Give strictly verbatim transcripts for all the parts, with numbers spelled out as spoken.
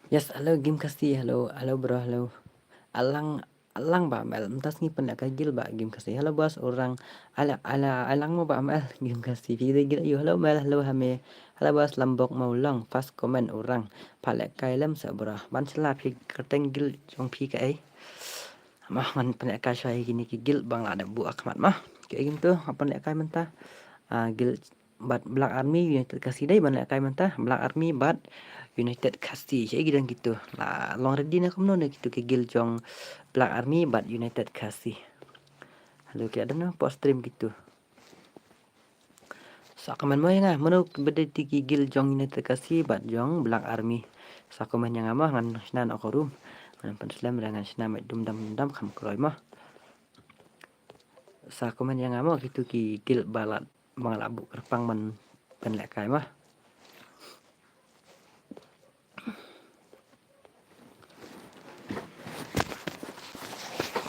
Yes, hello Game Khasi, hello, hello bro, hello. Alang, alang Bah Mel, mynta sngi pynlehkai guild Bah Game Khasi. Hello boss, u Rang, ala, ala, alang mo Bah Mel, Game Khasi. Phi dei guild aiu, hello Mel, hello Hame. Hello boss, Lambok Mawlong, first comment u Rang. Pha lehkai lem sa bro. Ban sla phi kyrteng guild jong phi kaei. Mo ngan pynlehkai shuwa ïa kine ki guild ba nga la dep buh ha khmat mo. Ki ïa kine to ngan pynlehkai mynta. Ah, guild bad Black Army, United Khasi dei ban lehkai mynta. Black Army bad United Khasi. Sha ïa ki dang kito. La long ready ne kumno ne kito ki guild jong Black Army bad United Khasi. Hello, ki la don hapoh stream kito. Sa comment mo ïa nga, mano ba dei ki guild jong United Khasi bad jong Black Army. Sa comment ïa nga mo, ngan shna noh ka room. Ngan pynslem re ngan shna mait dum dam dum dam kham kroi mo. Sa comment ïa nga mo, kito ki guild ba la, ba nga la buh kyrpang ban, ban lehkai mo.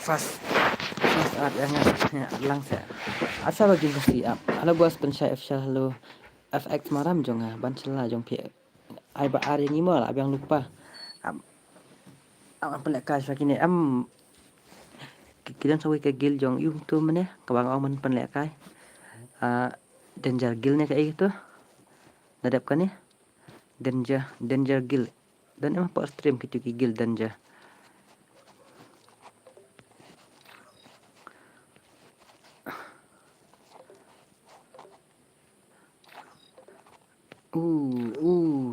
Fast, fast ap ïa nga, ïa lang sa. Ap sa ba Game Khasi ap. Hello boss, pynshai ap sa hello. F X Maram jong nga, ban sla jong phi. Ai ba ar ïa ngi mo la biang lypa. Ap, ap pynlehkai shuwa kine em. Ki, ki don sa kawei ka guild jong aiu to mynne, kaba nga ong ban pynlehkai. Ah, Danger Guild ne kaei to. Na dep kane. Danger, Danger Guild. Don em hapoh stream kito ki guild Danger. Uh, uh.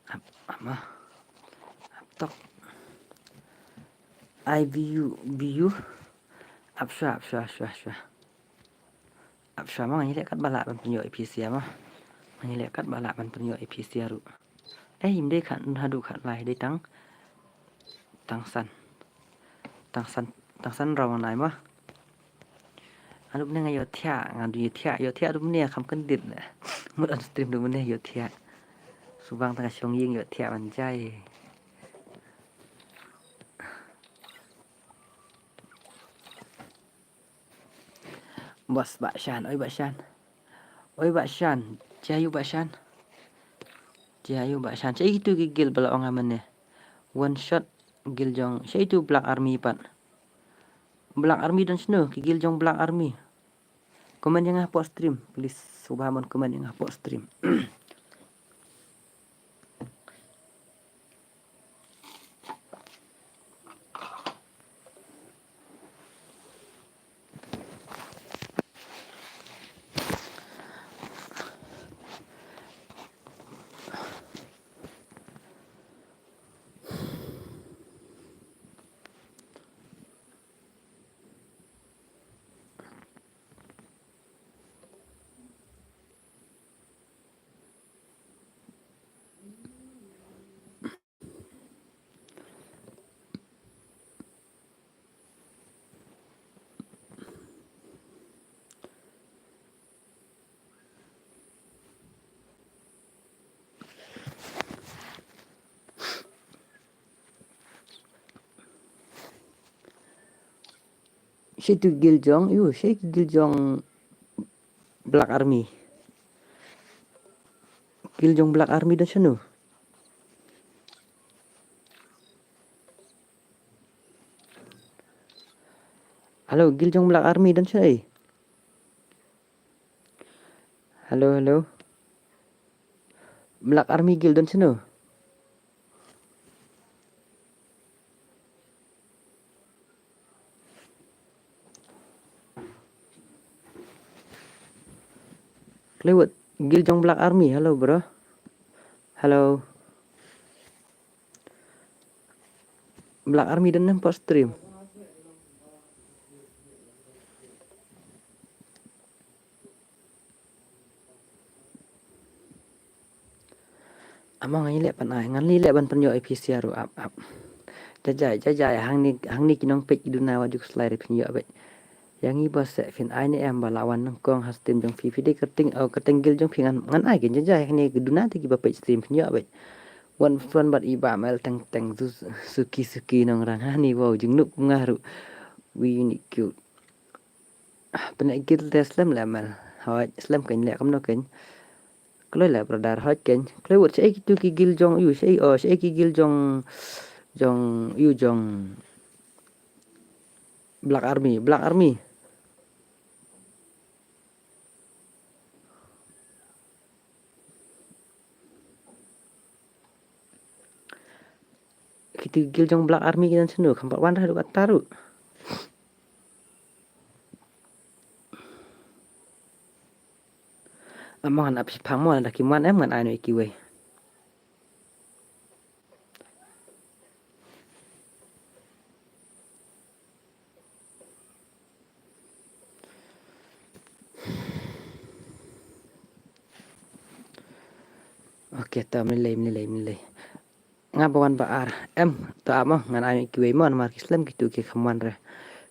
Ap, ap mo. Ap tok. Ai view, view. Ap shuwa, ap shuwa, shuwa, shuwa. Ap shuwa mo, ngan ïaleh katba lah ban pynïoh ïa phi sha mo. Ngan ïaleh katba lah ban pynïoh ïa phi sha ruh. Eh, ym dei khat haduh khat lai, dei tang, tang san. Tang san, tang san round nai mo. Haduh mynne nga ïohthiah, nga dang ïohthiah, ïohthiah haduh mynne kham kyndit. Mut on stream haduh mynne ïohthiah. Subang tang ka shong ïing ïohthiah ban jai. Boss Bah Shan, oi Bah Shan. Oi Bah Shan, jia ïu Bah Shan. Jia ïu Bah Shan. Shaei tu ki guild ba la ong ha mynne. One shot guild jong. Shaei tu Black Army pat. Black Army don shano, ki guild jong Black Army. Comment ïa nga hapoh stream, please. Sngewbha mon comment ïa nga hapoh stream. Shaei tu guild jong, ïu, shaei ki guild jong Black Army. Guild jong Black Army don shano? Hello, guild jong Black Army don shaei? Hello, hello. Black Army guild don shano? Playwood, guild jong Black Army, hello bro. Hello. Black Army don ne em hapoh stream? Amo ngan ïaleh ban ai, ngan ïaleh ban pynïoh ïa phi sha ruh ap ap. Jajai, jajai, hangne, hangne ki nongpeit ki duna wat ju khuslai re pynïoh beit. Ïa ngi ba seh phin ai ne em ba la wan nyngkong ha stream jong phi, phi dei kyrteng, oh, kyrteng guild jong phi ngan, ngan ai keiñ jajai, hangne ki duna te kiba peit stream pynïoh beit. Wan front bad i Bah Mel teng teng, suki suki nongrang, hangne wow jingnup kum nga ruh. Wi ni cute. Pynleh guild te slem leh Mel. Hooid, slem keiñ leh kumno keiñ. Kloi la brother hoi ken. Kloi wat shaei kitu ki guild jong yu, shaei, oh, shaei ki guild jong, jong yu jong Black Army, Black Army. Kitu ki guild jong Black Army ki don shano, kam pat wan ruh haduh katta ruh. Amon ap shipang mo, lada kim wan em ngan ai noh ïa kiwei. Ok, to, mlei, mlei, mlei. Nga ba wan ba ar. Em, to ap mo, ngan ai kiwei mo, namar ki slem kitu ki kham wan re.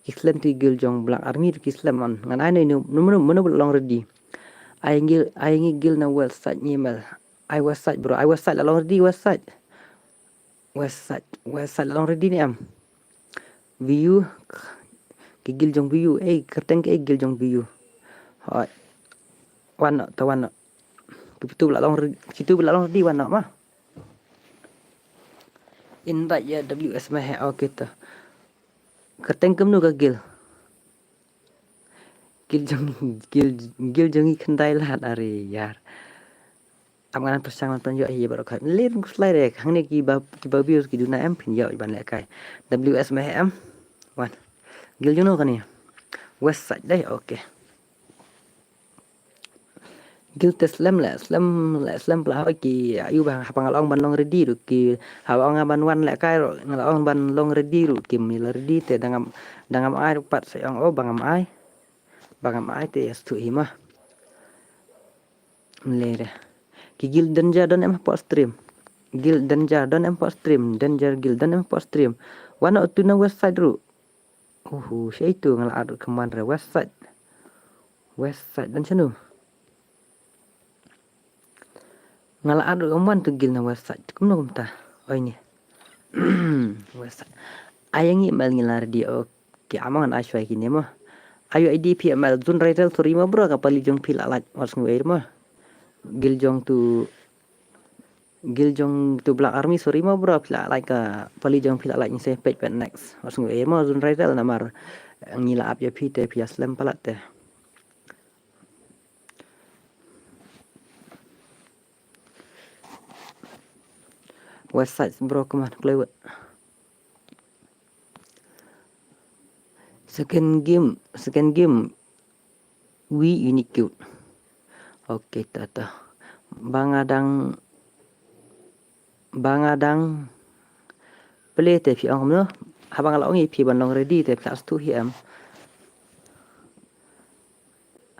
Ki slem tu guild jong Black Army tu ki slem on. Ngan ai noh inu, mano, mano, mano ba la long ready. Ai ngi, ai ngi guild na west side ngi mel. Ai west side bro, ai west side la long ready, west side. West side, west side la long ready ne em. View, ki guild jong view, eh, kyrteng ki, eh, guild jong view. Hoi. Wan noh, to wan noh. Kitu ba la long re-, kitu ba la long ready wan noh ma. Invite ïa W S ma he, ok to. Kyrteng kumno ka guild? Guild jong, guild, guild jong ngi khyndai lad, are yar. Am ngan pyrshang ban pynïoh hi baroh khat. Lir khuslai re, hangne ki ba, ki ba views ki duna em phin ïoh ban lehkai. W S ma he em. Wan. Guild jong no kane? West side dei, ok. Guild te slem leh, slem leh, slem pla hoi ki, ayu ba, haba nga la ong ban long ready ruh ki, haba ong ban wan lehkai ruh, nga la ong ban long ready ruh kim ïa la ready te, dang ngam, dang ngam ai ruh pat sa ong, oh, ba ngam ai. Ba ngam ai te ïa sdang hi ma. Mlei re. Ki guild Danger don em hapoh stream. Guild Danger don em hapoh stream. Danger guild don em hapoh stream. Wan noh tu na west side ruh. Uhu, shaei tu nga la add ruh kumne re west side. West side don shano? Nga la add ruh kumne tu guild na west side. Kumno kumta? Oi ni. West side. Ai ngi mel ngi la ready, ok. Ki amang an ai shwa kine mo. Ayu I D phi mel Zone Rider, sorry mo bro, ka pali jong phi la lait, wat sngew ei mo. Guild jong tu, guild jong tu Black Army, sorry mo bro, phi la lait, ka pali jong phi la lait, ngi sa peit pat next. Wat sngew ei mo Zone Rider, namar ngi la ap ïa phi te phi ïa slem palat te. West side bro, come on, kloi wat. Second game, second game. We Unicute. Ok, ta ta. Ba nga dang, ba nga dang play te phi ong kumno? Haba nga la ong ïa phi ban long ready te phi la sdang hi em.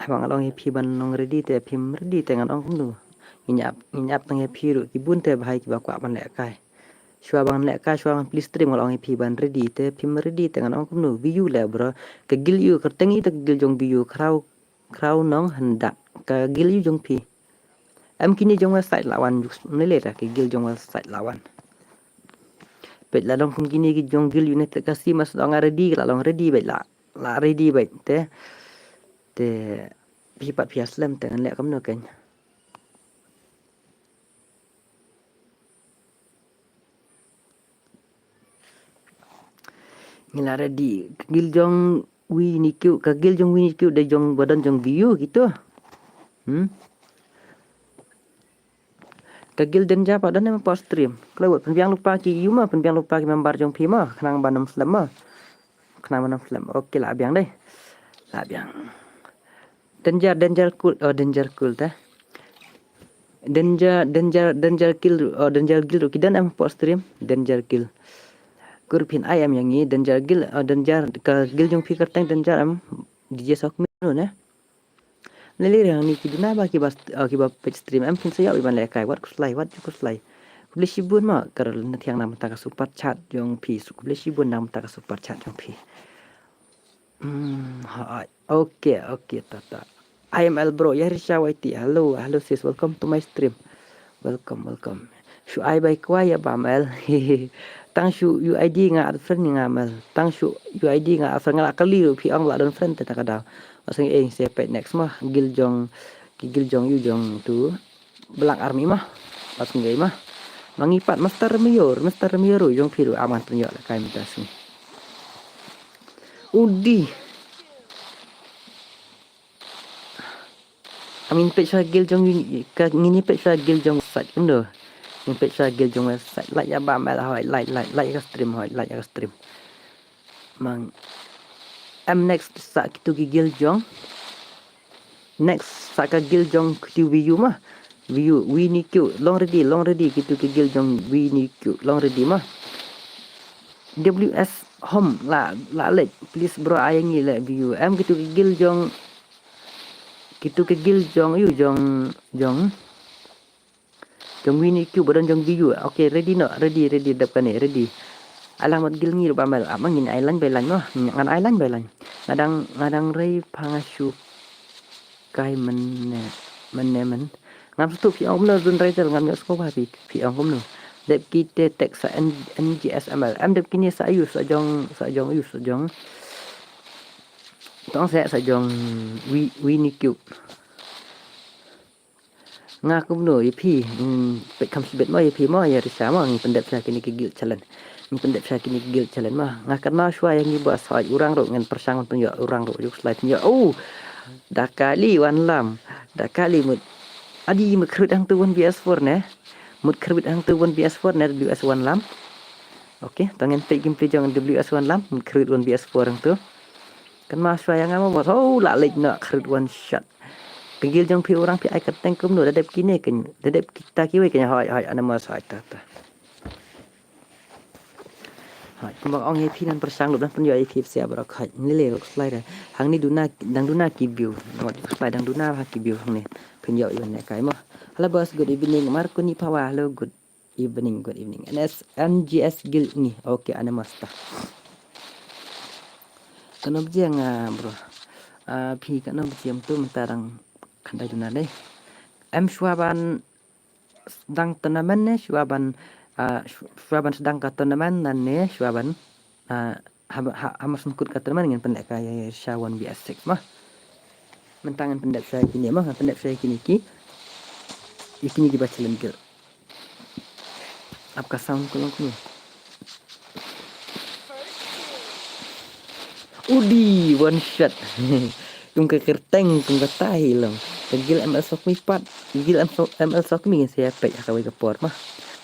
Haba nga la ong ïa phi ban long ready te phim ready te ngan ong kumno? Ngin ïap, ngin ïap tang ïa phi ruh ki bun te ba hai kiba kwah ban lehkai. Shuwa ban lehkai, shuwa ban plie stream nga la ong ïa phi ban ready te phim ready te ngan ong kumno? View le bro. Ka guild ïa u kyrteng ïa u te ka guild jong view, Khraw, Khraw Nonghyndak. Ka guild ïa u jong phi. Em kine jong west side la wan, mlei lei ra ki guild jong west side la wan. Bad la long kum kine ki jong guild United Kassim, mas la ong ready, la long ready bad la, la ready bad te. Te phi pat phi ïa slem te ngan leh kumno keiñ. Ngi la ready. Ka guild jong Winnie Q, ka guild jong Winnie Q dei jong ba don jong view kitu. Hmm. Ka guild Danger pat don em hapoh stream. Kloi wat pynbiang lypa ki ïa u ma, pynbiang lypa ki member jong phi ma, khnang ban ym slem ma. Khnang ban ym slem. Ok, la biang dei. La biang. Danger, Danger Cult, oh, Danger Cult te. Danger, Danger, Danger Guild, oh, Danger Guild ruh ki don em hapoh stream, Danger Guild. Kur phin ai em ïa ngi, Danger Guild, oh, Danger, ka guild jong phi kyrteng Danger em, D J Sokmi ne. Lili riang ni ki duna ba kiba, oh, kiba peit stream em phin sa ïoh ban lehkai, wat khuslai, wat ju khuslai. Khublei shibun ma, kar na thiang na mynta ka super chat jong phi, khublei shibun na mynta ka super chat jong phi. Hmm, ha, ok, ok, ta ta. I M L bro, ïa Risha Y T. Hello, hello sis, welcome to my stream. Welcome, welcome. Shu ai bai kwai ïa ba M L. Tang shu U I D nga add friend nga M L. Tang shu U I D nga add friend nga la kali ruh phi ong la don friend te ta ka daw. Masang eng se peit next ma. Guild jong, ki guild jong ïa u jong tu. Black Army ma. Pas ngi ma. Ma ngi pat Master Mayor, Master Mayor ruh jong phi ruh am ngan pynïoh lehkai mynta sngi. Udi. Am ngin peit sha guild jong ngi, ka ngin peit sha guild jong website kumno. Ngin peit sha guild jong website. Like ïa Bamel hoi, like, like, like ïa ka stream hoi, like ïa ka stream. Mang. Am next sa kitu ki guild jong. Next sa ka guild jong kitu VU ma. VU, Winnie Q, long ready, long ready kitu ki guild jong Winnie Q, long ready ma. WS Home la, la leh, please bro, ai ngi leh VU. Am kitu ki guild jong, kitu ki guild jong, ïu jong, jong. Jong Winnie Q, ba don jong VU. Okay, ready noh, ready, ready, dep kane, ready. Alang mat guild ngi ruh Bamel, am ngin ai line by line noh, ngan ai line by line. Nga dang, nga dang rei pha nga shu kai mynne, mynne myn. Ngam sngewthuh phi ong kumno Zun Rachel, ngam ïoh sngewbha phi, phi ong kumno. Dep kite text sa N-, NGSML. Am dep kine sa ïu sa jong, sa jong ïu sa jong. Tong sa, sa jong Wi-, Winnie Q. Nga kumno ïa phi, hmm, peit kham shibit mo ïa phi mo ïa Risha mo, ngi pyndep sha kine ki guild challenge. Ngi pyndep sha kine ki guild challenge mo. Nga kynmaw shuwa ïa ngi ba soi u rang ruh ngan pyrshang ban pynïoh u rang ruh juk slide pynïoh. Oh! Da kali wan lam. Da kali mut. Adi mut khrut hangtu one V S four ne. Mut khrut hangtu one V S four ne W S wan lam. Okay, to ngan peit gameplay jong W S wan lam, mut khrut one V S four hangtu. Kynmaw shuwa ïa nga mo mo. Oh, la leh noh khrut one shot. Ka guild jong phi u rang phi ai kyrteng kumno, da dep kine ken, da dep kita kiwei ken, hoi, hoi, ana mo hoi, ta, ta. Hoi, kumba ong ïa phi nan pyrshang ruh ban pynïoh ïa phi psia baroh hoi. Ngi leh ruh slide. Hangne duna, dang duna ki view. Ngot slide dang duna ha ki view hangne. Pynïoh ïa ne kai mo. Hello boss, good evening. Markuni Pawa, hello, good evening, good evening. N S, N G S guild ni. Okay, ana mo sta. Kano bjiang, ah, bro. Ah, phi kano bjiang tu mynta dang khandai duna dei. Em shuwa ban sdang tournament ne, shuwa ban, ah, shu-, shuwa ban sdang ka tournament nan ne, shuwa ban, ah, ha, ha, ha mar shu kut ka tournament ngin pyndep ka ïa sha one V S six mo. Mynta ngin pyndep sha kine mo, ngin pyndep sha kine ki. Ïa kine ki ba challenge guild. Ap ka sound ko long kine. Udi, one shot. Kum ka kyrteng, kum ka tai long. Ka guild M L Sokmi pat. Guild M L Sokmi ngin sa ïa peit ha kawei ka por mo.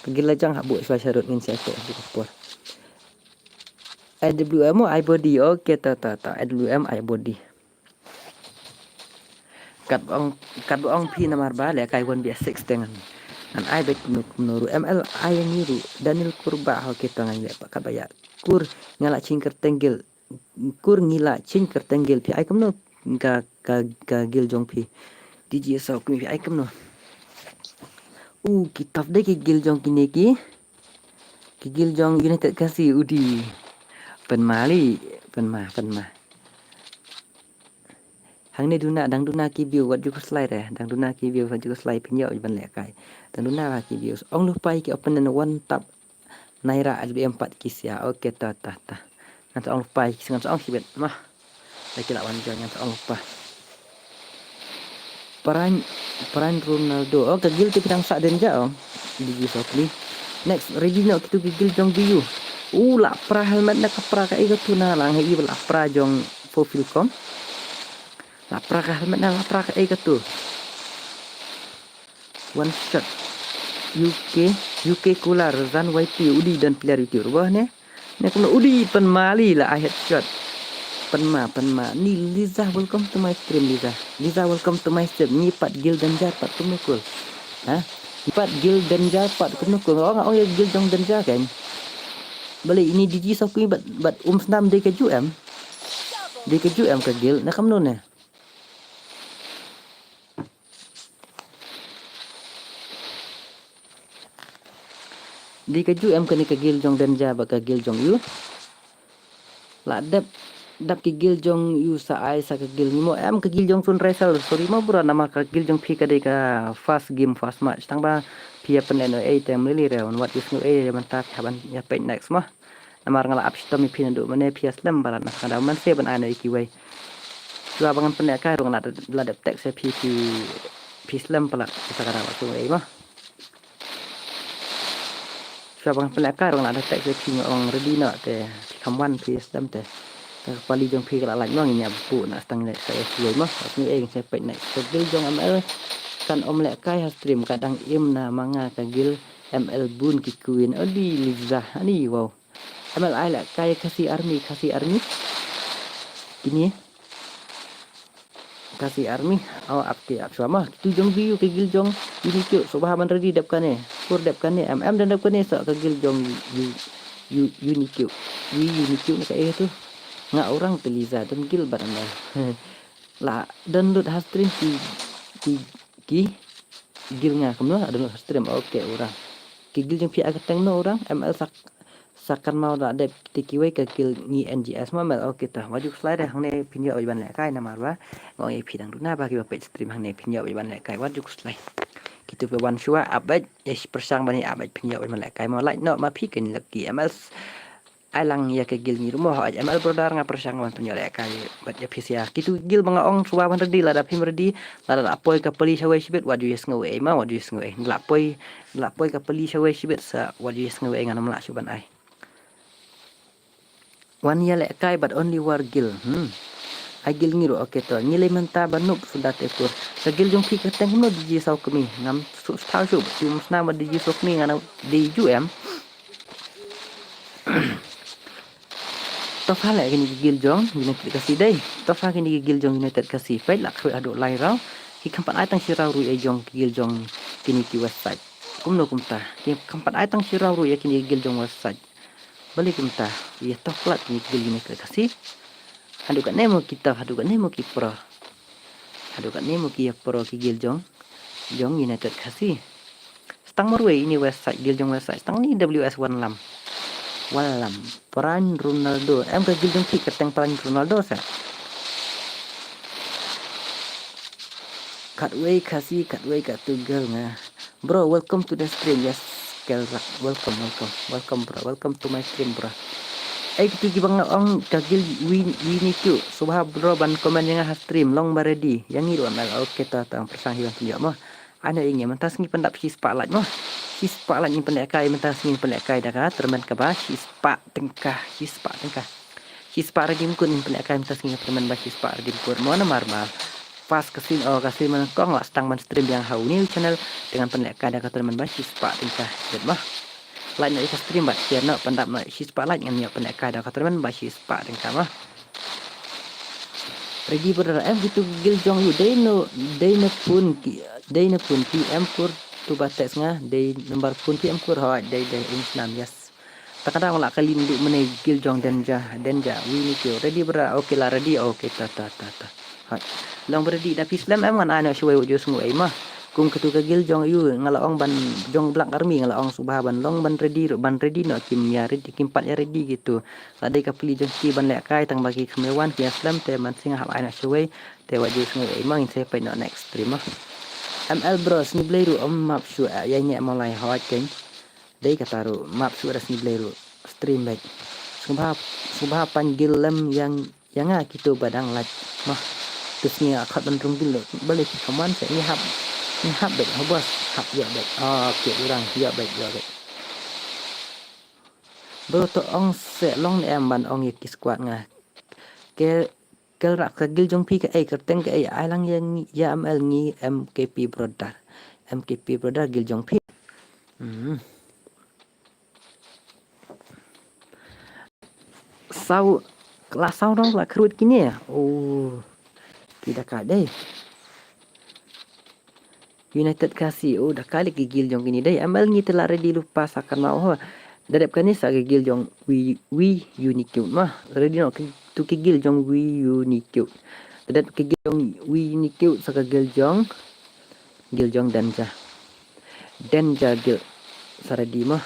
Ka guild la jong ha buh shuwa sharud ngin sa ïa peit ha ka por. A W M o, I body. Okay, ta, ta, ta. A W M, I body. Kat ba ong, kat ba ong phi namar ba lehkai one V six te ngan. Ngan ai beit kumno kumno ruh. M L ai ngi ruh. Daniel Kurba, okay, to ngan leh pat kat ba ïa. Kur ngi la ching kyrteng guild. Kur ngi la ching kyrteng guild. Phi ai kumno ka, ka, ka guild jong phi. D J Sokmi phi ai kumno. U, ki tough dei ki guild jong kine ki. Ki guild jong United Khasi, udi. Pynma li, pynma, pynma. Hangne duna, dang duna ki view wat ju slide eh. Dang duna ki view wat ju slide pynïoh ban lehkai. Dang duna ki view. Ong lypa ïa ki opponent one tap. Naira A W M pat ki sia. Okay, ta, ta, ta. Ngan sa ong lypa ïa ki, ngan sa ong shibit. Mah. Lada ki lah wan join ngan sa ong lypa. Pran, Pran Ronaldo. Oh, ka guild te phi dang sah danja ong. D J Sokmi. Next, ready noh kitu ki guild jong VU. U, la pra helmet na ka pra kaei katu na lang hei ba la pra jong Fofilcom. La pra ka helmet na la pra kaei katu. One shot. U K, U K Kular, Zan Y T, udi don player U K ruh ne. Ne kumno udi pynma li la ai headshot. Pynma, pynma. Ni Liza, welcome to my stream, Liza. Liza, welcome to my stream. Ngi pat guild danja pat kumno kul. Ha? Ngi pat guild danja pat kumno kul. Ong, ong ïa guild jong danja kan. Balei ini D J Sokmi bad, bad Umsnam dei ka ju em. Dei ka ju em ka guild. Na kumno ne. Dei ka ju em kane ka guild jong danja bad ka guild jong u. La dep, dap ki guild jong u sa ai sa ka guild ngi mo em ka guild jong Sun Raisel. Sorry mo bro namar ka guild jong phi ka dei ka first game first match. Tang ba phi ïa pynlehnoh ei te mlili re wan wat ïa sngew ei re mynta phi hap ban ïa peit next mo. Namar nga la ap shitom ïa phi naduh mynne phi ïa slem palat na ka daw mynse ban ai noh ïa kiwei. Shuwa ba ngan pynlehkai ruh nga la, la dep text ïa phi ki phi slem palat, kita ka daw tu ei mo. Shuwa ban pynlehkai ruh nga da text ïa phi nga ong ready noh te phi kham wan phi slem te. Ka pali jong phi ka la lait mo, ngin ïa buh na tang leh sa ïa phi mo. Wat ngi ei ngin sa peit na ka guild jong M L. Kan ym lehkai ha stream, ka dang im na ma nga ka guild M L bun ki queen. Odi Liza ani, wow. M L ai lehkai Khasi Army, Khasi Army. Kine Khasi Army, oh, ap ki ap shuwa mo. Kitu jong Wi Yu, ka guild jong Wi Yu Nikyu, sngewbha ban ready dep kane. Kur dep kane, em em, don dep kane sa ka guild jong Yu, Yu, Yu Nikyu. Wi Yu Nikyu na ka eh tu. Nga orang te Liza, don guild bad M L. La don lut ha stream ki, ki, ki guild nga kumno, la don lut ha stream, okay, orang. Ki guild jong phi ai kyrteng no orang, M L sak Sa kan mo la dep te kiwei ka guild ngi N G S mo M L, okay ta. Wat ju khuslai de, hangne phin ïoh ban lehkai namar ba nga ong ïa phi dang duna ba kiba peit stream hangne phin ïoh ban lehkai, wat ju khuslai. Kitu ba wan shuwa ap beit, ïa pyrshang ban ïa ap beit phin ïoh ban lehkai mo, lait noh ma phi kin lucky M L. Ai lang ïa ka guild ngi ruh mo, hooid M L brother nga pyrshang ban phin ïoh lehkai bad ïa phi sha kitu guild ba nga ong shuwa ban ready, lada phim ready, lada la poi ka pali shawei shibit, wat ju ïa sngew ei mo, wat ju ïa sngew ei. La poi, la poi ka pali shawei shibit sa wat ju ïa sngew ei, ngan ym lah shuh ban ai. Wan ïa lehkai but only war guild. Hmm. Ai guild ngi ruh, okay to. Ngi lei mynta ba noob suda te kur. Sa guild jong phi kyrteng kumno D J Saw Kmie. Ngam shu thaw shuh, te ym snam ba D J Saw Kmie ngan dei ju em. Tofa leh kine ki guild jong United Khasi dei. Tofa kine ki guild jong United Khasi. Peit la khrui haduh lai raw. Ki kham pat ai tang shi raw ruh ïa jong ki guild jong kine ki west side. Kumno kumta. Ki kham pat ai tang shi raw ruh ïa kine ki guild jong west side. Balei kumta, ïa toh palat kine ki guild United Khasi. Haduh katne mo ki tough, haduh katne mo ki pro. Haduh katne mo ki ïa pro ki guild jong, jong United Khasi. Stang marwei ine west side, guild jong west side. Stang ni W S Wanlam. Wanlam. Prime Ronaldo. Em ka guild jong phi kyrteng Prime Ronaldo sa. Katwei Khasi, katwei katu guild nga. Bro, welcome to the stream. Yes, Kelrak. Welcome, welcome. Welcome, bro. Welcome to my stream, bro. Ei, kitu kiba nga ong ka guild Wi, Wi Nikyu. Sngewbha bro ban comment ïa nga ha stream. Long ba ready. Ïa ngi ruh M L. Okay, ta, ta, pyrshang hi ban pynïoh mo. Ai noh ïa ngi mynta sngi pyndap shispah like mo. Shispah like ngin pynlehkai mynta sngi ngin pynlehkai da ka tournament kaba shispah tyngka, shispah tyngka. Shispah redeem code ngin pynlehkai mynta sngi ka tournament ba shispah redeem code mo namar ba. Pas ka sien, oh, ka sien man kong la sdang ban stream biang ha u new channel, te ngan pynlehkai da ka tournament ba shispah tyngka. Dep mo. Like noh ïa ka stream bad share noh, pyndap noh shispah like ngan ïoh pynlehkai da ka tournament ba shispah tyngka mo. Ready brother, em kitu guild jong u dei no, dei na phone ki, dei na phone phi em kur, tu ba text nga, dei number phone phi em kur, hooid dei, dei, ym snam, yes. Ta ka daw la ka lynti mynne guild jong Danger, Danger, Wi Nikyu. Ready brother, okay la ready, okay, ta, ta, ta, ta. Hooid. Long ba ready da phi slem em, ngan ai noh shawei, wat ju sngew ei mo. Kum katu ka guild jong u nga la ong ban, jong Black Army nga la ong sngewbha ban long ban ready ruh, ban ready noh, kim ïa ready, kim pat ïa ready kitu. La dei ka pli jong ki ban lehkai tang ba ki kham ïa wan ki ïa slem, te man sing hap ai noh shawei, te wat ju sngew ei mo, ngin sa peit noh next stream mo. M L bro, Sngi Blei ruh ym map shuh ïa ngi mo, lai hooid keiñ. Dei kata ruh map shuh da Sngi Blei ruh stream beit. Sngewbha, sngewbha pan guild lem ïa, ïa nga kitu ba dang lait mo. Tu sngi nga khot ban rung guild, balei ki kham wan sa, ngi hap, ngi hap beit, ha boss, hap ïoh beit. Oh, phi urang, ïoh beit, ïoh beit. Bro, to ong seh long ne em ban ong ïa ki squad nga. Ke, Kelrak, ka guild jong phi kaei, kyrteng kaei, ai lang ïa ngi, ïa M L ngi M K P brother. M K P brother guild jong phi. Hmm. Saw, la saw dong la khrut kine. Oh. Ki da ka dei. United Khasi, oh, da kali ki guild jong kine dei. M L ngi te la ready lypa sa kan mau ho. Da dep kane sa ki guild jong Wi, Wi Unicute mo. Ready noh ki, tu ki guild jong Wi Unicute. Da dep ki guild jong Wi Unicute sa ki guild jong, guild jong Danger. Danger guild. Sa ready mo.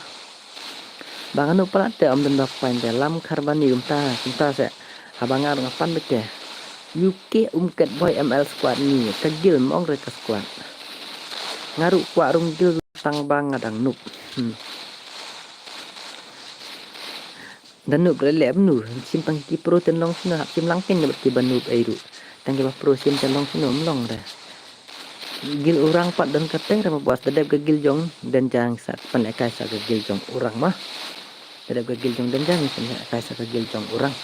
Ba nga nu palat te ym don ba pan te lam khar bani kumta, kumta se. Haba nga ruh nga pan beit te. U K Umket Boy M L squad ni, ka guild mo ong re ka squad. Nga ruh kwah rung guild tang ba nga dang noob. Hmm. Da noob re leh bnu, shim tang ki pro ten long shano, hap shim lang ken bad ki ba noob ei ruh. Tang ki ba pro shim ten long shano, ym long re. Gil Urang pat don kyrteng re ma boss, da dep ka gil jong Denja ngi sa pynlehkai sa ka gil jong Urang ma. Da dep ka gil jong Denja ngi pynlehkai sa ka gil jong Urang.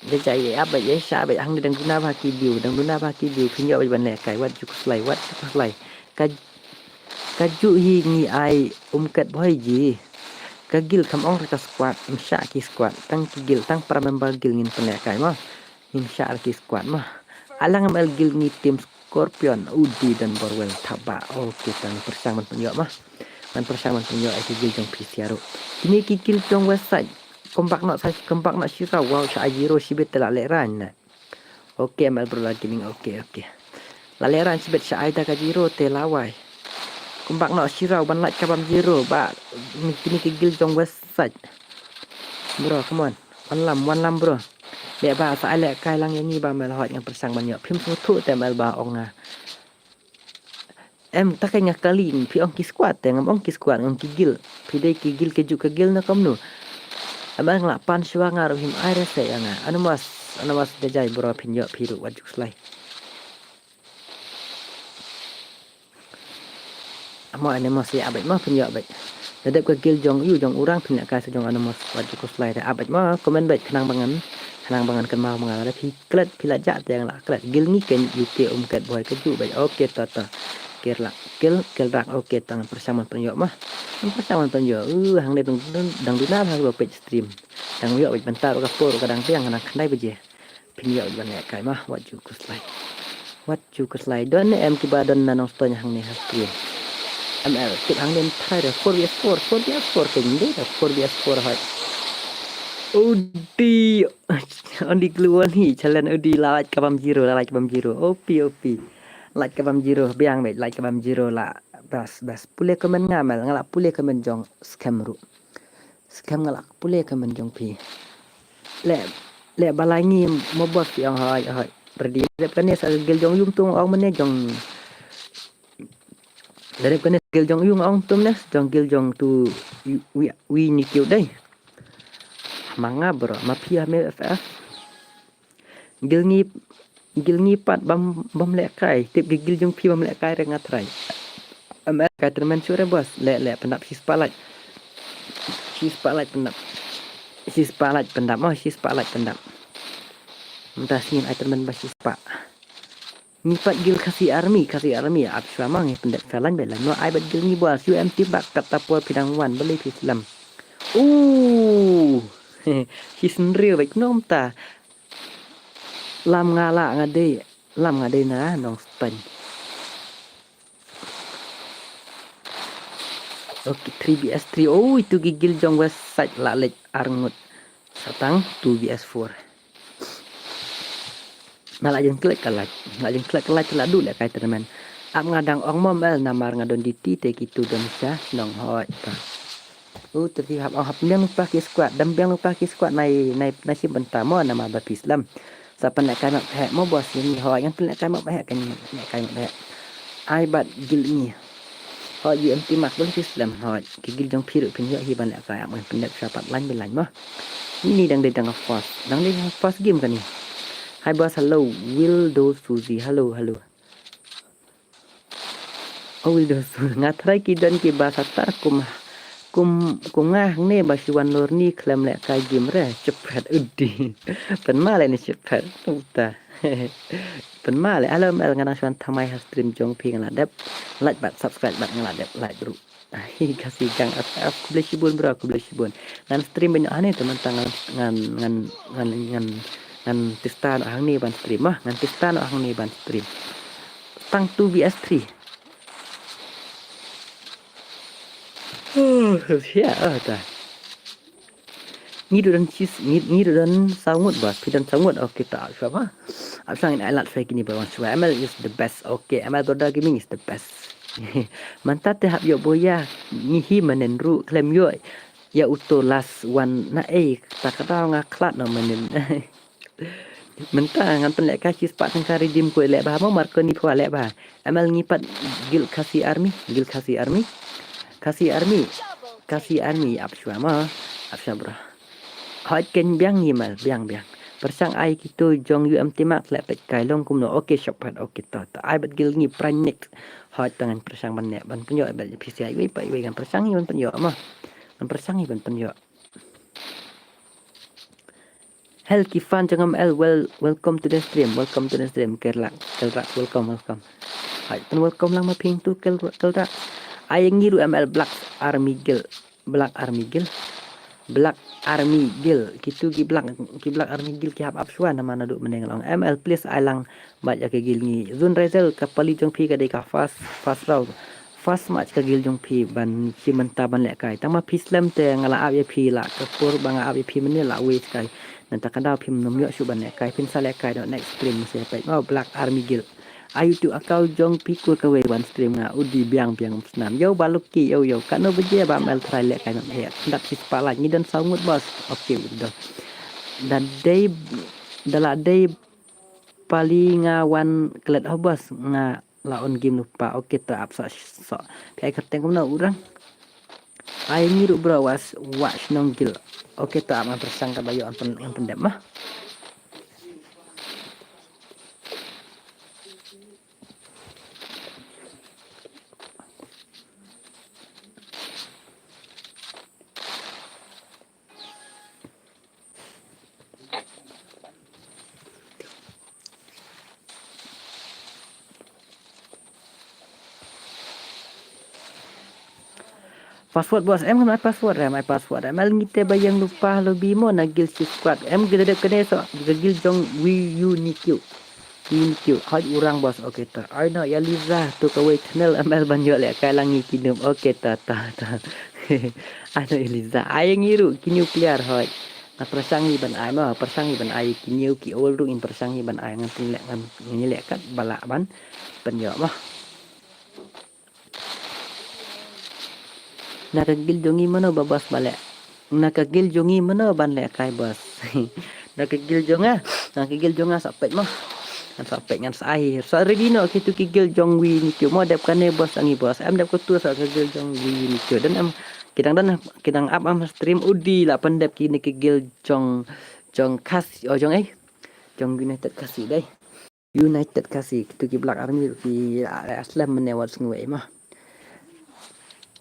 Denja ïa ap beit, ïa shah beit, hangne dang duna bha ki view, dang duna bha ki view, phin ïoh beit ban lehkai, wat ju khuslai, wat ju khuslai. Ka, kajuh hi ngi ai um kat bhoi ji. Ka gil kam ong re ka squad, ym shah ki squad, tang ki gil, tang para member gil ngin pynlehkai ma. Ngin shah re ki squad ma. Alang M L gil ngi team Scorpion, Udi don Borwell Thaba. Okay, tang pyrshang ban pynïoh ma. Ngan pyrshang ban pynïoh ïa ki gil jong phi sha ruh. Kine ki gil jong West Side. Kumba noh sa, kumba noh shi raw, wow, sha ai zero shibit te la lehraiñ na. Okay, M L Bro la Gaming, okay, okay. La lehraiñ shibit sha ai da ka zero te la wai. Kumba noh shi raw ban lait ka bam zero, ba, kine ki gil jong West Side. Bro, come on. Wan lam, wan lam bro. Leh ba sa ai lehkai lang ïa ngi ba M L, hooid ngan pyrshang ban ïoh. Phim sngewthuh te M L ba ong nga. Em, ta ka nga kali, phi ong ki squad te, ngam ong ki squad, ngam ong ki gil. Phi dei ki gil kajuh ka gil na kumno. M L nga la pan shuwa nga ruh him ai re se ïa nga. Anonymous, Anonymous Dejai bro, phin ïoh phi ruh, wat ju khuslai. Mo Anonymous ïa beit mo, phin ïoh beit. Da dep ka gil jong ïa u jong Urang phin lehkai sa jong Anonymous, wat ju khuslai re, ap beit mo, comment beit khnang ba ngan, khnang ba ngan kynmaw ma nga, lada phi klet phi la jah te nga la klet. Gil ngi keiñ U K um kat bhoi kajuh beit. Okay, ta ta. Kel rak, kel, kel rak, okay, tang pyrshang ban pynïoh mo. Tang pyrshang ban pynïoh. Uh, hangne dang, dang, dang duna bha ba peit stream. Dang ïoh beit, mynta ruh ka por ruh ka dang biang, ka dang khyndai baje. Phin ïoh ban lehkai ma, wat ju khuslai. Wat ju khuslai. Don ne em kiba don na Nongstoiñ hangne ha stream? M L, tip hangne em tharai re, four V S four, four V S four keiñ dei da, four V S four hooid. Udi, Udi glue on hi, challenge Udi, la lait ka bam zero, la lait ka bam zero. O P, O P. Lait ka bam zero, biang beit, lait ka bam zero la. Bas, bas. Pule comment nga M L, nga la pule comment jong Scam ruh. Scam nga la pule comment jong phi. Leh, leh ba la ngi mo boss phi ong hooid, hooid. Ready. Dep kane sa gil jong ïa u tum ong mane jong. Dep kane gil jong ïa u ong tum ne, jong gil jong tu wi, wi ni kiu dei. Ma nga bro, ma phi ha me F F. Gil ngi, gil ngi pat bam, bam lehkai. Tip ki gil jong phi bam lehkai re nga tharai. Em, lehkai tyrmen shuh re boss. Leh, leh pyndap shi spah lait. Shi spah lait pyndap. Shi spah lait pyndap mo, shi spah lait pyndap. Mynta sngin ai tyrmen ba shi spah. Ngi pat gil Khasi Army, Khasi Army ap shuwa ma ngi pyndep sha lain beit lain. No ai bad gil ngi boss, U M T bak kata por phi dang wan balei phi slem. Uh. Shi sngewriew beit nom ta. Lam nga la nga dei, lam nga dei na Nongstoiñ. Okay, three V S three. Oh, itu ki gil jong West Side la leit ar ngut. Sa tang two V S four. Na la jin klet ka lait, la jin klet ka lait la du lehkai tyrmen. Ap nga dang ong mo M L namar nga don duty te kitu don sha shnong hooid pa. U te phi hap ong hap biang lypa ki squad, dang biang lypa ki squad nai, nai, nai shim bynta mo namar ba phi slem. Sa pynlehkai map heh mo boss, ngi hooid ngan pynlehkai map heh, kan lehkai map heh. Ai bad gil ngi. Hooid, U M T mak bun phi slem hooid. Ki gil jong phi ruh phin ïoh hi ban lehkai, ap ngan pyndep sha pat lain bad lain mo. Ini dang dei dang first, dang dei first game kane. Hi boss, hello. Wildo Suzy, hello, hello. Oh, Wildo Suzy, nga tharai ki don kiba satar kum, kum, kum nga hangne ba shu wan lor ni khlem lehkai game re, shiphet Udi. Pynma leh ni shiphet, uta. Pynma leh, hello M L, nga dang shu wan thymmai ha stream jong phi, nga la dep like bad subscribe bad nga la dep like ruh. Hi Khasi Gang F F, khublei shibun bro, khublei shibun. Ngan stream beit hangne te mynta ngan, ngan, ngan, ngan, ngan, ngan tista noh hangne ban stream ah, ngan tista noh hangne ban stream. Tang two V S three. Oh, yeah, oh, ta. Ngi don sis, ngi, ngi don saw ngut ba, phi don saw ngut, okay, ta, shuwa ba. Ap shang in ai lad shwa kine ba wan shwa. M L is the best, okay, M L Brother Gaming is the best. Mynta te hap ïoh boya, ngi hi manen ruh, khlem ïoh. Ïa uto last one na ei, ta ka daw nga khlad no manen. Mynta ngan pynlehkai shi spah tyngka redeem ko leh bha mo Marco ni pwa leh bha. M L ngi pat gil Khasi Army, gil Khasi Army. Khasi Army. Khasi Army ap shwa mo. Ap shwa bro. Hooid keiñ biang ngi M L, biang, biang. Pyrshang ai kito jong U M T Max leh peit kai long kumno. Okay, shop hat, okay, to, to. Ai bad gil ngi pyrshang next. Hoi, to ngan pyrshang ban leh, ban pynïoh bad P C I wei pa wei ngan pyrshang hi ban pynïoh ma. Ngan pyrshang hi ban pynïoh. Hel ki fan jong M L, well, welcome to the stream, welcome to the stream, Kerlak, Kerlak, welcome, welcome. Hai, pyn welcome lang ma phi tu, Kerlak, Kerlak. Ai ngi ruh M L Black Army Guild, Black Army Guild, Black Army Guild, kitu ki Black, ki Black Army Guild ki hap ap shuwa namar naduh mynne nga la ong M L, please ai lang bad ïa ka guild ngi. Zun Razel, ka pali jong phi ka dei ka first, first round. First match ka guild jong phi ban shim bynta ban lehkai. Tang ma phi slem te nga la ap ïa phi la ka por ba nga ap ïa phi mynne la waste kai. Nangta ka daw phim nym ïoh shuh ban lehkai, phin sa lehkai noh next stream, sa peit ma Black Army Guild. Ai tu account jong phi kur kawei ban stream nga u dei biang biang snam. Ïoh ba lucky ïoh ïoh. Katno baje ba M L try lehkai ma phi. Dap shi spah like ngi don saw ngut boss. Okay, u don. Da dei, da la dei pali nga wan klet ho boss, nga la on game lypa. Okay, to ap sa sa. Phi ai kyrteng kumno u rang? Ai ngi ruh bro was watch nong guild. Okay, to ap ngan pyrshang ka ba ïoh ngan pyn, ngan pyndep ma. Password boss, em kam ai password, em ai password. Em ai ngi te ba ïeng lypa lobby mo na guild shi squad. Em guild dep kane so, guild jong Wi Yu Ni Kyu. Wi Ni Kyu. Hoi u rang boss, okay to. Ai no ïa Liza to kawei channel M L ban ïoh lehkai lang ngi ki noob. Okay to to to. Ai no ïa Liza. Ai ngi ruh ki new player hoi. Nga pyrshang hi ban ai mo, pyrshang hi ban ai ki new ki old ruh ngin pyrshang hi ban ai ngan pynleh ngan ngin leh kat ba lah ban pynïoh mo. Na ka guild jong ngi mano ba boss ba leh. Na ka guild jong ngi mano ban lehkai boss. Na ka guild jong nga, na ka guild jong nga sa peit mo. Ngan sa peit ngan sa ai. Sa ready noh kitu ki guild jong Wi Ni Kyu mo dep kane boss ngi boss. Em dep kitu sa ka guild jong Wi Ni Kyu. Dan em ki dang dan ki dang ap am stream u dei la pyndep kine ki guild jong jong Khasi, oh jong eh. Jong United Khasi dei. United Khasi, kitu ki Black Army ruh ki, ah, slem mynne wat sngewei ma.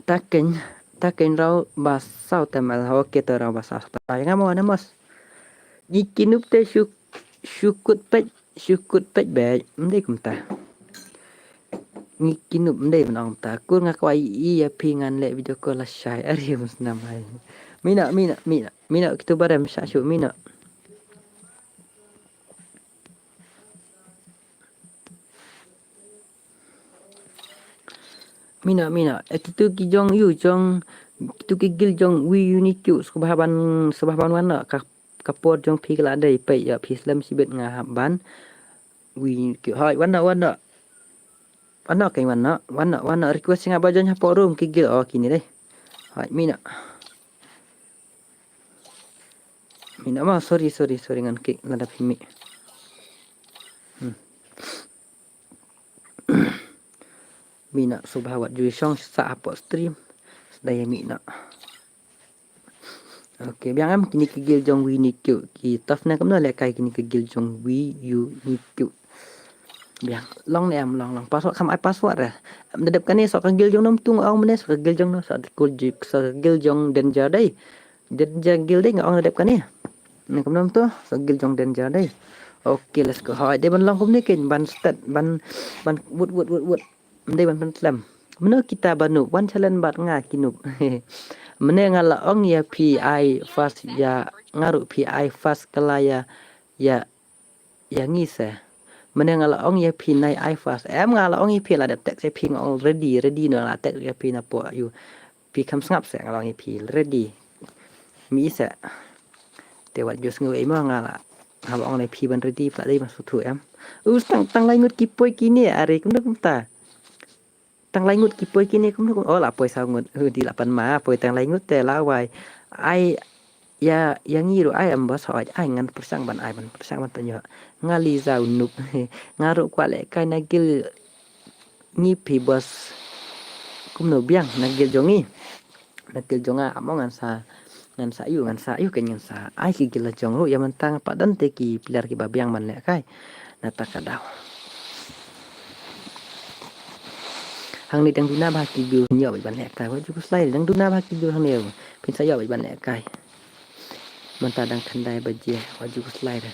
Ta keiñ, ta keiñ raw ba saw te M L, okay to raw ba saw te. Ai nga mo ne mos. Ngi ki noob te shu, shu kut peit, shu kut peit beit, ym dei kumta. Ngi ki noob ym dei ban ong ta. Kur nga kwah ïa phi ngan leh video call lashai. Are ym snam ai. Mih noh, mih noh, mih noh. Mih noh kitu barem sha shu mih noh. Mih noh, mih noh. Eh, kitu ki jong ïu, jong kitu ki guild jong Wi Yu Ni Kyu, sngewbha ban, sngewbha ban wan noh. Ka, ka por jong phi ka la dei peit ïa phi slem shibit nga hap ban. Wi Yu Ni Kyu. Hoi, wan noh, wan noh. Wan noh, keiñ wan noh, wan noh, wan noh. Request nga ba join hapoh room ki guild, oh kine dei. Hoi, mih noh. Mih noh ma, sorry, sorry, sorry ngan kick lada phi mih. Hmm. Mih noh sngewbha wat ju shong sah hapoh stream. Sdei mih noh. Okay, biang em kine ki guild jong Wi Ni Kyu ki tough ne kumno lehkai kine ki guild jong Wi Yu Ni Kyu. Biang long ne em long long password kam ai password eh. Em da dep kane so ka guild jong nom tung ong mane so ka guild jong no so ka guild jong danger dei. Danger guild dei nga ong da dep kane. Ne kumno to so guild jong danger dei. Okay, let's go. Hoi dei ban long kumne keiñ ban start ban ban wut wut wut wut. Mdei ban pynslem. Mano kita ba noob wan challenge bad nga ki noob. Mane nga la ong ïa phi ai first ïa nga ruh phi ai first kala ïa ïa ïa ngi se. Mane nga la ong ïa phi nai ai first. Em nga la ong ïa phi la dep text ïa phi nga ong ready ready no la text ïa phi napoh ïu. Phi kham sngap se nga la ong ïa phi ready. Mi se. Te wat ju sngew ei mo nga la. Haba ong ïa phi ban ready pla dei ban suthu em. Us tang tang lai ngut ki poi kine are kumno kumta. Tang lai ngut ki poi kine kumno kumno. Oh la poi saw ngut. Hu di la pan ma poi tang lai ngut te la wai. Ai ïa ïa ngi ruh ai em ba soi ai ngan pyrshang ban ai ban pyrshang ban tynjuh. Nga li zaw nup. Nga ruh kwah leh kai na gil ngi phi bos kumno biang na gil jong ngi. Na gil jong nga amo ngan sa Ngan sa ïoh, ngan sa ïoh, kan ngan sa ai ki gil la jong ruh, ïa mynta nga pat don te ki player kiba biang ban lehkai. Na ta ka daw. Hangne dang duna bha ki gil, ïoh ban lehkai. Wat ju khuslai, dang duna bha ki gil hangne. Phin sa ïoh ban lehkai. Mynta dang khyndai baje, wat ju khuslai de.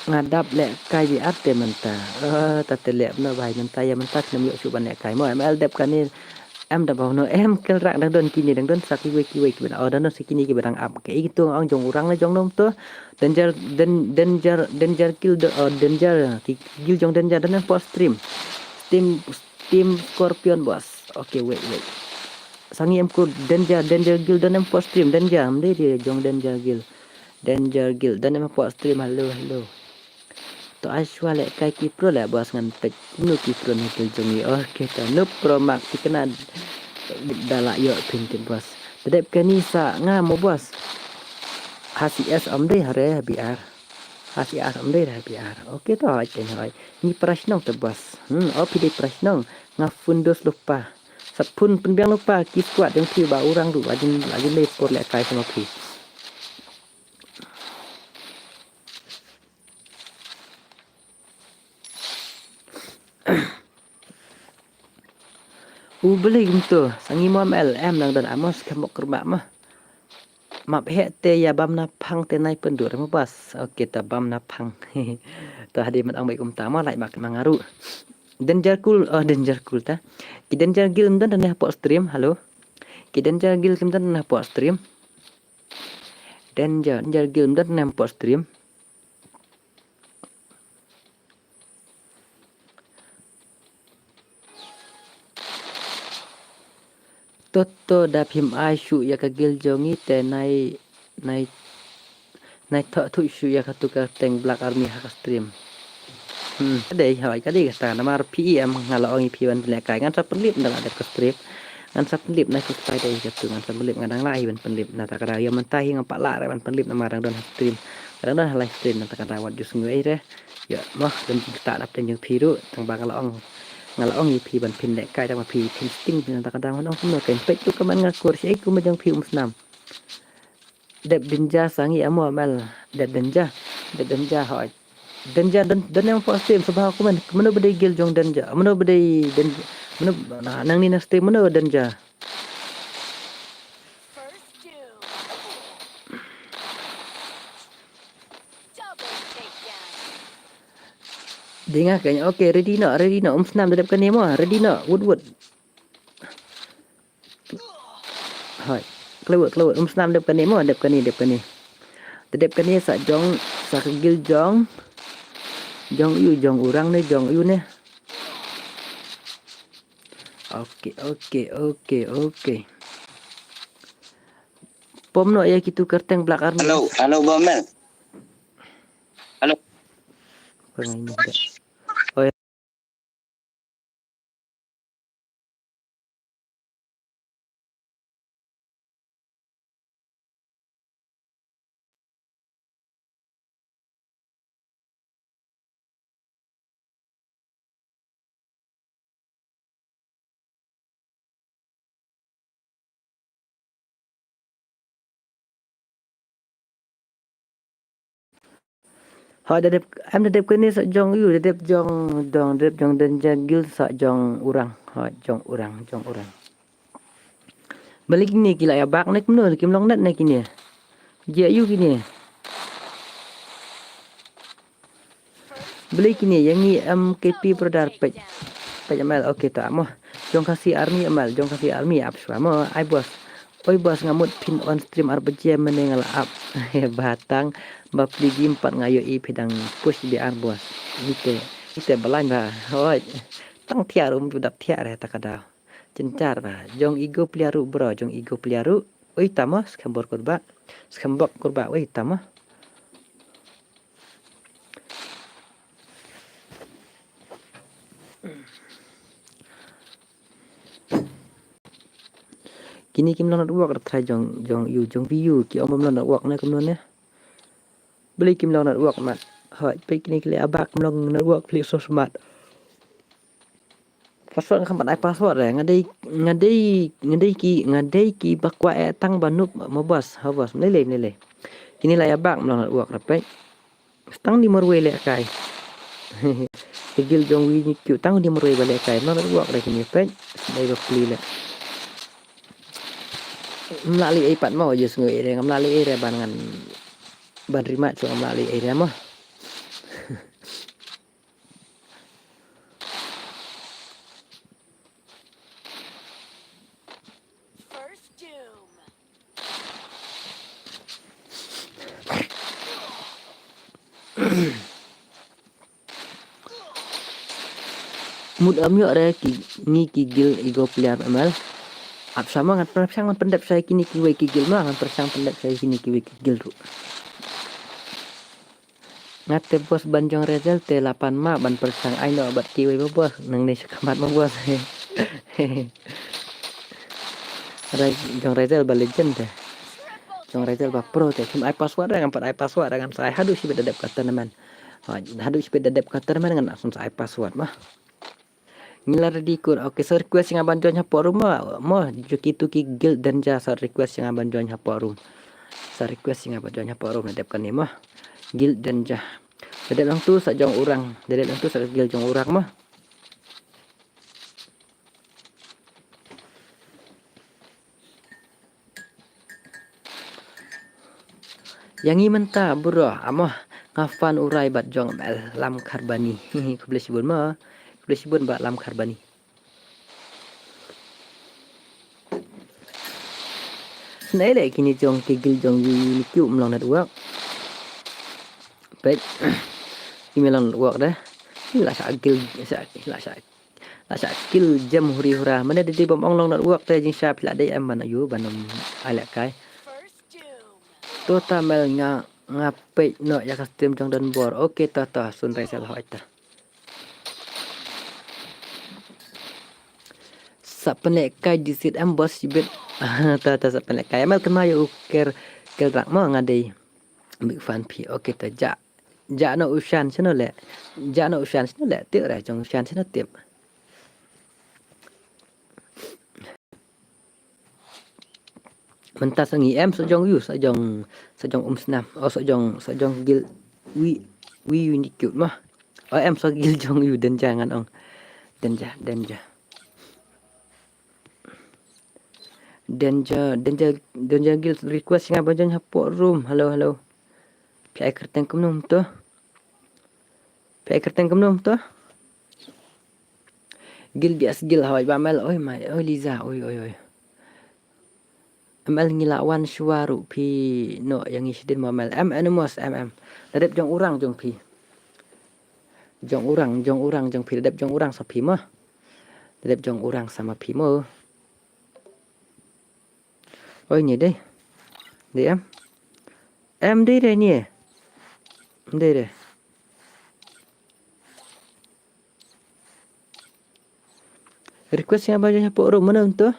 Nga dap lehkai biar te mynta. Eh, ta te leh no bha mynta, ïa mynta khlem ïoh shuh ban lehkai. Mo M L dep kane. Em da ba no em kel rak dang don kine, dang don sa kiwei kiwei kiba. Oh, dang don sa kine kiba dang ap. Ke itu ong jong u Rang ne jong nom to. Danger, dan-, danger, danger kill, da-, oh, danger. Ki gil jong danger, don em port stream. Team, team Scorpion, boss. Okay, wait, wait. Sa ngi em ko danger, danger gil, don em port stream, danger. Em dei dei jong danger gil. Danger gil, don em port stream, hello, hello. To ai shuwa lehkai ki pro leh, boss, ngan peit kumno ki pro na gil jong ngi. Okay, to Noob Pro Max, ki kena da la ïoh phin tip, boss. Te dep kane sa nga mo, boss. Ha C S em dei ha re ha B R. Ha C S em dei ha B R. Okay, to hoi, te hoi. Ngi pra shnong te, boss. Hmm, oh, phi dei pra shnong. Nga phone dos lypa. Sa phone pynbiang lypa ki squad jong phi ba u Rang ruh. Lajin, lajin leh por lehkai sa ma phi. U beli kumto, sa ngi mo M L em nang don amos ka mok kerbak mah. Map heh te ïa bam na phang te nai pyndur mo, boss. Okay, ta bam na phang. Ta hadi mat ang baik kumta mo, like mak mangaru. Danger cool, oh, danger cool ta. Ki danger gil em don ne port stream, halo. Ki danger gil em don ne port stream. Danger, danger gil em don ne port stream. Toto da phim ai shuh ïa ka gil jong ngi te nai, nai, nai thoh thuh shuh ïa katu ka tank Black Army ha ka stream. Hmm, ka dei, hoi, ka dei kata, namar phi em nga la ong ïa phi ban pynlehkai, ngan sa pynlip na la dep ka stream. Ngan sa pynlip na ka slide dei katu, ngan sa pynlip, nga dang la hi ban pynlip na ta ka daw, ïa mynta hi ngam pat lah re ban pynlip namar dang don ha stream. Dang don ha live stream na ta ka daw, wat ju sngew ei re. Ïa, mo, dang jingktah dap dang jong phi ruh, tang ba nga la ong. Nga la ong ïa phi ban pynlehkai, tang ba phi phin sting phin ta ka daw, nga ong kumno kan peit tu ka man nga kur, shi ei kumba jong phi um snam. Dep danger sa ngi amo M L. Dep danger. Dep danger hoi. Danger don, don em port stream, sngewbha comment. Mano ba dei gil jong danger. Mano ba dei danger. Mano na, nangne na stream mano danger. Dei nga kane. Okay, ready noh, ready noh. Um snam da dep kane mo. Ready noh. Wut wut. Hoi. Klewet, klewet. Um snam dep kane mo, dep kane, dep kane. Te dep kane sa jong, sa ka gil jong. Jong ïu, jong u Rang ne, jong ïu ne. Okay, okay, okay, okay. Pom noh ïa kitu ka tank Black Army. Hello, hello, Bomel. Hello. Kurang ini dah. Oh, ya. Ha, da dep, em da dep kane sa jong ïu, da dep jong, jong, da dep jong danger gil sa jong u Rang. Ha, jong u Rang, jong u Rang. Balei kine ki la ïa bak ne kumno, kim long net ne kine. Jia ïu kine. Balei kine, ïa ngi M K P brother peit. Peit M L, okay ta mo. Jong Khasi Army M L, jong Khasi Army ap shuwa mo, ai boss. Oi boss, nga mut phin on stream ar baje mane nga la ap. Ba tang, ba pli gim pat nga ïohi phi dang push biar boss. Ite, ite balai ba. Hoi. Tang thiar um ju dap thiar eh ta ka daw. Jynjar ba. Jong ego player ruh bro, jong ego player ruh. Oi tama, skhem bor kurba. Skhem bok kurba, oi tama. Kine kim long network da try jong, jong ïu, jong ïu, ki ong bym long network ne kumno ne. Balei kim long network mat. Hoi, peit kine ki leh abak kim long network, peit so smart. Password nga khlem pat ai password re. Nga dei, nga dei, nga dei ki, nga dei ki ba kwah eh tang ba noob mo boss. Ha boss. Mlei lei, mlei lei. Kine la ïa bak mlong network re peit. Tang di marwei lehkai. Ki guild jong Wi Ni Kyu tang di marwei ba lehkai. Mlong network re kine peit. Dei ba pli leh. Mla lei ei pat mo, just ngoi ei re, ngam la lei ei re ban ngan ban rimat, so ngam la lei ei re mo. First Doom. Mut ym ïoh re ki, ngi ki guild ego player M L. Ap sama ngan pynrep, ngan pyndep sa ïa kine kiwei ki guild ma, ngan pyrshang pyndep sa ïa kine kiwei ki guild ruh. Nga te boss ban jong Rezel te la pan ma ban pyrshang ai noh bad kiwei ba boss, nangne sha khmat ma boss. Re-, jong Rezel ba legend te. Jong Rezel ba pro te. Kim ai password re, ngam pat ai password re, ngam sa ai haduh shibit da dep ka tournament. Ha, haduh shibit da dep ka tournament ngan sa ai password ma. Ngi la ready kur. Okay, sa request ïa nga ban join hapoh room mo. Mo, jong kitu ki guild Danger sa request ïa nga ban join hapoh room. Sa request ïa nga ban join hapoh room, la dep kane mo. Guild Danger. La dep lang tu sa jong urang. La dep lang tu sa guild jong urang mo. Ïa ngi mynta bro, amo nga fan u rai bad jong M L Lam Kharbani. Khublei shibun mo. Khublei shibun bad Lam Kharbani. Snei le kine jong ki guild jong Wi Ni Kyu mlong network. Peit. Ki mlong network de. La sa guild sa la sa La sa kill jem huri hura. Mane dei dei bym ong long network te jingshap la dei em ban ayu ban ym ai lehkai. To ta mel nga nga peit noh ïa ka stream jong Don Bor. Okay ta ta sun rai sel hoi ta. Sa pynlehkai disit em boss shibit. Ta ta sa pynlehkai. Mel kynmaw ïa u ker ker rak mo nga dei big fan phi. Okay ta ja. Ja na u Shan shano le. Ja na u Shan shano le. Tip re jong u Shan shano tip. Mynta sa ngi em sa jong yu sa jong sa jong um snam. Oh sa jong sa jong gil wi wi yu ni cute mah. Oh em sa gil jong yu Danger ngan ong. Danger Danger. Danger Danger Danger gil request nga ba jong hapoh room. Hello hello. Phi ai kyrteng kumno to? Phi ai kyrteng kumno to? Gil bias gil hawai ba mel oi mai oi Liza oi oi oi. M L ngi la wan shuwa ruh phi noh ïa ngi shidin ma mel em Animos em em. La dep jong urang jong phi. Jong urang jong urang jong phi la dep jong urang sa phi ma. La dep jong urang sa ma phi ma. Oi ni dei. Dei em. Em dei dei ni. Dei dei. Request nga ba jong hapoh room mano to?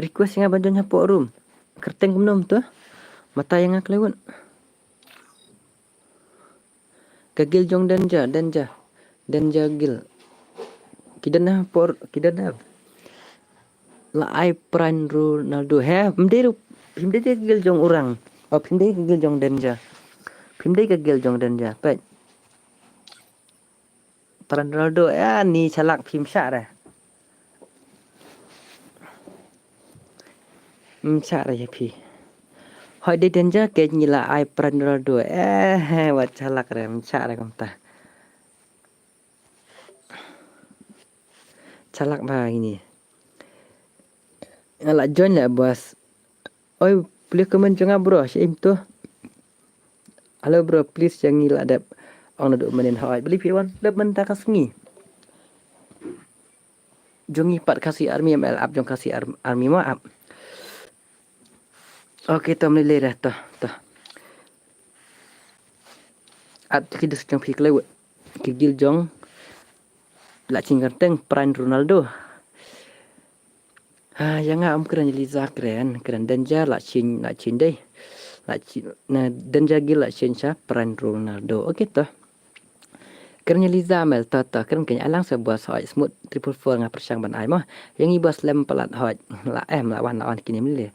Request nga ba jong hapoh room. Kyrteng kumno to? Mata ïa nga klewet. Ka gil jong Danger Danger Danger gil. Ki dana por ki dana. La ai pran Ronaldo he pim dei pim dei ka gil jong urang. Oh pim dei ka gil jong Danger. Pim dei ka gil jong Danger pet. Pran Ronaldo ïa ni chalak phim shah re. Mchah re ïa phi. Hoi dei Danger ke ngi la ai pran Ronaldo eh wat chalak re mchah re kumta. Chalak ba ini. Nga la join le boss. Oi, please comment jong nga bro, shi im tu. Hello bro, please jong ngi la dep. Ong na du manin hoi. Beli phi wan dep mynta ka sngi. Jong ngi pat Khasi Army M L ap jong Khasi Army ma ap. Okay, to mlei lei dah to to. At ki dus jong phi klewet. Ki gil jong la ching kyrteng pran Ronaldo. Ha ïa nga um kren Liza kren kren Danger la ching la ching dei. La chi-, na Danger Guild la change sha Pran Ronaldo. Okay to. Kren ïa Liza Mel, to to, kren keiñ, ai lang sha boss hoi, smooth triple four nga pyrshang ban ai mo. Ïa ngi boss lem palat hoi, la em, la wan, la wan kine mlei.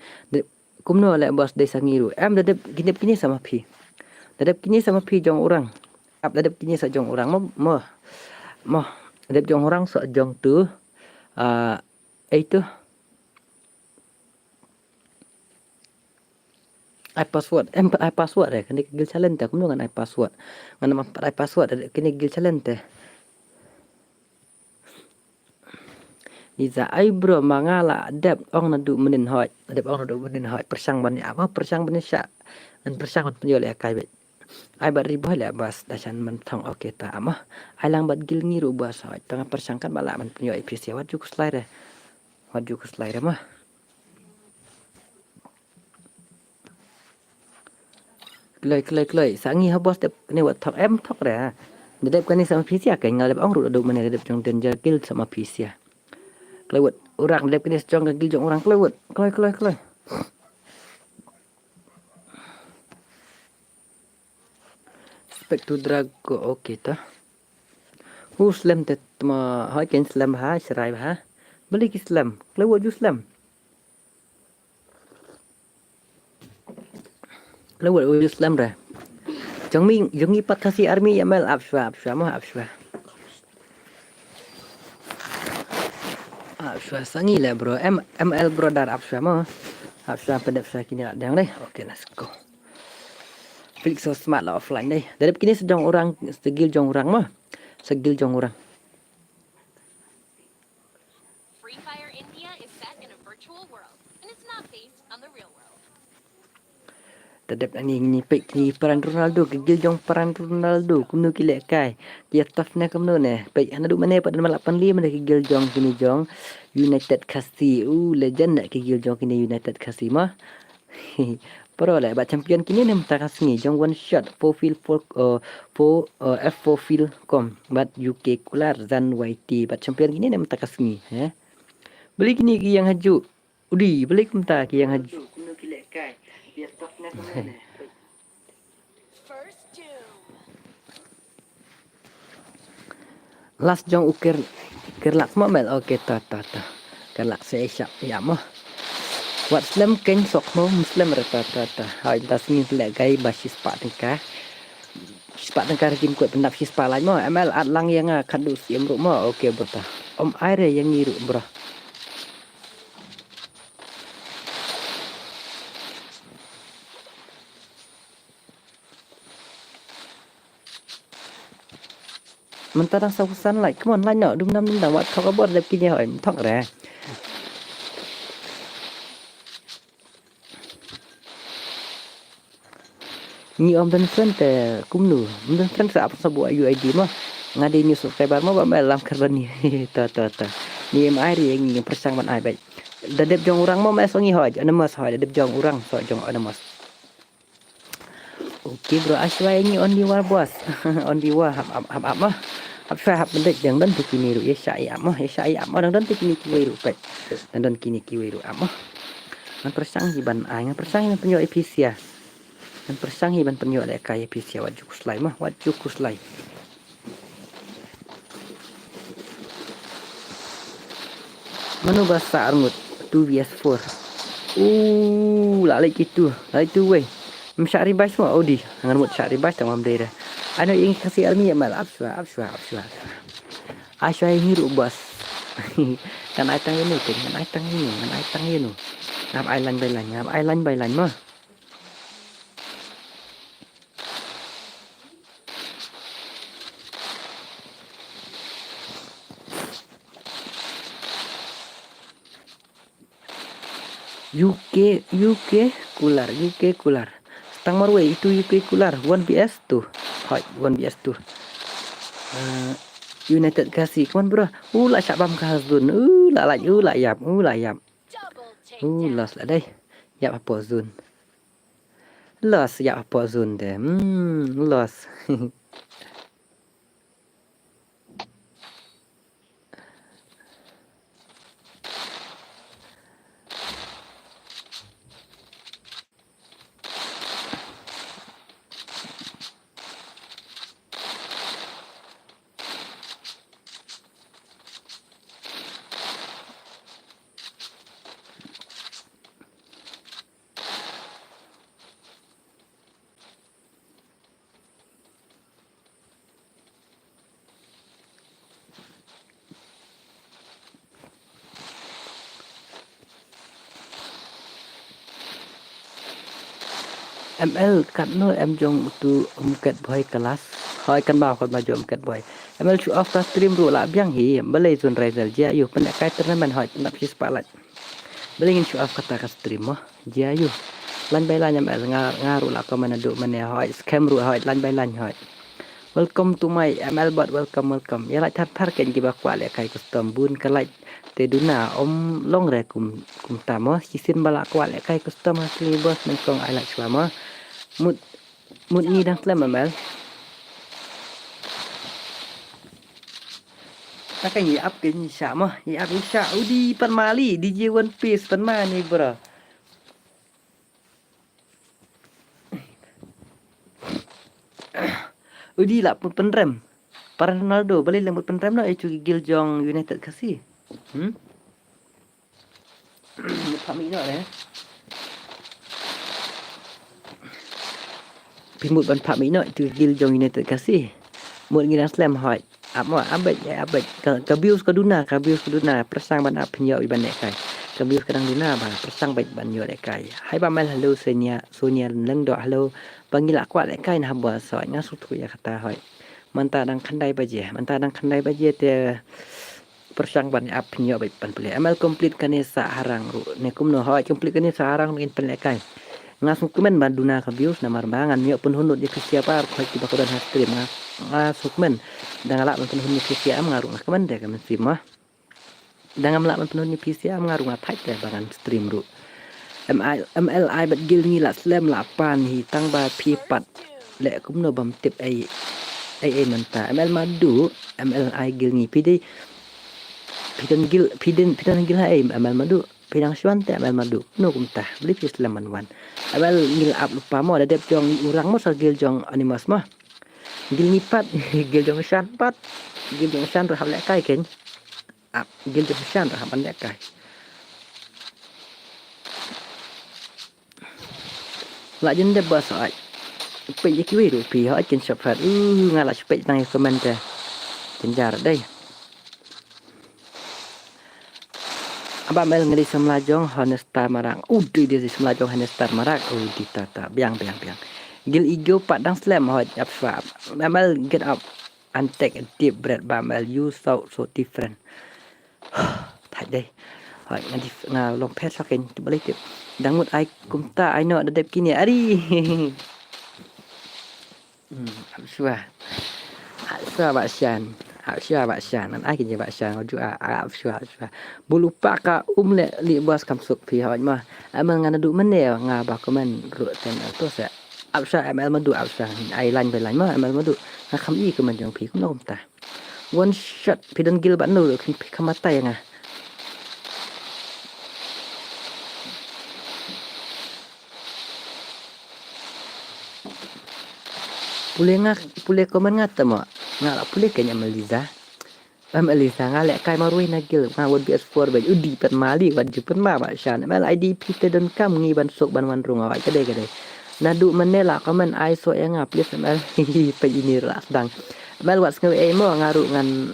Kumno leh boss, dei sa ngi ruh. Em, da dep kine, dep kine sa ma phi. Da dep kine sa ma phi jong u Rang. Ap, da dep kine sa jong u Rang mo, mo. Mo. Da dep jong u Rang sa jong tu. Ah, ei tu. Ai password, em pat ai password eh, kane ka guild challenge te, kumno ngan ai password. Ngan ym pat ai password, eh, kane ka guild challenge te. Liza, ai bro, ma nga la dep ong naduh mynnin hoi, la dep ong naduh mynnin hoi, pyrshang ban ïa, ma pyrshang ban ïa shah. Ngan pyrshang ban pynïoh leh kai beit. Ai bad ri boi leh bas, da shan man thong, okay ta, ama. Ai lang bad guild ngi ruh bas hoi, tang pyrshang kan ba lah ban pynïoh A P C, wat ju khuslai re. Wat ju khuslai re ma. Kloi, kloi, kloi. Sa ngi ha boss dep kane wat thok em thok re ha. Da dep kane sa ma phi sia, ka nga dep ong ruh da dep mane da dep jong Danger Guild sa ma phi sia. Kloi wat, u Rang da dep kane sa jong ka guild jong u Rang, kloi wat. Kloi, kloi, kloi. Spec to Drago, okay ta. U slem te ma, hoi ken slem ha, shrai ha. Beli ki slem, kloi wat ju slem. Kloi wat ju slem re. Jong mi, jong ngi pat Khasi Army ïa mel, ap shwa, ap shwa mo, ap shwa. Ap shwa sa ngi leh bro, M-, M L brother ap shwa mo. Ap shwa, pynïap shwa kine la dang dei. Okay, let's go. Felix so smart la offline dei. Da dep kine sa jong u Rang, sa guild jong u Rang mo. Sa guild jong u Rang. Free Fire India is set in a virtual world, and it's not based on the real world. Da dep ani ngi peit ki Pran Ronaldo, ki guild jong Pran Ronaldo, kumno ki leh kai. Ki ïa tough ne kumno ne. Peit, hana du mane pat da ma la pynlih mane ki guild jong kini jong United Khasi. U legend ne ki guild jong kini United Khasi ma. Pro leh, bad champion kini ne mynta ka sngi jong one shot, four field, four, uh, four, uh, F four field com. Bad U K Kular, Zan Y T. Bad champion kini ne mynta ka sngi, eh. Beli kini ki ïa nga ju. Udi, beli kumta ki ïa nga ju. Last jong u Ker-, Kerlak mo mel, okay, ta, ta, ta. Kerlak se sha, ïa mo. Wat slem ken sok mo, slem re ta, ta, ta. Hai, da sngi leh kai ba shispah tyngka. Shispah tyngka re kim kwet pyndap shispah lait mo, M L at lang ïa nga khatduh siem ruh mo, okay bro ta. Om ai re ïa ngi ruh bro. Mynta dang sa khusan lait, come on lait noh, dum nam dum dang wat thok abor dep kine hoi, thok re. Ngi om don friend te kumno, om don friend sa ap sa bu U I D mo. Nga dei new subscriber mo ba me lam kar ni. Ta ta ta. Ni em ai ri ngi pyrshang ban ai bai. Da dep jong u Rang mo me so ngi hoi, anonymous hoi, da dep jong u Rang so jong anonymous. Okay bro, ai shwa ïa ngi only war boss. Only war hap hap hap hap mo. Hap shwa hap mendek dang don te kine ruh ïa sha ïa mo, ïa sha ïa mo dang don te kine kiwei ruh pek. Dang don kine kiwei ruh ap mo. Ngan pyrshang hi ban ai, ngan pyrshang hi ban pynïoh ïa phi sia. Ngan pyrshang hi ban pynïoh leh kai ïa phi sia wat ju khuslai mo, wat ju khuslai. Mano ba sah arngut two V S four. U la leh kitu, la leh tu wei. Mshah ribas mo odi, ngan mut shah ribas tang mam dei dah. Ano ing Khasi Army ya mal ap shwa, ap shwa, ap shwa. Ai shwa ing hiru bas. Kan ai tang inu, kan ai tang inu, kan ai tang inu. Ngam ai lan bai lan, ngam ai lan bai lan mo. U K, U K Kular, U K Kular. Tang marwei itu U K Kular, one V S two. Hoi, one V S two. Uh, United Khasi, come on bro. U la shah bam ka zone. U la la, u la yap, u la yap. U lost la dei. Yap hapoh zone. Lost, yap hapoh zone de. Hmm, lost. M L katno em jong utu Umket Boy Kalas. Hoi kan ba, kan ba jong Umket Boy. M L shu off ka stream ruh la biang hi. Balei Zone Riser jia yu pynlehkai tournament hoi nap shi spah lait. Balei ngin shu off kata ka stream mo. Jia yu. Line by line M L nga, nga ruh la comment naduh mane hoi. Scam ruh hoi line by line hoi. Welcome to my M L bot, welcome, welcome. Ïa lait thar thar kein kiba kwah lehkai custom bun ka lait te duna ym long re kum, kumta mo. Shisien ba la kwah lehkai custom ha Sling Boss nyngkong ai lait shuwa mo. Mut, mut ngi dang slem M L. Ta ka ngi ap kein sha mo, ngi ap sha udi pan mali, D J One Piece pan mani bro. Udi la pun pynrem. Para Ronaldo, balei lem mut pynrem noh, eh, ïa ki gil jong United Khasi. Hmm? Mut pha mi noh, eh. Phi mut ban pha mi noh, ïa ki gil jong United Khasi. Mut ngi dang slem hoi. Ap mo, ap beit, ap beit. Ka, ka views ka duna, ka views ka duna. Pyrshang ban ap phin ïoh ban lehkai. Ka views ka dang duna ba, pyrshang beit ban ïoh lehkai. Hai ba mel hello Sonia, Sonia Lengdoh hello. Ba ngi la kwah lehkai na haba soi nga sngewthuh ïa kata hoi. Mynta dang khyndai baje, mynta dang khyndai baje te pyrshang ban ap phin ïoh beit ban pynlehkai. M L complete kane sah harang ruh. Ne kumno hoi complete kane sah harang ruh ngin pynlehkai. Nga sngewkmen ban duna ka views namar ba ngan ïoh pynhun lut ïa phi sha par khoi kiba ka don ha stream nga. Nga sngewkmen. Da nga lah ban pynhun ïa phi sha em nga ruh nga kmen de ka mynsiem ma. Da ngam lah ban pynhun ïa phi sha em nga ruh nga thait de ba ngan stream ruh. M L, M L ai bad gil ngi la slem la pan hi tang ba phi pat leh kumno bam tip ei ei ei mynta. M L Madu, M L ai gil ngi phi dei phi don gil phi den phi don gil ha ei M L Madu. Phi dang shuan te M L Madu. No kumta. Beli phi slem man wan. M L ngil ap lupa mo da dep jong urang mo sa gil jong Animus mo. Gil ngi pat, gil jong shan pat. Gil jong shan ruh hap lehkai kein. Ap gil jong shan ruh hap ban lehkai. La jin dep ba sa ai. Peit ïa kiwei ruh phi ha ai kin shop fat. Uh, nga la shu peit tang ïa comment te. Jynjar dei. Aba mel ngeli samla jong Honestar Marak. Udi di samla jong Honestar Marak. Udi tata. Biang, biang, biang. Gil ego pat dang slem hoi ap swap. Ba mel get up and take a deep breath ba mel you so, so different. Thait dei. Hoi nga dif-, nga long phet sokin. Kiba lei tip. Dang mut ai kumta ai no da dep kine. Ari. Hmm, ap shuwa. Ap shuwa ba shan. Ap shuwa ba shan. Nan ai kine ba shan. Ju a, ap shuwa, ap shuwa. Bulu pa ka um le li bos kam suk phi hoi ma. Amal nga nadu mene nga ba comment ruh ten to se. Ap shuwa M L Madu ap shuwa. Ai line by line ma M L Madu. Nga kam i comment jong phi kumno kumta. One shot phi don gil ba no ruh phi kam matai nga. Pule nga, pule comment nga tamo. Nga la pule kenya Melissa. Em Elisa nga lehkai marwei na gil nga wad B S four bad udi pat mali wad ju pat ma ba shan. Mel I D P te don kam ngi ban sok ban wan rung awai kadei kadei. Nadu mane la comment ai so ïa nga please mel. Peit ini la sdang. Mel wat sngew ei mo nga ruh ngan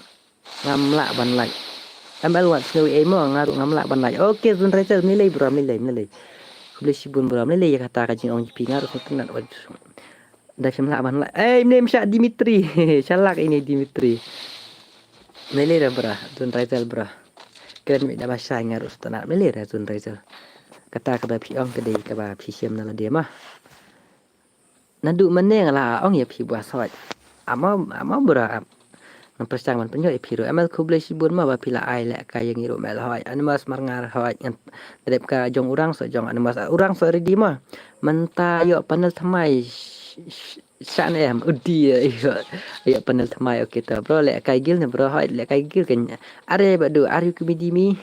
ngam lah ban like. Mel wat sngew ei mo nga ruh ngam lah ban like. Okay, Zun Rachel mlilei bro mlilei mlilei. Khublei shibun bro mlilei ïa kata ka jingong jipi nga ruh sngewtynnat wad. Da shim lah ban like. Eh, mlei msha Dimitri. Shalak ini Dimitri. Mele ra bra, Zun Rachel bra. Kren mi da ba shai nga ruh sngewtynnat mele ra Zun Rachel. Kata kaba phi ong ka dei kaba phi shem na lade ma. Nadu mane nga la ong ïa phi ba sawat. Ama, ama bra. Ngan pyrshang ban pynjot ïa phi ruh. Mel khublei shibun ma ba phi la ai lehkai ïa ngi ruh mel hoi. Animus mar ngar hoi. Ngan dep ka jong urang so jong Animus. Urang so ready ma. Mynta ïoh panel thymmai. Shan em udi ïoh, ïoh panel thymmai. Okay ta bro lehkai gil ne bro hoi lehkai gil kan. Are ba du are you comedy me.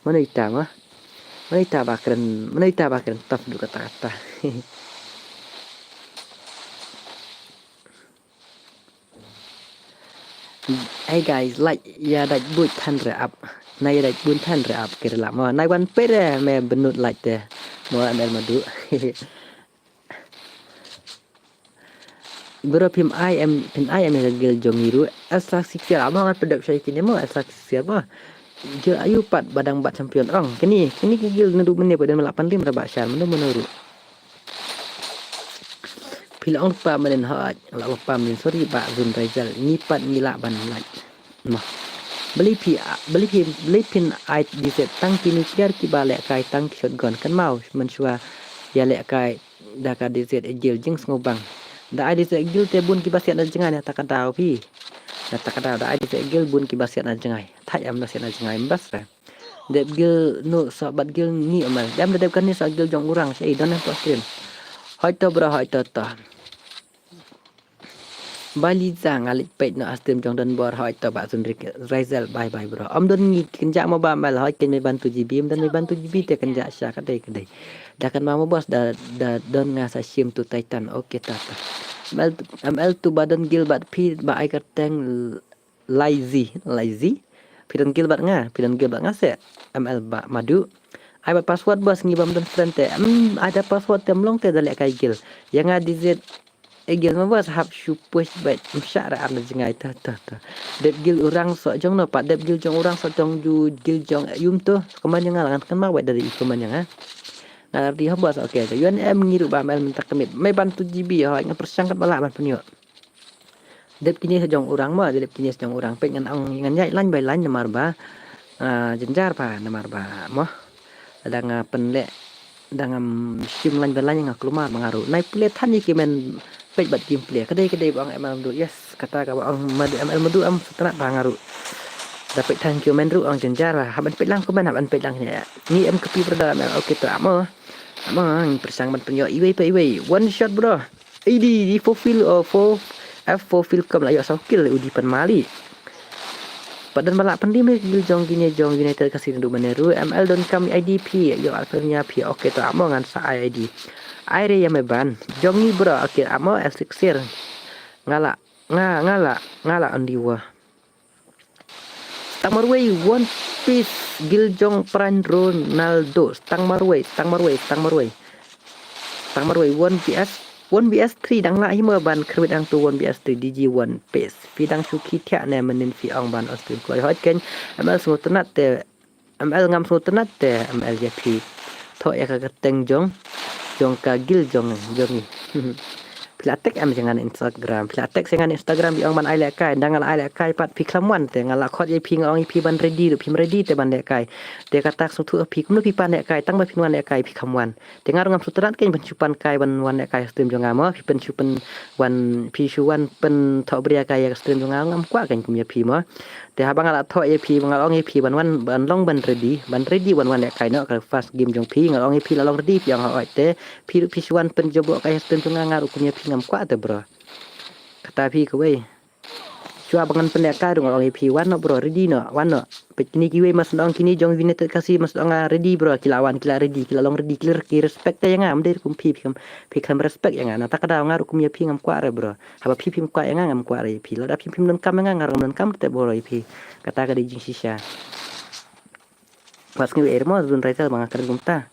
Mano ita ma. Mano ita ba kren, mano ita ba kren tough du kata kata. Hey guys, like ïa dait buit than re ap. Na ïa dait buit than re ap kire la mo. Nai wan pere me benut like te. Mo amel madu. Bro phim ai em, phim ai em ïa ka gil jong ngi ruh. Asa sik sia mo ngan pedok shai kine mo asa sik sia mo. Gil ayu pat badang bat champion ong. Kini, kini ki gil nadu mene padan melak pandim ra ba shar menu menu ruh. Phi la ong lypa mynnin hooid, la ong lypa mynnin, sorry Bah Zunraijel, ngi pat ngi lah ban lait. Mo. Balei phi, balei phi, balei phin ai D Z tang kine ki kiba lehkai tang ki shotgun, kynmaw mynshuwa ïalehkai da ka D Z Eagle jingsngewbang. Da ai D Z Eagle te bun kiba siat na jngai na ta ka daw phi. Na ta ka daw da ai D Z Eagle bun kiba siat na jngai. Thait em da siat na jngai mbas re. Dep Eagle nu sa bat Eagle ngi amal. Dem da dep kane sa Eagle jong urang sa i don em to screen. Hoi to bro, hoi to to. Bali za nga leit peit noh ha stream jong Don Bor, hoi to Bah Zunraijel, bye bye bro. Ym don ngi kynjah mo Bah Mel, hoi kynjah me bantu G B, ym don me bantu G B te kynjah sha kadei kadei. Da kan ma mo boss da, da don nga sa shim tu Titan, okay ta ta. M L, M L tu ba don Eagle bad phi ba ai kyrteng Lazy, Lazy. Phi don Eagle bad nga, phi don Eagle bad nga se. M L Bah Madu. Ai bad password boss ngi bam don friend te. Em, ai da password te mlong te da lehkai Eagle. Ïa nga D Z Eagle ma boss hap shu push bad mshah ra ar na jngai ta ta ta. Dep Eagle urang so jong no pat dep Eagle jong urang so jong ju Eagle jong yum to. Kumban ïa nga la ngan kan ma bad da i kumban ïa nga. Nga la ready ha boss, okay. Yuan em ngi ruh ba mel mynta kmit. Me bantu G B hoi nga pyrshang kat ba lah ban pynïoh. Dep kine sa jong urang mo, dep kine sa jong urang peit ngan ong ngan ïaid line by line namar ba. Ah, jynjar ba namar ba mo. Da nga pynleh da ngam shim line by line nga kulmar ba nga ruh. Nai pule than ïa ki men peit bad kim pule. Kadei kadei ba ong M L Madu. Yes, kata ka ba ong Madu, M L Madu am sutnat ba nga ruh. Da peit than ki men ruh ong jynjar ba. Haban peit lang ku men haban peit lang kine. Ngi em kapi brother M L. Okay to amo. Amo ngi pyrshang ban pynïoh iwei pa iwei. One shot bro. A D, di four fill, oh, four, F four fill kam la ïoh saw kill, udi pan mali. Padan ba lah pyndim ïa ki Eagle jong kine jong United Khasi Ndu Maneru, M L don kam I D phi, ïoh Alpha Romeo phi, okay to amo ngan sa ai I D. Ai re ïa me ban, jong ngi bro, okay amo F six er. Nga la, nga, nga la, nga la on di wa. Stang marwei, One Piece, Eagle jong Prime Ronaldo. Stang marwei, stang marwei, stang marwei. Stang marwei, One V S, One V S three, dang lah hi mo ban khyrwit hangto One V S three, D G One Piece. Phi dang shu khie thiah ne mynnin phi ong ban on stream kloi hoi ken, M L sngewtynnat te, M L ngam sngewtynnat te, M L ïa phi. Thoh ïa ka kyrteng jong, jong ka Eagle jong, jong ngi. Phi la tag em sha ngan Instagram. Phi la tag sha ngan Instagram phi ong ban ai lehkai. Dang nga la ai lehkai pat phi khlem wan te nga la khot ïa phi nga ong ïa phi ban ready ruh phim ready te ban lehkai. Te kata sngewthuh phi kumno phi pan lehkai tang ba phin wan lehkai phi khlem wan. Te nga ruh ngam sngewtynnat kein ban shu pan kai ban wan lehkai stream jong nga mo. Phi pyn shu pyn wan phi shu wan pynthoh bria kai ïa ka stream jong nga ngam kwah kein kum ïa phi mo. Te haba nga la thoh ïa phi, nga la ong ïa phi ban wan, ban long ban ready, ban ready wan wan lehkai noh ka first game jong phi, nga la ong ïa phi la long ready phi ong hooid te, phi ruh phi shu wan pynjop kai ha stream jong nga, nga ruh kum ïa phi ngam kwah te bro. Kata phi kawei. Shuwa ba ngan pynlehkai ruh nga la ong ïa phi wan noh bro, ready noh, wan noh. Peit kine kiwei mas ong kine jong United Khasi mas ong nga ready bro, ki la wan, ki la ready, ki la long ready, ki la ki respect te ïa nga, ym dei kum phi, phi khlem, phi khlem respect ïa nga, na ta ka daw nga ruh kum ïa phi ngam kwah re bro. Haba phi phim kwah ïa nga ngam kwah re ïa phi. Lada phi phim donkam ïa nga nga ruh ngam donkam te bro ïa phi. Kata ka dei jingshisha. Wat sngew ei re mo Zunraijel ba nga kren kumta.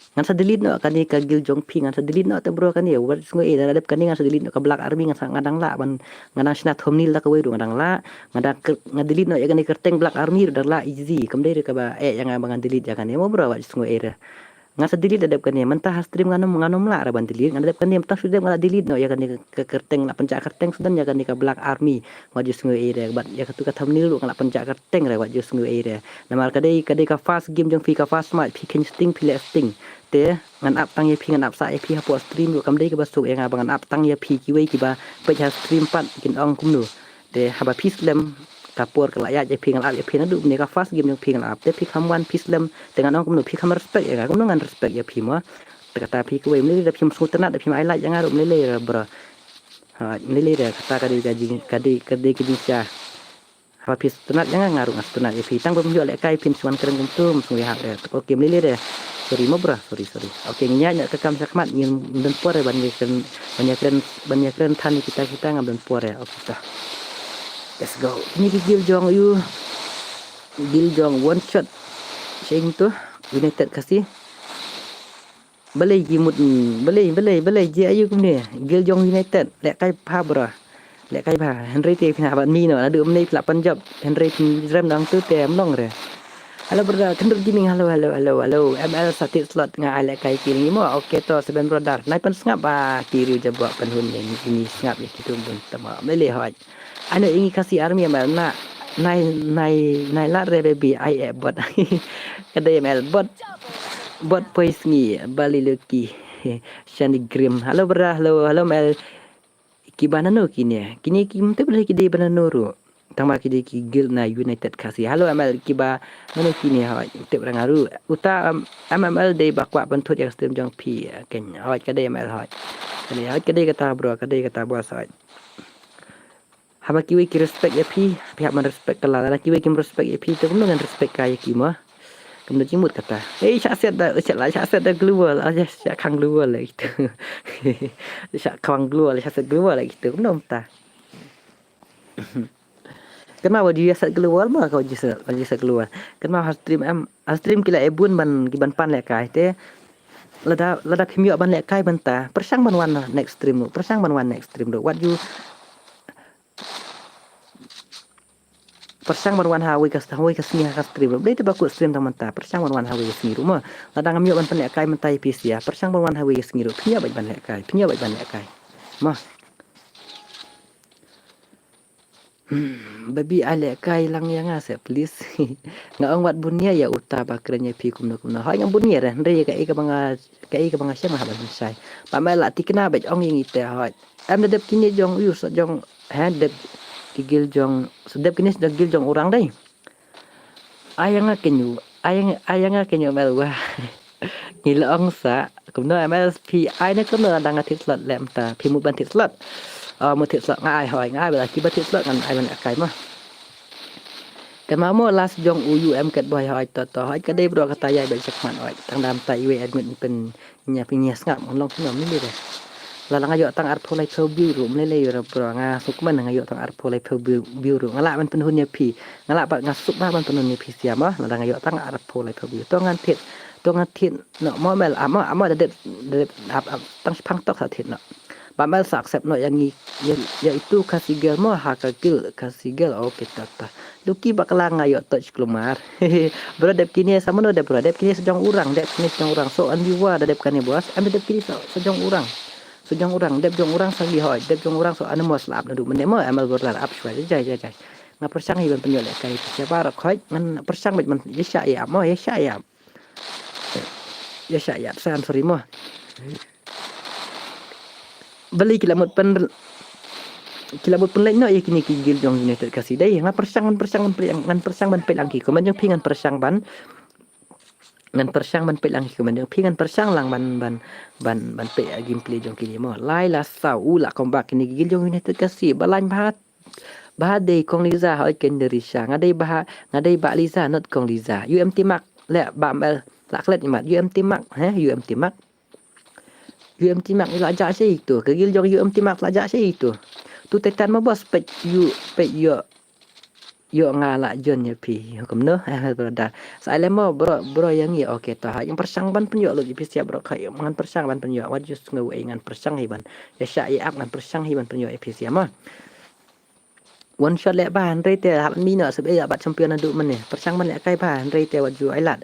Ngan sa delete noh kane ka Eagle jong phi ngan sa delete noh te bro kane. Wat sngew ei da dep kane ngan sa delete noh ka Black Army ngan sa nga dang lah ban nga dang shna thumbnail da kawei ruh nga dang lah. Nga dang ker-, nga delete noh ïa kane kyrteng Black Army ruh dang lah easy. Kam dei re kaba eh ïa nga ba ngan delete ïa kane mo bro wat sngew ei re. Nga sa delete da dep kane mynta ha stream ngan ym, ngan ym lah re ban delete, nga da dep kane mynta shu dep nga la delete noh ïa kane ka kyrteng la pynjah kyrteng sdang ïa kane ka Black Army. Wat ju sngew ei re bad ïa katu ka thumbnail ruh nga la pynjah kyrteng re wat ju sngew ei re. Namar ka dei, ka dei ka first game jong phi ka first match phi khein sting phi leh sting. Te ngan ap tang ïa phi ngan ap sah ïa phi hapoh stream ruh kam dei kaba suk ïa nga ba ngan ap tang ïa phi kiwei kiba peit ha stream pat kin ong kumno. Te haba phi slem ka por ka la ïaid ïa phi nga la ap ïa phi naduh mynne ka first game jong phi nga la ap te phi khlem wan phi slem te ngan ong kumno phi khlem respect ïa nga kumno ngan respect ïa phi mo. Te kata phi kawei mynlei da phim sngewtynnat da phim ai like ïa nga ruh mynlei re bro. Ha mynlei re kata ka dei ka jing ka dei ka dei ka jingshisha. Haba phi sngewtynnat ïa nga nga ruh nga sngewtynnat ïa phi tang ba phim ïoh lehkai phin shu wan kren kumto ym sngewbha re. Okay mynlei re. Sorry mo bro, sorry sorry. Okay ngin ïaid noh ka kam shakhmat ngim don por re ban ïakren ban ïakren ban ïakren than ïa kita kita ngam don por re. Okay to. Let's go. Kine ki Eagle jong ïa u Eagle jong one shot. Sheng tu United Khasi. Balei ki mut balei balei balei ji ayu kumne Eagle jong United lehkai bha bro. Lehkai bha hynrei te phi na ban mi noh naduh mynne phi la pynjop hynrei phi rem dang tu te ym long re. Hello brother, Khyndit Gaming, hello, hello, hello, hello. M L sa thied slot nga ai lehkai ki lyngi mo. Okay to, Seven Brother. Nai pynsngap ba ki riew jaboh pynhun ïa ngi, ngi sngap ïa ki tum bun tama. Mele hoi. Ano ïa ngi Khasi Army M L na, nai, nai, nai lad re baby, ai eh bot. Ka dei M L bot. Bot poi sngi, Bali Lucky. Shani Grim. Hello brother, hello, hello M L. Kiba nano kine? Kine kim tip lei ki dei ba nano ruh. Tang ba ki dei ki guild na United Khasi. Hello M L, kiba nano kine hoi? Tip ra nga ruh. Uta, um, M M L dei ba kwah pynthut ïa ka stream jong phi. Ken hoi ka dei M L hoi. Ka dei hoi ka dei kata bro, ka dei kata boss hoi. Haba kiwei ki respect ïa phi, phi hap ban respect ka la. Lada kiwei kim respect ïa phi, to kumno ngan respect ka ïa ki mo. Kumno jingmut kata. Ei, shah set da, shah la, shah set da global, ah, shah khang global lagi tu. Shah khang global, shah set global lagi tu. Kumno mynta. Kynmaw ba ju ïa set global mo, ka ju set, ju set global. Kynmaw ha stream em, ha stream ki la eh bun ban, ki ban pan lehkai te. Lada, lada phim ïoh ban lehkai mynta, pyrshang ban wan next stream ruh, pyrshang ban wan next stream ruh. Wat ju Pyrshang ban wan ha wei ka, ha wei ka sngi ha ka stream ruh. Balei te ba kut stream tang mynta. Pyrshang ban wan ha wei ka sngi ruh mo. Lada ngam ïoh ban pynlehkai mynta ïa phi sha. Pyrshang ban wan ha wei ka sngi ruh. Phin ïoh beit ban lehkai. Phin ïoh beit ban lehkai. Mo. Hmm, baby ai lehkai lang ïa nga seh please. Nga ong wat bun ïa ïa uta ba kren ïa phi kumno kumno. Hoi ngam bun ïa re. Hynrei ïa kaei kaba nga, kaei kaba nga shem nga hap ban shai. Ba me la thikna beit ong ïa ngi te hoi. Em da dep kine jong u sa jong ha dep ki guild jong, sa dep kine sa jong guild jong orang dei. Ai ïa nga kine, ai ïa nga, ai ïa nga kine mel wa. Ngi la ong sa kumno mel phi ai ne kumno dang nga thied slot lem ta phi mut ban thied slot. Oh, mut thied slot nga ai hoi nga ai ba ki ba thied slot ngan ai ban akai ma. Te ma mo last jong u U M kat boy hoi to to hoi ka dei bro kata ïa ba check man hoi tang dam ta iwe admit pen Nya phi nya sngap ngan long phi ngam ni de. La la nga ïoh tang arphew laiphew view ruh mlei lei ruh bro nga suk man nga ïoh tang arphew laiphew view ruh nga lah ban pynhun ïa phi. Nga lah pat nga suk bah ban pynhun ïa phi sia mo la la nga ïoh tang arphew laiphew view to ngan thied to ngan thied no mo mel amo amo da dep da dep ap ap tang shipang tok sa thied no. Ba mel sa accept no ïa ngi ïa itu Khasi girl mo ha ka guild Khasi girl okay ta ta. Lucky bakla nga ïoh touch kulmar. Bro dep kine sa mano dep bro dep kine sa jong orang dep kine sa jong orang so an viewer da dep kane bos an dep kine sa jong orang. Sa jong orang dep jong orang sa gi hoi dep jong orang so an mo slap na du mene mo M L bor lar ap shwa jai jai jai. Nga pyrshang hi ban pynjol kai pisa ba rak hoi ngan pyrshang bit man ya sha ya mo ya sha ya. Ya sha ya sa an sorry mo. Beli kila mut pen kila mut pen lek no ya kini ki guild jong United Khasi dei ngan pyrshang ngan pyrshang ngan pyrshang ngan pyrshang ban peit lang ki komen jong phi ngan pyrshang ban ngan pyrshang ban peit lang ki komen jong phi ngan pyrshang lang ban ban ban ban peit gameplay jong kini mo lai la sa u la komba kini ki guild jong United Khasi ba lain ba ba dei kong Liza ha oi ken deri sha nga dei ba nga dei ba Liza not kong Liza U M T Mark le ba mel la klet ni mat U M T Mark he U M T Mark U M T Mark la ja shi tu ke gil jong U M T Mark la ja shi tu tu te tan ma bos pet U pet yo yo nga la jon ya phi hukum no eh brother sa ai lemo bro bro yang ye okay to ha yang persang ban penyo lo phi sia bro kai ngan persang ban penyo wat just ngau ai ngan persang hi ban ya sha ya ap ngan persang hi ban penyo phi sia ma One shot leh ba hynrei te hap mi no sebe ya bat champion adu mene. Persang ban leh kai ba hynrei te wat ju ai lat.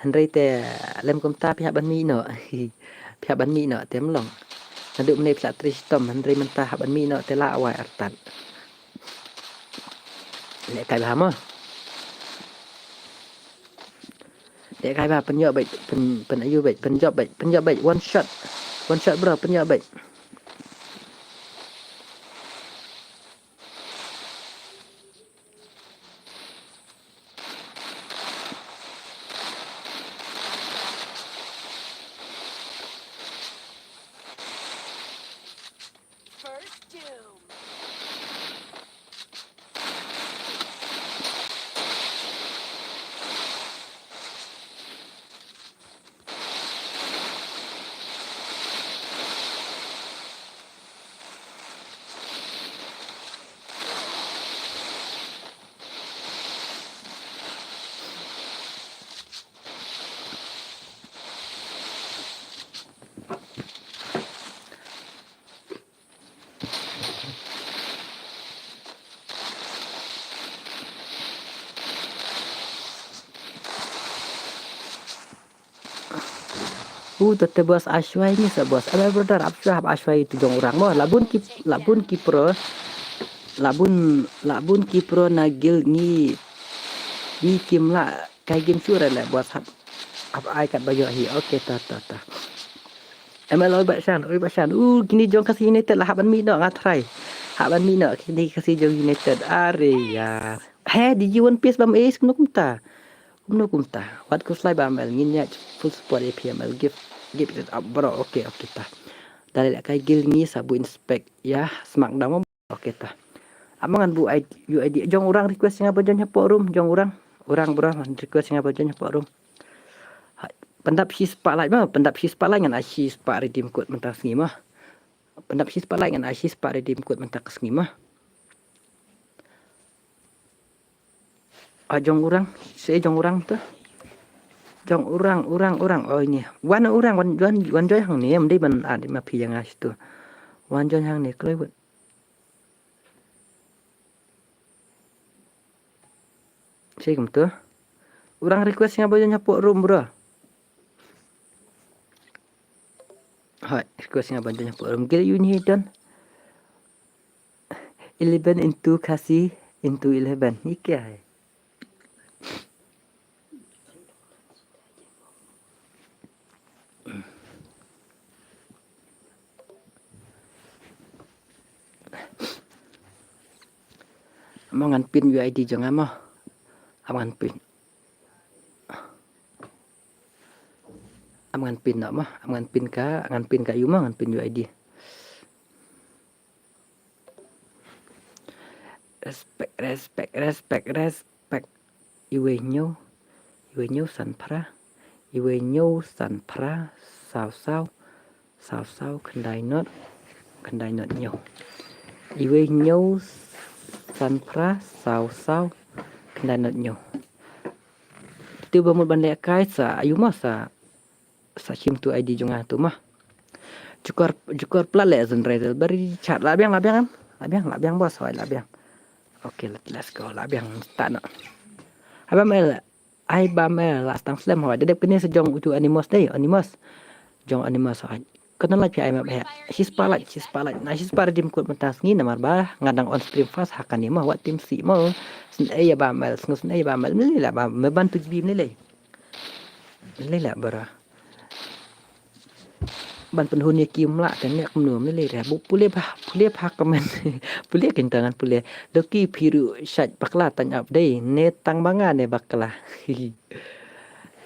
Hynrei te lem kumta phi hap ban mi no. Phi hap ban mi no te mlong. Adu mene phi la tri stom hynrei mynta hap ban mi no te la awai artat. Leh kai ba mo. Leh kai ba penyo bait pen pen ayu bait penjop bait penjop bait one shot. One shot bro penyo bait. U, te te boss, ai shwa ïa ngi sa boss. Aba brother, ap shwa, ap ai shwa ïa tu jong u Rang mo. La bun ki, la bun ki pro. La bun, la bun ki pro na guild ngi. Ngi kim lah kai game shuh re le boss, hap. Ap ai kat ba ïoh hi. Okay, ta ta ta. M L, oi Bah Shan, oi Bah Shan. U, kine jong Khasi United la hap ban mih noh, nga try. Hap ban mih noh kine Khasi jong United. Are yar. He, D J One Piece bam ace, kumno kumta? Kumno kumta? Wat khuslai Bah M L, ngin ïa full support ïa phi M L, give, give it up bro. Okay, okay ta. Da leh kai guild ngi sa buh inspect ïa Smackdown. Okay ta. Ap ma ngan buh I D, U I D. Jong u Rang request ïa nga ban join hapoh room, jong u Rang. U Rang bro, request ïa nga ban join hapoh room. Hai, pyndap shispah like ma, pyndap shispah like ngan ai shispah redeem code mynta ka sngi ma. Pyndap shispah like ngan ai shispah redeem code mynta ka sngi ma. Ah, jong u Rang, se jong u Rang tu. Jong u Rang, u Rang, u Rang. Oh, ini. Wan u Rang, wan, wan, wan join hangne, ym dei ban, ah, dei ma phi ïa nga shitu. Wan join hangne, kloi wut. Sei kumtu. U Rang request ïa nga ban join hapoh room bro. Hai, request ïa nga ban join hapoh room. Guild United. Eleven into Khasi into eleven. Ni kya hai? Mo ngan pin U I D jong nga mo. Am ngan pin. Am ngan pin no mo. Am ngan pin ka, ngan pin ka U mo, ngan pin U I D. Respect, respect, respect, respect. Iwei hynñiew, iwei hynñiew san phra, iwei hynñiew san phra, saw saw, saw saw, khyndai not, khyndai not hynñiew. Iwei hynñiew san phra, saw saw, khyndai not hynñiew. Te ba mut ban leh kai sa, ayu ma sa, sa shim tu I D jong nga tu ma. Jukor, jukor pla leh zon rai bari chat la biang, la biang, la biang, la biang bos, hoi la biang. Okay, let, let's go, la biang ta no. Ai Bah M L, ai Bah M L, la stang slem hoi. Da dep kane sa jong utu Animus dei, Animus. Jong Animus hoi. Kata la phi ai map he. Shispah like, shispah like. Na shispah redeem code mynta sngi namar ba nga dang on stream fast ha kane mo, wat tim si mo. Sngewsih ïa Bah M L, sngewsih ïa Bah M L. Mlei la ba me ban tu G B mlei. Mlei la bara. Ban pynhun ïa ki mla te ne kumno mlei re. Bu pule ba, pule ba comment. Pule kin tangan pule. Doki phi ruh shait bakla tang up dei. Ne tang ba nga ne bakla.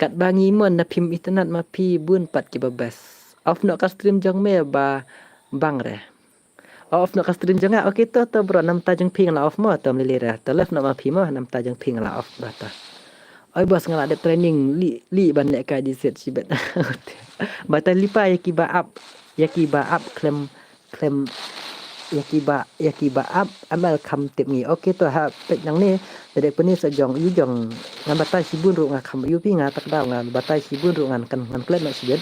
Katba ngi mon na phim internet ma phi bun pat kiba best. Off noh ka stream jong me ba bang re. Off noh ka stream jong nga. Okay to, to bro, namta jong phi nga la off mo, to mlei re. To left noh ma phi mo, namta jong phi nga la off bro to. Oi boss, nga la dep training li, li ban leh kai di set shibet. Batai lipa ïa kiba ap, ïa kiba ap klem, klem, ïa kiba, ïa kiba ap, M L kham tip ngi. Okay to, ha peit nangne, da dep kane sa jong, yu jong, ngan batai shibun ruh nga kham, yu phi nga tak daw, ngan batai shibun ruh ngan kan, ngan klet noh shibet.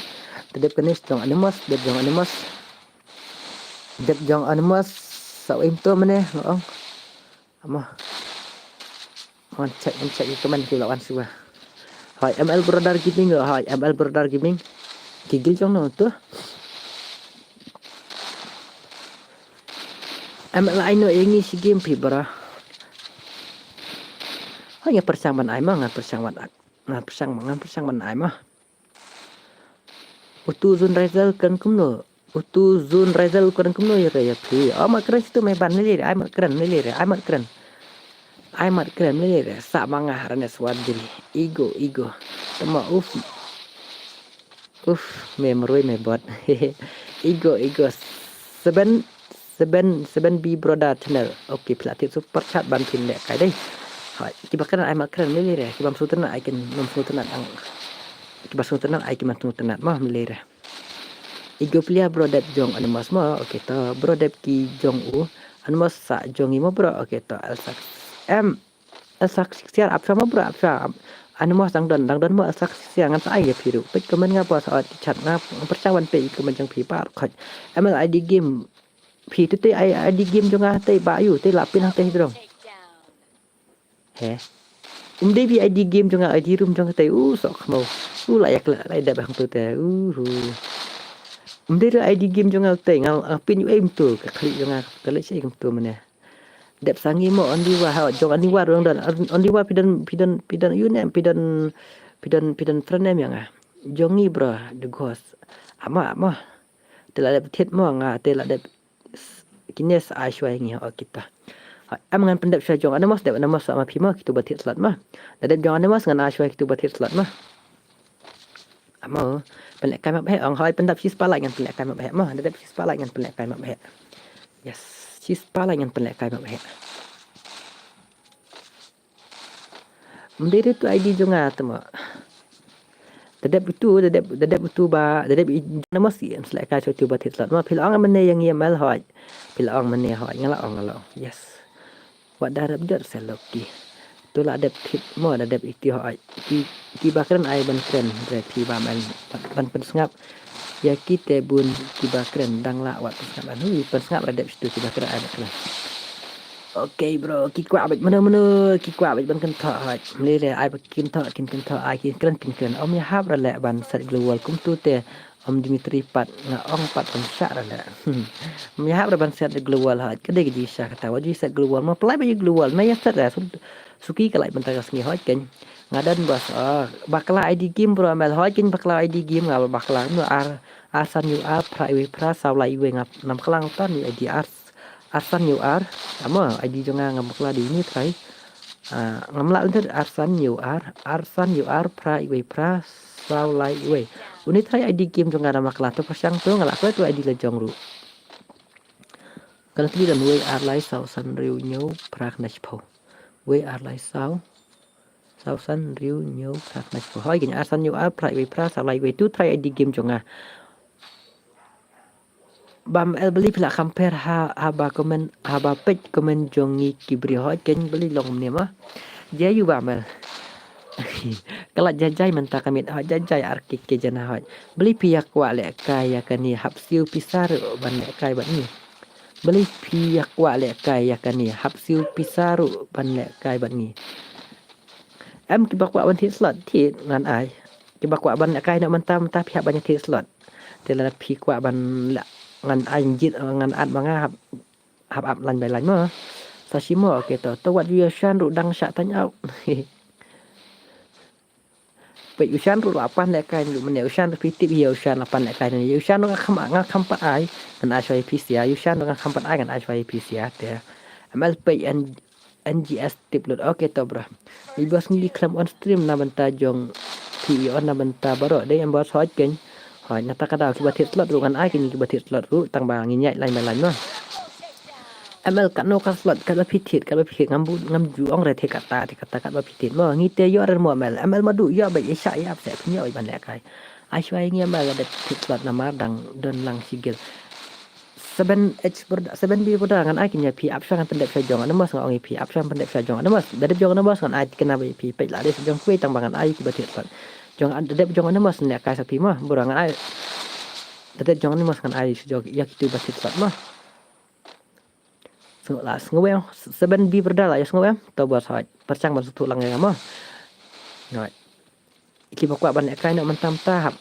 Da dep kane sa jong Animus, dep jong Animus. Dep jong Animus, sa im to mane, nga ong. Amo. Ngan check, ngan check ïa comment ki la wan shuwa. Hai M L Brother Gaming, hai M L Brother Gaming. Ki guild jong no to. M L ai no ïa ngi shi game phi bro. Hai nga pyrshang ban ai ma, ngan pyrshang ban ai. Ngan pyrshang, ngan pyrshang ban ai ma. Utu zun Raizal kren kumno. Utu zun Raizal kren kumno ïa re ïa phi. Oh, mat kren situ me ban lili re. Ai mat kren lili re. Ai mat kren. Ai mat kren lili re. Sa ma nga ha rane swat dili. Ego, ego. Tama uf. Uf, me marwei me bot. Ego, ego. Seven, seven, seven B Brother Channel. Okay, phi la thied super chat ban phin leh kai dei. Hai, kiba kren ai mat kren lili re. Kiba sngewtynnat ai kin sngewtynnat ang. Kiba sngewtynnat ai kin sngewtynnat ma lili re. Ego plia bro dep jong Animus mo. Okay to bro dep ki jong u. Animus sa jong i mo bro. Okay to Elsa. Em. Elsa siar ap sa mo bro ap sa. Animus dang don dang don mo Elsa siar ngan sa ai ïa phi ruh. Peit comment nga bro sa ot ki chat nga pyrshang ban peit comment jong phi par khot. M L I D game. Phi tu te ai I D game jong nga te ba yu te la pin hang te drong. He. Um dei phi I D game jong nga, I D room jong nga te, u sok khmo. U la yak la, la dep hangto te. Uhu. Um dei ru I D game jong nga te, nga, nga pin u em tu, ka khali jong nga, ka le shi kumto mane. Dep sangi mo only wa ha, jong only wa rong don, only wa pidon, pidon, pidon u name, pidon, pidon, pidon friend name yang ah. Jong ngi bro, the ghost. Ama, ama. Te la dep thied mo nga, te la dep kines ai shwa ngi ho kita. Am ngan pyndep shwa jong Anamos, dep Anamos ma phi mo, kitu ba thied slot ma. Da dep jong Anamos ngan ai shwa kitu ba thied slot ma. Amo, pynleh kai map he, ong hoi pyndep shi spalai ngan pynleh kai map he mo, da dep shi spalai ngan pynleh kai map he. Yes, shi spalai ngan pynleh kai map he. Mendiri tu I D jong nga tu mo. Da dep itu, da dep, da dep itu ba, da dep i-, Anamos i, em selek kai tu ba thied slot mo, phi la ong mane yang yem el hoi. Phi la ong mane hoi, nga la ong, nga la ong. Yes. Wat da rep jot se loki. Tu la dep thied mo da dep iti hoi. Ki, ki ba kren ai ban kren re phi ba men ban pynsngap. Ya ki te bun ki ba kren dang la wat pynsngap anu pynsngap re dep situ ki ba kren ai ban kren. Okay bro, ki kwah bad mano mano ki kwah bad ban kynthoh hoi. Mli re ai ba kynthoh kin kynthoh ai ki kren kin kren. Om ya hap re le ban set global kum tu te. Om Dimitri pat nga ong pat ong sha ra le. Hmm. Mya hap ra ban set global ha ka dei ka jingshah kata wa jingset global ma pelai ba global na ya set ra suki ka lai benta ka sngi hoi ken. Nga dan bas ah bakla I D game bro mel hoi ken bakla I D game nga bakla no ar ar san yu ar pra iwe pra saw lai iwe nga nam klang tan yu I D ar ar san yu ar ama I D jong nga nga bakla di ni trai. Ah, ngam lah enter arsan yu ar, arsan yu ar pra iwe pra saw lai iwe. Uni trai I D game jong nga da makla to pyrshang to nga lah klet I D la jong ru. Kan tli dan wei ar lai saw san riu nyu pra kna chipho. Wei ar lai saw saw san riu nyu pra kna chipho. Hoi gin arsan yu ar pra iwe pra saw lai iwe tu trai I D game jong nga. Bam el beli pila compare ha ha ba comment ha ba page comment jong ngi ki bri hoi ken beli long ne ma. Jai yu bam el. Kala jajai menta kamit hoi jajai ar ki ke jana hoi. Beli pi yak wa le kai ya kani hap siu pisaru ban le kai ban ni. Beli pi yak wa le kai ya kani hap siu pisaru ban le kai ban ni. Em ki ba kwah ban thied slot thied ngan ai. Ki ba kwah ban le kai no menta menta phi hap ban thied slot. Te la phi kwah ban la ngan ai jit ngan at ma nga hap hap ap lain bai lain mo. Sa shi mo ke to to wat yu shan ru dang sha tang au. Pei u shan ru la pan le kai ru mene u shan ru phi tip hi u shan la pan le kai ne u shan ru nga kham nga kham pat ai ngan ai shwai phi sia u shan ru nga kham pat ai ngan ai shwai phi sia te. Amal pei an N G S tip lut. Okay to bro. I bos ngi khlem on stream na bynta jong P E on na bynta baro dei em bos hoj ken. Hoj na ta ka daw ki ba thied slot ru ngan ai ken ki ba thied slot ru tang ba ngi nyai lain ba lain no. M L kat no ka slot kat ba phi thied kat ba phi thied ngam bu ngam ju ong re thied kat ta thied kat ta kat ba phi thied mo ngi te yo re mo M L M L ma du yo ba i sha i ap se phi yo ban le kai. Ai shwa ngi M L da thied slot na mar dang don lang sigil. Seven H berda, seven B berda ngan ai kenya phi ap shang pendek sha jong Anamos ngan ong phi ap shang pendek sha jong Anamos. Da dep jong Anamos ngan ai kena ba phi peit la dei sha jong kui tang ba ngan ai ki ba thied slot. Jong da dep jong Anamos ne kai sa phi ma bura ngan ai. Da dep jong Anamos ngan ai sha jong ya kitu ba thied slot ma. Sngew la sngew em seven B berda la ya sngew em. To ba sa perchang ban sutu lang ya ma. Ngai. Ki ba kwah ban lehkai noh mynta mynta hap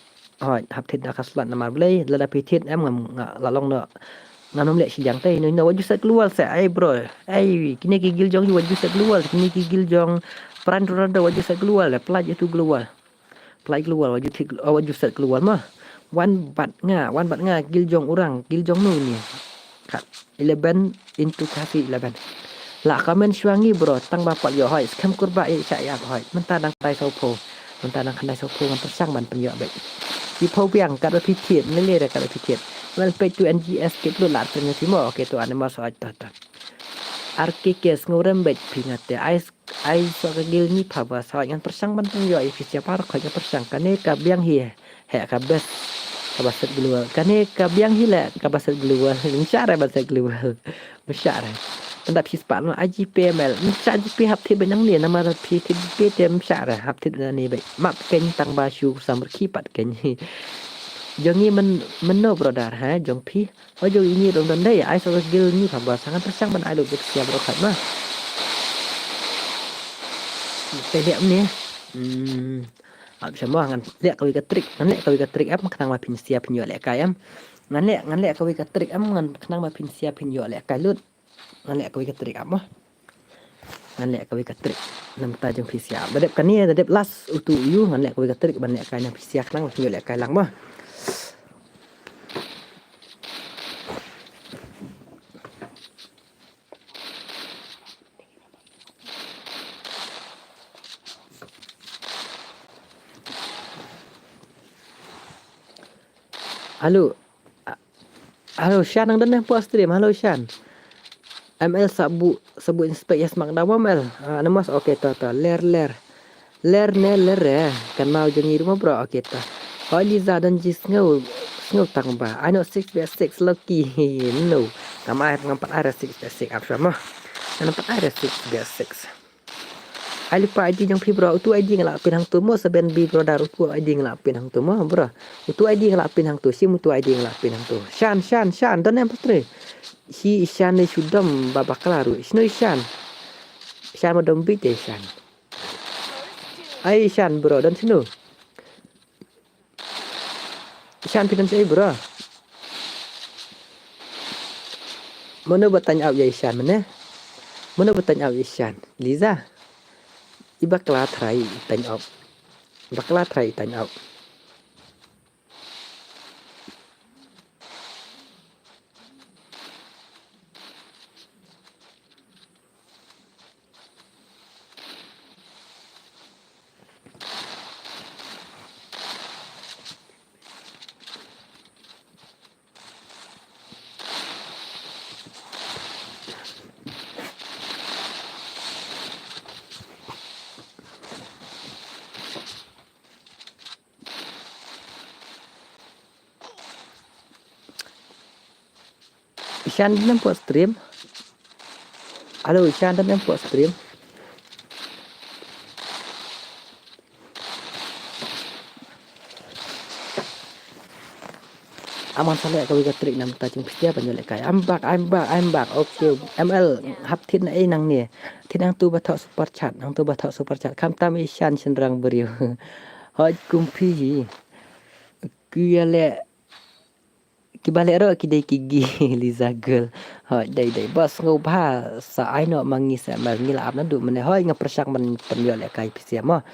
hoi hap thied da ka slot namar balei lada phi thied em ngam nga la long noh. Ngam nym leh shiliang te ino ino wat ju set global se ai bro. Ai kine ki guild jong wat ju set global kine ki guild jong Pran Ronaldo wat ju set global le pla ju tu global. Pla global wat ju thied wat ju set global ma. Wan bat nga wan bat nga guild jong orang guild jong nu ni. Kat eleven into Khasi eleven. La comment shwa ngi bro tang ba pat ïoh hoi skhem kurba i sha ïap hoi mynta dang khandai sawphew mynta dang khandai sawphew ngan pyrshang ban pynïoh beit. Ki phew biang kat ba phi thied ne le re kat ba phi thied. Wel peit tu N G S kit lut la tren ngi mo okay tu Anamos hoi ta ta. R K K sngew rem beit phi ngat te ai ai so ka gil ngi pha ba sa ngan pyrshang ban pynïoh i phi sia par khoi ngan pyrshang kane ka biang hi. He ka best ka ba set global kane ka biang hi le ka ba set global. Ngi sha re ba set global. Mshah re. Tanda phi spa no aji pe mel mshah ji pe hap thit benang ni nama phi thit pe te mshah re hap thit benang ni be map ken tang ba shu sam rkhi pat ken. Jong ngi men meno brother ha jong phi. O jong ini dong dan dei ai so gil ni pha ba sangat tersang ban ai lo bek sia bro khat ma. Te leh ne. Hmm. Ap sha mo ngan leh kawei ka trick. Ngan leh kawei ka trick em khnang ba phin sia phin ïoh lehkai em. Ngan leh, ngan leh kawei ka trick em ngan khnang ba phin sia phin ïoh lehkai lut. Ngan leh kawei ka trick ap mo. Ngan leh kawei ka trick. Namar ta jong phi sia. Da dep kane, da dep last utu u ïu, ngan leh kawei ka trick ban lehkai na phi sia khnang ba phin ïoh lehkai lang mo. Halo. Ah, halo, Shan, nang don ne hapoh stream? Halo, Shan. M L sa buh, sa buh inspect ïa smackdown mo M L. Ah, namos, okay, to, to. Ler, ler. Ler ne, ler, eh. Kan mau jong ngi ruh mo, bro, okay, to. Hoi, Liza, don ji sngew, sngew tang ba. Ai noh six by six, lucky. No. Ngam ai, ngam pat ai six by six, ap shuwa mo. Ngam pat ai six by six. Ai lypa I D jong phi bro, utu I D nga lah pyn hangto mo, Seven B brother, utu I D nga lah pyn hangto mo bro. Utu I D nga lah pyn hangto, shim utu I D nga lah pyn hangto. Shan, Shan, Shan, don ne em patre. Hi Shan ne shu dom ba bakla ruh. Shano Shan? Shan ma dom bit te Shan. Ai Shan bro, don shano? Ishan phi don shaei bro? Mano ba tang up ïa Ishan mane? Mano ba tang up ïa Ishan? Liza. I bakla trai i tang up. Bakla trai i tang up. Ishan don ne em hapoh stream? Halo, Ishan don ne em hapoh stream? Aman sa leh kawei ka trick namar ta jingpynshitom ban ïoh lehkai. I'm back, I'm back, I'm back. Okay, M L hap thied na ei nangne. Thied nangtu ba thoh super chat, nangtu ba thoh super chat. Khamtam Ishan shynrang briew. Hooid kum phi hi. Ki ïa leh Kiba leh ruh ki dei ki gi Liza girl. Hooid dei dei. Boss sngewbha sa ai noh ma ngi sa ma ngi la ap naduh mynne. Hooid nga pyrshang ban pynïoh lehkai phi sia mo.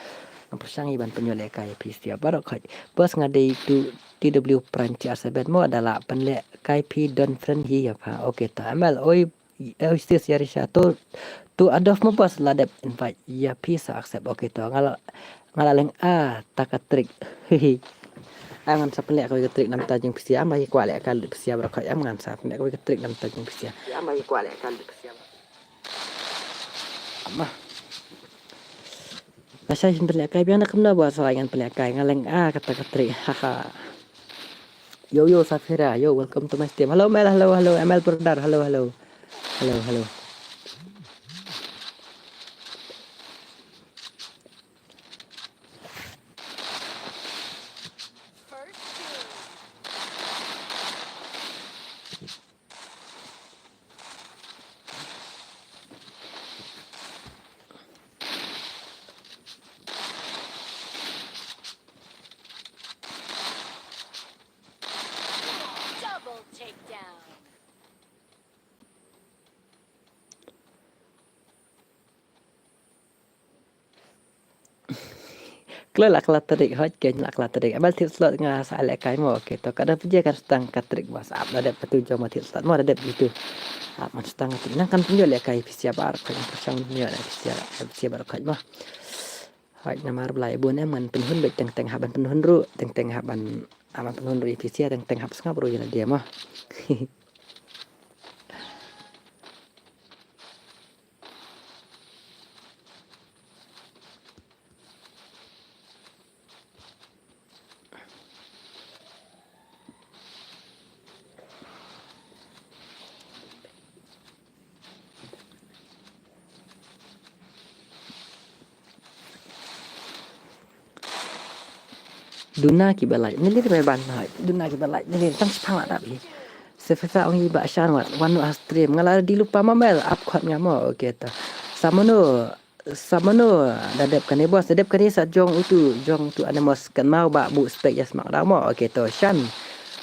Nga pyrshang ban pynïoh lehkai phi sia baroh hooid. Boss nga dei tu T W Prime T R seven mo da lah pynlehkai phi don friend hi ïa pha. Okay ta M L oi. Oi sis ïa Risha to, to Adolf mo boss la dep invite ïa phi sa accept. Okay to nga la, nga la leng a ta ka trick. Hi hi. Ai ngan sa pynleh kawei ka trick namar ta jingpynshitom, ai kwah lehkai phi sia baroh hooid, ai ngan sa pynleh kawei ka trick namar ta jingpynshitom. Ai kwah lehkai phi sia. Ama. Nga sa shu pynlehkai biang na kumno ba sa ngan pynlehkai nga leng a kata ka trick. Ha ha. Yo yo Safira, yo welcome to my stream. Hello M L, hello hello M L brother, hello hello. Hello hello. Double takedown. Kloi la kala trick hooid kein la kala trick. Abal thied slot nga sa lehkai mo. Okay to ka da pynjia kan stang ka trick ba sa ap da dep patu jong ma thied slot mo da dep gitu. Ap man stang ka trick nang kan pynjia lehkai phi sia baroh hooid pyrshang pynjia lehkai phi sia baroh hooid mo. Hooid namar blai bun em ngan pynhun bad teng teng hap ban pynhun ruh teng teng hap ban ap ban pynhun ruh ïa phi sia teng teng hap sngap ruh ïa la dia mo. Duna kiba like. Nili ri ban hai. Duna kiba like. Nili tang sepang lah tapi. Sefesa ong iba shan wat. Wan nu stream. Ngala di lupa mamel. Ap khot ngamo. Okay ta. Samano. Sa mano da dep kane boss, da dep kane sa jong utu, jong utu Anemos, kynmaw ba buh spek ïa smackdown mo. Okay to Shan.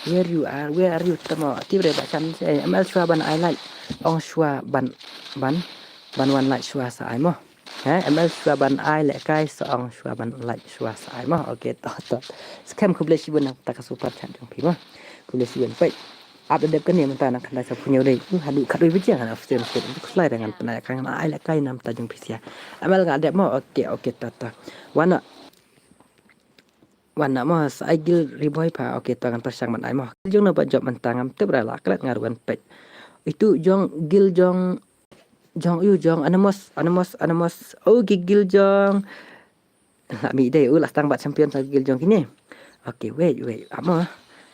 Where you are, where are you tamo? Tip re ba Shan, eh, M L shuwa ban ai like. Ong shuwa ban, ban, ban wan like shuwa sa ai mo. Ha, M L shuwa ban ai lehkai sa ong shuwa ban like shuwa sa ai mo. Okay to to. Skhem khublei shibun na kata ka super chat jong phi mo. Khublei shibun peit. Ap da dep kane mynta na khyndai sa phew hynñiew dei. Uh, haduh khatwei baje ngan ap stream skhem. Khuslai da ngan pynai ka ngan ai lehkai na bynta jong phi sha. M L nga dep mo. Okay, okay to to. Wan na. Wan na mo sa ai Gil Riboy pha. Okay to ngan pyrshang ban ai mo. Jong na ba jop mynta ngam tip ra la klet nga ruh ban peit. Itu jong Gil jong, jong ïu jong Anemos, Anemos, Anemos. Oh, ki Gil jong. La mih dei, u la sdang bat champion sa Gil jong kine. Okay, wait, wait. Ap mo.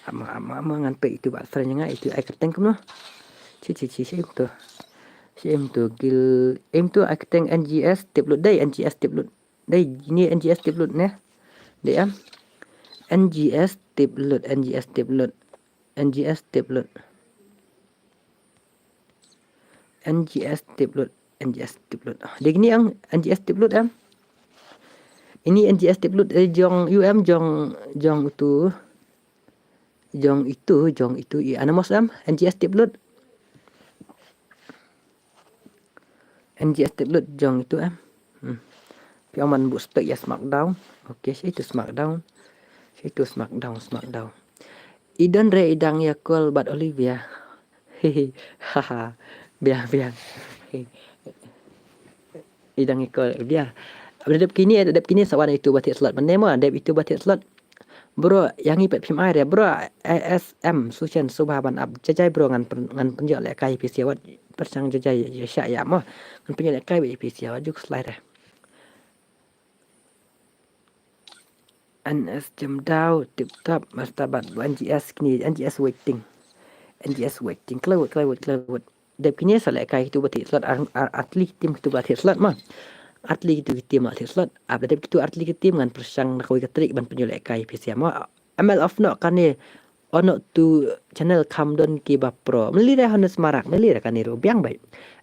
Ap mo, ap mo, ap mo ngan peit itu ba sren nga, itu ai kyrteng kumno. Chi, chi, chi, chi, im tu. Chi, im tu Gil, im tu ai kyrteng N G S tip lut dei, N G S tip lut. Dei, ini N G S tip lut ne. Dei em. N G S tip lut, N G S tip lut. N G S tip lut. N G S tip lut, N G S tip lut. Dei kine ang N G S tip lut em. Ini N G S tip lut, eh, jong U M, jong, jong itu. Jong itu, jong itu i Anemos em, N G S tip lut. N G S tip lut jong itu em. Hmm. Phi ong man buh spek ïa smackdown. Okay, shi itu smackdown. Shi itu smackdown, smackdown. I don re i dang ïa call bad Olivia. Haha. Biang, biang. I dang ïa call Olivia. Dep kine, dep kine sa wan itu ba thied slot. Mynne mo, dep itu ba thied slot. Bro, ïa ngi pat phim ai re bro. A S M Suchen Subha ban ap jajai bro ngan pyn-, ngan pynjot lehkai phi sia wat. Pyrshang jajai ïa sha ïa mo. Ngan pynjot lehkai phi sia wat juk slide re. N S Jemdaw tip top master bat N G S kini N G S waiting. N G S waiting. Klewut, klewut, klewut. Dep kine sa lehkai kitu ba thied slot ar-, ar-, artylli ki team kitu ba thied slot ma. Artylli kitu ki team ba thied slot. Ap dep kitu artylli ki team ngan pyrshang na kawei ka trick ban pynjot lehkai phi sia ma. M L off noh kane. Ono tu channel kham don ki ba pro. Meli re Honest Marak, meli re kane ru biang bai.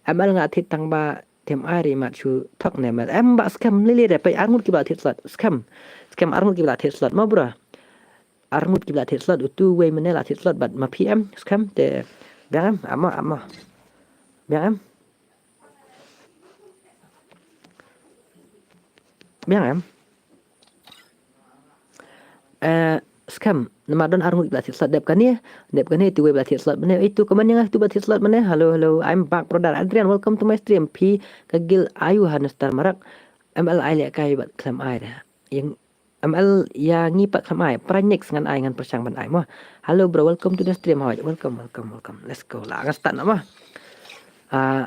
M L nga thied tang ba tem ai ri mat shu thok ne M L. Em ba skhem meli re pai arngut ki ba thied slot. Skhem. Skhem arngut ki ba thied slot ma bro. Arngut ki ba thied slot utu wei mene la thied slot bad ma phi em skhem te biang em ama ama. Biang em. Biang em. Eh, skhem, nama don arngut ba thied slot dep kane, dep kane tu wei ba thied slot mene, itu comment ïa nga tu ba thied slot mene. Hello, hello, I'm back brother Adrian, welcome to my stream. Phi ka Gil ayu Honest Marak. M L ai lehkai bad khlem ai da. Ïa M L ïa ngi pat khlem ai, pyrshang next ngan ai ngan pyrshang ban ai mo. Hello bro, welcome to the stream. Hoi, welcome, welcome, welcome. Let's go. La ngan start na mo. Ah,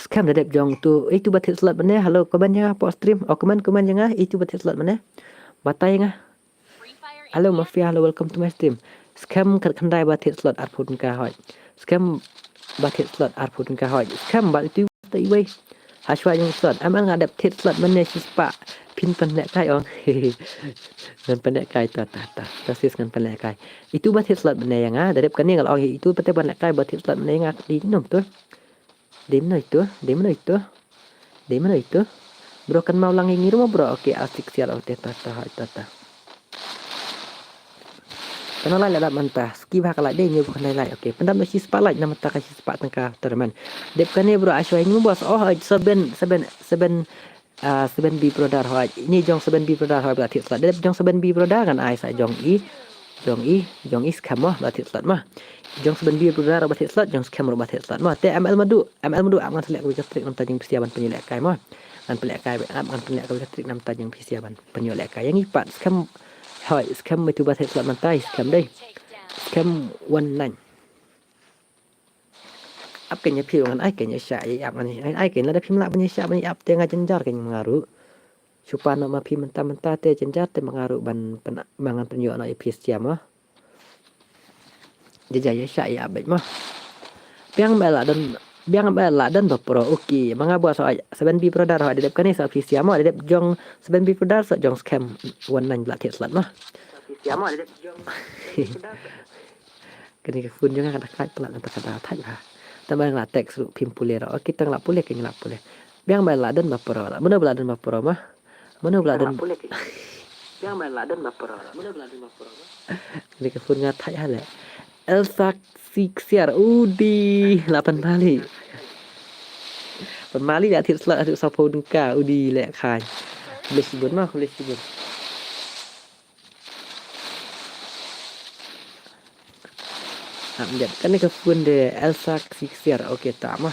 skhem da dep jong tu, itu ba thied slot mene. Hello, comment ïa nga po stream. Oh, comment, comment ïa nga, itu ba thied slot mene. Batai ïa nga. Hello Mafia, hello, welcome to my stream. Skhem khat khyndai ba thied slot arphew tyngka hoi. Skhem ba thied slot arphew tyngka hoi. Skhem ba itu ta iwei. Hashwa jong slot. M L nga dep thied slot mene shispah. Phin pynlehkai ong. Ngan pynlehkai ta ta ta. Ta sis ngan pynlehkai. Itu ba thied slot mene ïa nga. Da dep kane nga la ong itu pynlehkai ba thied slot mene ïa nga di nom tu. Dei mano itu, dei mano itu. Dei mano itu. Bro kan mau lang ïa ngi ruh mo bro. Okay, asik sial okay ta ta ta ta. Kane lai lada mynta ski ba ka lai dei ngi bukan lai lai. Okay, pyndam da shispah lai na mynta ka shispah tyngka tournament. Dep kane bro asho ïa ngi mo bro. Oh, seven seven seven ah, seven B brother hoi. Ini jong seven B brother hoi ba thied slot. Dep jong seven B brother ngan ai sa jong i. Jong i, jong i skhem mo ba thied slot mo. Jong seven B brother ba thied slot, jong skhem ruh ba thied slot mo. Te M L madu, M L madu ap ngan pynleh kawei ka trick namta jong phi sia ban pynlehkai mo. Ngan pynlehkai ap ngan pynleh kawei ka trick namta jong phi sia ban pynlehkai. Ïa ngi pat skhem hoi, skhem itu ba thied slot namta skhem dei. Skhem one nine. Ap kane phi ngan ai kane sha i ap ngan ai kane lada phim lah ban sha ban ap te nga jynjar kane ma nga ruh. Shu pan noh ma phi mynta mynta te jynjar te ma nga ruh ban pyn ma ngan pynïoh noh ïa phi sia ma. Jynjar ïa sha i ap bad ma. Biang ba la don biang ba la don ba pro okay ma nga ba sa seven B brother ha dep kane sa phi sia ma dep jong seven B brother sa jong skhem one nine bla thied slot ma. Kane ka phone jong nga ka da khlaiñ palat nangta ka da thait bha. Tang ba nga la text ruh phim pule ruh. Okay tang la pule kane la pule. Biang ba la don ba pro la. Mano ba la don ba pro ma? Mano ba la don? Biang ba la don ba pro la. Mano ba la don ba pro ma? Ni ka phone nga thait hale. Elsa Siksiar udi la pynmali. Pynmali la thied slot, la thied sa phone ka udi leh khai. Khublei shibun ma, khublei shibun. Am jap kane ka phone de Elsa Siksiar. Okay, ta ma.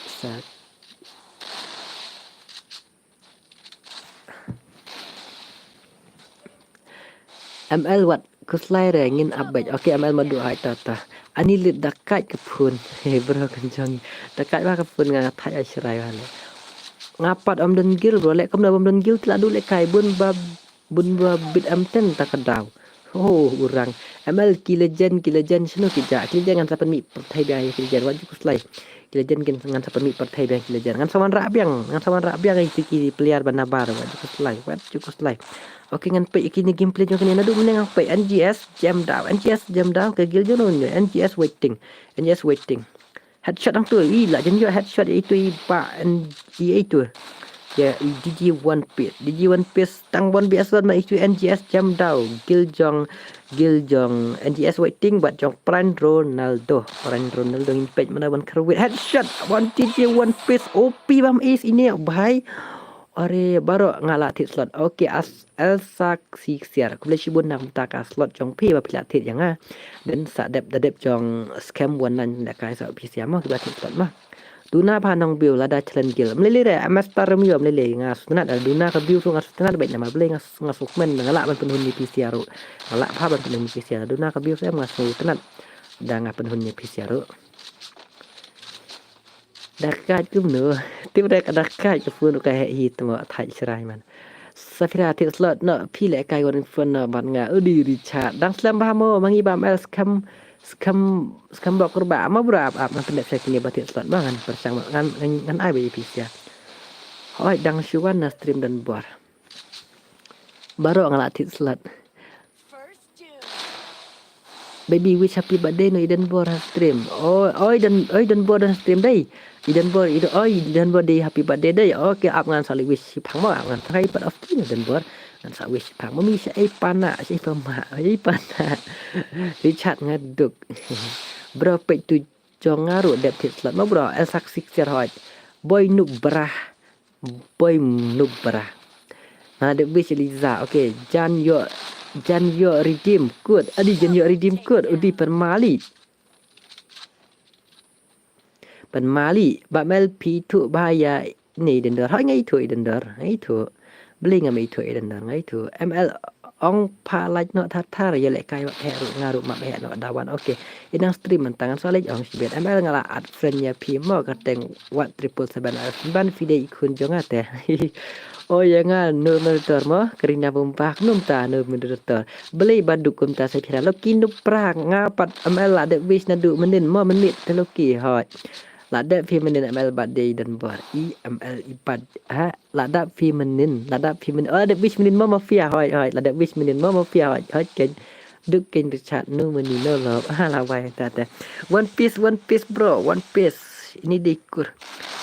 Sa M L wat khuslai re ngin ap beit. Okay, M L madu hai ta ta. Ani lit da kait ka phone. He bro kan jong. Da kait ba ka phone nga thait ai shrai ba le. Nga pat om don gil bro le kam da om don gil tla du le kai bun ba bun ba bit am ten ta ka daw. Oh, urang. M L ki legend, ki legend shano ki ja. Ki legend ngan sa pynmih pyrthei biang ki legend. Wat ju khuslai. Ki legend kin ngan sa pynmih pyrthei biang ki legend. Ngan sa wanrah biang, ngan sa wanrah biang ai ki player ba nabar. Wat ju khuslai, wat ju khuslai. Okay, ngan peit kine gameplay jong kine naduh mynne ngan peit N G S Jam Daw, N G S Jam Daw ka guild jong no N G S waiting, N G S waiting. Headshot hangtu i la jan ïoh headshot itu i ba N G S itu. Ya, i D J One Piece, D J One Piece tang bon biasa ma itu N G S Jam Daw, guild jong, guild jong N G S waiting bad jong Prime Ronaldo, Prime Ronaldo ngin peit mana ban kyrwit headshot. One D J One Piece O P bam ace ini bhai. Are baroh nga la thied slot. Okay, as Elsa Siksiar. Khublei shibun na kumta ka slot jong phi ba phi la thied ïa nga. Den sa dep da dep jong scam one nine da kai sa phi sia ma kiba thied slot ma. Duna ba nong biu lada challenge guild. Mlei lei re, am star rem ïo mlei lei nga sutnat da duna ka biu su nga sutnat beit nama blei nga s-, nga sukmen nga lah ban pynhun ni phi sia ru. Nga lah ba ban pynhun ni phi sia duna ka biu su em nga sutnat. Da nga pynhun ni phi sia ru. Da kait kumno. Tip re ka da kait ka phone ka he hi tmo thait shrai man. Safira thied slot no phi leh kai wan phone no ban nga udi Richard. Dang slem ba mo mangi ba mel skam skam skam ba kurba ma bra ap ap ngan pyndet sa kine ba thied slot ba ngan pyrshang ngan ngan ngan ai ba ipisia. Hoi dang shuwan na stream dan bor. Baroh nga la thied slot. Baby wish happy birthday no Eden Bor ha stream. Oh, oh Eden, oh Eden Bor ha stream dei. Eden Bor, Eden, oh Eden Bor dei happy birthday dei. Okay, ap ngan sa wish phang mo, ap ngan sa pat of kin Eden Bor. Ngan sa wish phang. Mami sa ai pana, sa ai pama, ai pana. Richard ngaduk. Bro peit tu jong nga ruh dep thied slot mo bro. El sak sik ser hoi. Boy noob brah. Boy noob brah. Nga dep wish Eliza. Okay, jan yo jan yo redeem code. Adi jan yo redeem code. Udi pynmali. Pynmali ba mel phi thu ba ya ni dendor. Hoi ngai thu dendor. Ngai thu. Beli nga mai thu dendor. Ngai thu. M L ong pha like no thar thar ya le kai wa he ru nga ru ma he no dawan. Okay. Inang stream mentang so like ong sibet. M L nga la add friend ya phi mo ka teng wat triple seven ban phi dei khun jong nga te. Oh ya nga no moderator mo. Karina bum bak num ta no moderator. Beli baduk kum ta sa phira lo ki noob brah nga pat M L la de wish na du menin mo menit te lo ki hoi. La de phi menin M L bad de Eden Bor. I M L i bad ha. La dap phi menin, la dap phi menin. Oh, la dap wish menin mo mafia hoi hoi. La dap wish menin mo mafia hoi hoi ken. Duk ken Richard nu menin no lo. Ha la wai ta ta. One Piece, One Piece bro, One Piece. Ini dikur.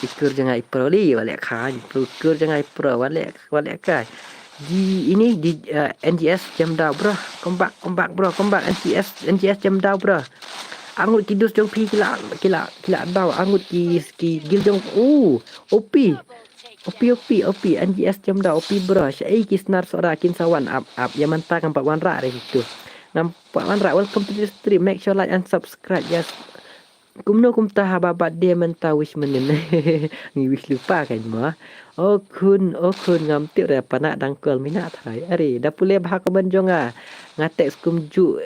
Dikur jangai pro li wale kai. Dikur jangai pro wale wale kai. Di ini di uh, N G S jam daw bro. Come back, come back bro, come back N G S, N G S jam daw bro. Angut ki dus jong phi kila kila kila daw angut ki ki gil jong u. O P. O P, O P, O P, N G S jam da O P bro. Sha ei ki snar sora kin sawan ap ap ya manta kam pat wan ra re hitu. Ngam pat wan ra, welcome to the stream. Make sure like and subscribe. Yes. Kumno kumta haba bad dia menta wish menin. Ngi wish lupa kan mo. O khun, o khun ngam tip re pana dang kol mina thai. Are da pule bha komen jong nga. Nga text kumju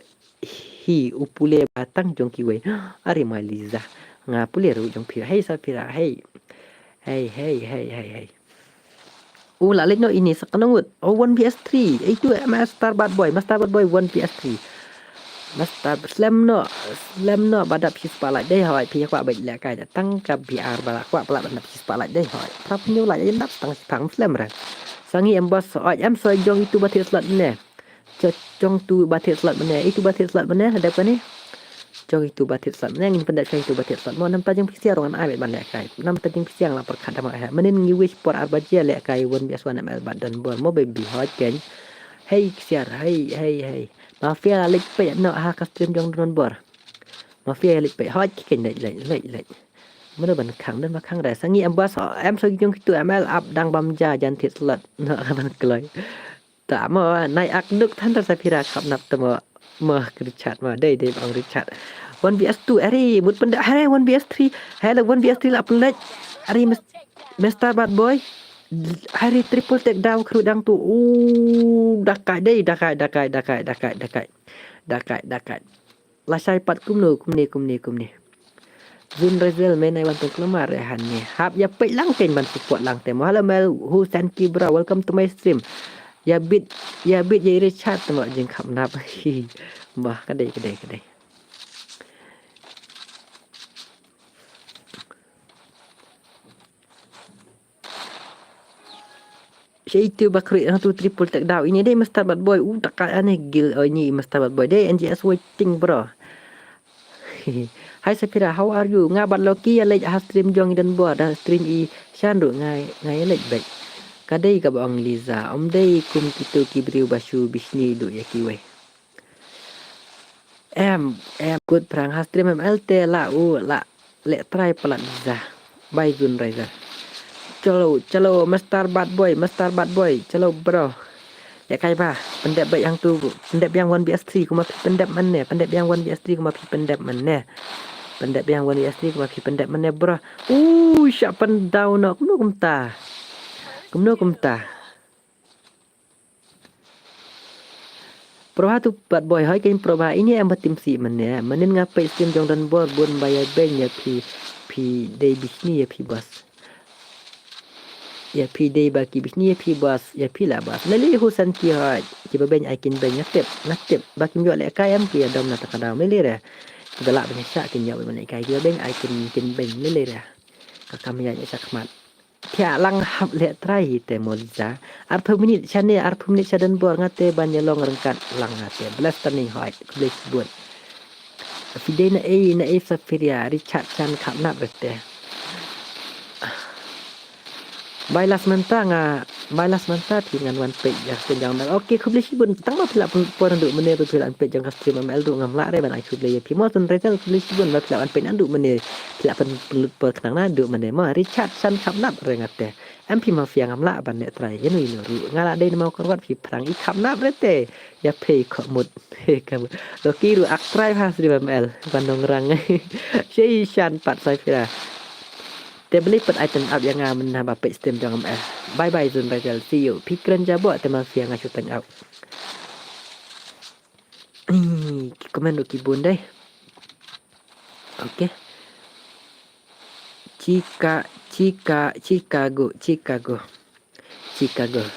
hi u pule ba tang jong kiwei. Are mai Liza. Nga pule ru jong phi. Hei sa phi ra hei. Hei hei hei hei hei. U la lek no ini sa kanangut. Oh one P S three. Ei tu M S Star Bad Boy. Master Bad Boy one P S three. Master slem no. Slem no ba dap shi spotlight dei hoi. Phi kwa bait lek kai tang ka B R ba la kwa pala ba dap shi spotlight dei hoi. Prap nyu la yan dap tang shi pang slem ra. Sangi em bos hoi em soi jong itu ba thit slot ne. Jong tu ba thit slot mane, itu ba thit slot mane, hadap kane. Jong itu ba thied slot. Nang ngin pyndep sha itu ba thied slot. Mo namta jingpysiar ruh ngan ai beit ban lehkai. Namta jingpysiar nga la pyrkhat da mo eh. Mynnin ngi wish por ar baje lehkai one V S one M L bad Don Bor mo baby hot ken. Hei ksiar, hei, hei, hei. Mafia la leit peit noh ha ka stream jong Don Bor. Mafia la leit peit hot ken leit, leit, leit, leit. Mano ban khang don ba khang re. Sa ngi em bas em so jong kitu M L up dang bam ja jan thied slot. Noh ban kloi. Ta mo nai ak duk than ta Safira khap nap ta mo. Mo Richard mo dei dei bang Richard. One V S two ari mut pynda hari one V S three. Hari one V S three la pynlek. Ari Mister Bad Boy. Hari triple take down kru dang tu. U dakai dei dakai dakai dakai dakai dakai. Dakai dakai. Lashai pat kumno kumne kumne kumne. Zun Razel men ai wan tong klemar eh han ne. Hap ïa peit lang kein ban support lang te mo. Hello Mel Hu Sanki bro, welcome to my stream. Ïa bit ïa bit ïa Richard te mo jingkhap nap. Bah kadei kadei kadei. Sha itu ba khrui hangtu triple take down. Ini dei Mister Bad Boy. U dakai ane gil oh ini Mister Bad Boy. Dei N G S waiting bro. Hi Safira, how are you? Nga bad Loki ïa leit ha stream jong i Don Bor da stream i shan ruh nga nga ïa leit beit. Ka dei kaba ong Liza. Ym dei kum kitu ki briew ba shu bishni duh ïa kiwei. Em em kut phrang ha stream M L te la u la leh trai palat za. Bai Zun Rider. Chalo chalo Mister Bad Boy, Mister Bad Boy. Chalo bro. Lehkai ba pyndep beit hangtu. Pyndep biang one V S three kumba phi pyndep mynne. Pyndep biang one V S three kumba phi pyndep mynne. Pyndep biang one V S three kumba phi pyndep mynne bro. Ui sha pyndep noh kumno kumta. Kumno kumta. Probha tu Bad Boy hoi kein probha ini em ba tim si mynne. Mynnin nga peit stream jong Don Bor bun ba ïa beiñ ïa phi phi dei bishni ïa phi bas. Ïa phi dei ba ki bishni ïa phi bas ïa phi la bas. Lele hu san ki hoi ki ba beiñ ai kin beiñ nga tip nga tip ba kim ïoh lehkai em ki ïa dom na ta ka daw lele re. Ki ba lah beiñ sha kin ïoh beiñ lehkai ki ba beiñ ai kin kin beiñ lele re. Ka kam ïa ïa sha khmat. Thiah lang hap leh trai hi te Moliza. Arphew minit shane arphew minit sha Don Bor nga te ban ïa long ryngkat lang nga te. Bless turning hoi. Khublei shibun. Phi dei na ei na ei Safiria Richard chan khap nap re te. Bai las mynta nga bai las mynta phi ngan wan peit ïa sien jong mel. Okay khublei shibun tang ba phi lah pynlut por naduh mynne ba phi lah peit jong ka stream mel duh ngam lah re ban ai khublei ïa phi mo tun re tang khublei shibun ba phi lah wan peit naduh mynne phi lah pynlut por khnang naduh mynne mo Richard chan khap nap re nga te. Em phi mafia ngam lah ban leh trai ïa no ïa no ruh nga lah dei na mo kyrwat phi phrang i khap nap re te. Ïa phi khot mut. He ka loki ruh ak trai ha stream mel ban nongrang. Shei shan pat Safiria. Te beli pat ai turn up ïa nga mynta ba peit stream jong M L. Bye bye Zun Rachel. See you. Phi kren jaboh te mafia nga shu turn up. Ni ki comment ruh ki bun dei. Okay. Chica Chica Chicago Chicago. Chicago.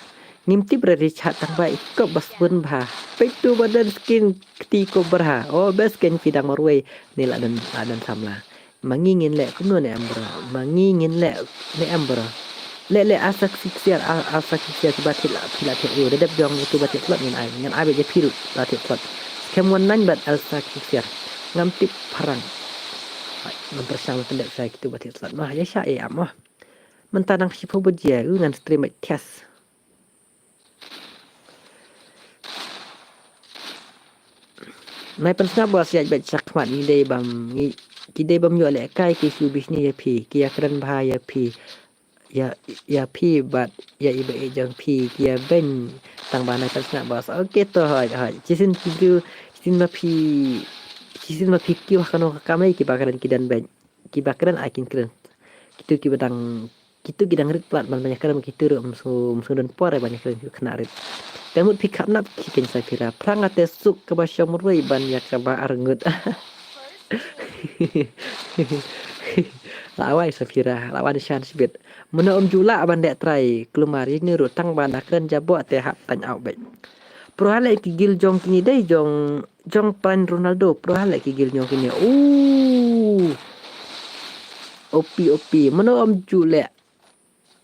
Ngim tip re Richard tang ba i kop bas bun bha. Peit tu ba don skin kti ko bra. Oh best ken phi dang marwei. Ni la don la don samla. Ma ngi ngin leh kumno ne em bro. Ma ngi ngin leh ne em bro. Leh leh asa ksiar asa ksiar ki ba thit la phi la thit ru. Dedep jong itu ba thit slot ngin ai. Ngin ai ba je phi ru ba thit slot. Kem wan nang bat asa ksiar. Ngam tip parang. Ngam persang pendek sa kitu ba thit slot. Mah ya sha e am mah. Mynta nang shiphew baje u ngan stream bad test. Nai pynsngap ba siat bad shakmat ngi dei bam ngi ki dei bam ïoh lehkai ki shu bishni ïa phi ki ïa kren bha ïa phi ïa ïa phi bad ïa i ba i jong phi ki ïa beiñ tang ba nai pynsngap ba sa okay to hoi hoi chisin ki ju chisin ma phi chisin ma phi ki wah kano ka kamai ki ba kren ki dan beiñ. Ki ba kren ai kin kren. Kitu ki ba dang kitu ki dang rit plat ban ban ïa kren kitu ruh msu msu don por ban ïa kren ki kena rit. Te mut phi khap nap ki kin Safiria. Phrang ate suk ka ba shong rui ban ïa ka ba arngut. La wai Safiria, la wan shan sibit. Muna um jula ban dek trai, klumar ini ruh tang ban kren jaboh te hap tang au bek. Pro hale ki gil jong kini dei jong Jong pran Ronaldo pro hale ki gil nyong kine. U. Opi opi. Mano om ju le.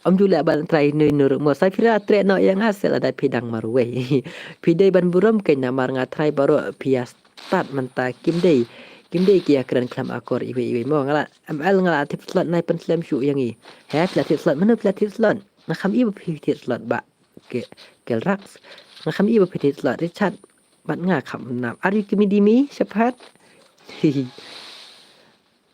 Om ju le ban trai nui nur mo Safiria tre no yang asel ada pidang marwei. Pidei ban burom ke namar nga trai baro pia start menta kim dei. Kim dei ki ïa kren khlem akor iwei iwei mo, nga la M L nga la thied slot, nai pynslem shuh ïa ngi. He phi la thied slot, mano phi la thied slot? Nga kham i ba phi thied slot ba. Ke, Kel Rax. Nga kham i ba phi thied slot, Richard. Bad nga kham nam. Are you kidding me, Shepard?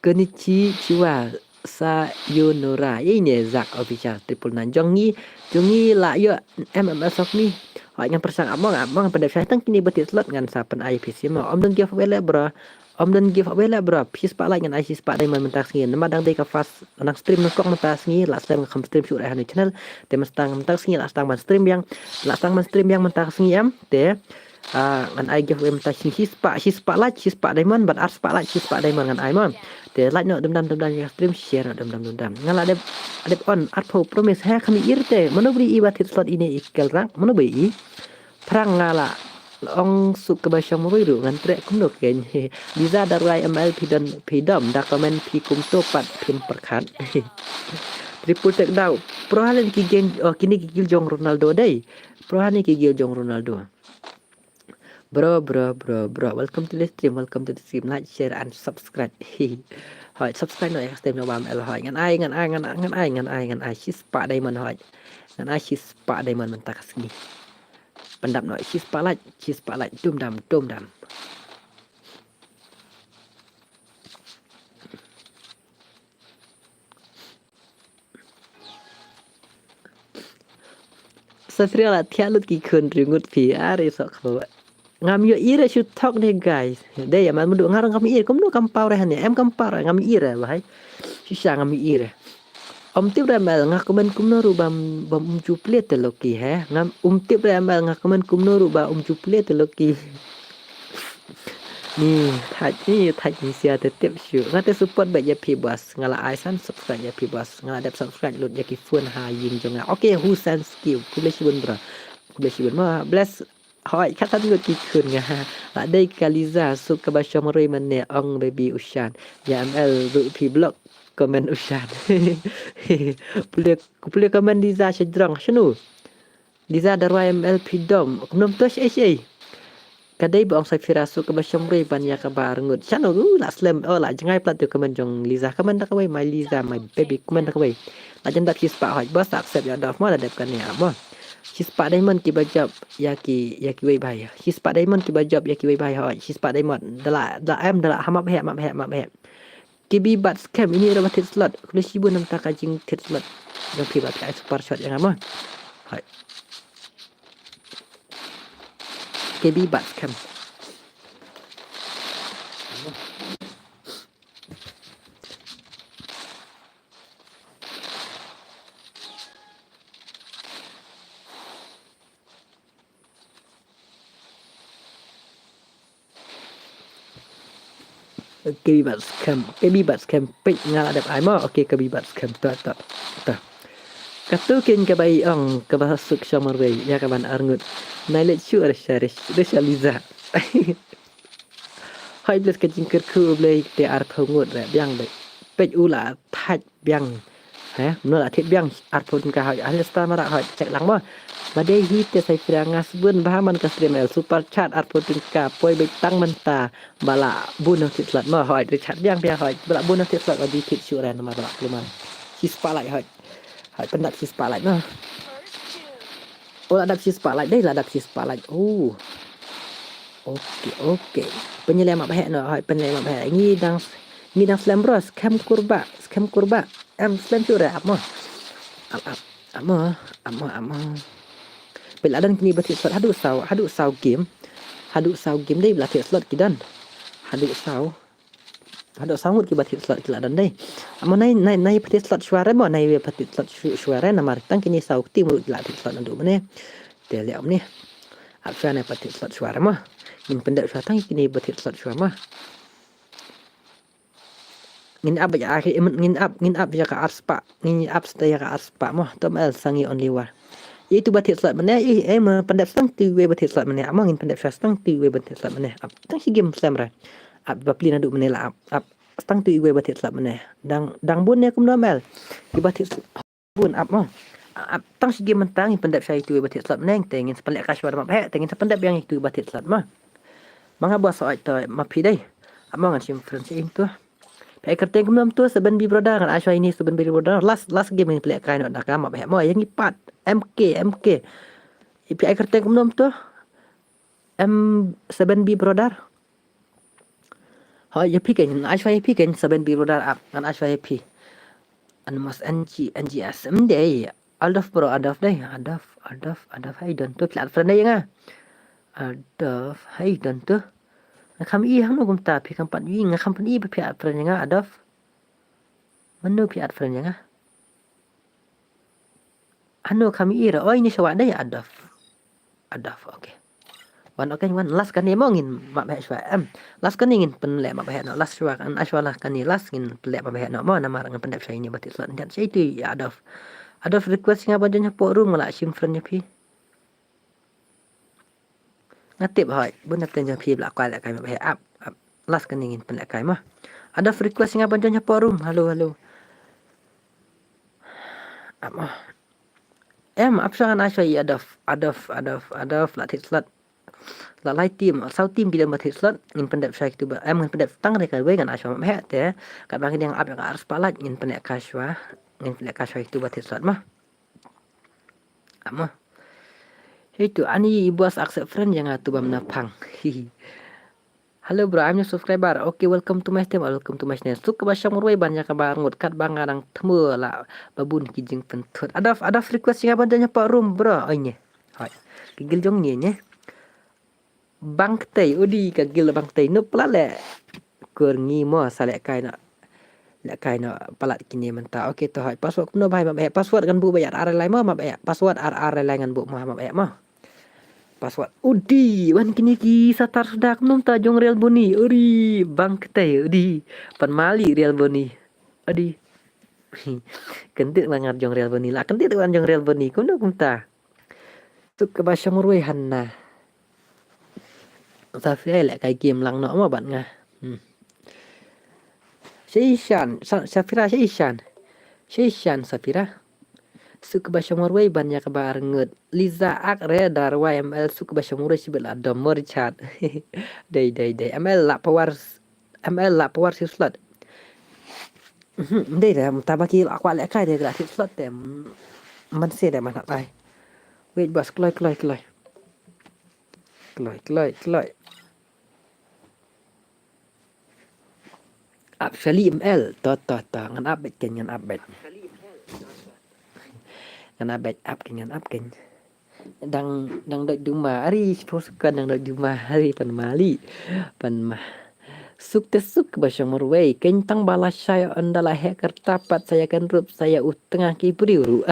Konichiwa, sayonara. Ïa ine Zak Official triple nine. Jong ngi, jong ngi la ïoh M M S of me. Hooid, ngan pyrshang ap mo, ap mo, ngan pyndep shai tang kine ba thied slot ngan sa pyn-ai phi sien mo. Om don giveaway leh bro. Om don giveaway leh bro. Shispah like ngan ai shispah diamond mynta ka sngi. Namar dang dei ka first, dang stream nyngkong mynta ka sngi, la slem nga kham stream shuh re ha ine i channel. Te mynta mynta ka sngi la sdang ban stream biang. La sdang ban stream biang mynta ka sngi em. Te Ah, ngan ai giveaway mynta shi, shispah, shispah like, shispah diamond, bad arspah like, shispah diamond ngan ai mo. Te like noh dum dam dum dam ïa ka stream, share noh dum dam dum dam. Nga la dep, dep on, arphew promise, he kham i ir te. Mano ba i ba thied slot ine i Kel Rax, mano ba i. Phrang nga la ong suk kaba shong marwei ruh ngan treh kumno kein. Liza da rwai M L phi don, phi dom, da comment phi kumto pat phim pyrkhat. Triple take daw. Pro ha len ki gen, oh, kine ki gil jong Ronaldo dei. Pro ha ne ki gil jong Ronaldo. Bro, bro, bro, bro. Welcome to the stream. Welcome to the stream. Like, share and subscribe. Hooid, subscribe noh ïa ka stream jong Bam L hooid. Ngan ai, ngan ai, ngan ai, ngan ai, ngan ai, ngan ai. Shispah diamond hooid. Ngan ai shispah diamond mynta ka sngi. Pyndap noh shispah like, shispah like. Dum dam, dum dam. Saphira la thiah lut ki khun ri ngut phi, are sok khaba. Ngam ïoh ire shu thok de guys. De ïa man mudu ngar ngam ire kumno kam paw re hane. Em kam paw re ngam ire bahai. Shisha ngam ire. Om tip re M L nga comment kumno ruh bam bam um ju play te loki he. Ngam um tip re M L nga comment kumno ruh ba um ju play te loki. Ni thait, ni thait ni sia te tip shu. Nga te support bad ïa phi boss. Nga la ai san subscribe ïa phi boss. Nga la dep subscribe lut ïa ki phone ha ïing jong nga. Okay, who sends ki? Khublei shibun bro. Khublei shibun mo. Bless. Hoi, khat san ngut ki khun nga. La dei ka Liza suk kaba shong marwei mane ong baby u Shan. Ïa M L ruh phi block comment u Shan. Pule, pule comment Liza sha jrong shanu. Liza da rwai M L phi dom. Kumno to shei shei. Ka dei ba ong Saphira suk kaba shong marwei ban ïa kaba arngut. Shano ru la slem. Oh la jngai plat tu comment jong Liza. Comment da kawei my Liza my baby comment da kawei. La jan dap shispah hoi. Bos accept ïa dap mo la dep kane mo. Shispah diamond kiba jop ïa ki, ïa kiwei bhai. Shispah diamond kiba jop ïa kiwei bhai hoi. Shispah diamond. Da la, da la em, da la ha map he, map he, map he. K B Bad Scam ini ruh ba thied slot. Khublei shibun namar ka jingthied slot. Jong phi ba phi ai super shot ïa nga mo. Hai. K B Bad Scam. K B Bad Scam, K B Bad Scam, peit nga la dep ai mo. Okay, K B Bad Scam, to, to, to. Katu kein kaba i ong, kaba suk shong marwei, ïa kaban arngut. Nai leit shu re sha, re sha Liza. Hai bless ka jingkyrkhu Blei te arphew ngut re biang dei. Peit u la thait biang. He, mano la thied biang arphew tyngka hoi. Ahli star mara hoi, check lang mo. Ba dei hi te Saphira nga sbun ba ha man ka stream el super chat arphew tyngka poi beit tang mynta ba la bun thied slot mo hoi. Richard biang biang hoi. Ba la bun thied slot ba dei thied shu re namar ba la pluman. Shispah lai hoi. Hoi pyndap shispah lai mo. Oh, la dap shispah lai dei, la dap shispah lai. Oh. Okay, okay. Pynleh map heh no, hoi pynleh map heh. Ngi dang, ngi dang slem bro, scam kurba, scam kurba. Em slem shu re ap mo. Ap, ap, ap mo, ap mo, ap mo. Peit la don kine ba thied slot haduh saw, haduh saw game. Haduh saw game dei ba la thied slot ki don. Haduh saw. Haduh saw ngut kiba thied slot ki la don dei. Amo nai, nai, nai ba thied slot shuwa re mo, nai ba thied slot shu-, shuwa re namar tang kine saw kti mut ki la thied slot naduh mane. Te leh mane. Ap shuwa nai ba thied slot shuwa re mo. Ngin pyndep shuwa tang kine ba thied slot shuwa mo. Ngin ap ba ïa, ngin ap, ngin ap ïa ka arspah. Ngin ap sta ïa ka arspah mo. Tom el sangi only war. Itu ba thied slot mane, ih, eh, ma pyndep stang tu iwei ba thied slot mane. Amo ngin pyndep shuwa stang tu iwei ba thied slot mane. Ap tang shi game slem re. Ap ba pli naduh mane la ap. Ap stang tu iwei ba thied slot mane. Dang, dang bun ne kumno mel. Iba thied slot bun ap mo. Ap tang shi game mynta ngin pyndep shuwa itu iwei ba thied slot mane. Te ngin sa pynleh ka shuwa da map heh. Te ngin sa pyndep biang itu iwei ba thied slot mo. Ma nga bos hoi to ma phi dei. Amo ngan shim friend sha ing tu. Phi ai kyrteng kumno tu, Seven B Brother, ngan ai shuwa ine Seven B Brother. Last, last game ngin pynlehkai noh da ka map heh mo, ïa ngi pat. M K, M K. Phi ai kyrteng kumno tu? M Seven B Brother. Hooid, ïa phi kein, ngan ai shuwa ïa phi kein, Seven B Brother ap, ngan ai shuwa ïa phi. An mas N G, N G S, em dei. Adolf bro, Adolf dei, Adolf, Adolf, Adolf, hai don tu, phi la add friend ïa nga. Adolf, hai don tu. Nga kham i hangno kumta, phi kham pat i, nga kham pat i ba phi add friend ïa nga, Adolf. Mano phi add friend ïa nga? Hano kham i ra, oi ni shawa dei, Adolf. Adolf, okay. Wan, okay, wan, last kane mo ngin map heh shuwa, em. Last kane ngin pynleh map heh noh, last shuwa, kan ai shuwa lah kane, last ngin pynleh map heh noh mo, namar ngan pyndep sha ine ba thied slot, ngan sha itu ïa Adolf. Adolf request nga ban join hapoh room, nga la shim friend ïa phi. Nga tip hooid, bun na pynjoh phi ba la kwah lehkai map heh, ap, ap. Last kane ngin pynlehkai mo. Adolf request nga ban join hapoh room, halo, halo. Ap mo. Em, ap shuwa ngan ai shuwa ïa Adolf, Adolf, Adolf, Adolf, la thied slot. La lai team, saw team ki dang ba thied slot, ngin pyndep shuwa kitu ba, em, ngin pyndep tang re kawei, ngan ai shuwa map heh te. Katba ngi dang ap ïa ka ar spotlight, ngin pynlehkai shuwa, ngin pynlehkai shuwa kitu ba thied slot mo. Amo. Hei tu, ani i boss accept friend ïa nga tu bam na phang. Hello bro, I'm your subscriber. Okay, welcome to my stream, welcome to my channel. Suk kaba shong marwei ban ïa kaba arngut, katba nga dang thmu la ba bun ki jingpynthut. Adolf, Adolf request ïa nga ban join hapoh room bro. Oi ne. Hooid. Ki guild jong ngi ne. Bangtei, udi ka guild Bangtei. Nup palat leh. Kur ngi mo sa lehkai noh. Lehkai noh palat kine mynta. Okay to hooid. Password kumno bhai map heh? Password ngan buh ba ïa ar ar lai mo map heh. Password ar ar lai ngan buh mo map heh mo. Password. Udi, wan kine ki satar suda kumno mynta jong Real Boni. Udi, Bangtei, udi. Pan mali Real Boni. Udi. Kyndit wan ngar jong Real Boni. La kyndit wan jong Real Boni. Kumno kumta? Suk kaba shong marwei hanna. Safira lehkai game lang noh mo bad nga. Hmm. Shishan, Sa-, Safira Shishan. Shishan Safira. Suk kaba shong marwei ban ïa kaba arngut. Liza ak re dar wa M L suk kaba shong marwei shibit la dom mo Richard. Dei, dei, dei. M L la power, M L la power si slot. Mhm, dei de, mynta ba ki la kwah lehkai de, la thied slot de. Man se de man hap ai. Wait boss, kloi, kloi, kloi. Kloi, kloi, kloi. Ap shali M L, to, to, to, ngan ap beit kein, ngan ap beit. Ngan ap beit, ap kein, ngan ap kein. Dang, dang doi duma, ari, shiphew second dang doi duma, ari, pan mali. Pan mah. Suk te suk ba shong marwei, kein tang ba la shai ynda la heh kyrta pat sa ïa kan rup sa ïa u tnga ki briew ruh.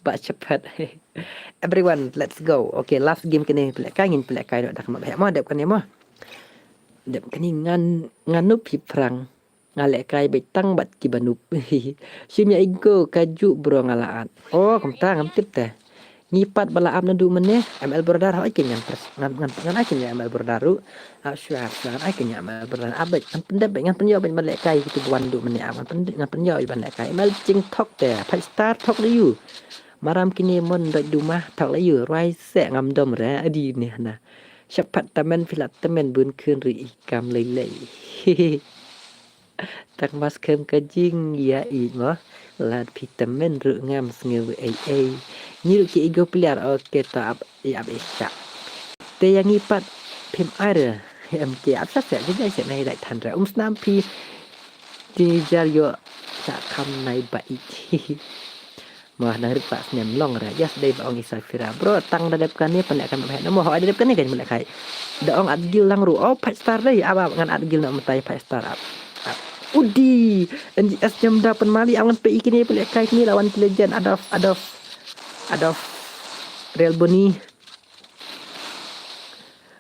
Ba shapat. Everyone, let's go. Okay, last game kane pynlehkai, ngin pynlehkai noh da ka map heh mo, dep kane mo. Dep kane ngan, ngan nup hi phrang. Nga lehkai beit tang bad kiba nup. Shim ïa ego ka juh bro nga la at. Oh, kumta ngam tip te. Ngi pat ba la ap naduh mynne, M L Brother, hooid kein ngan pres-, ngan, ngan, ngan ai kein ïa M L Brother ruh. Ap shuwa, ap shuwa, ngan ai kein ïa M L Brother. Ap beit, ngan pyndep beit, ngan pynïoh beit ban lehkai kitu ba wan naduh mynne ap. Ngan pyn-, ngan pynïoh beit ban lehkai. M L Jing thok te, five star thok la ïu. Maram kine mon doi duma thok la ïu. Rwai seh ngam dom re, adi ne hana. Shapat tymmen phi la tymmen bun khun ri i kam lei lei. Tang ba skhem ka jingïaid mo. Lada phi tymmen ruh ngam sngew ei ei. Ngi ruh ki ego player, okay to ap, ïa ap ïa shah. Te ïa ngi pat phim ai re. Em ke ap shah seh, jin ai seh nai dai than re. Um snam phi. Jingjar ïoh shah kham nai ba ik. Mo, nang rit pat snem long re. Yes, dei ba ong i Safira. Bro, tang da dep kane pynlehkai map heh. Mo, hooid da dep kane kan pynlehkai. Da ong add guild lang ruh. Oh, five star dei. Ap, ap, ngan add guild noh mynta ïa five star ap. Ap. Udi, N G S jam da pan mali, ap ngan peit ïa kine pynlehkai kine la wan ki legend. Adolf, Adolf. Adolf. Real Boni.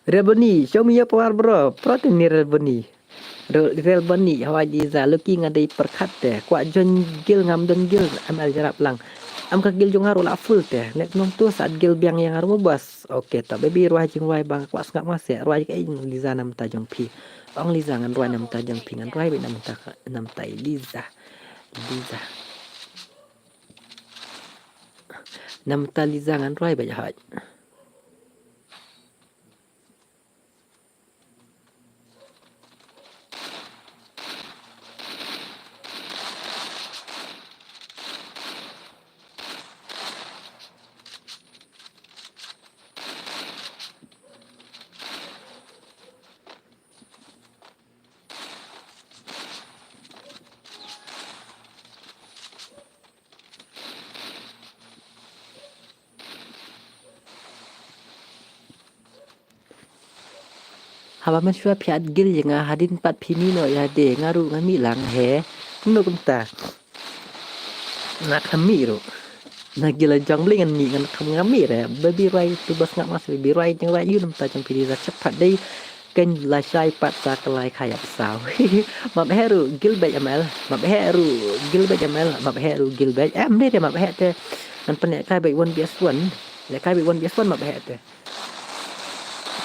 Real Boni, show me your power bro. Pro te ni Real Boni. Real, Real Boni, hooid Liza, Lucky nga dei pyrkhat te. Kwah join guild ngam don guild, M L Jarap lang. Am ka guild jong nga ruh la full te. Nek nong tu sa add guild biang ïa nga ruh mo boss. Okay to, baby rwai jingrwai ba nga kwah sngap nga seh. Rwai kaei Liza na bynta jong phi. Ong Liza ngan rwai na bynta jong phi, ngan rwai beit na bynta ka, na bynta i Liza. Liza. Na bynta Liza ngan rwai beit hooid. Haba mynshuwa phi at guild ïa nga hadien pat phi mih noh ïa de, nga ruh nga mih lang he. Kumno kumta? Nga kham mih ruh. Na guild la jong balei ngan mih, ngan kham, nga mih re. Baby rwai tu ba sngap nga sa baby rwai jong rwai ïu namta jong phi di ra chap pat dei. Kan lashai pat sa ka lai kha ïap saw. Map he ruh guild bad M L. Map he ruh guild bad M L. Map he ruh guild bad. Em dei de map he te. Ngan pynlehkai bad one V S one. Lehkai bad one V S one map he te.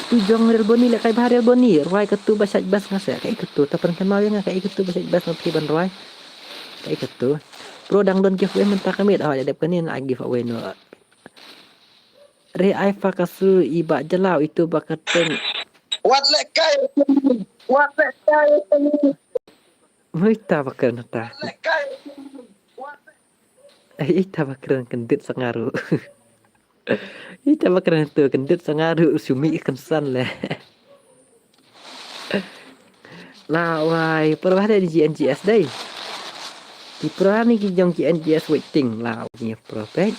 Tu jong Real Boni, lehkai bha Real Boni. Rwai katu ba shait best nga se. Kaei katu, ta pynkan maw ïa nga kaei katu ba shait best ma phi ban rwai. Kaei katu. Bro dang don giveaway mynta ka miet, hoi dep kane ai giveaway noh. Re ai fa ka su i ba jalaw itu ba ka teng. Wat lehkai. Wat lehkai. Mui ta ba kren ta. Lehkai. Ai, ita ba kren kyndit sa nga ruh. Ita ba kren tu kyndit sa nga ruh, shu mih kynsan le. La wai, para ba dei G N G S dei. Ki para ni ki jong G N G S waiting la wai ni para pek.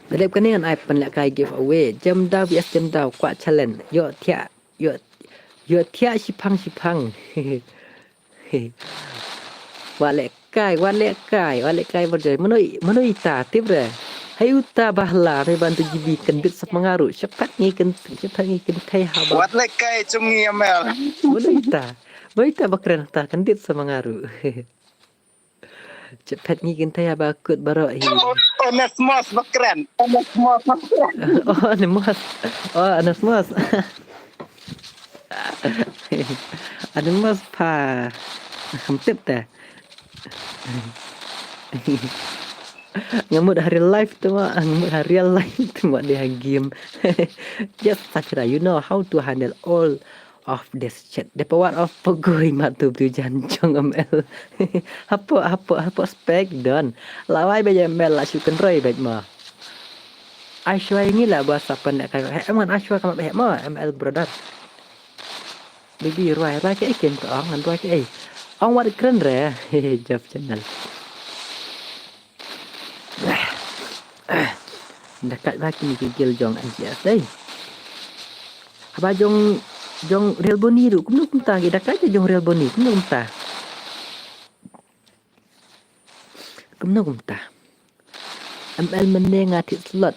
Nadep kane ngan ai pynlehkai giveaway. Jemdaw V S Jemdaw kwah challenge. Ïoh thiah, ïoh, ïoh thiah shiphang shiphang. Wat lehkai, wat lehkai, wat lehkai ba dei. Mano i, mano ita tip re. Hai uta ba la me ban tu G B kyndit sa ma nga ruh. Shapat ngi kyn, shapat ngi kynthei haba. Wat lehkai jong ngi M L. Mano ita. Mano ita ba kren ta kyndit sa ma nga ruh. Shapat ngi kynthei haba kut baroh hi. Onesmus ba kren. Onesmus ba kren. Oh, Onesmus. Oh, Onesmus. Onesmus pa. Kham tip te. Nga mut ha real life tu ma, nga mut ha real life tu ma dei ha game. Yes, Safira, you know how to handle all of this shit. The power of pogoi ma tu tu jan jong M L. Hapo, hapo, hapo spek don. La wai ba M L la shu kynroi ba ma. Ai shuwa ngi la ba sa pynlehkai. He, em ngan ai shuwa ka map he ma, M L brother. Baby, rwai, rwai kaei ken to ong, ngan rwai kaei. Ong wat kren re, hehe, Jeff Channel. Da kat ba kine ki guild jong N G S dei. Haba jong, jong Real Boni ruh, kumno kumta ki da kat jong Real Boni, kumno kumta. Kumno kumta. M L mynne nga thied slot.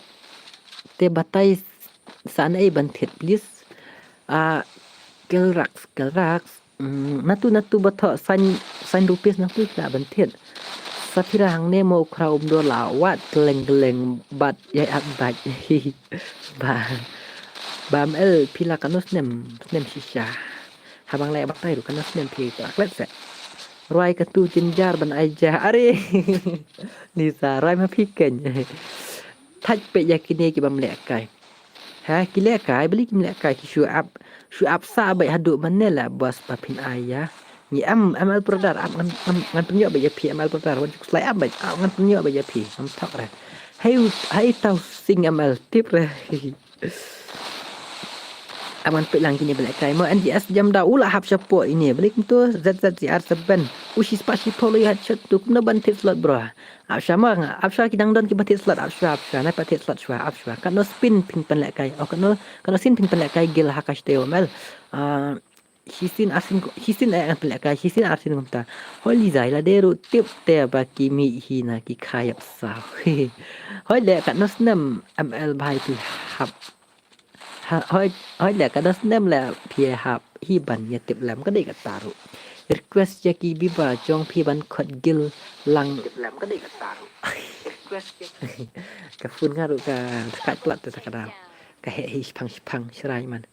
Te batai sa naei ban thied, please. Ah, Kelrax, Kelrax. Mm, natu, natu ba thoh san, san rupees natu phi lah ban thied. Safira hangne mo khraw um dor la wat keleng keleng bad ïai ap bad. Ba. Ba M L phi la katno snem, snem shisha. Haba nga leh batai ruh katno snem phi ka klet se. Rwai katu jynjar ban ai ja. Are. Lisa, rwai ma phi keiñ. Thait peit ïa kine ki bym lehkai. Ha, ki lehkai, balei kim lehkai ki shu ap. Shu ap sa beit haduh mane la boss ba phin ai ïa. Ngi em, M L brother, ap ngan, ngan, ngan pynïoh beit ïa phi, M L brother, wan ju khuslai ap beit, ap ngan pynïoh beit ïa phi, ngam thok re. Hai, hai taw sing M L tip re. Ap ngan peit lang kine ba lehkai mo N G S Jemdaw u la hap shapoh ine. Balei kumto Z Z C R seven. U shi spah shiphew la ïa headshot tu kumno ban thied slot bro. Ap sha ma nga, ap sha ki dang don kiba thied slot, ap sha, ap sha, nai pat thied slot sha, ap sha. Katno spin phin pynlehkai. Oh katno, katno sien phin pynlehkai guild ha ka shatei M L. Ah, shisin arsin, shisin eh ngan pynlehkai, shisin arsin kumta. Hoi Lisa, la dei ruh tip te ba ki mih hi na ki kha ïap saw. Hoi le katno snem M L ba hai phi hap. Ha, hoi, hoi le katno snem le phi hap hi ban ïa tip lem ka dei kata ruh. Request ïa ki viewer jong phi ban khot guild lang. Tip lem ka dei kata ruh. Request ïa ki. Ka phone nga ruh ka, ka kat plat te ka dang. Ka heh hi shipang shipang shrai man.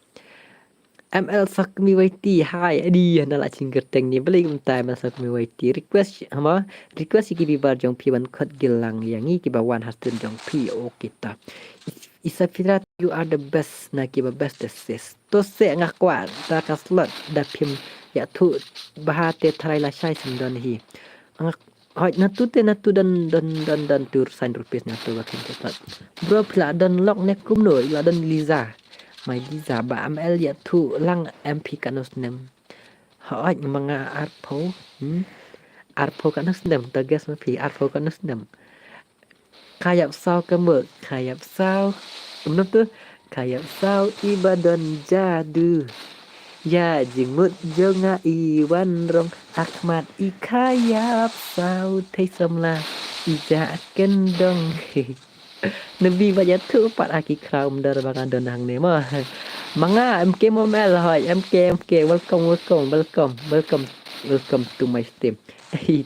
M L Sakmi Y T, hai, adi, na la ching kyrteng ni, balei kumta M L Sakmi Y T. Request, hama, request ïa ki viewer jong phi ban khot guild lang ïa ngi kiba wan ha stream jong phi, okay ta. Is-, Isafira, you are the best, na kiba best assist. To se nga kwah, ta ka slot, da phim, ïathuh, bha te tharai lashai sim don hi. Nga Hoi, natu te natu don, don, don, don tu san rupees natu ba khin ketat. Bro, phi la don lok ne kumno, i la don Lisa. Mai Lisa, ba M L ïathuh lang M P katno snem. Hoi, ma nga arphew, hmm? Arphew katno snem, to guess ma phi, arphew katno snem. Kha ïap saw ka mut, kha ïap saw. Kumno tu, Khayap saw i ba don jadu. Ïa jingmut jong nga i wan rong, ha khmat i khayap saw thei samla, i ja ken dong. Nabi ba ïathuh pat ha ki khraw umdor ba nga don hangne mo. Ma nga M K Momel hoi, M K, M K, welcome, welcome, welcome, welcome, welcome to my stream.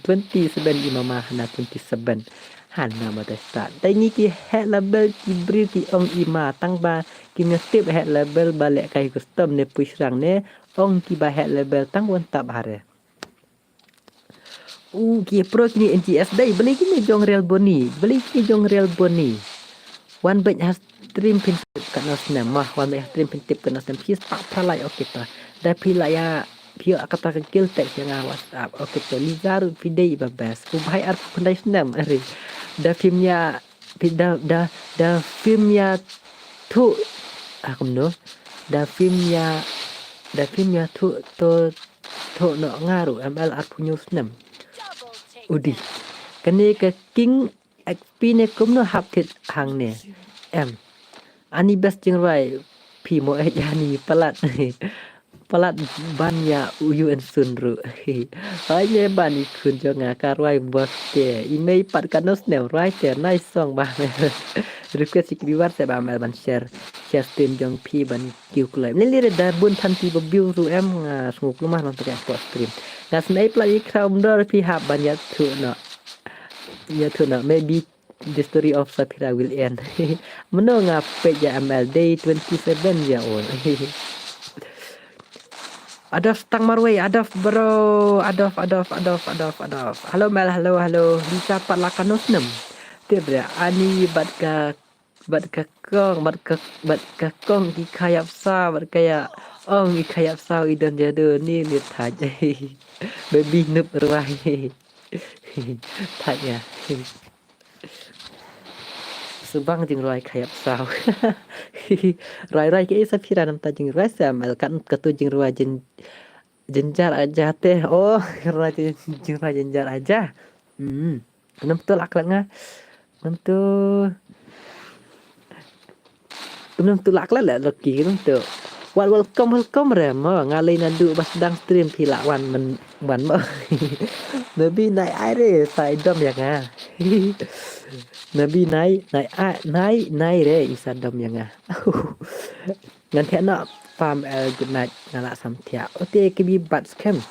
Twenty seven i mama hana twenty seven. Hana ba ta start. Dei ngi ki heh label ki briew ki ong i ma tang ba kim ïa tip heh label ba leh kai custom ne pui shrang ne ong ki ba heh label tang wan tap hare. U ki pro kini N G S dei, balei kini jong Real Boni, balei kini jong Real Boni. Wan beit ha stream phin tip katno snem mah, wan beit ha stream phin tip katno snem, phi spah phalai, okay ta. Da phi la ïa, phi ïa kata ka guild tag ïa nga WhatsApp, okay to, Liza ruh phi dei ba best. U bhai arphew khyndai snem, are. Da phim ïa, phi da, da, da phim ïa thuh, ah, kumno. Da phim ïa, da phim ïa thuh to, thuh noh nga ruh M L arphew hynñiew snem. Udi. Kane ka King X P ne kumno hap thied hangne. Em. Ani best jingrwai phi mo eh, ani palat. Palat ban ïa u yu en sun ruh. Ai ne ban i khun jong nga ka rwai bos te. I mei pat katno snem rwai te. Nice song ba me. Request i ki viewer se ba me ban share. Share stream jong phi ban kiew kloi. Lili re da bun than phi ba view ruh em, nga sngewkhlem mah long te ka post stream. Nga snei pla i khraw umdor phi hap ban ïathuh noh. Ïathuh noh. Maybe the story of Safira will end. Mano nga peit ïa M L dei twenty seven year old. Adof tang marwei, adof bro, adof, adof, adof, adof, adof. Hello Mel, hello, hello. Lisa pat la katno snem. Tip re, ani bad ka, bad ka kong, bad ka, bad ka kong ki khayap sa, bad ka ïa ong ki khayap sa i don jadu ni li thaj. Baby noob rwai. Thaj ïa. Subang jingrwai khayap saw. Rwai rwai ke isa phira namta jingrwai sa mal kan katu jingrwai jin jinjar aja te. Oh, rwai jin jingrwai jinjar aja. Hmm. Kenam tu lak lak nga. Kenam tu Kumno tu lak la la loki kumno tu. Wal welcome welcome re mo nga lei na du bas dang stream phi la wan men wan mo. Nabi nai ai re sa idom ya nga. Nabi nai nai ai nai nai re isa dom ya nga. Ngan thia no pam el good night nga la sam thia. Ote kibi bat scam.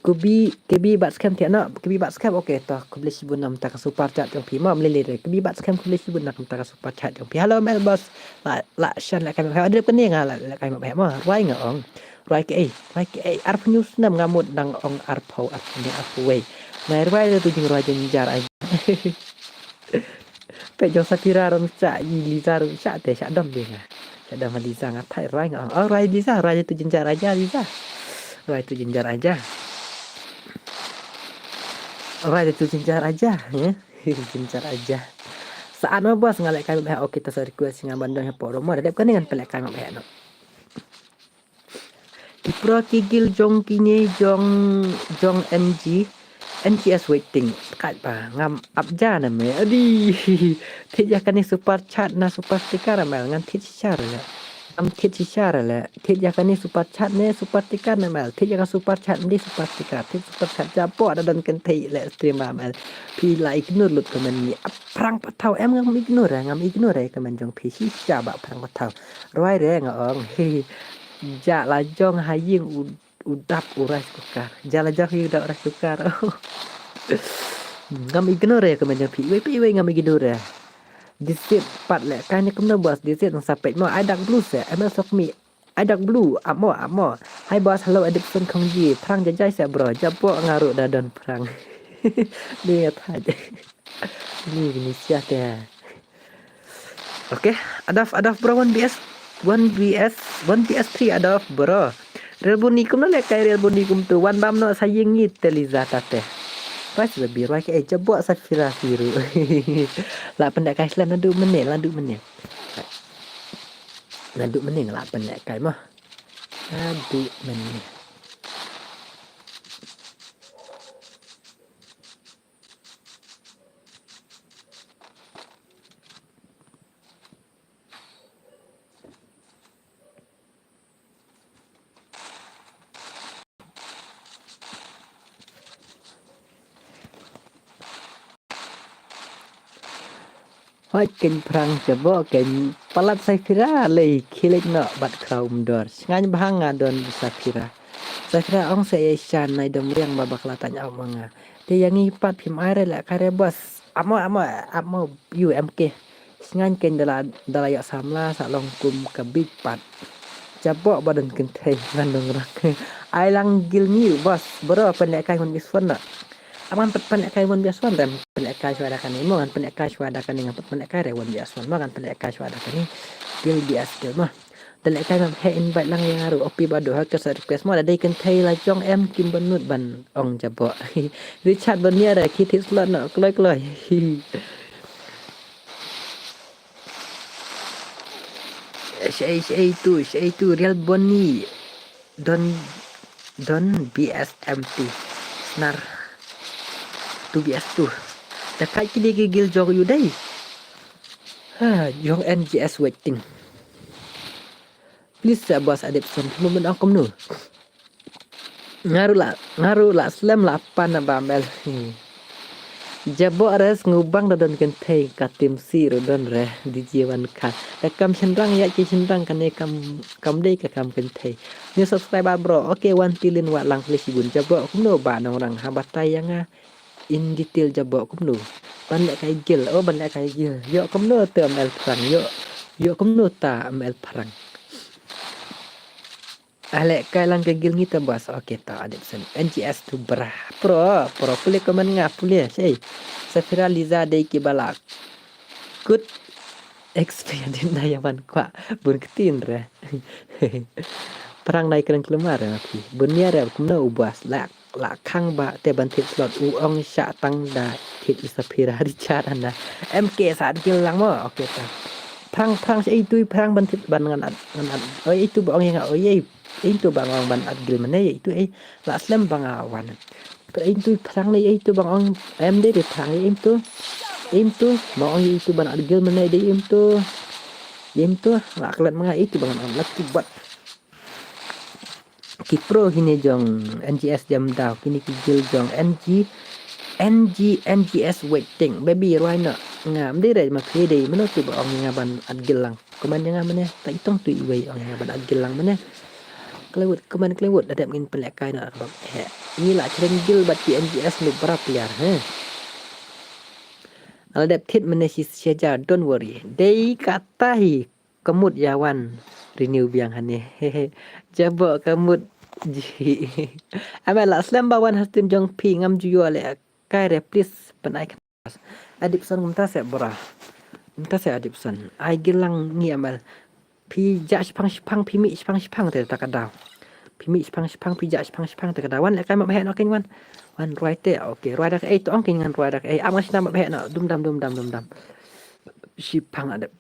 Kubi, kibi bat scam tiak no, kibi bat scam, okay, to, kubi shibun nam ta ka super chat jong phi, mam lili re, kibi bat scam, kubi shibun nam ta ka super chat jong phi. Hello, Mel Boss, la, la, shan la kai map, adrep kani nga la, la kai map, mo, rwai nga ong, rwai ke ei, rwai ke ei, arphew snem nga mut nang ong arphew, arphew ni arphew wei. Ngai rwai tu jing rwai jing jar ai. Peit jong Safira rum sha i Liza rum sha te sha dom ding. Sha dom Liza nga thai rai nga. Oh rai Liza, rai tu jinjar aja Liza. Rai tu jinjar aja. Rai tu jinjar aja, ya. Jinjar aja. Saat ma bos nga lek kai ba okay ta sa request nga bandong ha forum ma dep kan ngan pelek kai ma no. Ki pro ki gil jong kine jong jong N G N G S waiting. Kat ba ngam ap ja na me adi. Thit ya kane super chat na super sticker mel ngan thit shisha le. Ngam thit shisha le. Thit ya kane super chat ne super sticker na mel. Thit ya ka super chat ne super sticker. Thit super chat ja po da dan kan thei le stream ba mel. Phi la ignore lut comment ni ap prang patau em ngam ignore ngam ignore comment jong phi shisha ba prang patau. Rwai re nga ong. Hi. Ja la jong ha ïing u, u dap u rice cooker. Ja la jong ha ïing u dap rice cooker. Ngam ignore comment jong phi. Wei phi wei ngam ignore. Disit pat le kai ne kumno bos disit nang sapet mo ai dak blue se. Em sok mi. Ai dak blue amo amo. Hi bos hello Adipson Khongji. Prang jajai se bro. Japo nga ruh da don prang. Ni thaj. Ni ni sia te. Okay, adaf adaf bro one B S one B S one B S three adaf bro. Real buni kum na le kai real buni kum tu wan bam no sa yingi te Liza tate. Rai sa bi rai ke eh jabok sa fira firu. La pendek kai slam na du menit la du menit. Na du menit la pendek kai mah. Na du menit. Hoi kein phrang, jaboh kein palat Saphira lei khie leit noh bad khraw umdor. Sngewbha nga don Saphira. Saphira ong sa ei shan nai dom riang ba bakla tang au ma nga. Te ïa ngi pat phim ai re leh kai re boss. Amo amo amo yu M K. Sngewbha kein da la da la ïoh samla sa long kum ka big pat. Jaboh ba don kynthei ngan dong rang. Ai lang gil ngi boss. Bro pynleh kai mon biswan na. Aman pat pynleh kai mon biswan tem pynleh kai shwa da kane mo ngan pynleh kai shwa da kane ngan pat pynleh kai re mon biswan mo ngan pynleh kai shwa da kane. Gil bias gil mo. Da leh kai ngam heh invite lang ïa nga ruh, O P Badu ha ka sa request mo, da dei kynthei la jong em kim bynnud ban ong jaboh. Richard Bania da ki thied slot noh kloi kloi. Shei shei tu, shei tu, Real Boni. Don, don B S M T. Snar. Tu B S tu. Da kai kine ki gil jong ïu dei. Ha, jong N G S waiting. Please sa boss Adepson, mo men ong kumno. Nga ruh la, nga ruh la slem la pan na ba mel. Hmm. Jaboh re sngewbang da don kynthei ka tim si ruh don re D J wan kha. Da kam shynrang ïa ki shynrang kane kam, kam dei ka kam kynthei. New subscriber bro. Okay, wan tilin wa lang please bun jaboh kumno ba nongrang ha batai ïa nga. In detail jaboh kumno. Ban leh kai gil, oh ban leh kai gil. Ïoh kumno te M L phrang, ïoh. Ïoh kumno ta M L phrang. Ah, leh kai lang ka gil ngi te boss. Okay ta Adepson. N G S tu bra. Pro, pro pule comment nga pule. Sei. Saphira Liza dei ki ba la kut experience na ïa ban kwah bun ktien re. Phrang nai kren klemar re phi. Bun nia re kumno u boss la la khang ba te ban thied slot u ong sha tang da thied i Saphira Richard hana. M K sa gil lang mo. Okay ta. Phrang phrang sha itu phrang ban thied ban ngan at ngan at. Oi itu ba ong ïa nga oi ei. Itu ba ong ban at gil mane itu ei. La slem ba nga wan. Itu phrang ne itu ba ong em de phrang itu. Itu ma ong itu ban at gil mane de itu. Itu la klet ma nga itu ba ngan at lak tu bat. Ki pro kine jong N G S jam daw kine ki gil jong N G N G N G S waiting baby rwai na ngam dei rai ma phi dei mano tu ba ong nga ban at gil lang comment ïa nga mane ta itong tu iwei ong nga ban at gil lang mane klewut comment klewut da dep ngin pynleh kai na ka bam he ngi la kren gil bad ki N G S nu bra player he ala dep thit mane shi shajar don't worry dei kata hi Ka mut ïa wan renew biang hangne. Jaboh ka mut ji. Ama la slem ba wan ha stream jong phi ngam ju ïoh leh kai re please pynai khana. Adipson ngam ta seh bra. Ngam ta seh Adipson. Ai gilang ngi amal. Phi jah shipang shipang phi mih shipang shipang te ta ka daw. Phi mih shipang shipang phi jah shipang shipang te ka daw. Wan leh kai map heh noh kein wan. Wan rwai te. Okay rwai da kaei to ong kein ngan rwai da kaei. Am nga shna map heh noh dum dam dum dam dum dam. Shipang adep.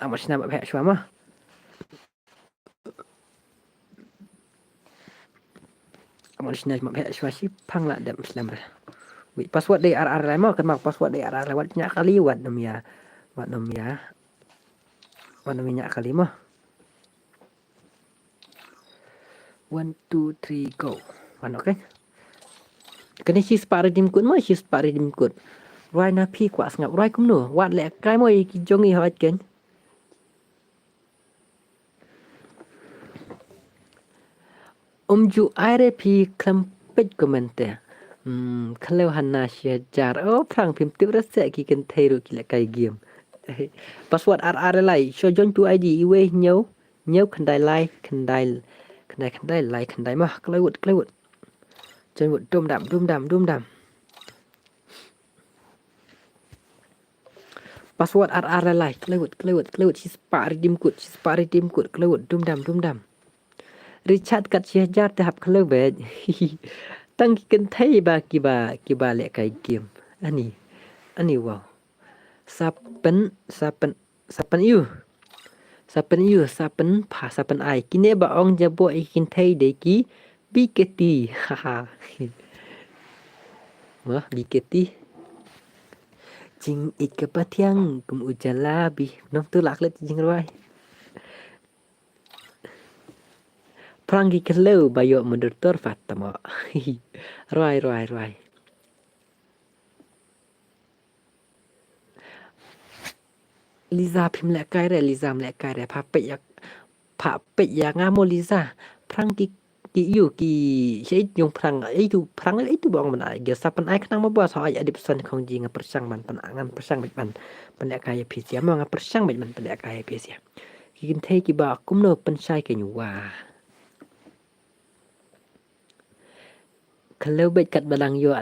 Am nga shna map heh shuwa ma. Am nga shna map heh shuwa shipang la dep slem re. Wait password dei ar ar lai mo kan ma password dei ar ar lai wat nya kali wat nom ya. Wat nom ya. Wat nom nya kali mo. One, two, three, go. Wan okay. Kane shi spah redeem code mo shi spah redeem code. Rwai na phi kwah sngap rwai kumno. Wat leh kai mo ïa ki jong i hawat ken. Um ju ai re phi khlem peit comment te. Hmm, khlem hana shi hajar. Oh, phrang phim tip rasa ki kynthei ruh ki leh kai game. Password ar ar lai. Sho join tu I D iwei hynñiew. Hynñiew khyndai lai khyndai khyndai khyndai lai khyndai mah klewut klewut. Jan wut dum dam dum dam dum dam. Password ar ar lai lai klewut klewut klewut shispah redeem code shispah redeem code klewut dum dam dum dam. Richard kat shi hajar te hap klewet. Tang ki kynthei ba kiba kiba leh kai game. Ani ani wow. Sa pyn sa pyn Sa pyn ïu. Sa pyn ïu, sa pyn pha, sa pyn ai. Kine ba ong jaboh ïa ki kynthei dei ki B K T. Haha. Wah, B K T. Jingïeit ka pathiang kum u jala bih. Nom tu lak let jingrwai. Phrang ki khleu ba ïoh moderator fat tamo. Rwai, rwai, rwai. Liza phim lehkai re, Liza ym lehkai re. Pha peit ïa, pha peit ïa nga mo Liza. Phrang ki, ki ïu ki, sha ïu phrang, ïu phrang ïu bong mana. Gil sa pynai khnang mo bos, hoi Adipson Khongji nga pyrshang ban pyn, ngan pyrshang beit ban pynlehkai ïa phi sia mo, nga pyrshang beit ban pynlehkai ïa phi sia. Ki kynthei kiba kumno pynshai kein wa. Khlem beit kat ba dang ïoh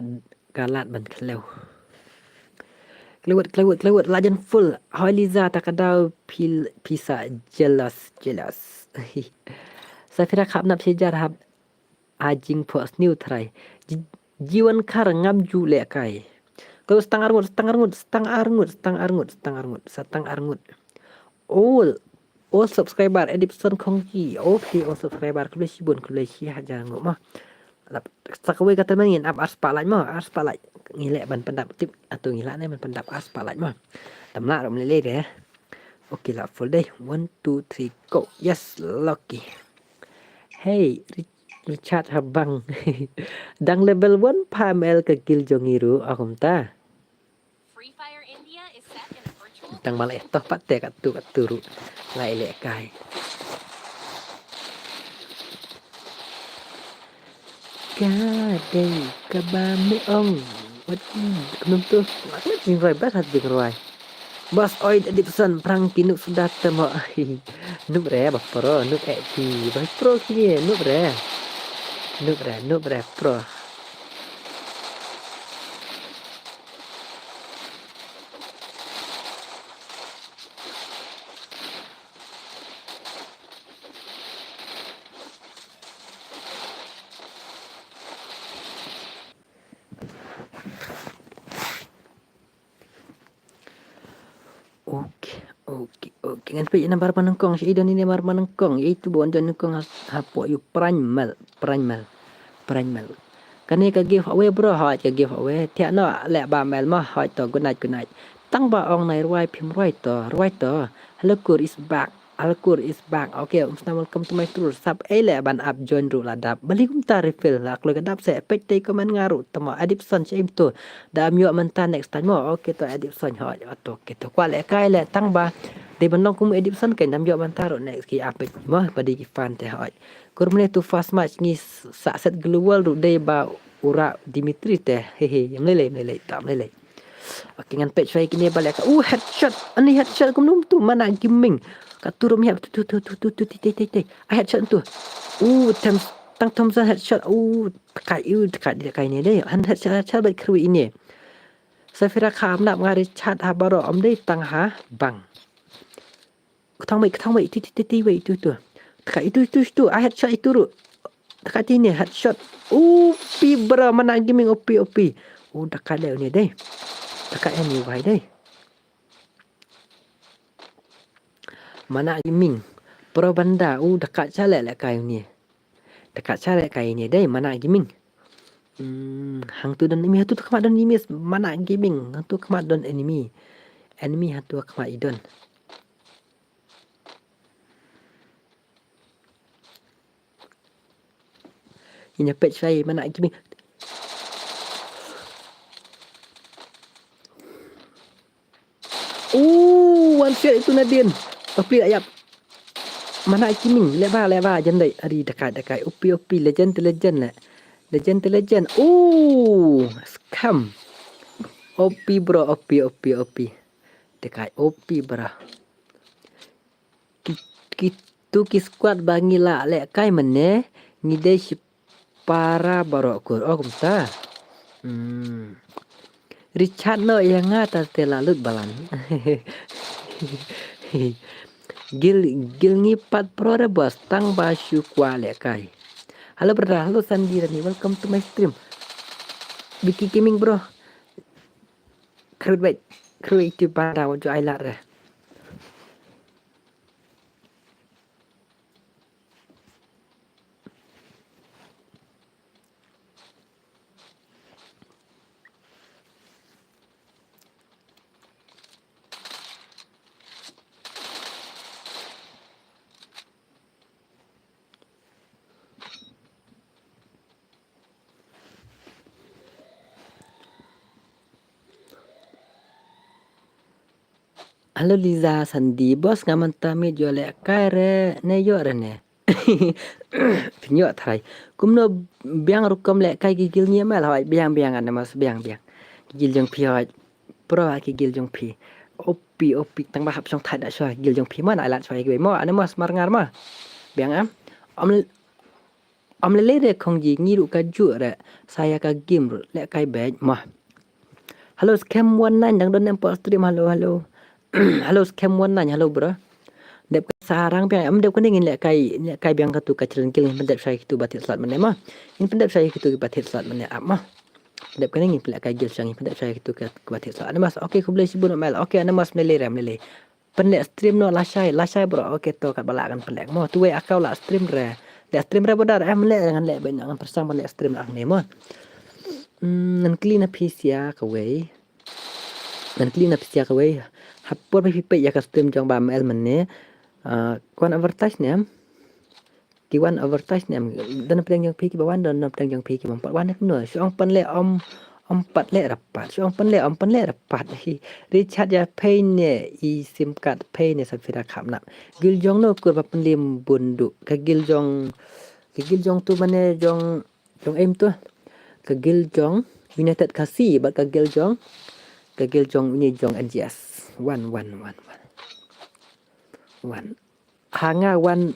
ka lad ban khlem. Klewet, klewet, klewet, lajan full. Hoi Liza ta ka daw phi, phi sa jealous, jealous. Safira khap nap shijar hap ha jingphohsniew trai. Ji-, jiwan khar ngam ju lehkai. Klewet stang arngut, stang arngut, stang arngut, stang arngut, stang arngut, sa stang arngut. All, all subscriber, Adipson Khongji. Okay, all subscriber, khublei shibun, khublei shi hajar nguh mo. Lap, sa kawei ka tymmen ngin ap ar spah like mo, ar spah like. Ngi leh ban pyndap tip, atu ngi lah ne ban pyndap ar spah like mo. Tam lah rum lele de. Okay, lah full dei. One, two, three, go. Yes, lucky. Hey, Ri-, Richard Habang. Dang level one pha mel ka guild jong ngi ruh, ah, kumta. Free Fire India is set in a virtual Tang ba la eh toh pat te katto katto ruh la eh lehkai. Ka dei kaba me ong. Wat kumno to. Wat jingrwai bad hat jingrwai. Bos oi Adipson phrang ki noob suda te mo. Noob re ba pro noob eh ki ba pro ki noob re. Noob re noob re pro. Okay, okay, okay. Ngan peit nambar ba nyngkong, shi don ine nambar ba nyngkong. Ïa itu ba wan don nyngkong ha, hapoh ïa u Primal, Primal, Primal. Kane ka giveaway bro, hoi ka giveaway. Thiah noh leh ba mel mo, hoi to, good night, good night. Tang ba ong nai rwai phim rwai to, rwai to. Hello Kur is back. Alkur is back. Okay, um snam welcome to my tour. Sap ei leh ban ap join ruh la dap. Bali kumta refill la kloi ka dap se peit tei comment nga ruh tama Adipson sha im to. Da am ïoh mynta next time mo. Okay to Adipson hoi. Ato okay to kwah lehkai leh tang ba dei ban long kum Adipson kein da am ïoh mynta ruh next ki ap peit mo ba dei ki fan te hoi. Kur mane to fast match ngi sa set global ruh dei ba u Ra Dimitri te. Hehe, ym lei lei, ym lei lei, tam lei lei. Okay, ngan peit shwa ïa kine ba lehkai. Uh, headshot. Ani headshot kumno tu Mana Gaming. Ka tu rum hiap tu tu tu tu tu tu ti ti ti ti. Ah, headshot tu. Uh, Thompson, tang Thompson headshot. Uh, tkai, uh, tkai, tkai ne dei. Han headshot, headshot bad khrui ine. Safira kha am nap nga Richard ha baroh am dei tang ha bang. Kthang wei, kthang wei, ti ti ti ti wei itu tu. Tkai itu itu itu. Ah, headshot itu ruh. Tkai ti ne headshot. Upi bra Mana Gaming upi upi. U da ka leh ne dei. Da ka ni wai dei. Mana Gaming. Pro banda u da ka cha leh lehkai ne. Da ka cha lehkai ne dei Mana Gaming. Hmm, hangtu don enemy hatu khmat don enemy Mana Gaming. Hatu khmat don enemy. Enemy hatu khmat i don. Ina pet sai Mana Gaming. Oh, one shot itu Nadin. Tapi ayap. Mana Gaming, leba leba jendai ari dekat dekat. Opi opi legend to legend le. Legend to legend. Oh, scam. Opi bro, opi opi opi. Dekat opi bro. Ki, ki, tu ki squad ba ngi la lehkai mynne ngi dei shipara baroh kur. Oh, kumta. Hmm. Richard no ïa nga ta te la lut balan. Gil, gil ngi pat pro re bos tang ba shu kwah lehkai. Hello brother, hello Sandy Rani, welcome to my stream. Vicky Gaming bro. Khrut bait, khrut itu banda wa ju ai lat re. Hello Liza Sandi, boss nga mynta mih ïoh lehkai re ne ïoh re ne. Phin ïoh trai. Kumno biang rukom lehkai ki guild ngi mel hoi biang biang Anemos biang biang. Ki guild jong phi hoi. Pro ha ki guild jong phi. Opi opi tang ba hap shong thait da shuwa ki guild jong phi mo na ilat shuwa ki wei mo Anemos mar ngar mo. Biang am. Om Om lele de khong ji ngi ruh ka ju re saya ka game ruh lehkai bej mah. Hello scam one nine dang don em por stream hello hello. Hello scam one nine hello bro. Dep ka sarang biang em dep kane ngin lehkai lehkai biang katu ka challenge ngin pyndep shai kitu ba thied slot mane mah. Ngin pyndep shai kitu ba thied slot mane ap mah. Dep kane ngin pyndep kai gil shang ngin pyndep shai kitu ka ba thied slot Anemos. Okay khublei shibun mel. Okay Anemos mele rem lele. Pynleh stream noh lashai lashai bro. Okay to katba lah kan pynleh mo tu wei account lah stream re. Leh stream re bodar em leh ngan leh bad ngan pyrshang ban leh stream lah ne mo. Hmm, ngan kli na phi sia kawei. Ngan kli na phi sia kawei. Hapor ba phi peit ïa ka stream jong ba mel mynne. Ah, kwan advertise ne em. Ki wan advertise ne em don pdeng jong phi ki ba wan don pdeng jong phi ki bym pat wan ne kumno shu ong pynleh om om pat leh rapat shu ong pynleh om pynleh rapat hi. Richard ïa pei ne i sim card pei ne sa phira khap na. Gil jong no kur ba pynlim bun du ka gil jong ka gil jong tu mane jong jong em tu ka gil jong United Khasi bad ka gil jong ka gil jong uni jong N G S. Wan wan wan wan. Wan. Ha nga wan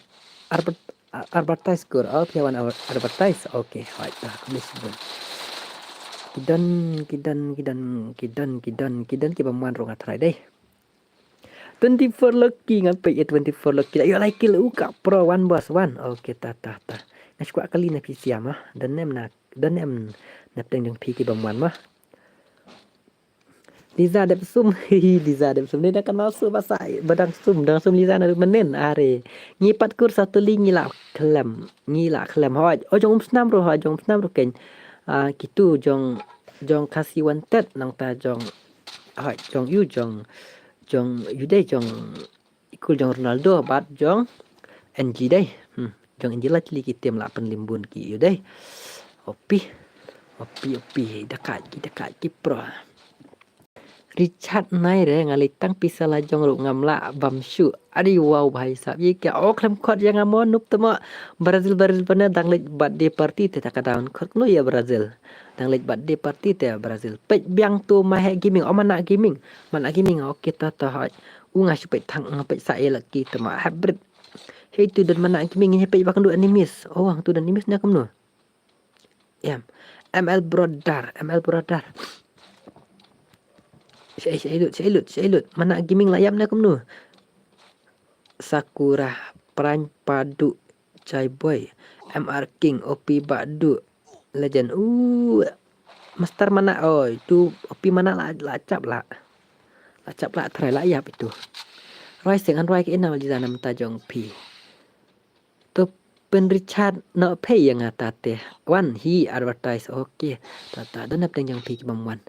advertise kur oh phi wan advertise okay hoi ta khublei shibun. Ki don ki don ki don ki don ki don ki don ki bym wan ruh nga trai dei. Twenty four lucky ngan peit ïa twenty four lucky la ïoh lai kill u ka pro wan boss wan okay ta ta ta. Nga shu kwah kali na phi sia ma don em na don em na pdeng jong phi ki bym wan ma. Liza dep sum. Liza dep sum ne da kan masuk ba sa ba dang sum dang sum Liza na menen are. Ngi pat kur satu li ngi la khlem ngi la khlem hoj. Oh jong um snam ro hoj jong um snam ro ken. Ah kitu jong jong Khasi wanted nang ta jong hoj jong yu jong jong yu dei jong ikul jong Ronaldo bad jong N G dei. Hmm. Jong N G la chili ki tem la pynlimbun ki yu dei. Opi. Opi opi daka ki daka ki pro. Richard nai re nga lei tang pisa la jong ruh ngam lah bam shu. Adi wow bhai sab ye kya oh khlem khot ïa nga mo nup tama. Brazil Brazil pane dang leit birthday party te ta ka down khot no ïa Brazil. Dang leit birthday party te Brazil. Peit biang tu ma he gaming oh mana gaming. Mana gaming okay ta ta hoi. U nga shu peit thang nga peit sa ïa laki tama hybrid. Hei tu don mana gaming ngi peit ba kan du enemies. Oh ang tu don enemies na kumno. Em. M L brother, M L brother. Shai shai lut, shai lut, shai lut. Mana gaming la ïap na kumno. Sakura Prime Padu Chai Boy M R King O P Badu Legend. Uh, Master mana oi tu O P mana la la chap la. La chap la try la ïap itu. Roi sing an roi ke ina wal jizana menta jong pi. Tu pyn Richard no pay yang ata te. Wan hi advertise okay. Tata dan ap deng jong pi ki bam wan.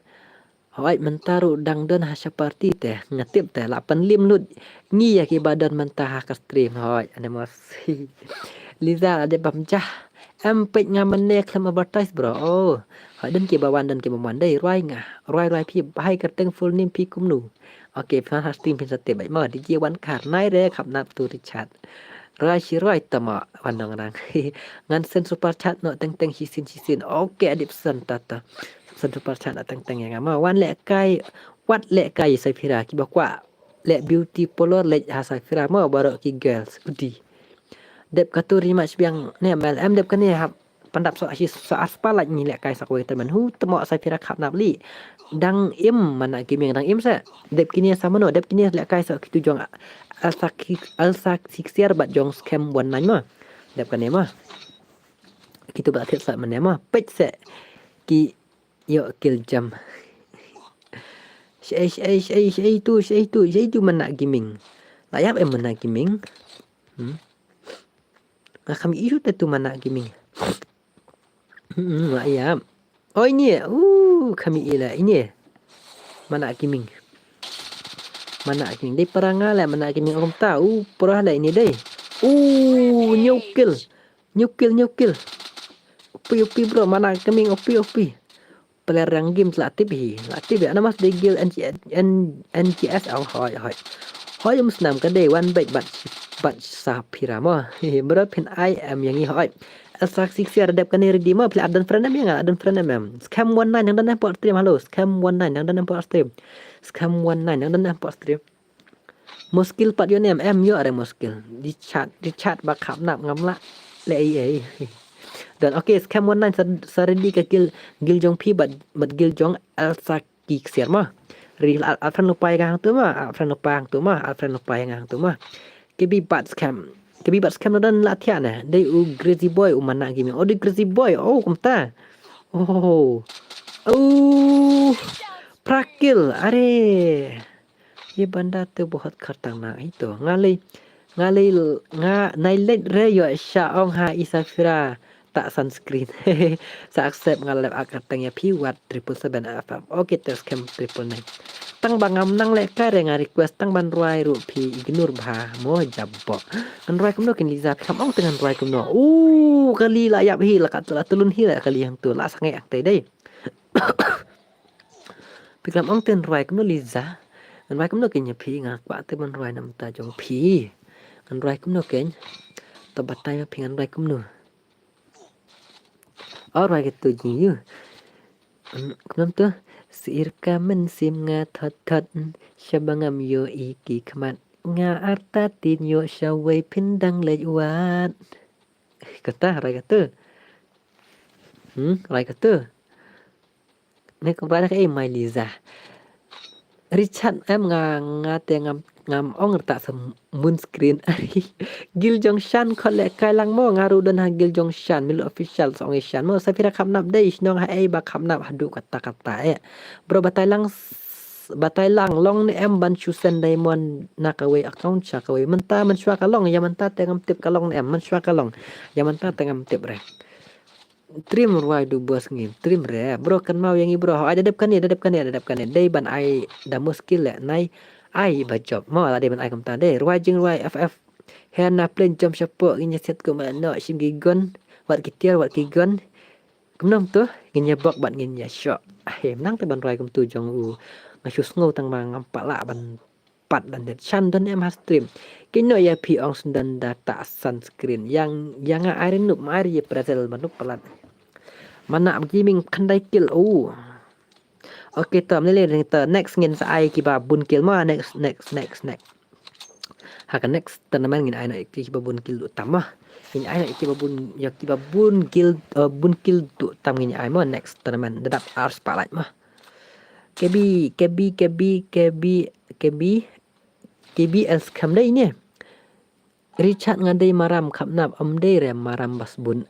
Hoi menta ru dang don ha sha party te ngatip te la pynlim lut ngi ya ki ba don menta ha ka stream hoi ane mos. Liza la de bam jah. Em peit nga mane khlem advertise bro. Oh. Hoi don ki ba wan don ki ba wan dei roi nga. Roi roi phi bahai kerteng full name phi kumnu. Okay phi ha stream phi sa te bai ma D J wan kar nai re khap nap tu Richard. Roi shi roi tama wan dong rang. Ngan sen super chat no teng teng shi sin shi sin. Okay adip sen tata. Sen super chat no teng teng yang ma wan le kai. Wat leh kai Saphira ki ba kwah leh beauty parlor leh ha Saphira mo baroh ki girls udi. Dep katu ri mach biang ne M L M dep kane hap pandap so ashi so aspa leh ngi leh kai sa kawei termen hu temo Saphira khap nap li. Dang im mana gaming dang im sa. Dep kine sa mano dep kine leh kai sa kitu jong alsa alsa siksiar bat jong scam wan nine mo. Dep kane mo. Kitu ba thit sa mane mo. Pech se ki Yo kill jam. Shei shei shei shei tu shei tu shei tu mana gaming. La yap em mana gaming. Hmm. Nga kham isu te tu mana gaming. Hmm, la yap. Oh ini. Uh, kham ila ini. Mana gaming. Mana gaming. Dei paranga la mana gaming om ta. Uh, pura la ini dei. Uh, new kill. New kill, new kill. Opi opi bro, mana gaming opi opi. player rank game la tip hi, la tip hi. Ana mas dei guild N G, N, NGS ong hoi, hoi. Hoi um snam ka dei wan bait bat, bat Saphira mo. Hi, bro phin ai em ïa ngi hoi. Elsa Sixia dep kane ready mo, phi la don friend em ïa nga, don friend em em. Scam one nine nang don em por stream, hello. Scam one nine nang don em por stream. Scam one nine nang don em por stream. Muskil pat ïoh ne em, em ïoh re muskil. Di chat, di chat ba khap nap ngam lah. Le ei ei. Dan okay, Scam one nine sa, sa ready ka guild, guild jong phi bad, bad guild jong Elsa Sixia mo. Ri al, al friend lupa ïa nga hangtu mo, al friend lupa hangtu mo, al friend lupa ïa nga hangtu mo. Kebi bat Scam. Kebi bat Scam na dan la thiah ne. Dei u Crazy Boy u mana gaming. Oh, dei Crazy Boy. Oh, kumta. Oh. Oh. Prakil. Are. Ye banda tu bahut khartang na itu. Nga lei, nga lei, nga nai leit re ïoh sha ong ha i Saphira ta sunscreen. Sa accept nga lep ak khartang ïa phi wat triple seven F F. Okay, test cam triple nine. Tang ba ngam nang leh kai re nga request tang ban rwai ruh phi ignore bha mo jabok. Ngan rwai kumno kin Liza phi kam ong te ngan rwai kumno. U kali la ïap hi la kat la tulun hi la kali hangtu la sangai ak te dei. Phi klam ong te ngan rwai kumno Liza. Ngan rwai kumno kin ïa phi nga kwah te ban rwai namta jong phi. Ngan rwai kumno kin. To batai ma phi ngan rwai kumno. O rwai katu jingyu. Kumno tu. Sir ka men sim nga thot thot. Shaba ngam ïoh i ki khmat. Nga arta tin ïoh shawei phin dang leit wat. Kata rwai katu. Hmm, rwai katu. Ne ka brother ka ei mai Liza. Richard em nga nga te ngam ngam ong rta sa mun screen. Gil jong shan khot leh kai lang mo nga ruh don ha gil jong shan milu official sa ong i shan mo Saphira khap nap dei shnong ha ei ba khap nap haduh kata kata eh. Bro batai lang s- batai lang long ne em ban shu send diamond na kawei account sha kawei mynta mynshwa ka long ïa mynta te ngam tip ka long ne em mynshwa ka long ïa mynta te ngam tip re. Trim rwai du bos ngi trim re bro kan mau ïa ngi bro ai da dep kane da dep kane da dep kane dei ban ai da muskil le nai ai ba job mo la dei ban ai kumta dei rwai jing rwai F F. Her na plain jump shapoh ngin ïa set kumno shim ki gun wat ki tiar wat ki gun. Kumno to ngin ïa bok bad ngin ïa shoh. Ahem nang te ban rwai kumtu jong u nga shu sngew tang ma ngam pat lah ban pat dan det shan don em ha stream. Kino ïa phi ong sndon da ta sunscreen yang yang nga ai nup ma ai ye presel manup palat. Mana gaming khandai kill oh. Okay to mlele ring to next ngin sa ai kiba bun kill ma next next next next. Ha ka next tournament ngin ai no kiba bun kill tu tam ma. Ngin ai no kiba bun ya kiba bun kill uh, bun kill tu tam ngin ai ma next tournament dadap ar spotlight ma. Kebi kebi kebi kebi kebi kebi els kam dei ne. Richard nga dei maram khap nap am dei re maram bas bun.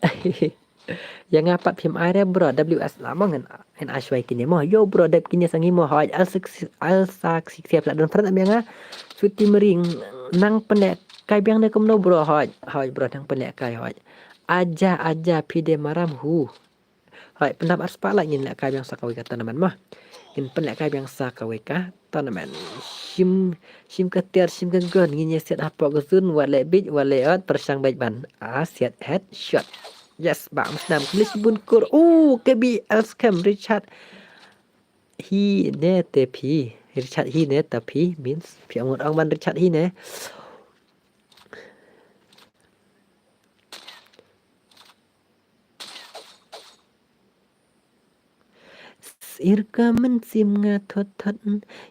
Ya nga pat phim ai re bro W S la mo ngan ngan ai shwai kine mo yo bro dep kine sangi mo hoi al sik al sak sik siap la don friend am ya nga. Suti mering nang pene kai biang ne kumno bro hoi hoi bro nang pene kai hoi. Aja aja pide maram hu. Hai, pendap ar spotlight ngin leh kai biang sa kawei ka tournament mah. Ngin pynleh kai biang sa kawei ka tournament. Shim shim ka tiar shim ka gun ngin ïa siat hapoh ka zone wat leh bit wat leh ot pyrshang beit ban. Ah, siat headshot. Yes, ba musnam klis bun kur. Oh, K B L scam Richard. Hi ne te phi. Richard hi ne te phi means phi angut ong ban Richard hi ne. Sir ka mynsiem nga thot thot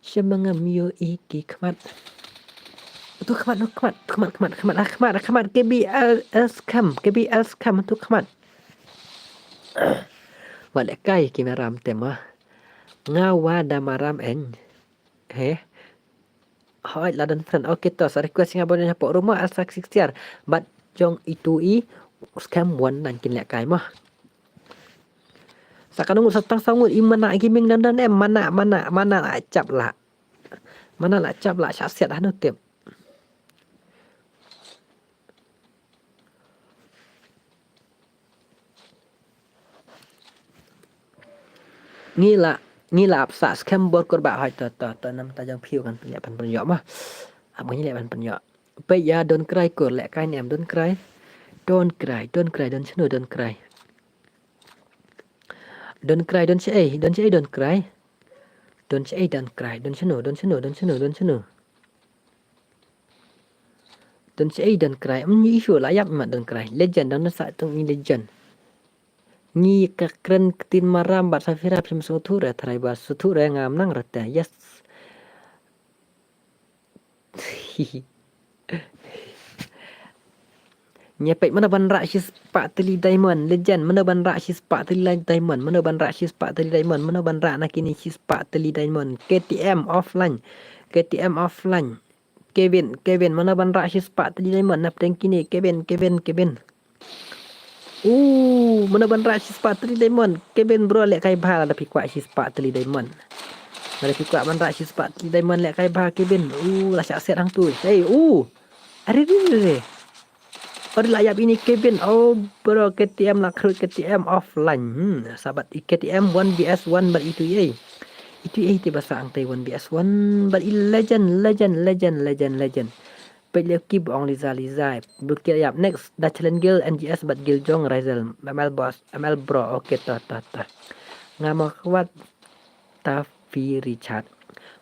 shaba ngam ïoh i ki khmat. Tu khmat, tu khmat, tu khmat, khmat, khmat, ah, khmat, ah, khmat, K B L scam, K B L scam, tu khmat. Wat leh kai ki maram te ma. Nga wa da maram en. He. Hoi, la don friend. Okay, to sa request nga ba don hapoh rumah al sak sik siar. But jong itu i scam wan nan kin leh kai mah. Sa ka nungut sa tang sa ngut i mana gaming nan don em mana mana mana la chap la. Mana la chap la sha siat hanu tip. Ngi la ngi la ap sa scam bor kur ba hoi to to to nam ta jong phiu kan pynïap pan pynïap mah. Ap ngi leh pan pynïap. Pe ya don cry kur leh kai nem don cry. Don cry, don cry, don chnu don cry. Don Cry, don shaei, don shaei, don cry. Don shaei, don cry, don shano, don shano, don shano, don shano. Don shaei, don cry. Em, ngi issue la ïap mat don cry. Legend, don sa tong ngi legend. Ngi ka kren ktien Maram bad Safira phim sngewthuh re, tharai ba sngewthuh re ngam nang rete. Yes. Ngi peit mano ban rah shispah tylli diamond, legend, mano ban rah shispah tylli diamond, mano ban rah shispah tylli diamond, mano ban rah na kine shispah tylli diamond, K T M offline, K T M offline, Kevin, Kevin, mano ban rah shispah tylli diamond, na pdeng kine, Kevin, Kevin, Kevin. Uh, mano ban rah shispah tylli diamond, Kevin bro leh kai bha lada phi kwah shispah tylli diamond. Lada phi kwah ban rah shispah tylli diamond leh kai bha Kevin. Uh, la shah set hangtu. Hey, uh. Are, are, are, are. Ori la ïap ine Kevin. Oh, bro, K T M la khrut K T M offline. Hmm, sabat i K T M one V S one bad itu ei. Itu ei te ba sa angtai one V S one bad i legend, legend, legend, legend, legend. Peit leh ki ba ong Liza, Liza. Bro ki la ïap. Next, da challenge Gil, N G S bad Gil Jong, Razel, M L Boss, M L Bro. Okay, ta, ta, ta. Nga ma kwat ta fi Richard.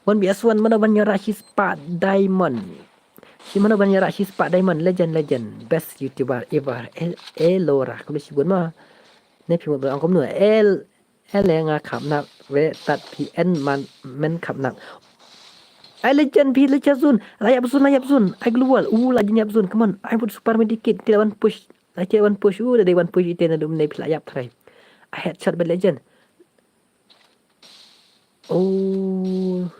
One V S one, mano ban ïarah shispah diamond. Shi mano ban ïarah shispah diamond, legend, legend, best YouTuber ever. El, Elora, kumno shibun ma. Ne phi mo ba ong kumno. El, ele nga khapnap, we tat phi en man, men khapnap. Ai legend phi legend zone. La ïap zone, la ïap zone. Ai global. U la jin ïap zone. Come on. I would super medikit. Tila wan push. La tila wan push. U da dei wan push ite na dum ne phi la ïap trai. I headshot bad legend. Oh.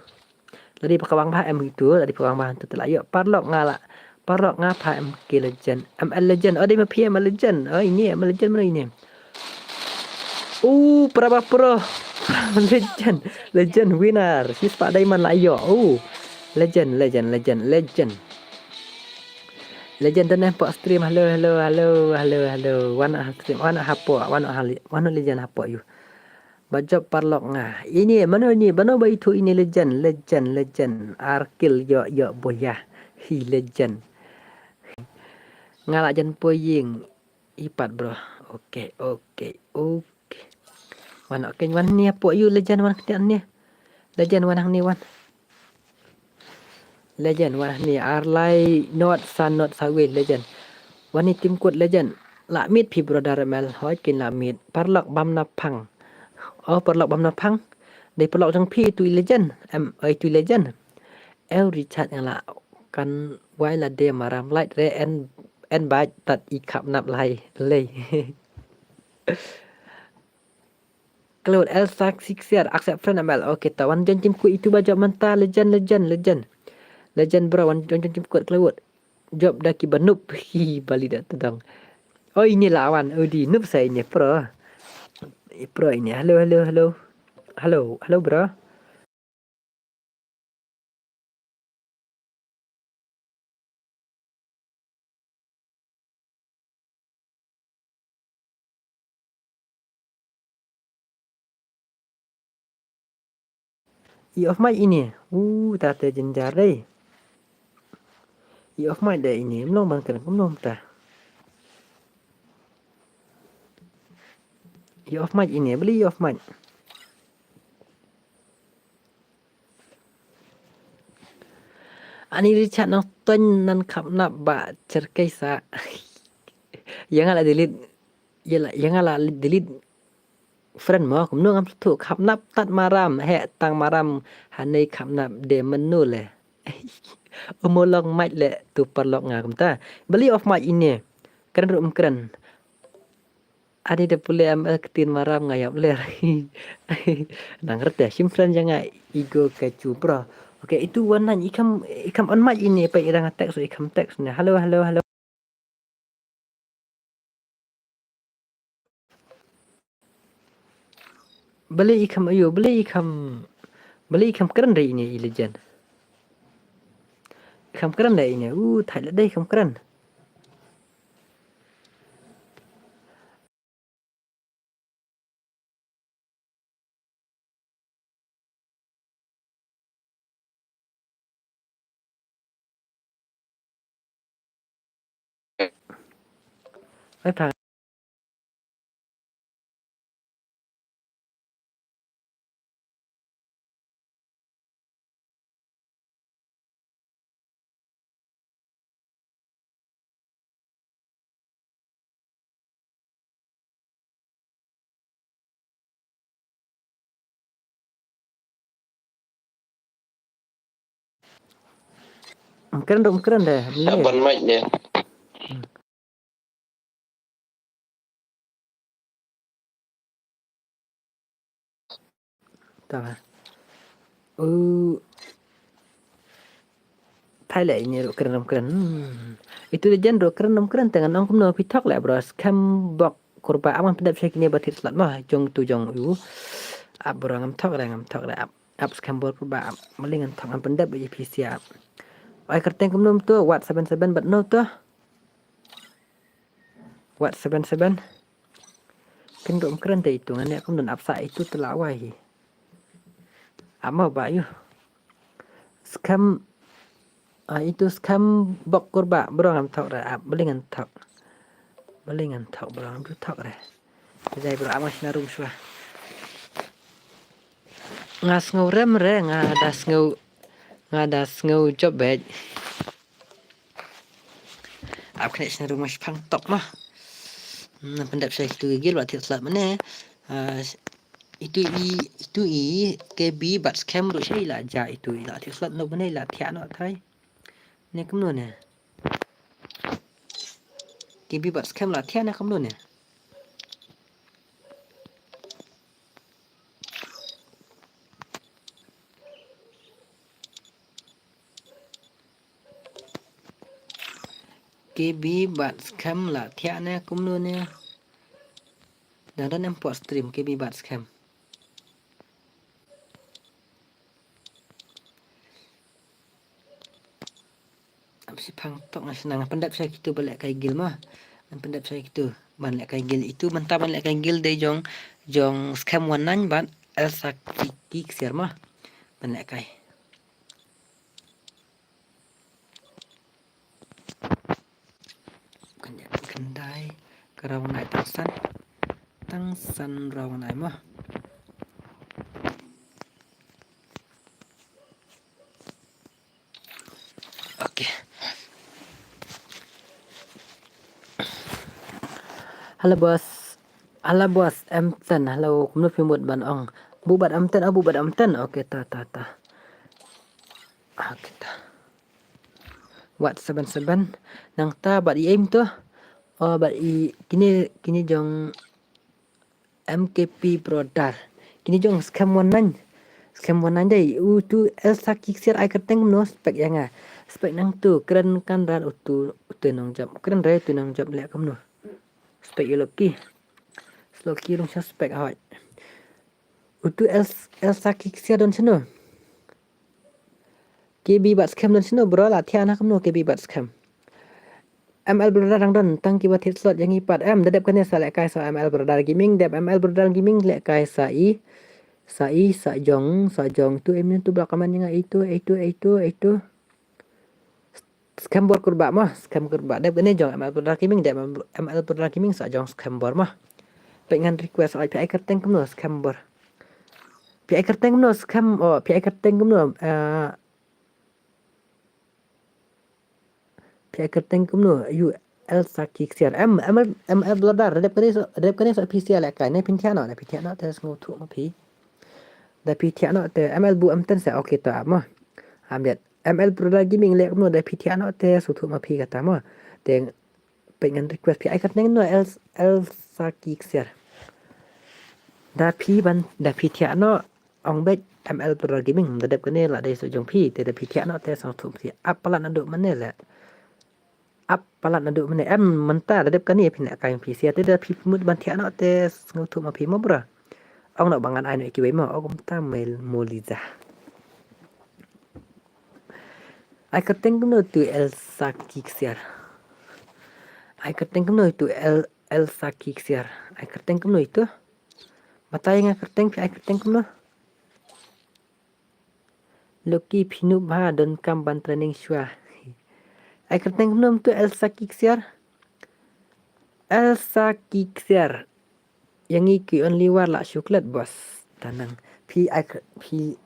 Ladi pakawang bah em itu, ladi pakawang bah itu telah yuk. Parlok nga la. Parlok nga pha em ke legend. M L legend. Oh, dei ma phi M L legend. Oh, ini M L legend mana ini? Oh, Praba Pro. Legend. Legend winner. Shispah diamond la yuk. Oh. Legend, legend, legend, legend. Legend dan eh pak stream. Hello, hello, hello, hello, hello. Wan stream, wan hapo, wan hali, wan legend hapo you. Ba jop parlok nga. Ini mano ini, mano ba itu ini legend, legend, legend. Arkil yo yo boya. Hi legend. Nga la jan poying. Ipat bro. Okay, okay, okay. Wan okay, wan ni apo you legend wan ketiak ni. Legend wan hang ni wan. Legend wan ni arlai not san not sawi legend. Wan ni tim kut legend. La mit phi brother mel hoi kin la mit. Parlok bam na phang. Oh parlok bam na phang. Dei parlok jong phi tu legend. Em oi tu legend. Eu Richard nga la kan wai la de maram light re en en bai tat i khap nap lai lei. Cloud Elsa Sixer accept friend M L. Okay, ta wan jon jim ku itu ba jop manta legend, legend, legend. Legend bro, wan jon jim ku Cloud. Jop da ki banup hi bali da tedong. Oh ini lawan, oh di nup sa ini pro. Pro ini. Hello, hello, hello. Hello, hello bro. I off mic ini. Uh, ta te jenjar dei. I off mic dei ini. Mlong bang kena kumlong ta. I off mic ini. Beli i off mic. Ani Richard nang ton nan khap nap ba cerkai sa. Yang ala delete. Yala, yang ala delete friend mo, kumno ngam tu khap nap tat maram, he tang maram, hanei khap nap de menu le. Umolong mic le tu parlok nga kumta. Beli off mic ini. Keren rum keren. Ani da pule am eh, ketin maram nga yap ler. Nang rete, shim friend janga ego ke chu bro. Okay, itu wan nan ikam, ikam on mic ini, pa irang text, ikam text ni. Hello, hello, hello. Beli ikam ayo, beli ikam, beli ikam keren dei ini i legend. Ikam keren dei ini, uh, thai le dei ikam keren. Bye bye. Em kren ruh em kren de. Em ban mic de. Ta ba. U. Thai le ini ruh kren ruh kren. Hmm. Itu de jen ruh kren ruh kren te ngan ong kumno phi thok le bro. Scam bok kurba aman pyndep sha kine ba thied slot ma jong tu jong u. Ap bro ngam thok re ngam thok re ap. Ap scam bok kurba ap. Mali ngan thok ngam pyndep ba phi sia ap. Ai kyrteng kumno tu wat seven seven bat no tu. Wat seven seven. Kin dum kren te itu ngan ïa kum don ap sa itu te la wai hi. Ap ma ba yu. Scam. Ah, itu scam bok kurba bro ngam thok re ap beli ngan thok. Beli ngan thok bro ngam thok re. Jai bro ap ma sna rum shwa. Nga sngew rem re nga da sngew nga da sngew job bej. Ap kane sna rum ma shpang tok ma. Hmm, pyndep sha itu gil ba thied slot mane. Ah, itu i itu i K B bat scam ruh sha i la ja itu i la thied slot no mane la thiah no thai. Ne kumno ne. K B bat scam la thiah ne kumno ne. K B bat scam la thiah ne kumno ne. Dang don em pot stream K B bat scam. Ap si phang tok nga snang pyndep sha kitu ba leh kai gil ma. Pyndep sha kitu ban leh kai gil itu mynta ban leh kai gil dei jong jong scam wan nang bat Elsa ki ki ksiar ma. Ban leh kai. Khyndai ka raw nai tang san. Tang san raw nai ma. Okay. Hello boss. Hello boss, em ten. Hello, kumno phi mut ban ong. Bu bat em ten, oh, bu bat em ten. Okay, ta ta ta. Okay, ta. Wat seven seven. Nang ta bat i em tu. Oh, bat i kini kini jong M K P brother. Kini jong scam wan nang. Scam wan nang dei. U tu Elsa ki ksiar ai kyrteng kumno spek ïa nga. Spek nang tu kren kan rat u tu u tu nong jop. Kren rai tu nong jop leh kumno. Spek ïa Loki. Loki rung sha spek hoi. U tu Elsa ki ksiar don shano. K B bat scam don shano bro la thiah na kumno K B bat scam. M L Brother dang don tang kiba thied slot ïa ngi pat em da dep kane sa leh kai sa M L Brother Gaming dep M L Brother Gaming leh kai sa i sa i sa jong sa jong tu em tu ba comment ïa nga itu itu itu itu. Scam bor kurba ma scam kurba dep kane jong M L Brother Gaming dep M L Brother Gaming sa jong scam bor ma. Pek ngan request ai pek ai kyrteng kumno scam bor. Pek ai kyrteng kumno scam oh pek ai kyrteng kumno. Phi ai kyrteng kumno yu Elsa ki ksiar em em em em blodar redep kane so redep kane so phi sia leh kai ne phin thiah noh ne phi thiah noh te sngewthuh ma phi. Da phi thiah noh te M L bu em ten se okay to ap mo. Am det M L Brother Gaming leh kumno da phi thiah noh te sngewthuh ma phi kata mo. Te peit ngan request phi ai kyrteng kumno Elsa ki ksiar. Da phi ban da phi thiah noh. Ong beit M L Brother Gaming da dep kane la dei so jong phi te da phi thiah noh te sngewthuh phi ap palat naduh mane le. Ap palat naduh mane em mynta da dep kane phi ne kai phi sia te da phi mut ban thiah noh te sngewthuh ma phi mo bro. Ong noh ba ngan ai noh kiwei mo ong kumta mel moliza. Ai kyrteng kumno tu Elsa ki ksiar. Ai kyrteng kumno tu El Elsa ki ksiar. Ai kyrteng kumno itu. Batai nga kyrteng phi ai kyrteng kumno. Loki phi nup ha don kam ban training shwa. Ai kyrteng kumno tu Elsa ki ksiar. Elsa ki ksiar. Yang iki only war la chocolate boss. Tanang phi ai phi.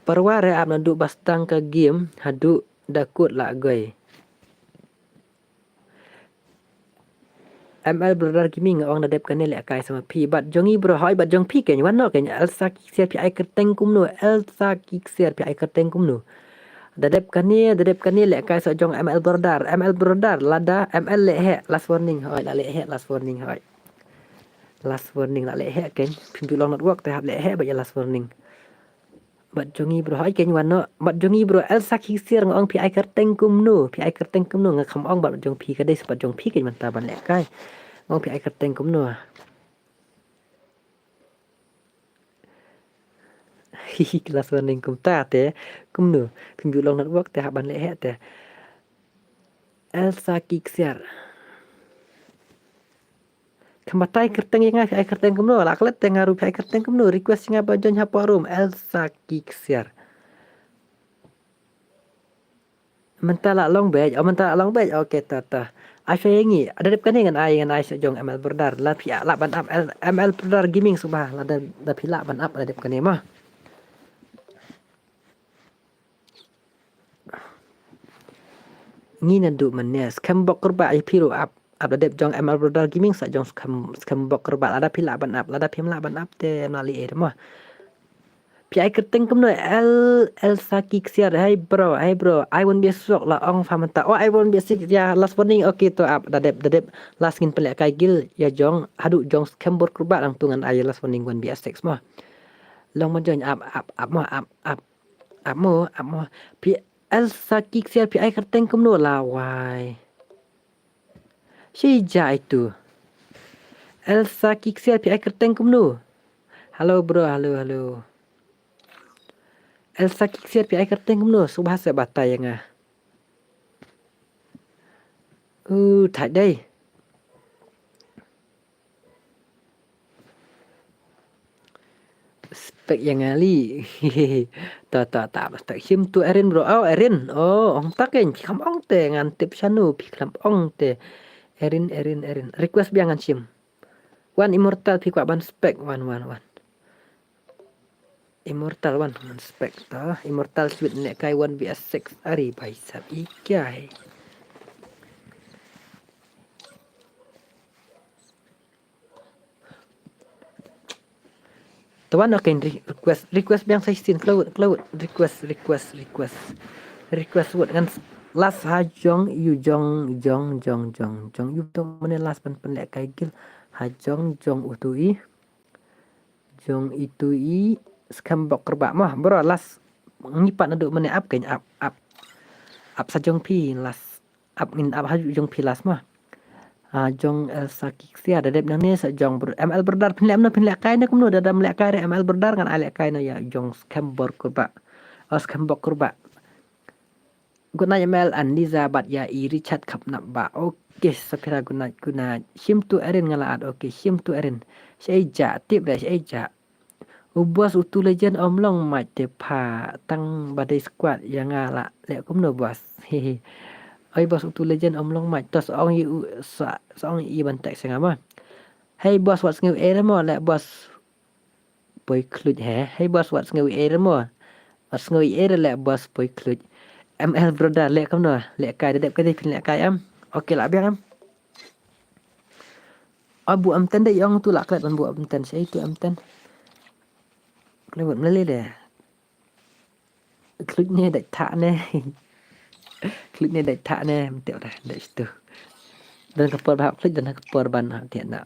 Parwa re ap naduh bastang ka game haduh da kut la goi. M L Brother Gaming ong da dep kane leh kai sama phi bat jong i bro hoi bat jong phi ken wan no ken Elsa ki ksiar phi ai kyrteng kumno Elsa ki ksiar phi ai kyrteng kumno. Da dep kane, da dep kane lehkai sa jong M L Brother. M L Brother, lada M L leh heh, last warning hoi, la leh heh, last warning hoi. Last warning la leh heh kein. Phim ju long network te hap leh heh bad ïa last warning. Bad jong i bro hoi kein wan noh. Bad jong i bro Elsa Kiksiar nga ong phi ai kyrteng kumno. Phi ai kyrteng kumno nga kham ong bad jong phi ka dei sa bad jong phi kein mynta ban lehkai. Nga ong phi ai kyrteng kumno. Hihi, last warning kumta te. Kumno. Phim ju long network te hap ban leh heh te. Elsa Kiksiar. Kham batai kyrteng ïa nga phi ai kyrteng kumno. La klet te nga ruh phi ai kyrteng kumno. Request ïa nga ba join ha forum. Elsa Kiksiar. Mynta la long beit. Oh, mynta la long beit. Okay, ta ta. Ai phi ïa ngi. Da dep kane ngan ai, ngan ai sa jong M L Brother. La phi lah ban ap L-, M L Brother Gaming sngewbha. Lada, da phi lah ban ap da dep kane ma. Ngi naduh mynne skhem bok kyrpad ïa phi ruh ap, ap da dep jong M L Brother Gaming sa jong skhem, skhem bok kyrpad lada phi lah ban ap, lada phim lah ban ap te na li eh mo. Phi ai kyrteng kumno L, Elsa Kiksiar, hey bro, hey bro, ai wan bia sok la ong pha mynta. Oh, ai wan bia sik ïa last warning, okay to ap da dep, da dep last ngin pynlehkai guild ïa jong, haduh jong skhem bok kyrpad lang tu ngan ai last warning wan bia sik mo. Long ma join ap, ap, ap mo, ap, ap. Ap mo, ap mo. Phi Elsa Kiksiar phi ai kyrteng kumno la wai. Shi ja itu. Elsa Kiksiar phi ai kyrteng kumno. Hello bro, hello, hello. Elsa Kiksiar phi ai kyrteng kumno. Sngewbha sa batai ïa nga. Uh, thait dei. Spek ïa nga li. Ta ta ta ta shim tu Erin bro. Oh, Erin. Oh, ong ta kein phi kham ong te ngan tip shano phi kham ong te. Erin, Erin, Erin. Request biang ngan shim. Wan Immortal phi kwah ban spek wan, wan, wan. Immortal wan ngan spek ta. Immortal sweet ne kai one v six ari bai sab i kai. Tuan, okay, re-, request, request biang sa shisien, kloi, kloi, request, request, request. Request wot ngan s-, last ha jong ïu jong, jong, jong, jong, jong ïu tu mane last ban pynlehkai guild. Ha jong, jong utu i. Jong itu i skhem bok kyrpad mo. Bro, last ngi pat naduh mane ap kein ap, ap. Ap sa jong phi last. Ap ngin ap ha jong phi last mo. Ah, jong Elsa Kiksiar da dep nangne sa jong bro-, M L Brother phin leh kumno phin lehkai ne kumno da dam lehkai re M L Brother ngan ai lehkai na ïa jong skhem bok kyrpad. Oh, skhem bok kyrpad. Good night M L and Liza bad ïa i Richard Khapnap ba. Okay, Safira good night, good night. Shim tu Erin nga la at. Okay, shim tu Erin. Shei ja, tip re shei ja. U boss utu legend om long mait te pha tang ba dei squad ïa nga la leh kumno boss. Hehe. Oi boss utu legend om long mait to sa ong i u sa, sa ong i ban text ïa nga ma. Hey boss wat sngew ei re mo leh boss poi khluit he. Hey boss wat sngew ei re mo. Wat sngew ei re leh boss poi khluit. M L Brother leh kumno lehkai da dep ka dei phin lehkai em. Okay la biang em. Abu M ten dei ong tu la klet ban bu M ten sei tu M ten. Klet ban mlele de. Klut ne dai tha ne. Klut ne dai tha ne mteu da dai stu. Dan ka por ba klut dan ka por ban ha tian na.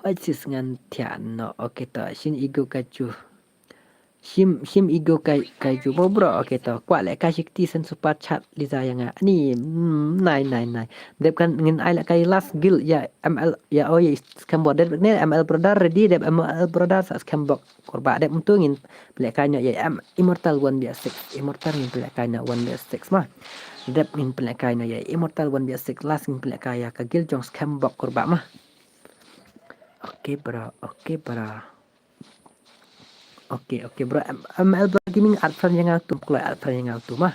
Hoi sis ngan tian no. Okay to shin igo kaju. Shim, shim igo kai, kaju mo bro. Okay to kwah leh kai shikti sen super chat Liza ïa nga. Ani, mm, nai, nai, nai. Dep kan ngin ai leh kai last guild ïa M L, ïa o ïa skhem bok. Dep ne M L Brother ready, dep M L Brother sa skhem bok. Kyrpad dep mtu ngin pynlehkai noh ïa M, Immortal one v six. Immortal ngin pynlehkai noh one v six ma. Dep ngin pynlehkai noh ïa Immortal one v six last ngin pynlehkai ïa ka guild jong skhem bok kyrpad ma. Okay bro, okay bro. Okay, okay bro. M, M L Bro Gaming add friend ïa nga tu, kloi add friend ïa nga tu ma.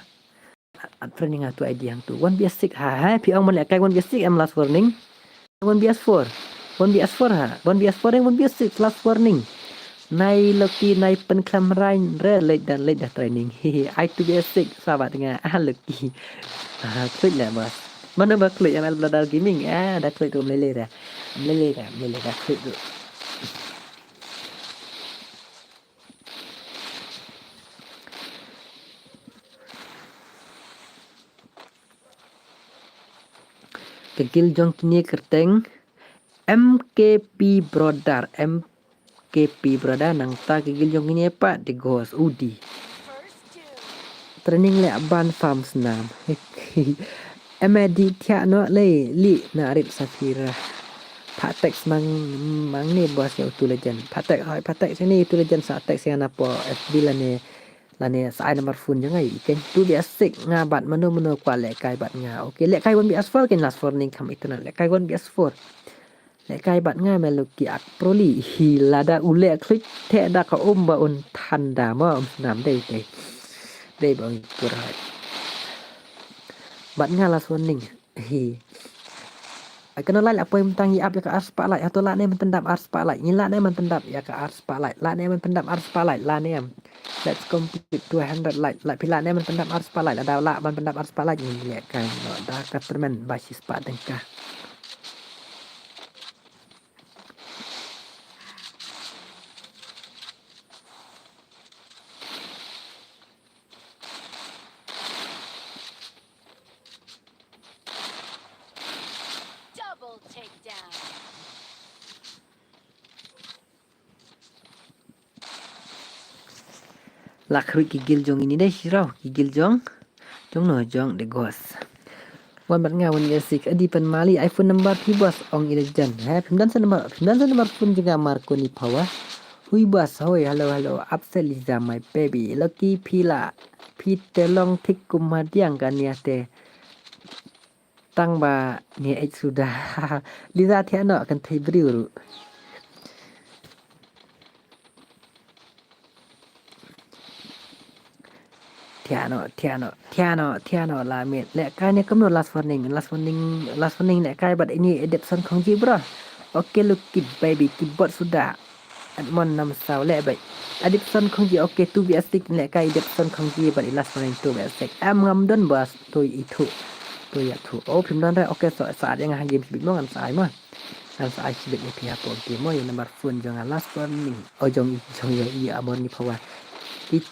Add friend ïa nga tu I D hangtu. One v six ha, ha, phi ong ban lehkai one v six em last warning. One v four. One v four ha. One v four em one v six last warning. Nai Loki nai pynkhlem rain re leit da leit da training. Hihi, ai two v six sabat nga. Ah, Loki. Ah, klik lah bos. Mana ba klik M L Brother Gaming. Ah, da klik tu melele dah. Melele dah, melele dah klik tu. Ka guild jong kine kyrteng M K P Brother, M K P Brother, nangta ka guild jong kine pat The Ghost, udi. Training leh ban farm snam. Em di thiah noh lei li na rit Safira. Pha text mang, mang ne boss ïa utu legend. Pha text hoi, pha text ne utu legend, sa text ïa nga na po F B lane, lane sa ai number phone jong nga ïa i keng. Tu basic nga bad mano mano kwah lehkai bad nga. Okay, lehkai wan basic four keng, last warning kam internet. Lehkai wan basic four. Lehkai bad nga me Lucky ak proli. Hi, lada u leh klik te da ka um ba un than da mo, um snam dei dei. Dei ba un kur hai. Bad nga last warning. Hi. Ai kano lai la poi mynta ngi ap ïa ka ar spah lai. Hato la ne mynta dap ar spah lai. Ngi la ne mynta dap ïa ka ar spah lai. La ne mynta dap ar spah lai. La ne em. Let's complete two hundred like. La phi la ne mynta dap ar spah lai. Lada la mynta dap ar spah lai ngi lehkai noh da ka tournament ba shi spah tyngka. Double takedown. La khrui ki guild jong ini dei shiraw, ki guild jong. Jong no, jong The Ghost. Wan bad nga wan ïa sik adi pan mali iPhone number phi boss ong i legend. He, phim don sa number, phim don sa number phone jong nga Marconi Power. Hui boss, hoi, hello, hello. Upset Liza, my baby. Lucky phi la, phi te long thik kum madiang kane te. Tang ba ne ej suda. Liza thiah noh kan thei briew ruh. Thiah noh, thiah noh, thiah noh, thiah noh la miet. Lehkai ne kumno last warning, last warning, last warning lehkai bad ini Edipson Khongji bro. Okay, look kid baby, keyboard suda. Edmond Namsaw leh bad Edipson Khongji, okay, tu basic lehkai Edipson Khongji bad i last warning tu basic. Em ngam don bas tu i thu. Tu ïa thu. Oh, phim don re, okay, so sa ïa nga ha game shibit mo ngan sa ai mo. Ngan sa ai shibit ïa phi hapoh game mo, ïa number phone jong nga last warning. Oh, jong, jong ïa i Amor ni phawa. Ki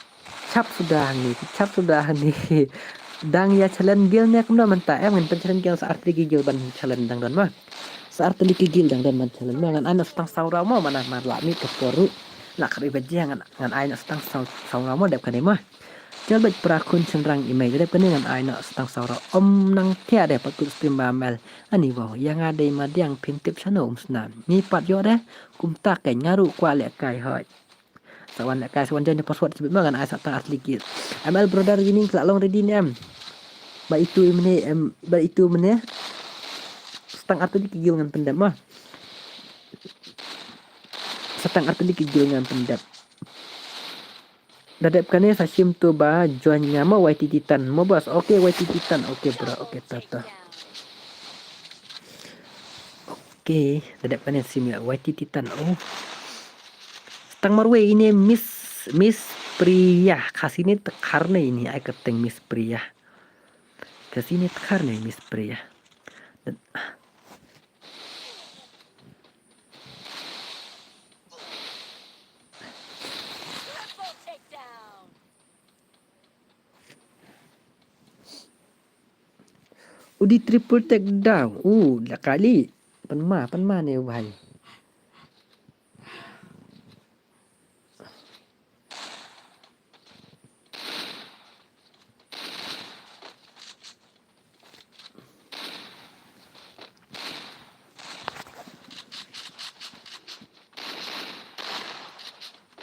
chap suda hangne, ki chap suda hangne. Dang ïa challenge guild ne kumno mynta, em ngan pyn challenge guild sa artylli ki guild ban challenge dang don mo. Sa artylli ki guild dang don ban challenge mo, ngan ai noh sa tang saw raw mo, mana mar la miet ka por ruh. La khat wei baje ngan, ngan ai noh sa tang saw, saw raw mo, dep kane mo. Jel bad pra khun shynrang i mei, dep kane ngan ai noh sa tang saw raw. Om nang thiah de pat kut stream ba mel. Ani wow, ïa nga dei madiang phim tip shano um snam. Ngi pat ïoh de, kumta keiñ nga ruh kwah lehkai hoi. Sa wan lehkai, sa wan join the password shibit mo ngan ai sa tang artylli ki. M L Brother Gaming, ka la long ready ne em. Ba itu i mene, em, ba itu mene. Sa tang artylli ki guild ngan pyndep mo. Sa tang artylli ki guild ngan pyndep. Da dep kane sa shim to ba join nga mo Y T Titan mo boss. Okay, Y T Titan. Okay bro, okay, ta ta. Okay, da dep kane shim ïa Y T Titan. Oh. Tang marwei ine Miss, Miss Priya. Khasi ne tkhar ne ini ai kyrteng Miss Priya. Khasi ne tkhar ne Miss Priya. Udi triple take down. U, la kali. Pan ma, pan ma ne u bhai.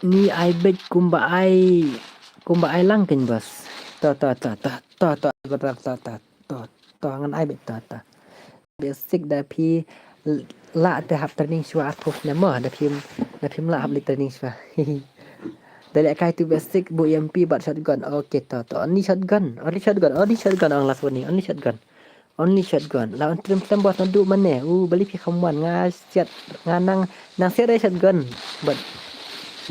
Ni ai beit kumba ai, kumba ai lang keiñ boss. To, to, to, to, to, to, to, to, to, to, to, ngan ai beit to, to. Basic da phi lah te hap training shuwa arphew snem mo, da phim, da phim lah hap leit training shuwa. Da lehkai tu basic bu M P bad shotgun. Okay, to, to, only shotgun, only shotgun, only shotgun, ong last warning, only shotgun. Only shotgun. La un trim slem boss naduh mane. U bali phi kham wan nga siat nga nang nang siat re shotgun. But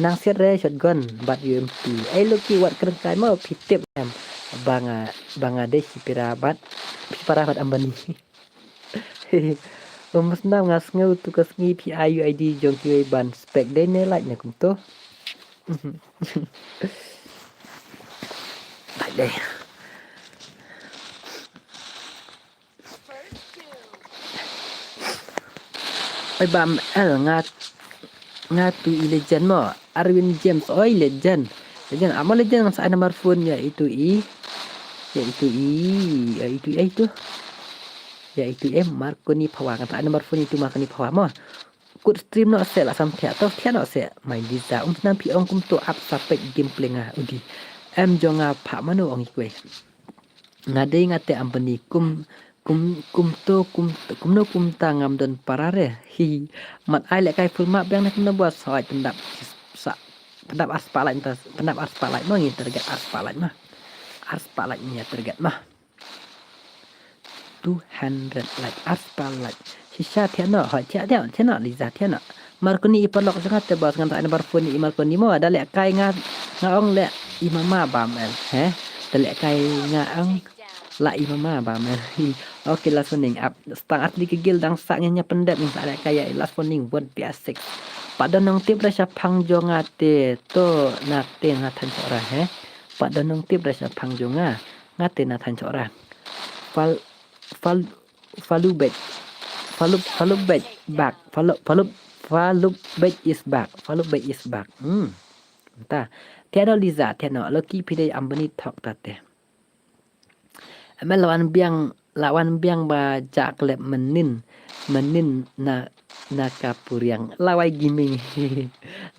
nang siat re shotgun but U M P. Ei Lucky wat kren kai mo phi tip em. Banga Bangladesh phi para bat phi para bat Ambani. Um snam nga sngew tu ka sngi phi ai U I D jong kiwei ban spek dei ne like ne kumto. Like dei. Oi Bam L, nga, nga tu i legend mo. Arwin James, oi legend. Legend, amo legend ngan sa ai number phone ïa itu i. Ïa itu i, ïa itu i, ïa itu. Ïa itu i, Marconi Phawa, ngan sa ai number phone itu Marconi Phawa mo. Kut stream noh seh la sam thiah, to thiah noh seh. Mai Liza, um snam phi ong kumto ap sa peit gameplay nga, udi. Em jong nga pha mano ong i kwei. Nga dei nga te ambani kum, kum, kumto, kum, kumno kumta ngam don para re. Hi, hi. Mat ai leh kai full map biang ne kumno bos, hoi pyndap, sa, pyndap ar spotlight mynta, pyndap ar spotlight mo ngi target ar spotlight mo. Ar spotlight ngi target mo. Two hundred like, ar spotlight. Shisha thiah noh, hoi thiah, thiah, thiah noh, Liza thiah noh. Marconi i paralok jong nga te bos ngan sa ai number phone i Marconi mo, da leh kai nga, nga ong leh i mama Bam L, he? Da leh kai nga ong la i mama Bam L. Okay, last warning ap. Stang asli ki guild dang sah ngi ïa pyndep ngi sa leh kai ïa last warning one P S six. Pat don nongtip da shaphang jong nga te to na te na than chora, he? Pat don nongtip da shaphang jong nga, nga te na than chora. Fal, fal, Falubet. Falu, Falubet back. Falu, Falu, Falubet is back. Falubet is back. Hmm. Ta. Thiah noh Liza, thiah noh. Loki phi dei ambani thok ta te. Ame la wan biang, la wan biang ba ja klep mynnin. Mynnin na, na ka puriang. Lawai Gaming.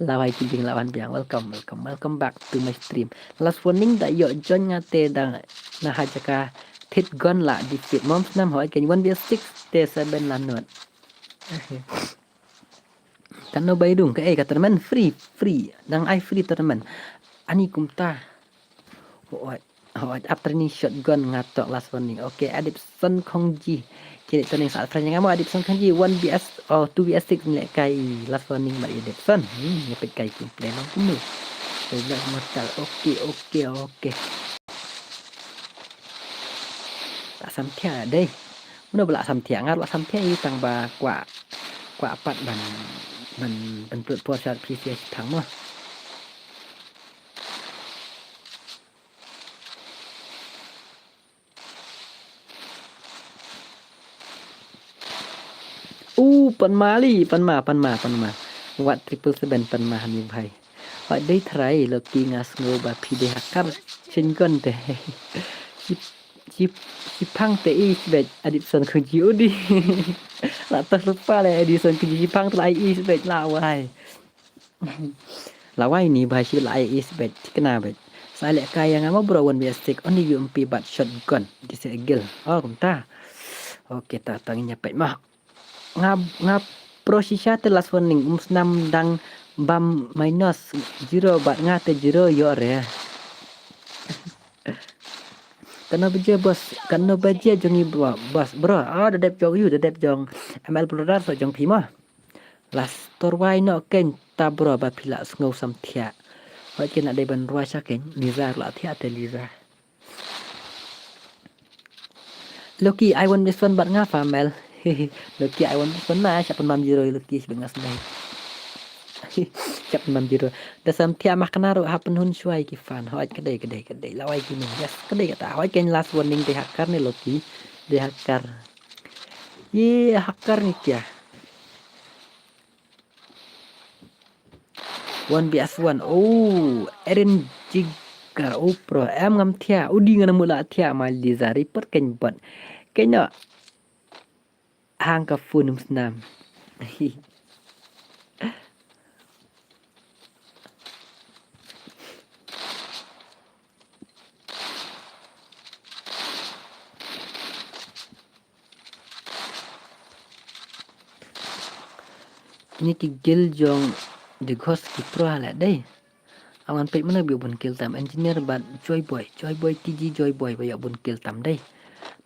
Lawai Gaming la wan biang. Welcome, welcome, welcome back to my stream. Last warning da ïoh join nga te da na ha jaka thit gon la defeat. Mom snam hoi ken one v six te seven la not. Kan no bai dung ka, eh, ka tournament free, free. Dang ai free tournament. Ani kumta. Hoi, hoi, ap training shotgun nga tok last warning. Okay, Adipson Khongji. Kini tournament sa friend nga mo Adipson Khongji one v s, oh, two v s six ni leh kai last warning ba Adipson. Hmm, ngepet kai kumple nong kumno. Black Mortal. Okay, okay, okay. La sam thiah dei. Mano ba la sam thiah, nga la sam thiah i tang ba kwah, kwah pat ban, ban, ban pynlut por sha P C S thang mo. U pan ma li, pan ma, pan ma, pan ma. Wat triple seven pan ma hani bhai. Wat dei trai Loki nga sngew ba phi dei hacker chyngon te. Chi, chi, chi phang te i sbet Adipson Khongji udi. La tas lupa le Adipson Khongji chi phang te la i sbet la wai. Lawai ni bha shi la i sbet kena bet. Sa leh kai nga mo bro one v six only U M P bad shotgun. Di se gil. Oh kumta. Okay ta tang nya pet mah. Nga, nga pro shisha te last warning um snam dang bam minus zero bad nga te zero ïoh re. Kano baje bos, kano baje jong i bro, bos bro. Oh da dep jong yu, da dep jong M L Brothers jong phi mo. Last torwai no ken ta bro ba phi la sngew sam thiah. Hoi ken la dei ban rwai sha ken Liza la thiah te Liza. Loki, I want this one bad nga famel. Loki, I want this one na, shap pynmam zero Loki, shap nga snai. Shap pynmam zero. Da sam thiah mah kena ruh ha pynhun shuai ki fan. Hoi, kedei, kedei, kedei. Lawai ki min. Yes, kedei kata. Hoi, ken last warning dei hacker ni Loki. Dei hacker. Ye, hacker ni kya? One v s one. Oh, Eren Jigar. Oh, pro. Em ngam thiah. Udi ngan mula thiah ma Liza report ken bot. Ken no. Hang ka phone um snam. Ini ki gil jong The Ghost ki pro ha leh dei. Awan peit mano ba ïoh bun kill tam engineer bad Joy Boy, Joy Boy T G Joy Boy ba ïoh bun kill tam dei.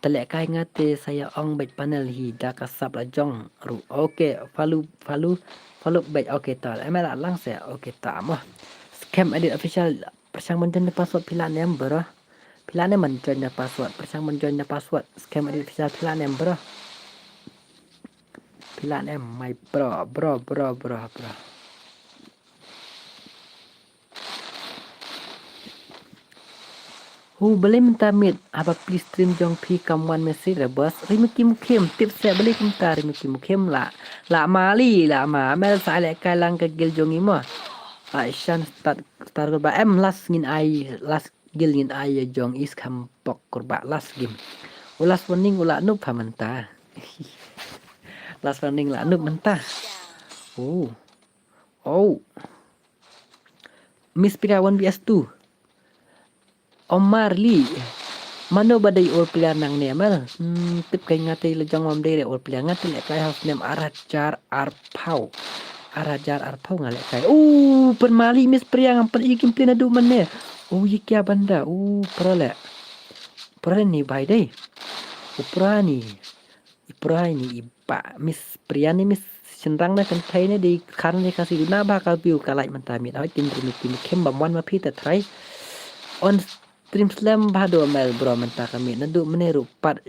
Te leh kai nga te sa ïa ong bad panel hi da ka sap la jong ruh. Okay, follow, follow, follow bad. Okay, ta M L lang se. Okay, ta mo. Scam Edit Official. Pyrshang ban join da password phi lah ne em bro. Phi lah ne em ban join da password. Pyrshang ban join da password. Scam Edit Official phi lah ne em bro. Phi lah ne em my bro, bro, bro, bro, bro. U balei mynta miet, haba plie stream jong phi kam wan message re boss. Rimuki Mukim, tip seh balei kumta Rimuki Mukim la. La mali, la ma, mel sa lehkai lang ka guild jong i mo. Aishan start, start ba em last ngin ai, last guild ngin ai jong i skam pok kurba last game. U last warning u la nup ha mynta. Last warning la nup mynta. Oh. Oh. Miss Priya one V S two. Omar Lee. Mano ba dei ol player nangne mel. Hmm, tip kai nga te la jong wam dei re ol player nga te lehkai ha snem ar hajar arphew. Ar hajar arphew nga lehkai. Oh, pynmali Miss Priya ngam pyn-i gameplay naduh mynne. Oh, ye kya banda. Oh, pra le. Pra ni bai dei. Oh, pra ni. I pra ni i ba Miss Priya ni Miss Shinrang na kan thai ni di khan ni kasi duna ba ka view ka like mynta miet. Hoi kin rumi kin kem ba mon ma phi ta try. On stream slam ba do mel bro mynta ka miet. Naduh mene ruh pat,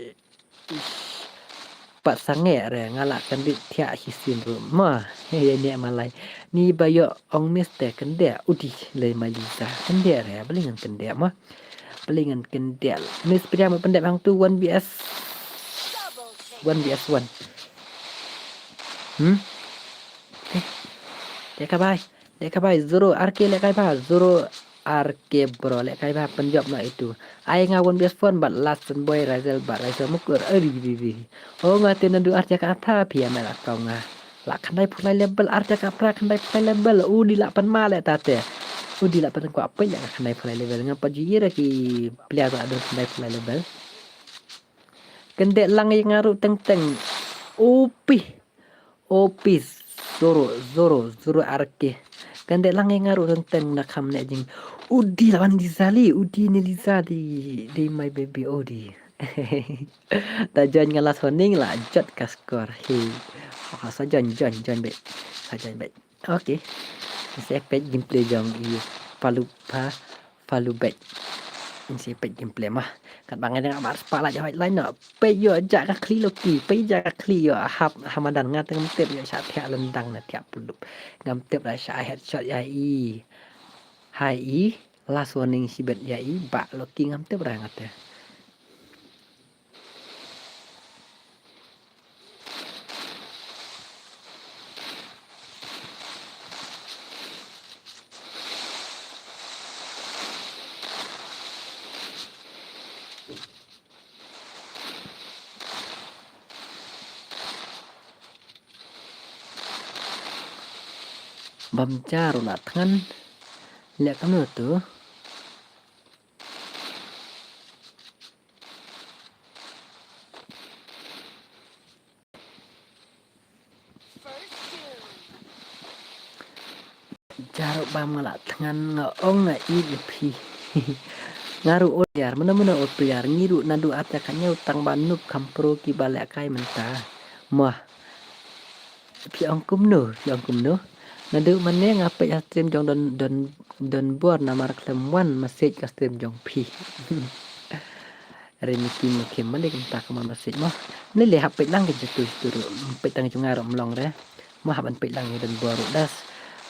pat sange re nga la kan dit thiah hi sin ruh. Ma, he ne malai. Ni ba yo ong Miss te kende udi le Maliza. Kende re, beli ngan kende ma. Beli ngan kende. Miss Priya ma pendek hang tu one V S, one V S one. Hmm? Eh, lehkai bha. Lehkai bha, Zoro R K lehkai bha, Zoro R K bro lehkai bha, pynjop na itu. Ai nga one V S one bad last boy Razel bad Razel mukur, ari bi bi. Oh, nga te naduh ar jaka atha phi ya mel akau nga. La khandai pulai level, ar jaka pra khandai pulai level. Udi la pan ma le tate. Udi la pan kwa pun ya khandai pulai level. Nga pa ji ira ki player ba adu khandai pulai level. Kende lang ya nga ruh teng teng. Opi. Opi. Zoro, Zoro, Zoro R K. Kende lang ya nga ruh teng teng na kam ne jing. Udi la wan di zali, udi ni Liza di, di my baby udi. Da join nga last warning la jot ka score. He. Oh, sa join, join, join back. Sa join back. Okay. Sa pet gameplay jong i palu pa, palu back. Sa pet gameplay mah. Kat bangai dengan mar spotlight hoi line no. Pe yo ja ka kli loki, pe ja ka kli yo hap hamadan nga teng tip yo sha thiah lendang na thiah pulup. Ngam tip la sha headshot ya i. Hai i, last warning sibet ya i, ba loki ngam tip ra ngate. Bam jar u la thngan. Leh kamno tu. Jaru bam nga la thngan nga ong nga i i phi. Nga ruh ol yar, mano mano ol yar, ngi ruh naduh ar jaka ñiew tang ba nup kham pro ki ba lehkai mynta. Moh. Phi ong kumno, phi ong kumno. Naduh mane nga peit ha stream jong Don, Don, Don Bor namar khlem wan message ka stream jong phi. Re Mickey Mickey malik mynta ka mon message mo. Mane le hap peit lang ka jitu jitu ruh, peit tang jong nga ruh mlong re. Mo hap ban peit lang Don Bor ruh das.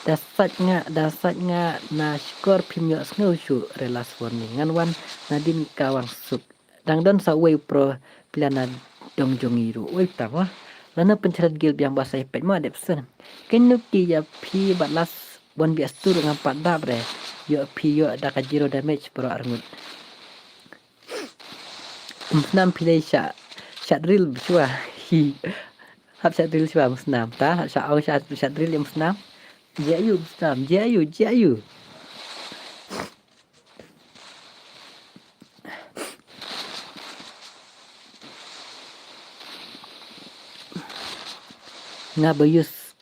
Da sait nga, da sait nga na shkor phim ïoh sngew shuh re last warning. Ngan wan nadien ka wang suk. Dang don sa uwei u pro player na dong jong ngi ruh. Uwei uta mo. Lano pynchret guild biang ba sa ïa peit mo dep sen. Ken nuki ïa phi bad last one v two ruh ngam pat dap re. Ïoh phi ïoh da ka zero damage bro arngut. Musnam phi dei sha sha drill shuwa. Hi. Hap sha drill shuwa musnam ta. Hap sha ong sha sha drill ïa musnam. Jia yu musnam. Jia yu, jia yu. Nga ba use.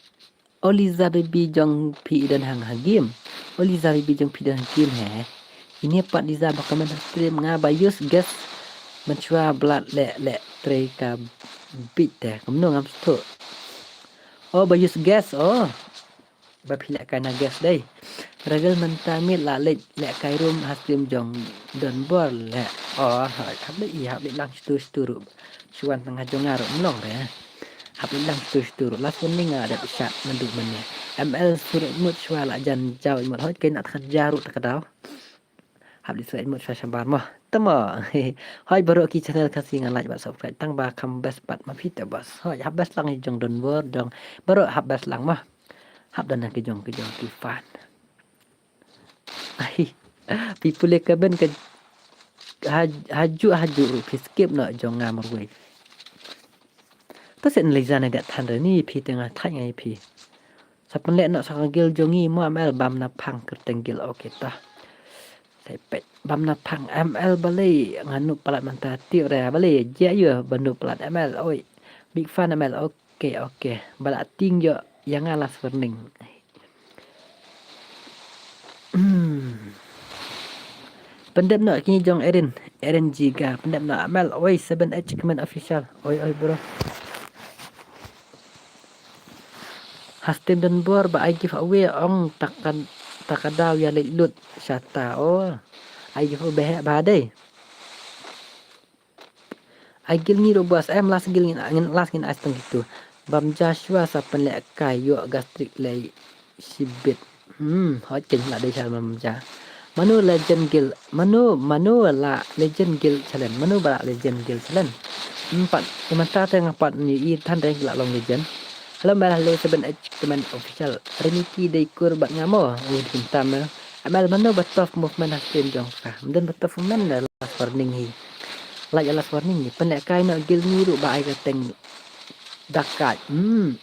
O Liza baby jong phi i don hang ha game. O Liza baby jong phi don ha game he. Ini pat Liza ba comment ha stream nga ba use guest. Menchua blat le le trei ka bit te. Kumno ngam stu. O ba use guest o. Ba phi leh kai na guest dei. Ragal mynta miet la leh leh kai room ha stream jong Don Bor le. O hap leh i hap leh lang stu stu ruh. Shuwan tang ha jong nga ruh mlong re. Hap leh lang stu stu ruh. Last warning nga dep shat naduh mynne. M L sur mut shuwa la jan jaw mut hoi kai na than jaru ta ka daw. Hap leh sur mut shuwa shabar mo. tama. Hoi baroh ki channel Khasi nga like bad subscribe tang ba kham best bad ma phi te boss. Hoi hap best lang jong don bor dong. Baroh hap best lang ma. Hap don ki jong ki jong ki fan. Ai. Phi pule ka ben ka haj- haju haju ruh phi skip noh jong nga marwei. Ta sen lei jan dak than re ni phi te nga thai ngai phi. Sa pynleh noh sa ka gil jong ngi mo M L bam na phang kyrteng gil okay ta. Sai pet bam na phang M L balei nga nu palat mynta ti re balei ja yu ba nu palat M L oi. Big fan M L okay okay. Bala ting yo yang nga last warning. Hmm. Pyndep noh kini jong Erin, Erin Jiga, pyndep noh M L, oi seven H comment official. Oi oi bro. Hastem don bor ba ai giveaway ong takad takadaw ya leit lut shata. Oh. Ai giveaway ba dei. Ai gil ngi ruh bos em last gil ngin ngin last ngin ai stang gitu. Bam Joshua sa pynleh kai yu gastric lei shibit. Hmm, hot ken la dei chal bam ja. Manu legend gil, manu manu la legend gil challenge, manu ba la legend gil challenge. Empat, imanta te nga pat ni i than dei la long legend. Hello mel hello seven H comment official. Reniki dei kur bat ngamo. Ui dim tam mel. Amel manu ba tough movement ha stream jong ka. Mden ba tough movement last warning hi. Like last warning ni. Pynleh kai noh gil ngi ruh ba ai ka teng dakat. Hmm.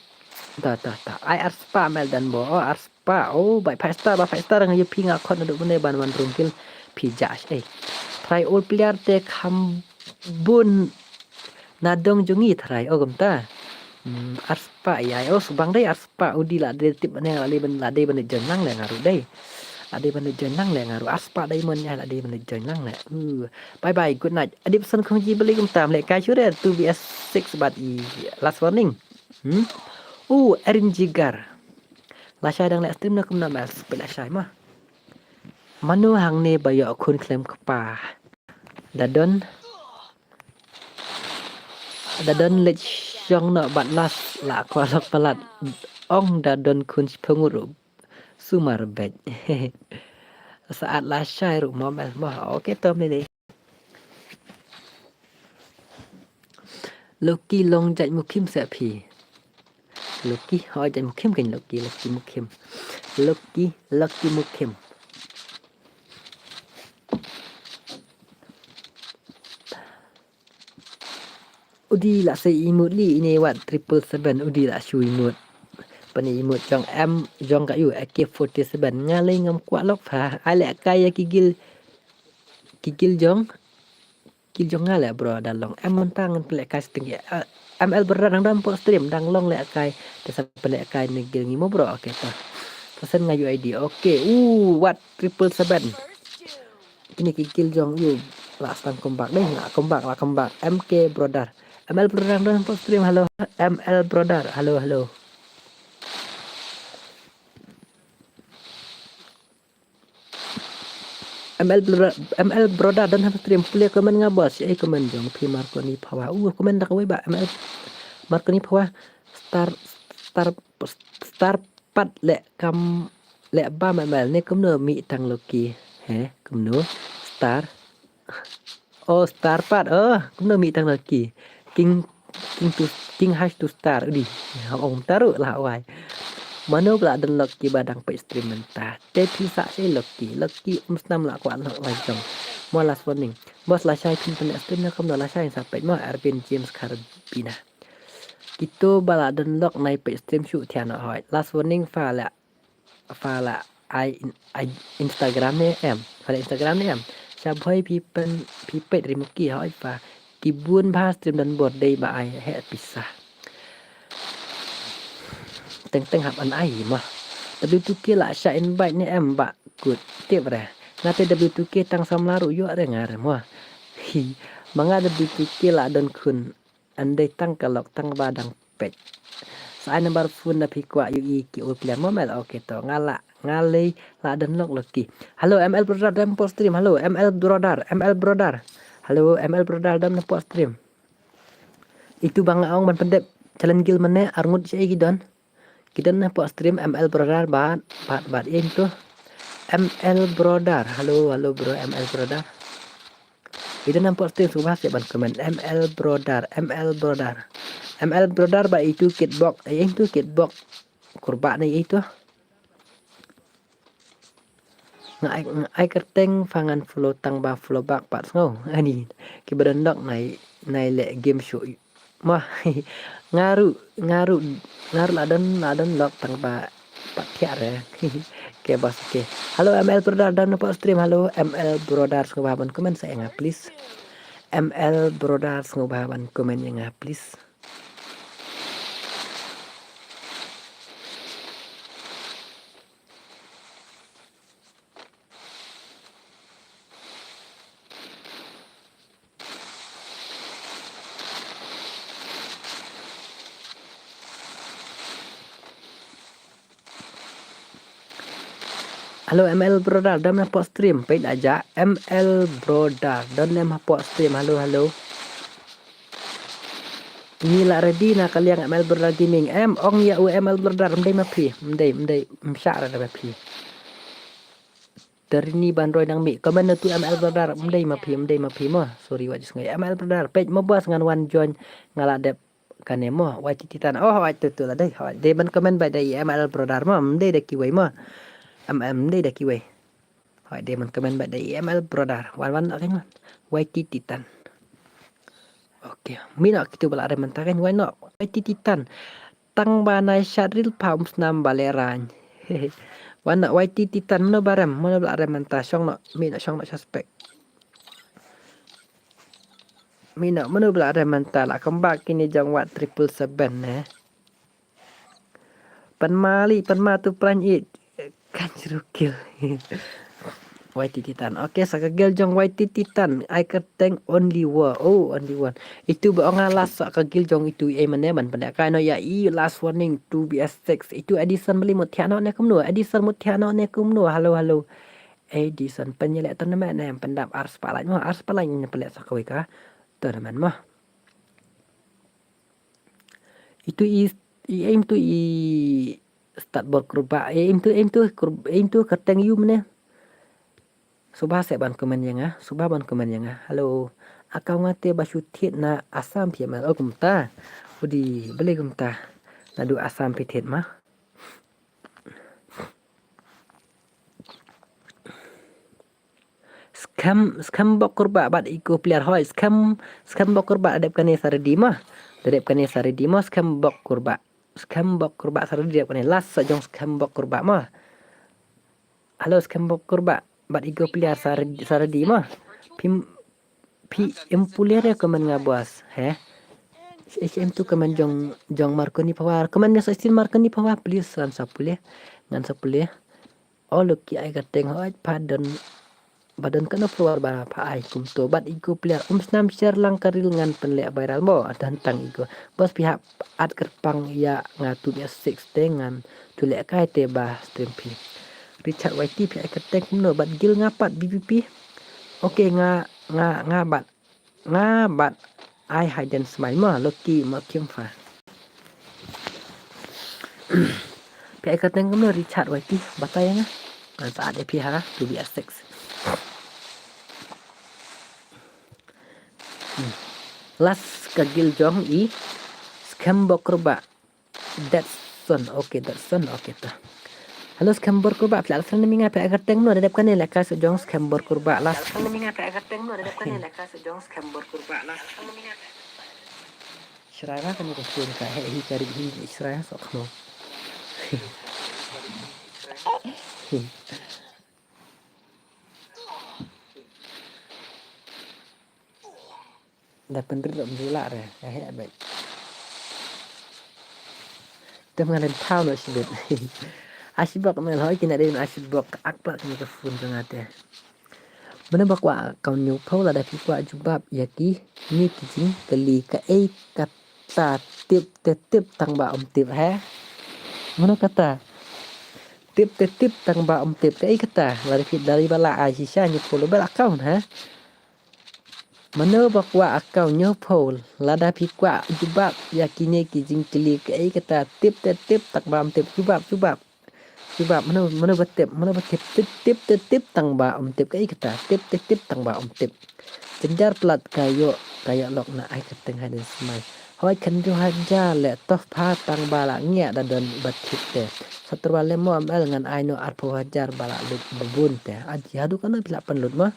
Ta ta ta. Ai arspah mel dan bo. Oh arspah. Oh bai five star ba five star nga yu phi nga khot na duk bune ban wan rung gil phi jash eh. Try all player te kham bun na dong jong ngi try. Oh kumta. Hmm, arspah ya. Oh subang dei arspah udi la dei tip ne la dei ban la dei ban join lang le ngaru dei. La dei ban join lang le ngaru arspah dei mon ya la dei ban join lang le. Uh, bye bye good night. Adip san khong ji beli kumta mle kai shure two V S six bat i last warning. Hmm? Uh, Erin Jigar. Lashai dang le stream na kumna mel spil lashai ma. Manu hangne ba yo khun klem kpa. Dadon. Dadon leit shong noh bat las la kwalok palat. Ong dadon khun shpung ruh. Sumar bej. Saat lashai ruh momel mo. Okay tom ni ni. Loki long jait mukim se phi. Loki ho jait mukim ken Loki Loki mukim. Loki Loki mukim. Udi la se imut li ine wat triple seven udi la shu imut. Pani imut jong em jong ka yu A K forty seven ngalei ngam kwah lok pha. Ai leh kai ya kigil kigil jong kigil jong ngaleh bro da long em mentang ngan pelek kai sting ya. M L bro dang dam pot stream dang long leh kai te sa pelek kai ne gil ngi mo bro okay ta. Pasen nga U I D okay. Uh wat triple seven. Kini ki kill jong yu la stang comeback deh la comeback la comeback M K brother. M L brother dang don stream hello. M L brother hello hello. M L brother M L brother don ha stream pule comment nga bos eh comment jong phi Marconi Phawa uh comment dak wei ba M L Marconi Phawa star star star pat leh kam leh bam M L ne kumno mi tang Loki he kumno star oh star pat oh kumno mi tang Loki king king to king hash to star udi ha ong taru lah wai mano bla don Loki ba dang peit stream mynta te phi sa sei Loki Loki um snam la kwah lok la jong mo last warning bos la shai phin pynleh stream ne kumno la shai sa peit mo Arvin James Karbina. Kito ba la don lok nai peit stream shu thian hoi. Last warning fa la fa la ai ai Instagram ne em. Fa la Instagram ne em. Sha bhoi phi pen phi peit ri muki hoi fa. Ki bun ba stream don bor dei ba ai he pisa. Teng teng hap an ai ma. W two K la sha invite ne em ba kut. Tip re. Ngate W two K tang samla ru yo re ngar mo. Hi. Manga W two K la don khun. An dei tang ka lok tang ba dang peit. Sa ai number phone na phi kwah yu i ki u player mo mel okay to nga la nga lei la don lok Loki. Hello M L brother dam pot stream hello M L brother M L brother. Hello M L brother dam na pot stream. Itu ba nga ong ban pendep challenge guild mane arngut shi ki don. Ki don na pot stream M L brother bat bat bat yen tu. M L brother hello hello bro M L brother. Ida nam pok stream sngewbha seh ban comment. M L Brother, M L Brother. M L Brother ba itu kitbok, eh itu kitbok. Kurbah na itu. Nga ai, nga ai kyrteng pha ngan follow tang ba follow back pat sngew. Ani ki ba don lok nai, nai leh game show. Mah, nga ruh, nga ruh, nga ruh la don, la don lok tang ba pat thiah re. Ke bas ke. Hello M L Brother, don na pok stream. Hello M L Brother, sngewbha ban comment sa ïa nga please. M L Brother, sngewbha ban comment ïa nga please. Hello M L Brother, don na pok stream, peit aja M L Brother, don na pok stream. Hello, hello. Ngi la ready na ka liang M L Brother Gaming. Em, ong ïa u M L Brother, ym dei ma phi, ym dei, ym dei, ym shah re da ma phi. Terini ban roi nang mih. Comment na tu M L Brother, ym dei ma phi, ym dei ma phi mo. Sorry, wat ju sngew. M L Brother, peit mo bos ngan wan join, nga la dep kane mo. Y T Titan. Oh, wat tu tu la dei. Wat dei ban comment bad dei M L Brother mo. Ym dei da kiwei mo. Em, em, ym dei da kiwei. Hoi, dei ban comment bad dei M L Brother. Wan wan, okay, wan. Y T Titan. Okay, mih noh kitu ba la rem mynta kan, why not? Y T Titan. Tang ba nai shad reel pha ym snam ba lehrain. Why not? Y T Titan, mano ba rem, mano ba la rem mynta, shong noh, mih noh, shong noh sha spek. Mih noh, mano ba la rem mynta, la kumba kine jong wat triple seven ne. Pynmali, pynma tu pran it. Kan jrukil. Y T Titan. Okay, sa ka guild jong Y T Titan. Ai kyrteng Only War. Oh, Only One. Itu ba ong nga last sa ka guild jong itu, eh, mane ban pynlehkai noh ïa i last warning two B S six. Itu Edison beli mut thiah noh ne kumno. Edison mut thiah noh ne kumno. Hello, hello. Edison pynleh tournament ne pyndap ar spotlight mo. Ar spotlight ne pynleh sa kawei ka tournament mo. Itu i, i aim tu i start bor kurba. I aim tu, aim tu kur-, aim tu kyrteng yu mane. Suba seh ban comment ïa nga, suba ban comment ïa nga. Hello. Account nga te ba shu thied na Assam phi ma. Oh, kumta. Udi, bele kumta. Naduh Assam phi thied ma. Skhem, skhem bok kurba bad iko player hoi. Skhem, skhem bok kurba da dep kane sa ready ma. Da dep kane sa ready ma, skhem bok kurba. Skhem bok kurba sa ready da dep kane. Last sa jong skhem bok kurba ma. Hello, skhem bok kurba bad iko player sa ready, sa ready ma. Phim, phi em pule re comment nga bos, he? H M tu comment jong, jong Marconi Power. Comment ne sa stil Marconi Power, please, ngan sa pule. Ngan sa pule. Oh, lucky ai kyrteng hoi, pardon. Ba don kano follower ba pha ai kumto. Bad iko player um snam share lang ka reel ngan pynleh viral mo. Don tang iko. Bos phi hap add kyrpang ïa nga tu ïa six te ngan tu leh kai te ba stream phi. Richard Y T phi ai kyrteng kumno bad guild nga pat B P P. Okay, nga, nga, nga bad, nga bad ai hide and smile mo, lucky mo kim pha. Phi ai kyrteng kumno Richard Y T, batai ïa nga. Ngan sa add ïa phi ha tu B S six. Hmm. Last ka guild jong i skhem bok kurba. Datsun, okay, Datsun, okay ta. Hello, skhem bok kurba, phi la friend mi nga phi ai kyrteng kumno, da dep kane leh kai sa jong skhem bok kurba, last. Phi la friend mi nga phi ai kyrteng kumno, da dep kane leh kai sa jong skhem bok kurba, last. Shrai ra kane ka phone ka, he, hi ka ri, hi, shrai ra sok mo. Da pynrit ym ju lah re, ka heh beit. Te ngan len thaw noh shibit. Ashibok mel hoi kine dei ashibok ak pla kine ka phone jong nga te. Mano ba kwah account ñiewphew lada phi kwah jubab ïa kine ki jingkylli kaei kata tip te tip tang ba ym tip he. Mano kata? Tip te tip tang ba ym tip kaei kata? Lada phi dei ba la ai shisha ñiewphew lubel account he. Mano ba kwah account ñiewphew lada phi kwah jubab ïa kine ki jingkylli kaei kata tip te tip tang ba ym tip jubab jubab. Jubab mano mano ba tip mano ba tip tip tip te tip tang ba ym tip kaei kata tip te tip tang ba ym tip. Jynjar palat ka ïoh, ka ïoh lok na ai kyrteng hadien snem. Hoi khyndiat hajar leh toh pha tang ba la ngiah da don ba thied te. Sa tyrwa leh mo M L ngan ai noh arphew hajar ba la lut ba bun te. Aji haduh kano phi lah pynlut mo.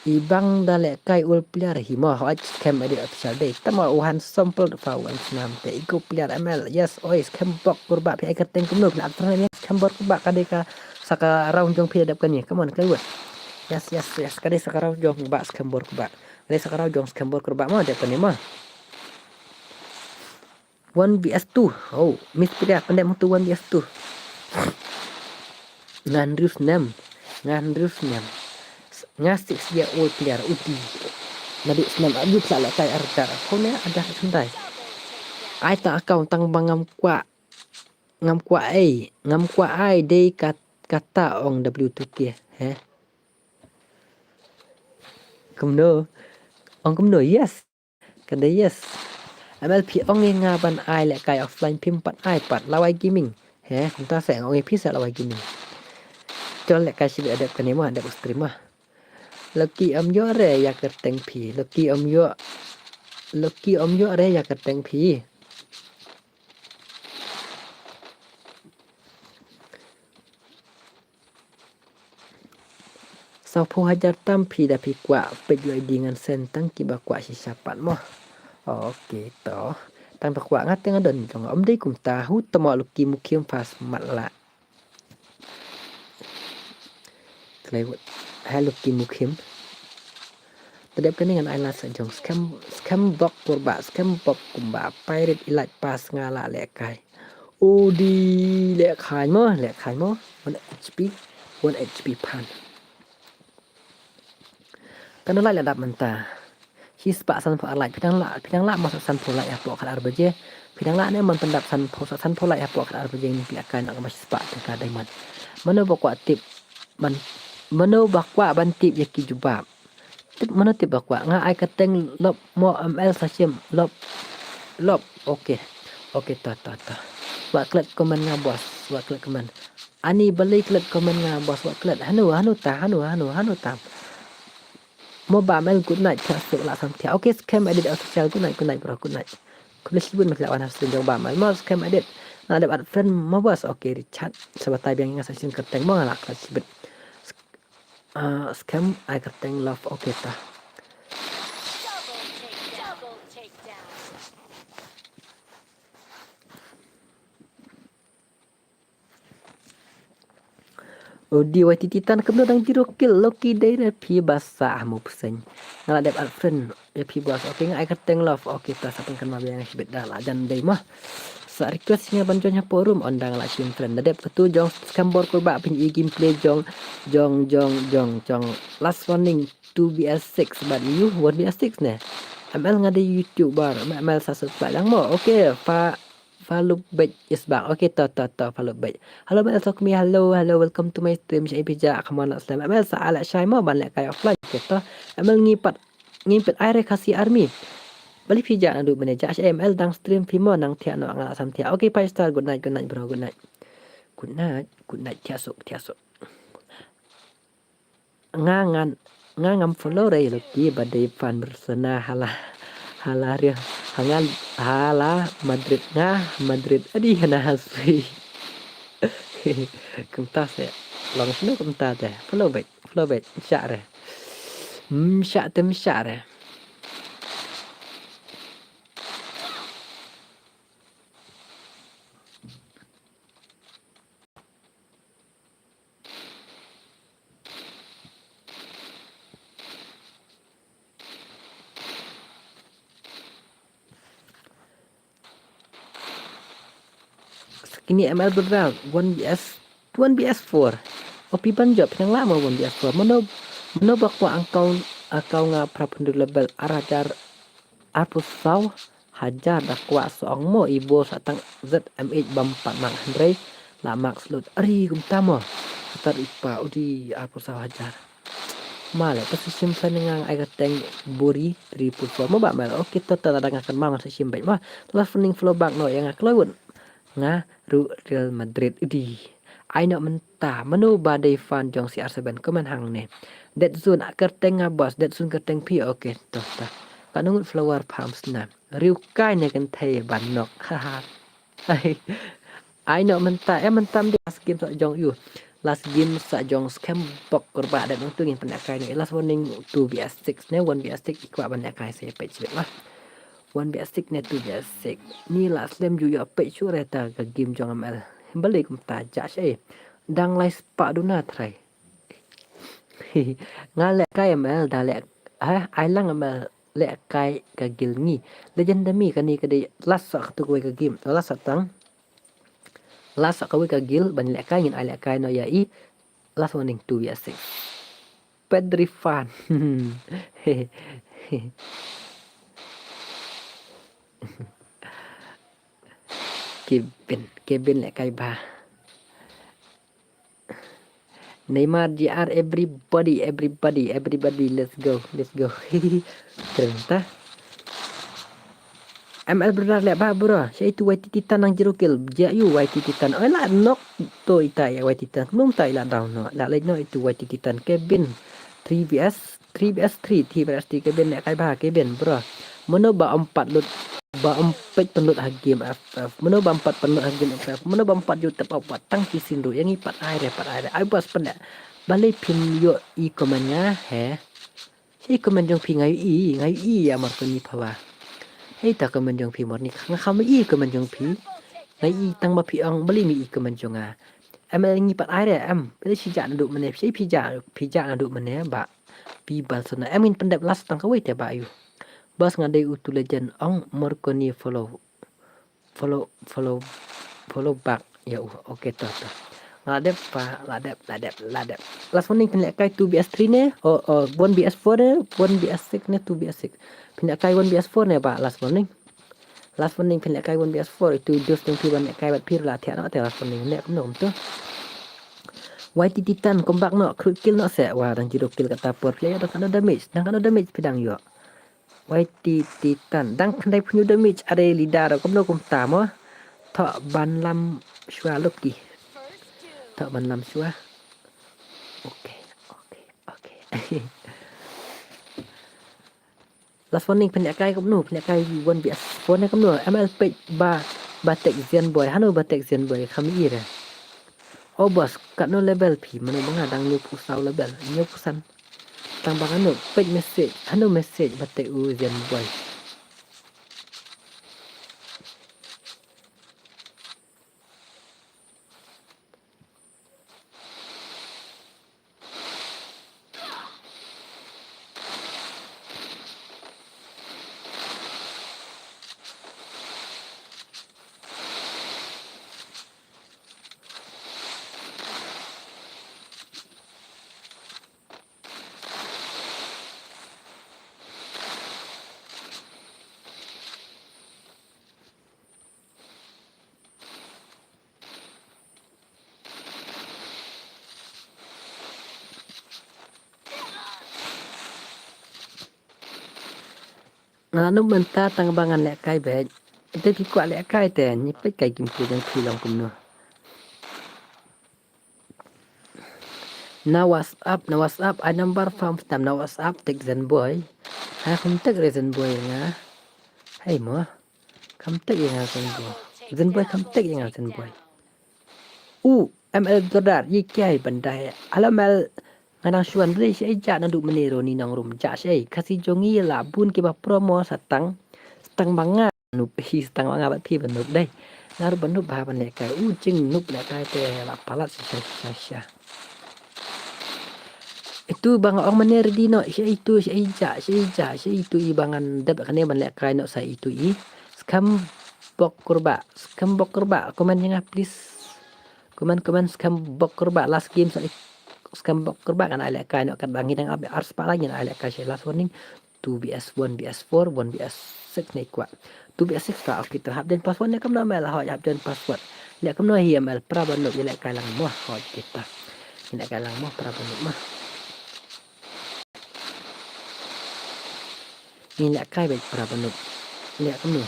I bang da lehkai ul player hi mo, hoi Scam Edit Official dei. Tama u handsome palat pha u handsome te. Ego player M L, yes, oi, Scam Bok Kurbah phi ai kyrteng kumno phi lah pynlut ïa Scam Bok Kurbah ka dei ka sa ka round jong phi da dep kane. Come on, ka wut. Yes, yes, yes, ka dei sa ka round jong ba Scam Bok Kurbah. Ka dei sa ka round jong Scam Bok Kurbah mo, dep kane mo. One V S two. Oh, Miss Priya, pandai mutu one V S two. Ngan rius nem. Ngan rius nem. Nga six year old player, uti. Naduh snem agut la la kai arta. Kau ne ada sendai. Ai ta account tang ba ngam kwah. Ngam kwah ai. Ngam kwah ai dei kat, kata ong W two K. He? Kumno? Ong kumno? Yes. Ka dei yes. M L phi ong ïa nga ban ai lehkai offline phim pat ai pat. Lawai Gaming. He, kumta se ong ïa phi se Lawai Gaming. Chol lehkai shibit adep kane mo, adep u stream mo. Lucky ym ïoh re ïa kyrteng phi. Lucky ym ïoh. Lucky ym ïoh re ïa kyrteng phi. Sawphew hajar tam phi da phi kwah peit ïoh i di ngan send tang kiba kwah shisha pat mo. Ok to. Tang ba kwah nga te nga don jong nga. Ym dei kumta, hu tamo Lucky Mukhim fast mat la. Klei wut. Hai Lucky Mukhim. Te dep kane ngan ai lad sa jong Scam, Scam Bok Kurbah, Scam Bok kumba Pirate Elite Pass nga la lehkai. Udi lehkai mo, lehkai mo. One H P, one H P phan. Kano lai la dap mynta. Shispah sanphew ar lai. Phi dang lah, phi dang lah mo sa sanphew lai hapoh khatar baje. Phi dang lah ne man pyndap sanphew, sa sanphew lai hapoh khatar baje ngin phi lehkai na kaba shispah tyngka diamond. Mano ba kwah tip ban, mano ba kwah ban tip ïa ki jubab. Tip mano tip ba kwah. Nga ai kyrteng Lop mo M L sa shim. Lop. Lop. Okay. Okay, to, to, to. Wat klet comment nga boss. Wat klet comment. Ani balei klet comment nga boss, wat klet. Hanu, hanu ta, hanu, hanu, hanu ta. Mo Bamel, good night, thiah suk lah sam thiah. Okay, Scam Edit Official, good night, good night bro, good night. Khublei shibun, me la wan ha stream jong Bamel. Mo Scam Edit, nga dep add friend mo boss. Okay, Richard, sa batai biang nga sa shisien kyrteng mo, nga lah klet shibit. Ah, Scam, ai kyrteng love, okay ta. Oh, D Y T Titan kumno dang zero kill, Loki dei re phi ba sah mo pseng. Nga la dep add friend ïa phi boss. Okay, nga ai kyrteng love. Okay, ta sa pynkan ma biang shibit da la jan dei mo. Sa request nga ban join hapoh room, ynda nga la shim friend. Da dep katu jong Scam Bok Kurbah phin i gameplay jong, jong, jong, jong, jong. Last warning, two V S six, bad you, one V S six ne. M L nga dei YouTuber, M L sa subscribe lang mo. Okay, fa Follow back is back. Okay, to, to, to, follow back. Hello, Mel Sokmi. Hello, hello, welcome to my stream. Shai phi ja, come on, let's play. Mel sa ala shai mo ban lehkai offline. Okay, to. Mel ngi pat, ngi pat ai re Khasi Army. Balei phi ja naduh mynne ja. Shai Mel dang stream phi mo nang thiah noh nga la sam thiah. Okay, five star. Good night, good night, bro. Good night. Good night, good night. Thiah suk, thiah suk. Nga ngan, nga ngam follow re ïa Loki ba dei fan Barcelona hala, hala Real, ha nga, hala Madrid nga, Madrid adi hana hasui. Kumta se, long sno kumta te, follow back, follow back, shah re. Hmm, shah te, hmm, shah re. Skinny M L Berda, one V S, one V S four. Opi ban jop, phi nang lah mo one V S four. Mano, mano ba kwah account, account nga prapun level ar hajar, arphew saw hajar da kwah sa ong mo i bol sa tang Z M H bam pat mak hynrei la mak slut. Ari kumta mo. Katar ipa udi arphew saw hajar. Male, pa sa shim sa nang ai ka teng buri triple four mo ba mal. Okay, to, to, da nga kan ma sa shim bait ma. Last warning follow back no ïa nga kloi wut. Nga ruh Real Madrid udi. Ai no mynta mano ba dei fan jong C R seven comment hangne. Dead Zone, ah, kyrteng nga boss, Dead Zone kyrteng phi, okay, to, to. Katno ngut flower farms na. Riew kai ne kynthei ban nok. Haha. Ai, ai no mynta, eh, mynta mynta last game sa jong ïu. Last game sa jong Skhem Bok Kurbah, dep nang tu ngin pynlehkai ne. Last warning two V S six ne, one V S six i kwah ban lehkai sa peit sibit lah. One V S six ne two V S six. Ni la slem ju ïoh peit shuh re ta ka game jong M L. Balei kumta jah sha. Dang lai spah duna trai. Nga lehkai M L da leh, ha, ai lang M L lehkai ka guild ngi. Legend da mi kane ka dei last sa katu kawei ka game. Last sa tang. Last sa kawei ka guild ban lehkai ngin ai lehkai noh ïa i. Last warning two V S six. Pedri fan. Kevin, Kevin lehkai ba. Neymar, J R, everybody, everybody, everybody, let's go, let's go. Keren ta. M L brother leh ba bro, sha itu Y T Titan nang zero kill, ja ïu Y T Titan. Oi la nok to ita ïa Y T Titan, kumno ta ila down noh, la leh noh itu Y T Titan, Kevin, three V S, three V S three, three V S three, Kevin lehkai ba, Kevin bro. Mano ba ym pat lut, ba ym pat pynlut ha game F F. Mano ba ym pat pynlut ha game F F. Mano ba ym pat ju tep up wat tang ki sin ruh. Ïa ngi pat ai re, pat ai re. Ai bas pynleh. Balei phim ïoh i comment nga he. Sha i comment jong phi nga ïohi, nga ïohi ïa Marconi pha ba. Hei ta comment jong phi Marconi, nga kham ïohi comment jong phi. Nga ïohi tang ba phi ong balei mi i comment jong nga. Em, eh, ngi pat ai re em. Balei shi jah naduh mynne, phi jah, phi jah naduh mynne ba. Phi bal sona em, ngin pyndep last tang kawei te ba ïu. Bas nga dei utu legend ong Marconi follow. Follow, follow, follow back. Ya, uh, okay, to, to. La dep pa, la dep, la dep, la dep. Last warning phin lehkai two V S three ne? O, o, one V S four ne? One V S six ne? Two V S six. Phin lehkai one V S four ne ba? Last warning. Last warning phin lehkai one V S four. Itu just yang phi ban lehkai bad phi la thiah noh te last warning. Ne kumno kumto. Y T Titan, come back noh. Crit kill noh se. Wah, dang zero kill kata por. Player dang katno damage. Dang katno damage phi dang ïoh. Y T Titan dang khyndai phew damage, are leader kumno kumta mo. Thoh ban lam shuwa Lucky. Thoh ban lam shuwa. Okay, okay, okay. Last warning phin lehkai kumno, phin lehkai one V S four ne kumno. M L page ba, ba tek Zen Boy. Hano ba tek Zen Boy, kham ïohi re. O boss, katno level phi? Mano ba nga dang hynñiew phew saw level, hynñiew phew san. Tang ba nga noob, peit message, hano message ba te u Zen Boy. Nga la noob mynta tang ba ngan lehkai beit. Te phi kwah lehkai te, ngi peit kai gameplay jong phi long kumno. Na WhatsApp, na WhatsApp, ai number farm stamp na WhatsApp, tek Zen Boy. Ha, kham tek re Zen Boy nga. Hei mo. Kham tek ïa nga Zen Boy. Zen Boy kham tek ïa nga Zen Boy. U, M L Dordar, ye kiai bandai. Ala M L nga nang shuan re shi ai ja naduh mynne ruh ni nang rum ja shi ai. Khasi jong ngi la bun kiba promo sa tang. Sa tang ba nga noob, hi sa tang ba nga bad phi ba noob dei. Nga ruh ba noob ba ban lehkai. U jingnoob lehkai te la palat shisha shisha shisha. Itu ba nga ong mynne ready noh, shi itu, shi ja, shi ja, shi itu i ba ngan dep kane ban lehkai noh sa itu i. Skhem Bok Kurbah, Skhem Bok Kurbah, comment ïa nga please. Comment, comment, Skhem Bok Kurbah, last game sa i Skhem Bok Kurbah ngan ai lehkai noh katba ngi dang ap ar spah la ngin ai lehkai shi last warning. Two V S one V S four, one V S six ne kwah. Two V S six ka, okay, te hap join password ne kumno M L, hap join password. Ne kumno hi M L, pra ba noob, ïa lehkai lang mo, hoi kita. Ïa lehkai lang mo, pra ba noob mo. Ïa lehkai beit pra ba noob. Ne kumno.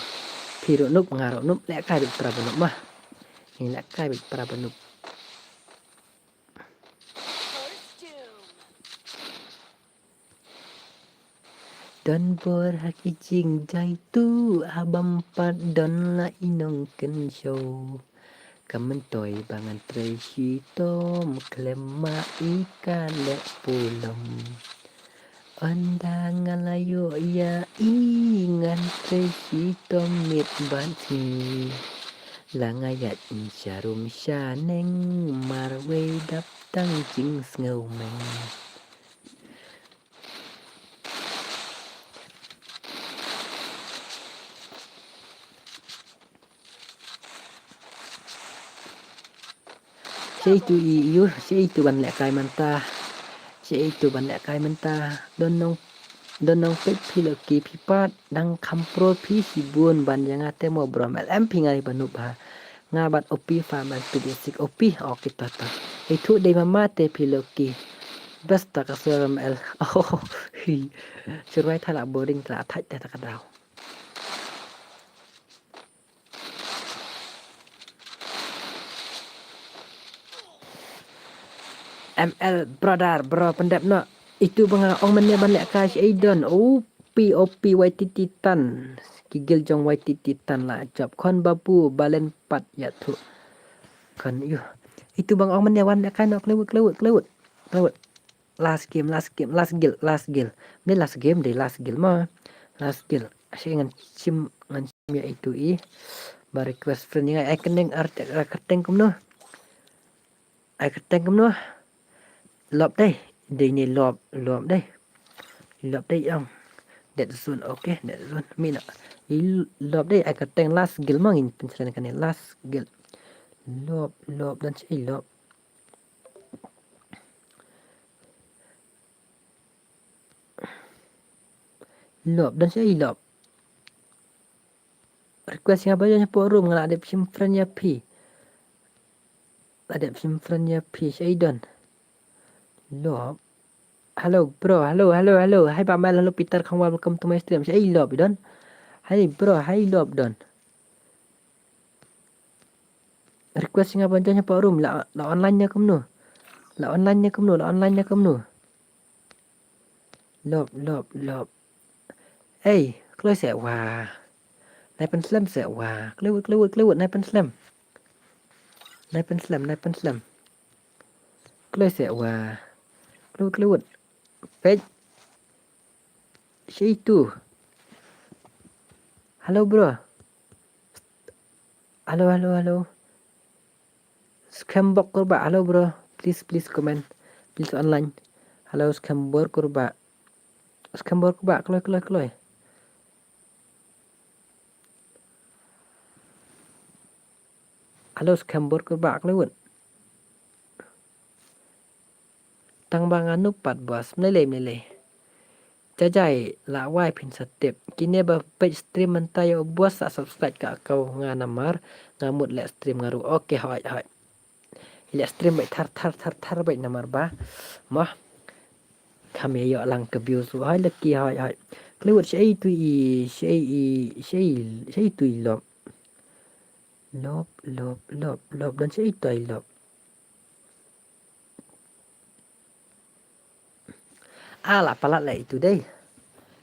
Phi ruh noob, nga ruh noob, lehkai beit pra ba noob mo. Ïa lehkai beit pra ba noob. First doom. don bor ha ki jingjai tu, ha bam pat don la i nongkynshew. Ka myntoi ba ngan trei shitom khlem ma i ka leh pulom. Ynda nga la ïoh ïa i ngan trei shitom miet bad sngi. La nga ïaid sharum shaneng marwei dap tang jingsngew meng. Shaei tu i ïu, shaei tu ban lehkai mynta. Shaei tu ban lehkai mynta. Don nong, don nong peit phi Lucky phi pat dang kham pro phi shibun ban ïa nga te mo bro, mel em phi ngai ba nup ha. Nga bad Opi fa man tu basic Opi, ok, to to. Ithuh dei mama te phi Lucky. Best ta ka sur mel. Oh, hi. Surwai thala boring thala thait te ta ka daw. M L brother, bro pyndep noh. Itu ba nga ong mynne ban lehkai shaei don. O P, O P, Y T T tan. Ki guild jong Y T T tan la jop. Khon babu balen pat ïathuh. Khon ïuh. Itu ba nga ong mynne wan lehkai noh, klewut, klewut, klewut. Klewut. Last game, last game, last guild, last guild. Ni last game dei, last guild ma. Last guild. Shaei ngan shim, ngan shim ïa itu i. Ba request friend ïa nga, ai kyrteng, ar, ai kyrteng kumno. Ai kyrteng kumno. Lop dei. Dei ni lop, lop dei. Lop dei ong. Dead zone, okay, dead zone. Mina. I lop dei, ai kyrteng last guild ma ngin pynslem kane last guild. Lop, lop don shaei lop. Lop, don shaei lop. Request nga ba ïa hapoh room, nga la dep shim friend ïa phi. La dep shim friend ïa phi, shaei don. Lop. Hello bro, hello, hello, hello. Hi ba Mel, hello Peter Khongwal, welcome to my stream. Shaei lop don. Hi bro, hi lop don. Request nga ban join hapoh room, la, la online ne kumno? La online ne kumno? La online ne kumno? Lop, lop, lop. Ei, kloi seh wa. Nai pynslem seh wa. Klewut, klewut, klewut, nai pynslem. Nai pynslem, nai pynslem. Kloi seh wa. Klewut, klewut. Peit. Shaei tu. Hello bro. Hello, hello, hello. Skhem bor kurbah, hello bro. Please, please comment. Please online. Hello, skhem bor kurbah. Skhem bor kurbah, kloi, kloi, kloi. Hello, skhem bor kurbah, kloi wut. Tang ba nga nup pat boss, mlei lei, mlei lei. Jajai, la wai phin sa tip. Kine ba peit stream mynta ïa u boss sa subscribe ka account nga namar nga mut leh stream nga ruh. Okay, hoi, hoi. Leh stream beit thar, thar, thar, thar beit namar ba. Moh. Kham ïa ïoh lang ka views ruh hoi laki hoi, hoi. Kloi wut shaei tu i, shaei i, shaei, shaei tu i lop. Lop, lop, lop, lop. Don shaei tu i lop. Ah, la palat leh itu dei.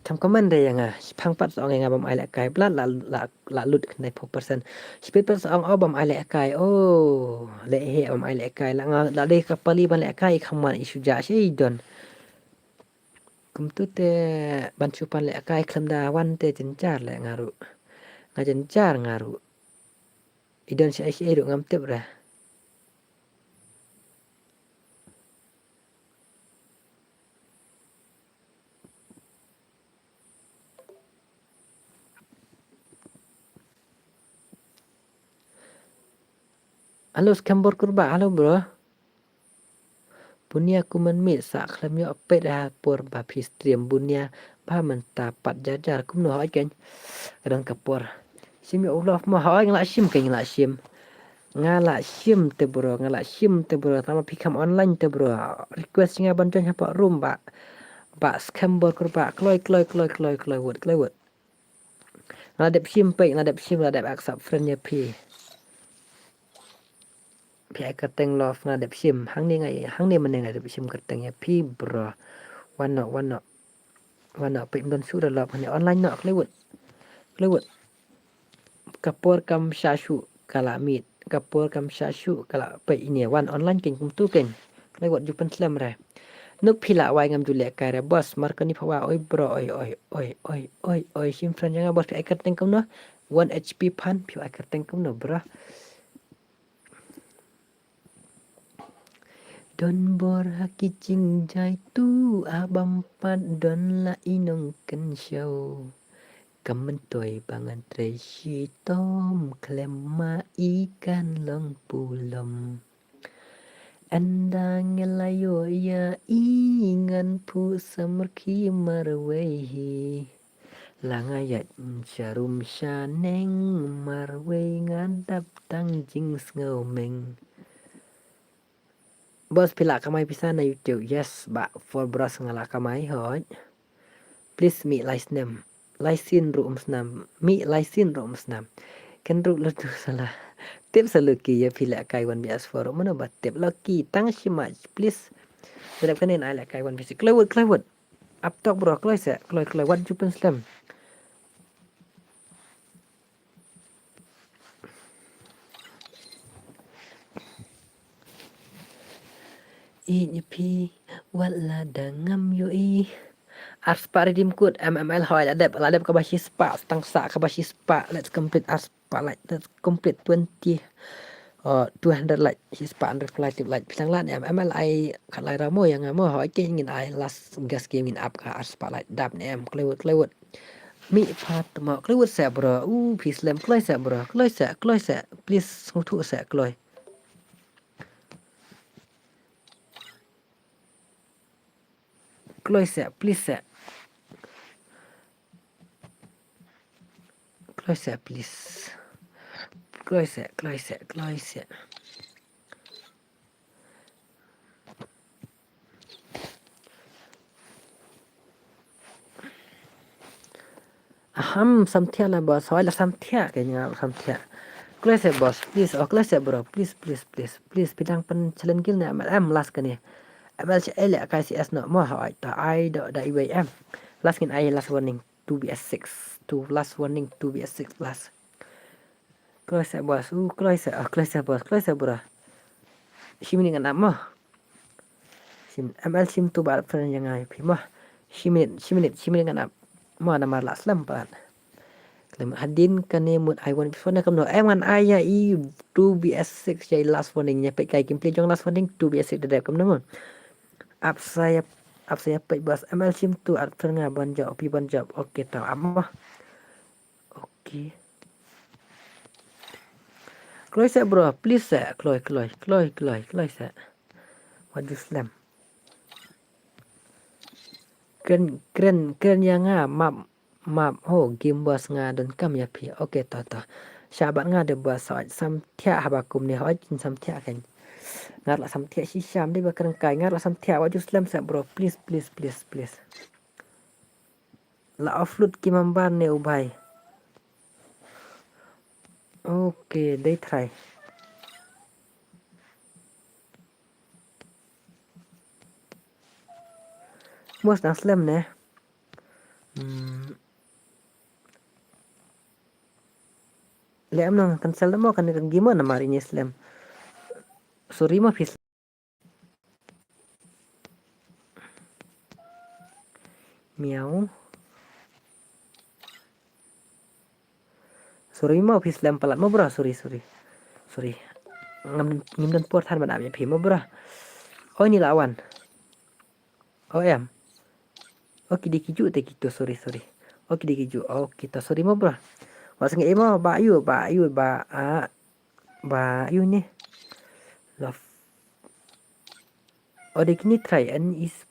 Kam comment dei ïa nga. Shipang pat sa ong ïa nga bam ai lehkai. Palat la, la, la lut khyndai phew percent. Shipit pat sa ong o bam ai lehkai. Oh, leh he bam ai lehkai. La nga la dei ka pali ban lehkai kham wan i shu ja shaei don. Kumtu te ban shu pan lehkai khlem da wan te jynjar leh nga ruh. Nga jynjar nga ruh. I don shaei shaei ruh ngam tip re. Hello, skhem bor kurbah, hello bro. Bunia kumne mih sa khlem ïoh peit ha por ba phi stream bunia ba mynta pat jar jar kumno hoi keiñ. Ka don ka por. Shim ïoh u love mo hoi nga la shim keiñ nga la shim. Nga la shim te bro, nga la shim te bro, tang ba phi kham online te bro. Request nga ban join hapoh room ba. Ba skhem bor kurbah, kloi, kloi, kloi, kloi, kloi wut, kloi wut. Nga la dep shim peit, nga la dep shim, nga la dep accept friend ïa phi. Phi ai kyrteng love nga la dep shim. Hangne nga, hangne mynne nga la dep shim kyrteng ïa phi bro. Wan noh, wan noh. Wan noh peit, ym don shuh da lop hangne, online noh, kloi wut. Kloi wut. Ka por kam shah shuh ka la miet. Ka por kam shah shuh ka la peit, ine wan online keiñ kumtu keiñ. Kloi wut, ju pynslem re. Nuk phi la wai ngam ju lehkai re boss, mar kane pha wai, oi bro, oi, oi, oi, oi, oi, oi, shim friend jong nga boss, phi ai kyrteng kumno? One H P phan, phi ai kyrteng kumno bro? Don bor ha ki jingjia tu, ah bam pat don la i nongkynshew. Kam myntoi ba ngan trei shitom, khlem ma i kan long pulom. Ynda ngi la ïoh ïa i, ngan phuh samrkhie marwei hi. La nga ïaid sharum shaneng, marwei nga dap tang jingsngewmeng. Boss, phi la kamai pisa na YouTube? Yes bah, four bros nga la kamai hoi. Please mih lai snem. Lai sien ruh um snam. Mih lai sien ruh um snam. Ken ruh la tu sala. Tip sa Lucky, ïa phi lehkai wan bias four ruh mano ba tip Lucky, tang shi mach please. Dep kane ai lehkai wan bias. Kloi wut, kloi wut. Ap tok bro, kloi seh, kloi, kloi, wat ju pynslem. Ïeit ïa phi, wat la da ngam ïohi. Ar spah redeem code, M M L hoi, la dep, la dep kaba shi spah, tang sa kaba shi spah, let's complete ar spah like, let's complete twenty. Oh, two hundred like, shi spah hundred phi lai tip like. Phi tang lad ne em, M L ai khat lai ramo ïa nga mo, hoi ke ngin ai last gas game ngin ap ka ar spah like, dap ne em, kloi wut, kloi wut. Mih pat mo, kloi wut seh bro, u phi slem, kloi seh bro, kloi seh, kloi seh, please, sngewthuh seh, kloi. Kloi seh, please seh. Kloi seh, please. Kloi seh, kloi seh, kloi seh. Aham, samthiah la boss, hoi la samthiah, ke nga samthiah. Kloi seh boss, please, oh kloi seh bro, please, please, please, please, phi dang pynchallenge kill ne, M L M last kane. M L C L ya kai C S no, mo hoi, ta ai do da iwei em. Last ngin ai last warning, two V S six, two last warning, two V S six last. Kloi seh boss, uh, kloi seh, ah, kloi seh boss, kloi seh bro. Shi minit ngan ap mo. Shim, M L shim tu ba friend ïa nga ïa phi mo. Shi minit, shi minit, shi minit ngan ap. Mo namar la slem pat. Khlem hadien kane mut ai one before ne kumno. Em ngan ai ïa i two V S six ïa i last warning ïa peit kai gameplay jong last warning two V S six da dep kumno mo. Ap sa ïa, ap sa ïa peit boss M L shim tu ap friend nga ban jop, pi ban jop. Okay, tau ap mo. Okay. Kloi seh bro, please seh, kloi, kloi, kloi, kloi, kloi seh. Wat ju slem. Kren, kren, kren ïa nga map, map, ho, game boss nga donkam ïa phi. Okay, to, to. Shah bad nga de boss, hoi, samthiah haba kumne, hoi, samthiah kan. Ngar la samthiah shisha, de ba kren kai, ngar la samthiah, wat ju slem seh bro, please, please, please, please. La offload ki member ne u bhai. Okay, dei try. Mos dang slem ne. Hmm. Le am nang cancel mo kan kan gimo namar ini slem. Sorry mo phi slem. Miau. Sorry mo phi slem palat mo bro, sorry, sorry. Sorry. Ngam, ngim don por than ban ap ïa phi mo bro. Oh, ini lawan. Oh em. Oh, ki dei ki ju te kito, sorry, sorry. Oh, ki dei ki ju. Oh, kito, sorry mo bro. Wat sngewbha mo, ba yu, ba yu, ba, ah, ba yu ne. Love. Oh, dei kini try an is,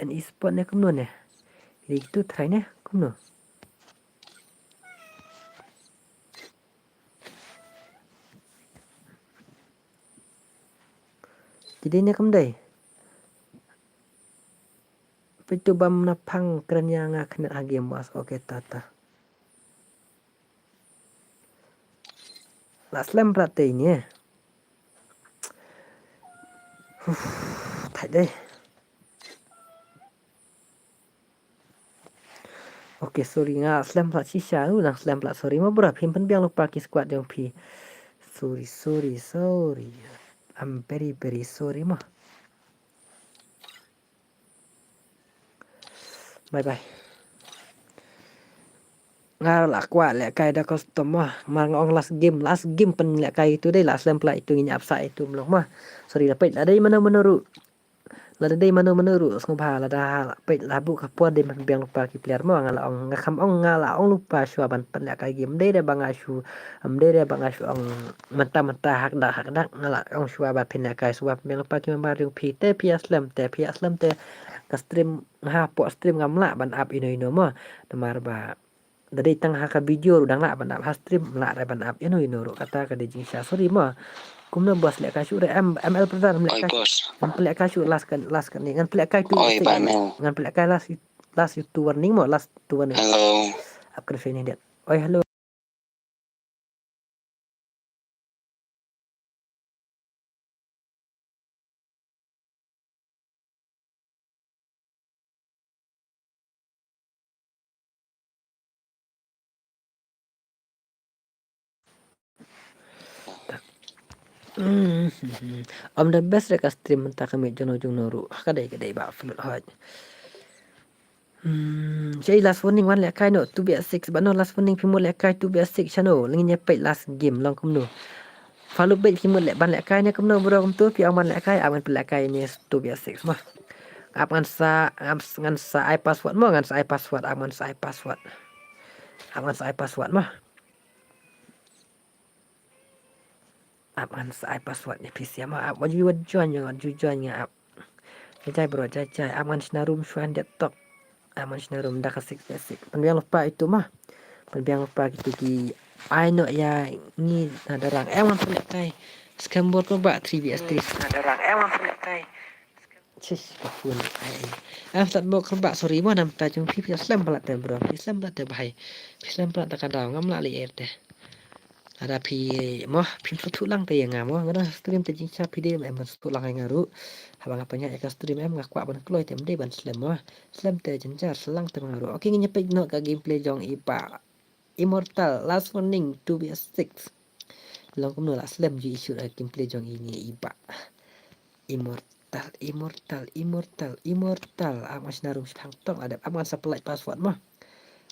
an esport ne kumno ne. Dei kito try ne kumno. Ki dei ne kam dei. Peit tu bam na phang kren ïa nga khnet ha game boss. Okay, ta, ta. La slem prat te ne. Uf, thait dei. Okay, sorry, nga slem palat shisha, u nang slem palat, sorry mo bro, phim pynbiang lypa ki squad jong phi. Sorry, sorry, sorry. I'm very, very sorry mo. Bye bye. Nga la kwah lehkai da custom mo. Mar nga ong last game, last game pynlehkai itu dei la slem palat itu, ngin ïa ap sa itu mlong mo. Sorry, la peit la dei mano mano ruh. Lada dei mano mano ruh sngewbha, lada peit la buh ka por dei, pynbiang lypa ki player mo. Nga la ong, nga kham ong, nga la ong lypa shuwa ban pynlehkai game. Ym dei re ba nga shu, ym dei re ba nga shu ong mynta mynta hak dak hak dak, nga la ong shuwa ba pynlehkai, shuwa pynbiang lypa ki member jong phi. Te phi ïa slem, te phi ïa slem te ka stream, nga hapoh stream ngam lah ban ap ino ino mo. Namar ba da dei tang ha ka video ruh dang lah ban ap, ha stream lah re ban ap ino ino ruh, kata ka dei jingshisha, sorry mo. Kumno boss, lehkai shuh re em, M L brother, em lehkai. Oi boss. Ngan pynlehkai shuh last kan, last kan ni, ngan pynlehkai tu. Oi ba mel. Ngan pynlehkai last, last itu warning mo, last itu warning. Hello. Ap kan sini dia. Oi, hello. Ym da best re ka stream mynta ka miet jongno jongno ruh. Ka dei ka dei ba flut hoi. Hmm, shei last warning wan lehkai noh two B S six, ba noh last warning phi mut lehkai two B S six shano, lyngi nya peit last game long kumno. Follow beit phi mut leh ban lehkai ne kumno bro, kumto phi ong ban lehkai, ap ngan pynlehkai ne two B S six mo. Ap ngan sa, ap ngan sa ai password mo, ngan sa ai password, ap ngan sa ai password. Ap ngan sa ai password mo. Ap ngan sa ai password ne phi sia mo, ap wat ju wat join, wat ju join nga ap. Jai jai bro, jai jai, ap ngan shna room shuwa hyndet tok. Ap ngan shna room da ka six by six. Pynbiang lypa itu mo. Pynbiang lypa kitu ki ai noh ïa ngi na darang. Em ngan pynlehkai. Scam bot ko ba three B S three. Na darang. Em ngan pynlehkai. Chish, ka phone ai. Em sat bok kerbak, sorry mo, namta jong phi, phi slem palat te bro. Phi slem palat te bhai. Phi slem palat te ka daw, ngam lah leh er te. Lada phi mo, phim sngewthuh lang te ïa nga mo. Nga dang stream te jingshisha phi dei em ban sngewthuh lang ïa nga ruh. Haba nga pynïaid ïa ka stream em nga kwah ban kloi te ym dei ban slem mo. Slem te jynjar, slang te ma nga ruh. Okay, ngin ïa peit noh ka gameplay jong i Bah Immortal, last warning, two B S six. Long kumno la slem ju i shoot ha gameplay jong i ne i Bah Immortal, Immortal, Immortal, Immortal. Ap ngan shna room shipang tong la dep. Ap ngan sa pynlait password mo.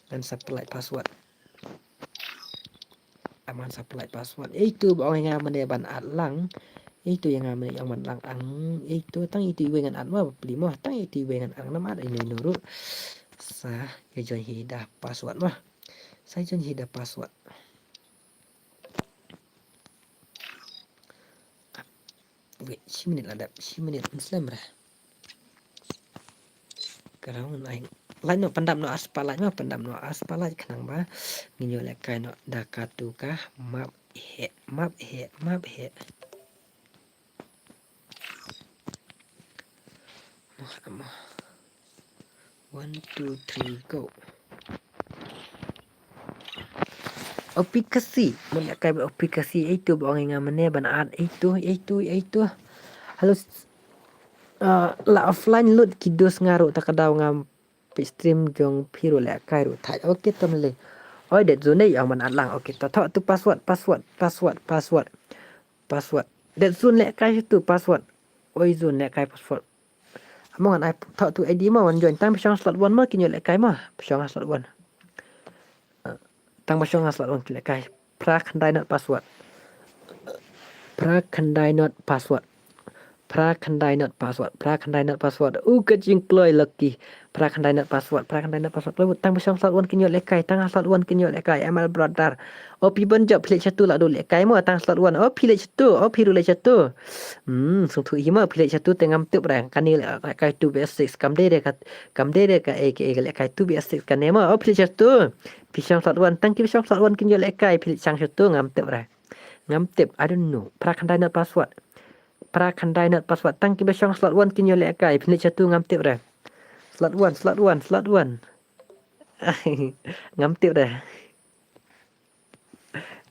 Ngan sa pynlait password. Ap ngan sa pynlait password. Ïa itu ba ong ïa nga mane ban add lang. Ïa itu ïa nga mane ong ban lang ang. Ïa itu tang ïa itu iwei ngan add mo, bapli mo. Tang ïa itu iwei ngan add, ngam add ino ino ruh. Sa ïa join hi da password mo. Sa ïa join hi da password. Wait, shi minit la dep, shi minit, yn slem re. Ka rong nai. Lait noh, pyndap noh ar spah lait mo, pyndap noh ar spah lait khnang ba ngin ïoh lehkai noh da katu ka map heh, map heh, map heh. Mo, mo. One, two, three, go. Opikasi, mut lehkai bad opikasi, eitu ba ong ïa nga mane ban add, eitu, eitu, eitu. Hello. Ah, la offline lut ki dos nga ruh, ta ka daw ngam peit stream jong phi ruh lehkai ruh thait. Okay, to mlei. Oi, det zone ong ban add lang. Okay, to, to, tu password, password, password, password. Password. Det zone lehkai tu password. Oi, zone lehkai password. Mo ngan ai tho tu I D mo, wan join. Tang phi shong slot one mo, kin ïoh lehkai mo. Phi shong slot one. Tang ba shong slot one kin lehkai. Phra khyndai not password. Phra khyndai not password. Phra khyndai not password. Phra khyndai not password. U ka jingkloi lucky. Phra khyndai not password. Phra khyndai not password. Tang ba shong slot one kin ïoh lehkai. Tang slot one kin ïoh lehkai. M L brother. O phi ban jop phi leit shatu la du lehkai mo, tang slot one. O phi leit shatu, o phi ruh leit shatu. Hmm, sngewthuh hi mo, phi leit shatu te ngam tip re. Kane lehkai two B S six, kam dei re ka, kam dei re ka, eh, ka, eh, lehkai two B S six kane mo. O phi leit shatu. Phi shong slot one, tang ki ba shong slot one kin ïoh lehkai, phi leit shang shatu ngam tip re. Ngam tip, I don't know. Phra khyndai not password. Phra khyndai not password, tang ki ba shong slot one kin ïoh lehkai, phi leit shatu ngam tip re. Slot one, slot one, slot one. Ngam tip re.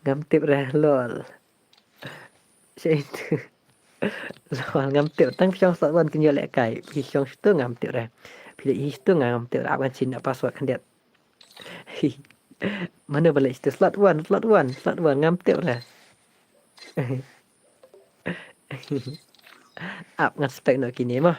Ngam tip re, lol. Sha itu. Lol, ngam tip. Tang phi shong slot one kin ïoh lehkai. Phi shong shatu ngam tip re. Phi leit hi shatu ngam tip re. Ap ngan change password khyndiat. Mano ba leh ito? Slot one, slot one, slot one, ngam tip re. Ap ngan spek noh kine mo.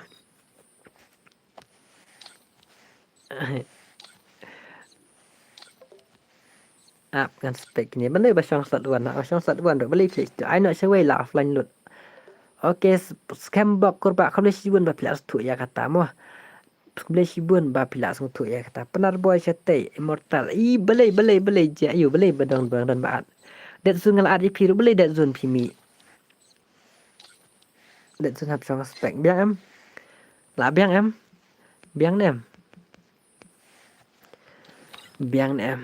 Ap ngan spek kine. Mano ba shong slot one, ha, shong slot one ruh balei phi leh ito? Ai noh shawei la offline lut. Okay, s-, Skembok Kurbah, khublei shibun ba phi la sngewthuh ïa kata mo. Khublei shibun ba phi la sngewthuh ïa kata. Pnar Boy shatei, Immortal. I balei, balei, balei, je, ayu, balei ba dang, dang, dang ba at. Dead Zone nga la at ïa phi ruh, balei Dead Zone phi mih. Dead Zone hap shong spek. Biang em? La biang em? Biang ne em? Biang ne em?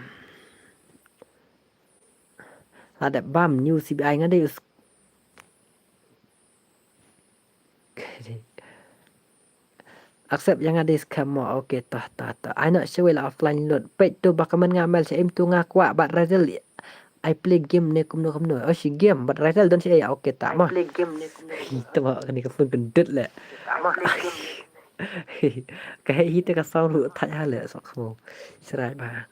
La dep bam new C B I nga dei us-, accept ïa nga dei scam mo. Okay, tah, tah, tah. Ai noh shawei la offline lut. Peit to ba comment nga mel sha im to nga kwah bad Razel. I play game ne kumno kumno. Oh, shi game bad Razel don shi, eh, okay, tah mo. Hi, to mo kane ka phone kyndit leh. Ka heh hi te ka sound ruh thait ha leh sok mo. Shrai ba.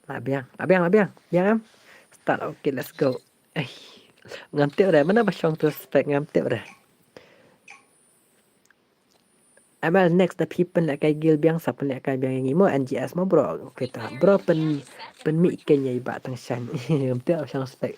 La biang, la biang, la biang. Biang em? Start, okay, let's go. Eh, ngam tip re, mano ba shong to spek, ngam tip re. M L next da phi pynlehkai guild biang, sa pynlehkai biang ïa ngi mo, N G S mo bro. Okay, ta bro pyn, pynmih keiñ ïa i Bah Tangshan. Ngam tip ba shong spek.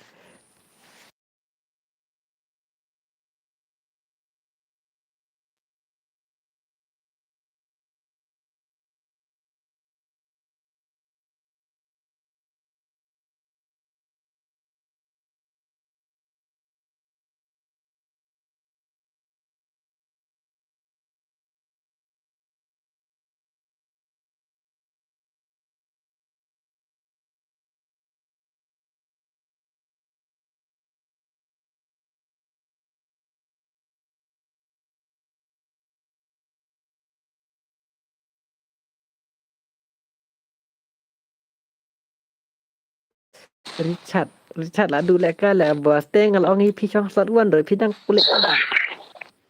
Richard, Richard la duh lehkai leh boss, te nga la ong ïa phi shong slot one ruh phi dang kulik.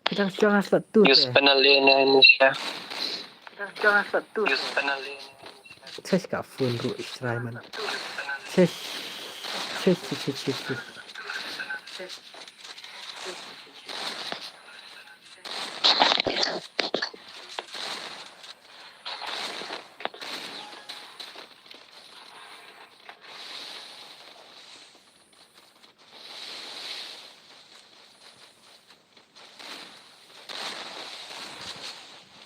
Phi dang shong ha slot two. Use te. Panel lane ni sha. Phi dang shong ha slot two. Use panel lane. Chesh ka phone ruh i shrai man. Chesh. Chesh, chesh, chesh, chesh, chesh.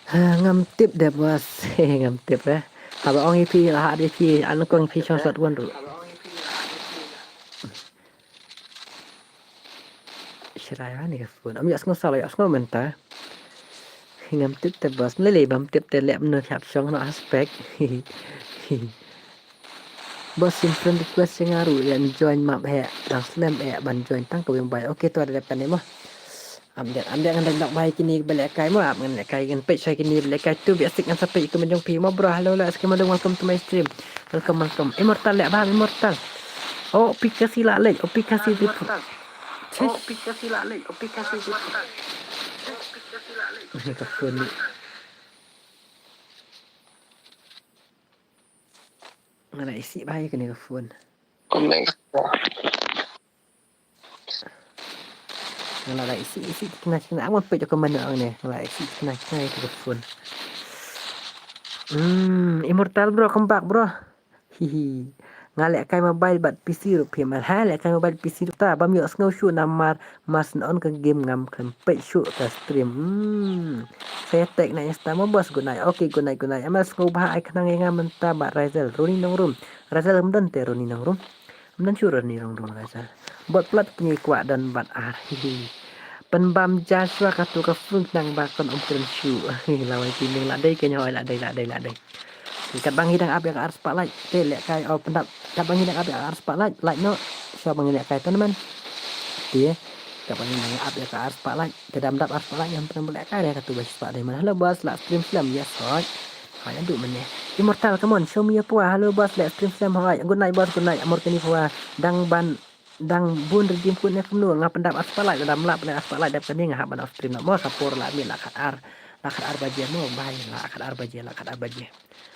Ha, ngam tip de boss. Ngam tip eh. Haba ong ïa phi, la hat ïa phi, an kong ïa phi shong slot one ruh. Shrai ha ni ka phone. Am ïohsngew saw, ïohsngew mynta. Ngam tip te boss. Lei lei bam tip te leh mano hap shong noh ha spek. Boss, sim friend request ïa nga ruh, ïa join map eh, dang slem eh ban join tang kawei mobile. Okay, to da dep kane mo. Am dep, am dep ngan dang lok bai kine ba lehkai mo, ap ngan lehkai ngan peit shai kine ba lehkai tu biasik ngan sa peit kum jong phi mo bro. Hello, hello, S K Malung, welcome to my stream. Welcome, welcome. Immortal leh bam, Immortal. Oh, Pikachu la leh, oh, Pikachu di. Chesh. Ka phone ni. Nga la isih bha ïa kane ka phone. Oh my God. Nga la isih, isih kina kina. Ang peit ka mano ang ne. Nga la isih kina kina ïa ka phone. Hmm, Immortal bro, come back bro. Hihi. Nga lehkai mobile bad P C ruh phi man. Ha, lehkai mobile P C ruh ta. Bam ïohsngew shuh namar Mar shen on ka game ngam khlem peit shuh ka stream. Hmm. Sa ïa tag na Insta mo boss, good night. Okay, good night, good night. Amal sngewbha ai khnang ïa nga mynta Bah Razel. Runi Nongrum. Razel ym don te Runi Nongrum. Ym don shuh Runi Nongrum Razel. Bot plat kine kwah don bad ar. Hihi. Pynbam ja shuwa katu ka phone khnang ba kan ym kren shuh. Lawai kine la dei kane hoi la dei, la dei, la dei. Katba ngi dang ap ïa ka ar spotlight te lehkai, oh, pyndap. Katba ngi dang ap ïa ka ar spotlight, light noh. Shuwa ba ngi lehkai tournament. Te katba ngi dang ap ïa ka ar spotlight te dam dap ar spotlight ngam pynlehkai re katu ba spot dei man. Hello boss, la stream slem, yes hoi. Hoi adu mane. Immortal, come on, show me your power. Hello boss, la stream slem hoi. Good night boss, good night. Amor kani power dang ban Dang bun redeem code ne kumno, nga pyndap ar spotlight, dam lap ne ar spotlight dep kane nga hap ban off stream na mo, sa por la mih la khat ar, la khat ar baje mo, bhai, la khat ar baje, la khat ar baje.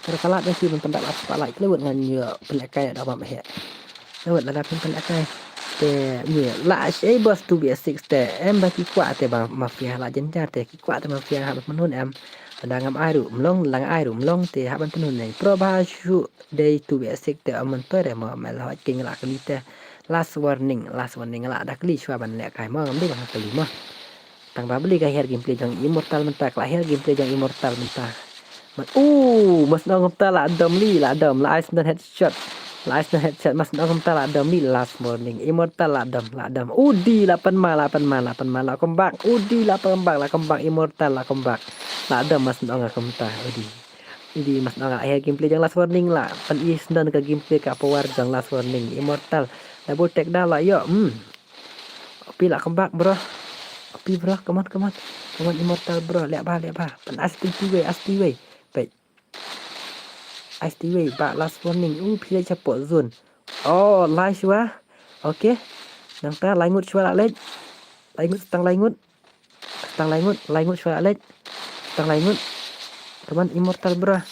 Tara palat na ki ban pyndap ar spotlight. Klewet ngan ïoh pynlehkai da bam he. Klewet lada pynlehkai. Te ni la shei boss two B S six te em ba ki kwah te ba mafia la jynjar te ki kwah te mafia ha ban pynhun em. Lada ngam ai ruh mlong, lada ngam ai ruh mlong te ha ban pynhun ne. Pro ba shu dei two B S six te amon toy re mo mel hot king la kali te. Last warning, last warning la da kali shwa ban lehkai mo ngam dei ba kali mo. Tang ba beli ka hair gameplay jong Immortal mynta, ka la hair gameplay jong Immortal mynta. Mat, uh, mas nong mynta la dom li, la dom, la ai sendon headshot. La ai sendon headshot, mas nong mynta la dom li, last warning. Immortal la dom, la dom. Udi la pynma, la pynma, la pynma, la comeback. Udi la comeback, la comeback, Immortal la comeback. La dom mas nong la kumta, udi. Udi mas nong la hair gameplay jong last warning la. Pyn i sendon ka gameplay ka power jong last warning. Immortal. Double take down la ïoh. Hmm. Opi la comeback bro. Opi bro, come on, come on. Come on Immortal bro, leh ba, leh ba. Pyn asti wei, asti wei. Peit. Asti wei, ba last warning. Uh, phi leh chapoh zone. Oh, lai shwa. Okay. Nangta lai ngut shwa la leh. Lai ngut stang lai ngut. Stang lai ngut, lai ngut shwa la leh. Stang lai ngut. Come on Immortal bro.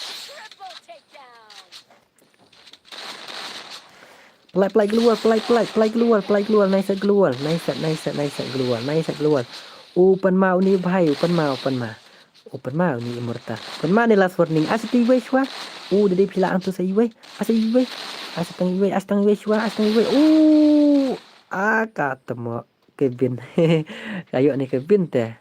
Play, play global, play, play, play global, play global, nice global, nice, nice, nice global, nice global. Open ma uni bhai, open ma, open ma. Open ma uni Immortal. Open ma ni last warning. Asti wei shwa. U dadi pila ang tu sa iwei. Asti wei. Asti tang iwei, asti tang iwei shwa, asti tang iwei. U aka temo Kevin. Kayo ni Kevin te.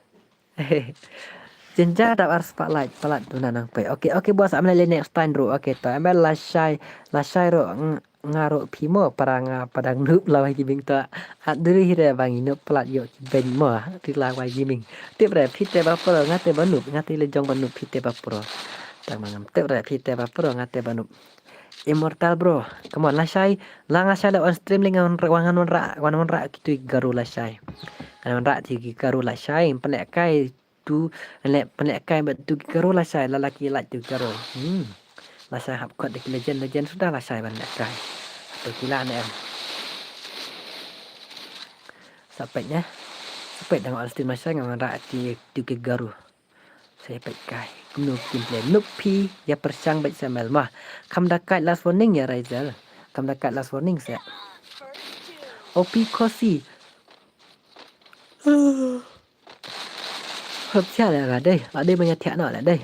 Jinja da ar spotlight, palat duna nang pei. Okay, okay boss, am le next time bro. Okay, to am la shai, la shai ro. Nga ruh phi mo, para nga padang nup la wai ki bing ta. At duri hi re bang i nup palat yo ki beng mo, ti la wai ki bing. Tip re phi te ba pro, nga te ba nup, nga te le jong ba nup, phi te ba pro. Tang mangam tip re phi te ba pro, nga te ba nup. Immortal bro, come on, lashai, la nga shai le on stream le ngan ra, ngan ra, ngan ra ki tu garu lashai. Ngan ra ti ki garu lashai, pynleh kai tu, leh pynleh kai ba tu ki garu lashai, la la ki lait tu garu. Hmm. Lashai hap kot de ki legend, legend suda lashai ban leh kai. Tu ki la ne em. Sapet ne. Sapet dang on stream lashai ngan ra ti tu ki garu. Sa peit kai. Kumno kin play. Nup phi ïa pyrshang beit sa mel mah. Kam da kait last warning ïa Raizel. Kam da kait last warning sa. O P Kosi. Hop sia le nga dei. La dei manya thiah no le dei.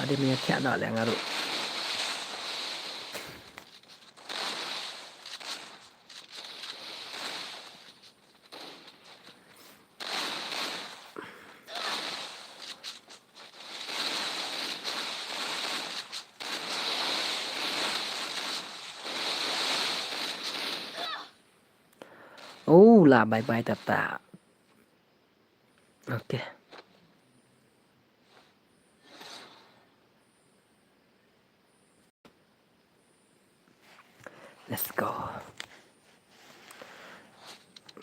La dei manya thiah no le nga ruh. Oh, la bye bye tata. Okay. Let's go.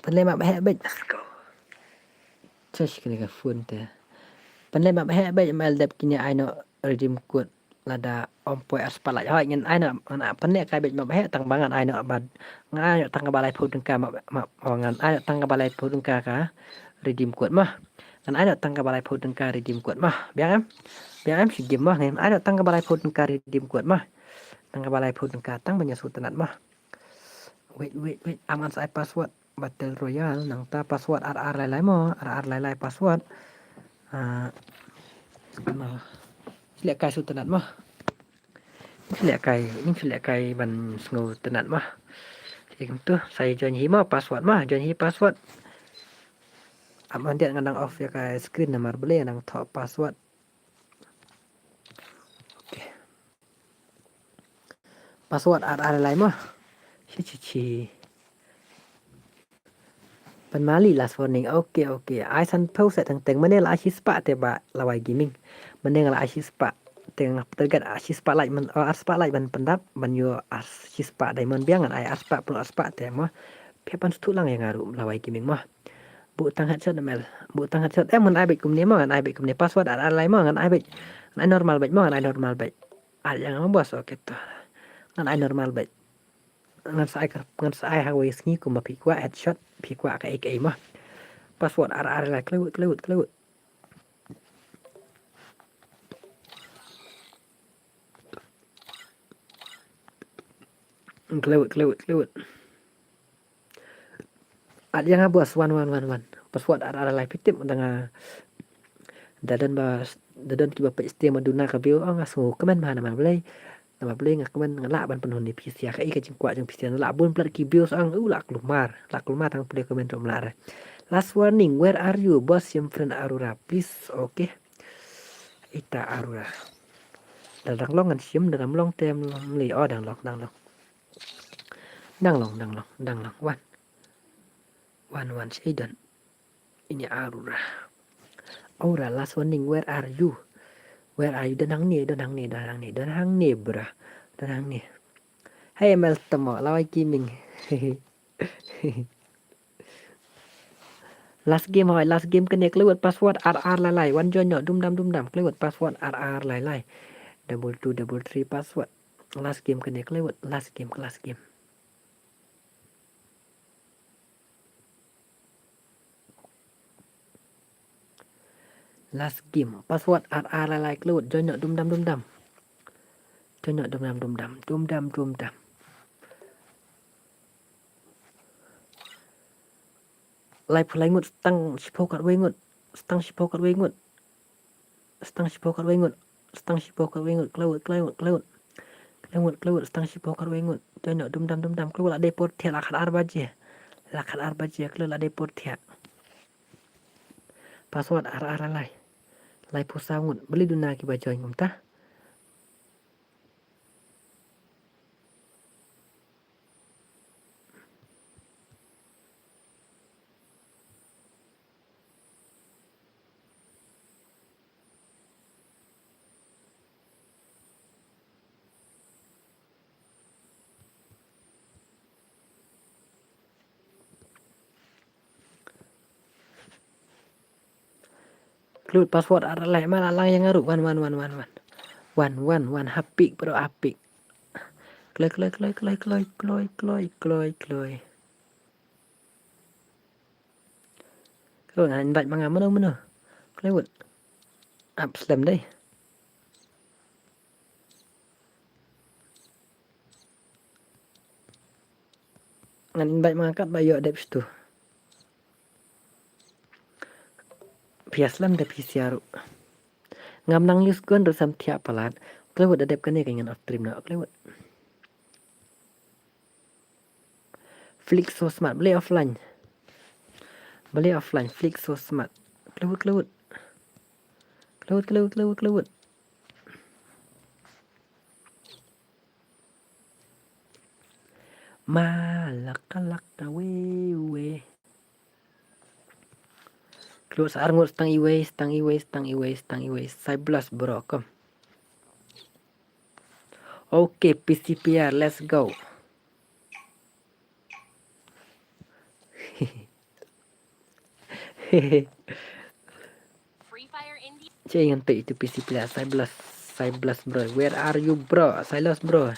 Pynleh map heh beit. Let's go. Chesh kini ka phone te. Pynleh map heh beit, ma el dep kini ai no redeem code lada ym poi ar spah lait. Hoi ngan ai no, ngan ai pynleh kai beit map heh tang ba ngan ai no bad. Ngan ai no tang kaba laiphew tyngka map, map, oh, ngan ai no tang kaba laiphew tyngka ka redeem code mah. Ngan ai no tang kaba laiphew tyngka redeem code mah. Biang em? Biang em shi game mah ngan ai no tang kaba laiphew tyngka redeem code mah. Tang kaba laiphew tyngka tang ban ïa sngewtynnat mah. Wait, wait, wait. Am ngan sa ai password Battle Royale nangta password ar ar lai lai mo, ar ar lai lai password. Ah, mo. Shu leh kai sngewtynnat mo. Shu leh kai, shu leh kai ban sngewtynnat mo. Ïa kumtu sa join hi mo password mo, join hi password. Am ngan dei ngan dang off ïa ka screen namar balei nang thoh password. Okay. Password ar ar lai mo. Shi shi shi. Pynmali last warning. Okay, okay. Ai sanphew set teng teng. Mane la ai shispah te ba Lawai Gaming. Mane la ai shispah. Te nga pyntergat ai shispah lait man, oh, ar spah lait ban pyndap ban ïoh ar shispah diamond biang ngan ai ar spah pynlong ar spah te mo. Phi pan sngewthuh lang ïa nga ruh Lawai Gaming mo. Buh tang headshot na mel. Buh tang headshot. Eh, ngan ai beit kumne mo, ngan ai beit kumne. Password ar ar lai mo, ngan ai beit. Ngan ai normal beit mo, ngan ai normal beit. Ai ïa nga mo boss, okay to. Ngan ai normal beit. Ngan sa ai ka, ngan sa ai ha wei sngi kumba phi kwah headshot, phi kwah kaei kaei mo. Password ar ar lai, klewut, klewut, klewut. Klewut, klewut, klewut. At ïa nga boss, wan, wan, wan, wan. Password ar ar lai phi tip da nga. Da don ba, da don kiba peit stream ma duna ka view, oh, nga sngew kmen bha namar balei. Namar balei nga kmen nga lah ban pynhun ïa phi sia kaei ka jingkwah jong phi sia, nga lah bun plat ki views ang, u lah kulmar, lah kulmar tang pule comment rum lah re. Last warning, where are you? Boss, shim friend Arura please. Okay. Ita Arura. Dang long ngan shim, dang long tem long li. Oh, dang long, dang long. Dang long, dang long, dang long. Wan. Wan, wan, shi don. Ini Arura. Aura, last warning, where are you? Where are you? Don hangne, don hangne, don hangne, don hangne, bra. Don hangne. Hey, Mel Tamo, Lawai Gaming. Last game, hoi, last game kane, klewut password ar ar lai lai. Wan join noh, dum dam, dum dam. Klewut password ar ar lai lai. Double two, double three password. Last game kane, klewut, last game, last game. Last game. Password ar ar lai lai, klewut. Join noh, dum dam, dum dam. Join noh, dum dam, dum dam. Dum dam, dum dam. Laiphew lai ngut, stang shiphew katwei ngut. Stang shiphew katwei ngut. Stang shiphew katwei ngut. Stang shiphew katwei ngut. Klewut, klewut, klewut. Klewut, klewut, stang shiphew katwei ngut. Join noh, dum dam, dum dam. Klewut, la dei por thiah, la khatar baje. La khatar baje, klewut, la dei por thiah. Password ar ar lai lai. Laiphew saw ngut. Balei duna kiba join kumta? Kloi password ar lai ma la lang ïa nga ruh. Wan, wan, wan, wan, wan. Wan, wan, wan, ha pik bro, ha pik. Kloi, kloi, kloi, kloi. Kloi, ngan invite ma nga mano, mano. Kloi wut. Ap slem dei. Ngan invite ma nga katba ïoh dep shitu. Phi ïa slem da phi sia ruh. Ngam nang use gun ruh sam thiah palat. Kloi wut da dep kane ka ngan off stream noh. Kloi wut. Flick so smart. Balei offline? Balei offline? Flick so smart. Kloi wut, kloi wut. Kloi wut, kloi wut, kloi wut, kloi wut. Ma lak lak ta we we. Kloi wut sa ar ngut stang iwei, stang iwei, stang iwei, stang iwei. Saiblas bro, kom. Okay, P C P R, let's go. Free Fire India. Che ngan peit itu P C P R, Saiblas, Saiblas bro. Where are you bro? Saiblas bro.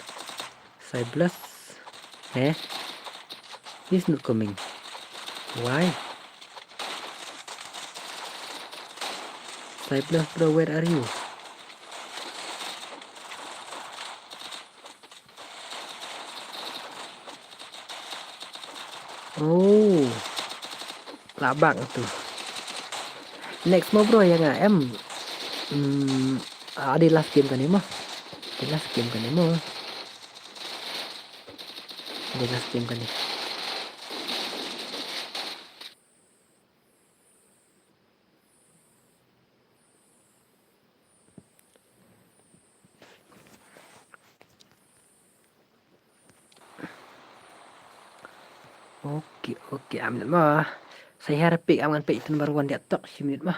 Saiblas. Eh? He's not coming. Why? Saiblas bro, where are you? Oh. Labak tu. Next mo bro ïa nga em. Hmm, ah, dei last game kane mo. Dei last game kane mo. Dei last game kane. Okay, okay, am minit mo. Sa ïa pik am ngan pik tu number one dia tok shi minit mo.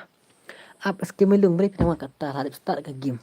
Ap skemilung bri pina kata hadip start ka game.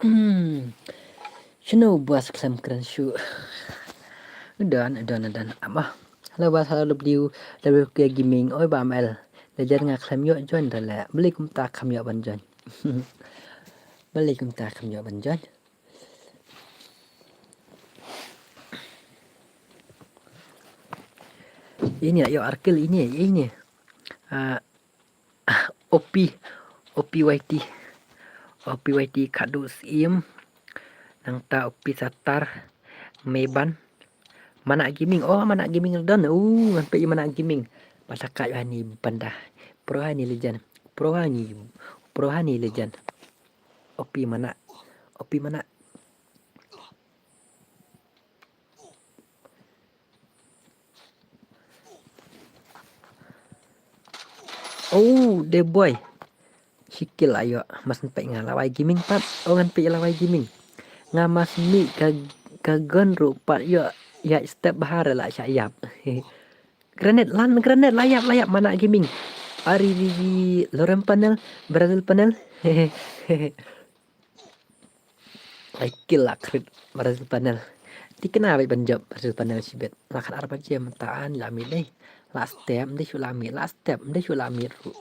Hmm. Shino bas khlem kren shu. Don, don, don. Ama. Hello bas, hello W, W K Gaming. Oi ba mel. Lejan nga khlem ïoh join da le. Beli kumta khlem ïoh ban join. Beli kumta khlem ïoh ban join. Ini ïoh Arkil ini, ini. Ah, O P, O P Y T, O P Y T Khadu Syiem, nangta O P Satar, Meban, Manak Gaming, oh Manak Gaming don, uh ngan peit Manak Gaming, ba sa ka ïoh hani banda, pro hani lejan, pro hani, pro hani lejan, O P Manak, O P Manak. Oh, de boy. Shikil ayo, mas ngan peit nga Lawai Gaming pat. Oh ngan peit Lawai Gaming. Nga mas mih ka, ka gun ruh pat ïoh, ïa step bahar la sha ïap. Granate lan, granate la ïap, la ïap Manak Gaming. Ari di di Lorem Panel, Brazil Panel. Ai kill la krit Brazil Panel. Ti kena bait ban jop Brazil Panel shibit. La khat ar baje mynta an la mih dei. La step dei shu la mih, la step dei shu la mih ru.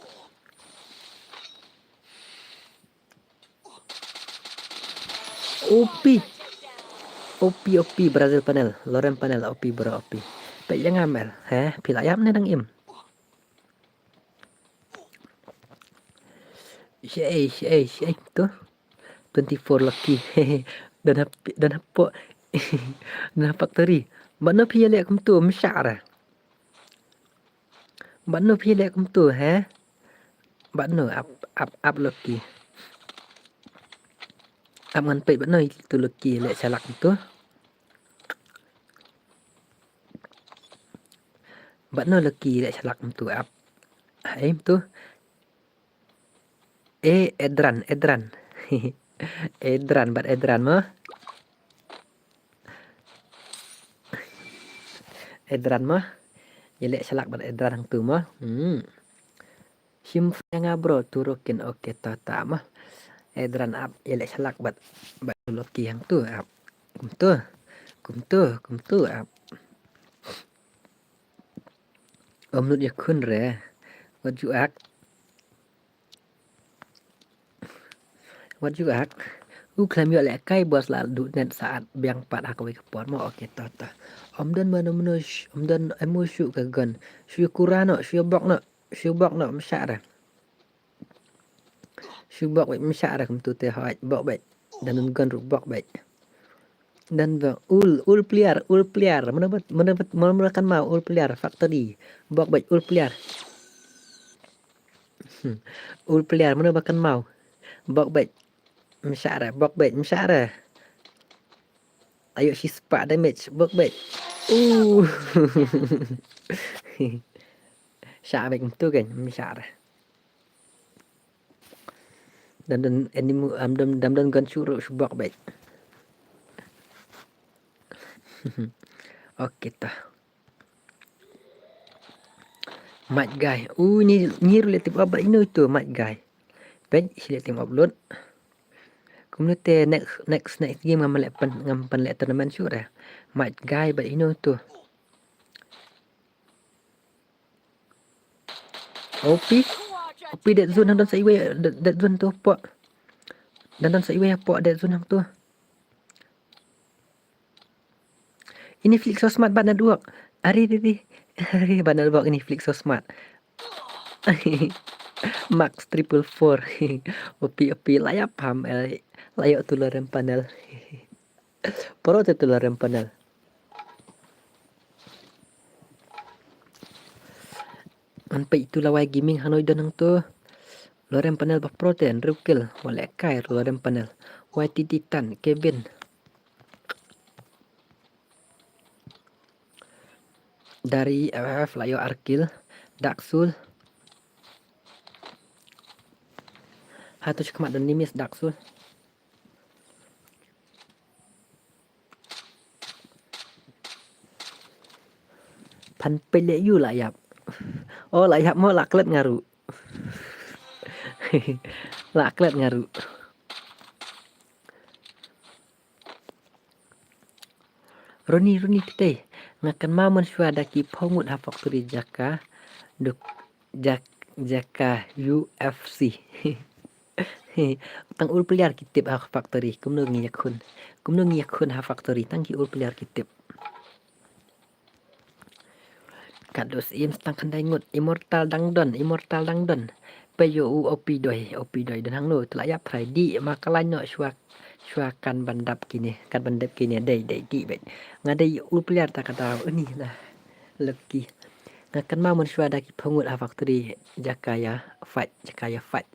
O P. O P, O P Brazil Panel, Lorem Panel, O P bro, O P. Peit ïa nga mel, he, phi la ïap ne dang im. Shei, shei, shei tu. Twenty four lucky. Dan hap, dan hapoh. Dan hap factory. Ba no phi leh kumtu, mshah ra. Ba no phi leh kumtu, he? Ba no ap, ap, ap lucky. Ap ngan peit ba no tu lucky leh shalak kumtu. Ba no lucky leh shalak kumtu ap. Hai kumtu. Eh, Edran, Edran. Edran, bad Edran mo. Edran mo. Ïa leh shalak bad Edran hangtu mo. Hmm. Shim fire nga bro, tu rukin, oke, ta, ta mo. Edran ap, ïa leh shalak bad, bad lucky hangtu ap. Kumtu, kumtu, kumtu ap. Om lut ïa khun re. Wat ju ak. Wat ju ak. U khlem ïoh lehkai bos la duh net sa'at biang pat ha kawei ka por mo. Oke, to, to. Om don mano mano, om don emo shu ka gun. Shu kura no, shu bok no, shu bok no, mshah re. Shu bok beit, mshah re kumtu te hoi, bok beit. Dan don gun ruh bok beit. Dan bok, ul, ul player, ul player. Mano ba, mano ba, mano ba kan mau, ul player, factory. Bok beit, ul player. Hmm. Ul player, mano ba kan mau. Bok beit. Mshah re, bok beit, mshah re. Ayo shispah damage, bok beit. Uh. Shah beit kumtu kan, mshah re. Dan don enemy, am, dam, dam don gun shu ruh shu bok beit. Oke ta. Might guy. U ni, ni ruh leh team up bad ino tu might guy. Peit, shi leh team up lut. Kumno te next, next, next game ngam leh pan, ngam pan leh tournament shu re. Might guy bad ino tu. O P. O P dead zone, dang don sa iwei, dead, dead zone tu pok. Dang don sa iwei pok dead zone hangtu. Ini flick so smart bad network. Ari, ari, ari. Ari bad network ini flick so smart. Max triple four. O P, O P, la ïa pam, eh, la ïa tu Lorem Panel. Pro te tu Lorem Panel. Ngan peit tu Lawai Gaming hanoi don hangtu. Lorem Panel ba pro te hynriew kill. Wa lehkai Lorem Panel. Y T T Tan, Kevin. Dari F F la ïoh ar kill. Dark Soul. Hato shi khmat don Nimis Dark Soul. Phan peit leh ïu la ïap. Oh, la ïap mo, la klet nga ruh. La klet nga ruh. Roni, Roni, tei tei. Nga kynmaw mynshuwa da ki phew ngut ha factory jaka. Duk, jak, jaka U F C. Tang ul player ki tip ha factory. Kumno ngi ïakhun. Kumno ngi ïakhun ha factory. Tang ki ul player ki tip. Kat dos im tang khyndai ngut. Immortal dang don. Immortal dang don. Peit ïa u O P doi. O P doi don hangno. Te la ïap trai di. Ma ka lain noh shuwa, shuwa kan ban dap kine. Kan ban dap kine. Dei, dei, di beit. Nga dei ul player ta ka daw. Ini lah. Lucky. Nga kynmaw mynshuwa da ki phew ngut ha factory. Jaka ïa fight. Jaka ïa fight.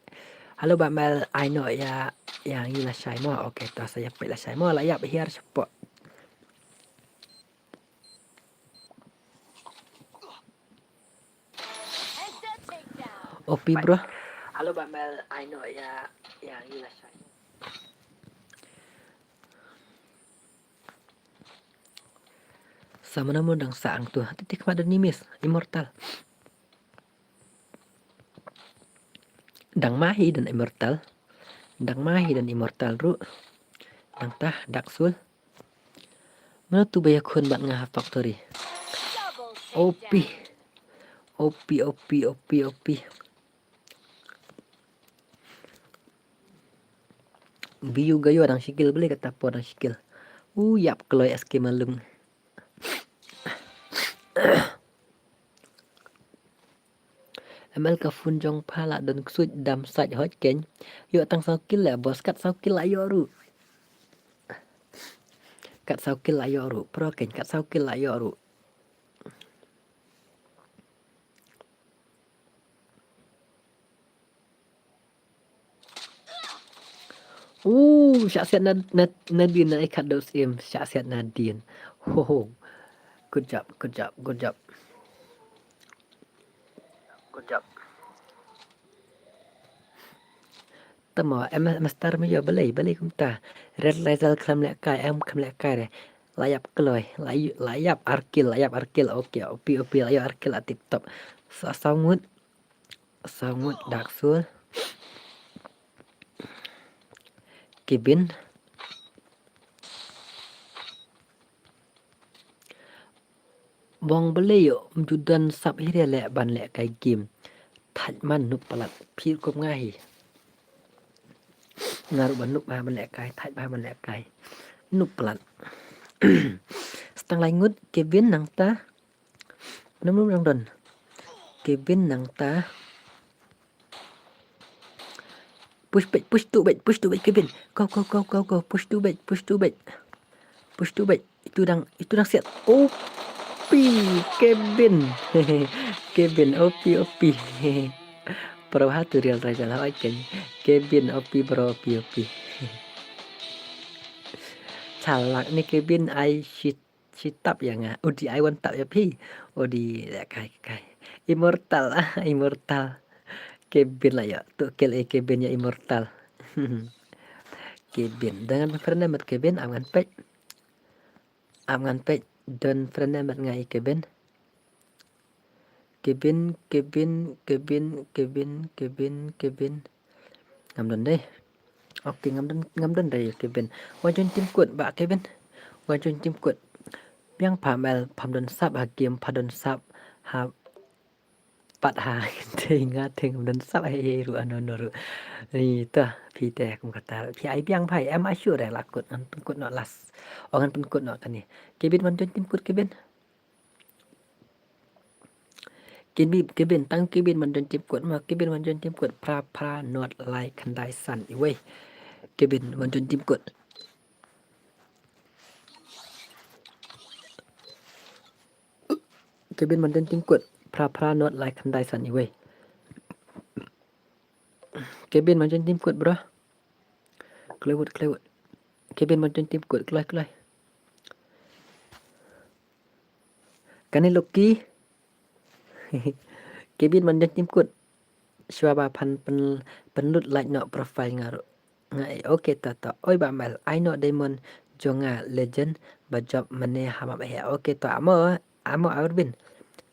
Halo Bah Mel, ai noh ïa, ïa ngi lashai mo. Okay, to sa ïa peit lashai mo. La ïap hiar shapoh. O P, bro. Halo Bah Mel, ai noh ïa, ïa ngi lashai. Sa mano mano dang sah hangto. Hati ti khmat don Nimis, Immortal. Dang ma hi don Immortal. Dang ma hi don Immortal ruh. Nangta Dark Soul. Mano tu ba ïakhun bad nga ha factory. O P. O P, O P, O P, O P. Biu gayo dang shikil, balei kata por dang shikil. U ïap kloi S K Malung. M L ka phone jong pha la don ksuid dam sait hot ken. Ïoh tang saw kill la boss, kat saw kill la ïoh ruh. Kat saw kill la ïoh ruh. Pro ken kat saw kill la ïoh ruh. Uh, shah siat na, na, Nadine na ikat dos im. Shah siat Nadine. Ho, ho. Good job, good job, good job. Good job. Tamo, em, Master Mayo, balei, balei kumta. Red Laser kham leh kai, em kham leh kai re. La ïap kloi, la ï-, la ïap arkil, la ïap arkil, okay, O P, O P, la ïap arkil, la tip top. Sa, saw ngut. Saw ngut Dark Soul. Kevin. Bong bele yo, mjudan sap hi re leh ban leh kai game. Thaj man nup palat, phi rukom nga hi. Nga ruh ban nup bha ban leh kai, thaj bha ban leh kai. Nup palat. Stang lai ngut, Kevin nangta. Num num nang don. Kevin nangta. Push back, push to back, push to back, Kevin. Go, go, go, go, go. Push to back, push to back. Push to back. Itu dang, itu dang siat. O P, Kevin. Kevin, O P, O P. Pro ha tu real rival ha kan. Kevin, O P, bro, O P, O P. Chalak ni Kevin, ai shit. Shi tap ïa nga. Udi ai wan tap ïa phi. Udi leh kai kai. Immortal, ah, Immortal. Kevin la ïa. Tu kel e Kevin ïa Immortal. Kevin. Dengan friend met Kevin, am ngan pek. Am ngan pek. Don friend met nga i Kevin. Kevin, Kevin, Kevin, Kevin, Kevin, Kevin. Ngam don dei. Okay, ngam don, ngam don dei, Kevin. Wan join team kut, ba Kevin. Wan join team kut. Biang pha mel, pham don sap ha game, pha don sap ha pat ha. Te nga te ngam don sap ha ei ei ruh, ano no ruh. Ni ta, phi te kum kata. Phi ai biang pha, em ai sure la kut, ngan pynkut noh last. O ngan pynkut noh kane. Kevin wan join team kut, Kevin. Kevin, Kevin, tang Kevin wan join team kut ma, Kevin wan join team kut, phra, phra, not, lai, khyndai, san, iwei. Kevin wan join team kut. Kevin wan join team kut, phra, phra, not, lai, khyndai, san, iwei. Kevin wan join team kut, bro. Kloi wut, kloi wut. Kevin wan join team kut, kloi, kloi. Kane Lucky. Kevin wan join team kut. Shuwa ba phan pyn, pynlut like noh profile nga ruh. Nga, eh, okay, to, to. Oi, ba mel, ai noh diamond jong nga, legend ba jop mane ha map he. Okay, to, amo, amo Arvin.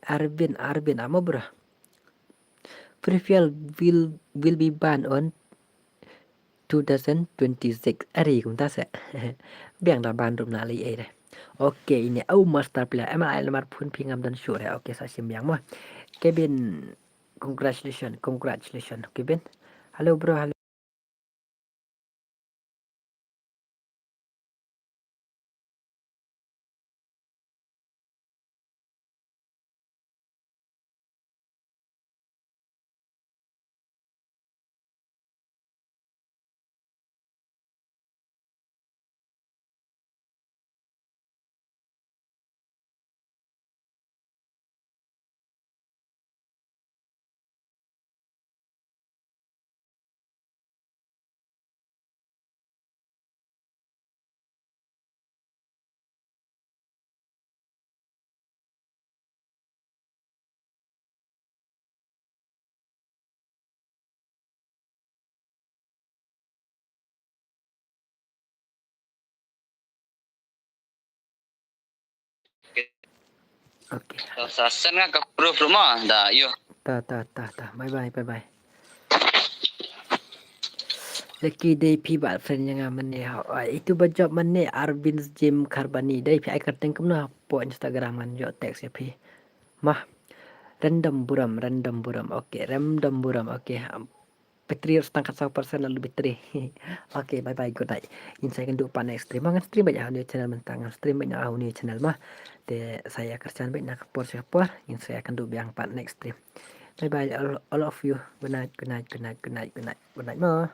Arvin, Arvin, amo bro. Free Fire will, will be banned on two thousand twenty-six. Are kumta se. Biang da ban ruh na lei ei re. Okay, ini au master player. Em ai lamar phone phi ngam don sure. Okay, sa shim biang mo. Kevin, congratulations, congratulations, Kevin. Hello bro, hello. Okay. Sa send nga ka proof ruh mo da, yo. Ta, ta, ta, ta. Bye bye, bye bye. Leki dei phi bad friend ïa nga mynne ha. Ai, itu ba jop mynne Arvind Jim Kharbani. Dei phi ai kyrteng kumno hapoh Instagram ngan ïoh text ïa phi. Mah. Random Buram, Random Buram. Okay, Random Buram. Okay. Battery ruh tang khatsaw percent la lut battery. Okay, bye bye, good night. Ngin sa ïakynduh pat next stream. Ngan stream beit ha u new channel mynta, ngan stream beit na u new channel mo. Te sa ïa kyrshan beit na ka por sha ka por. Ngin sa ïakynduh biang pat next stream. Bye bye all, all of you. Good night, good night, good night, good night, good night. Good night mo.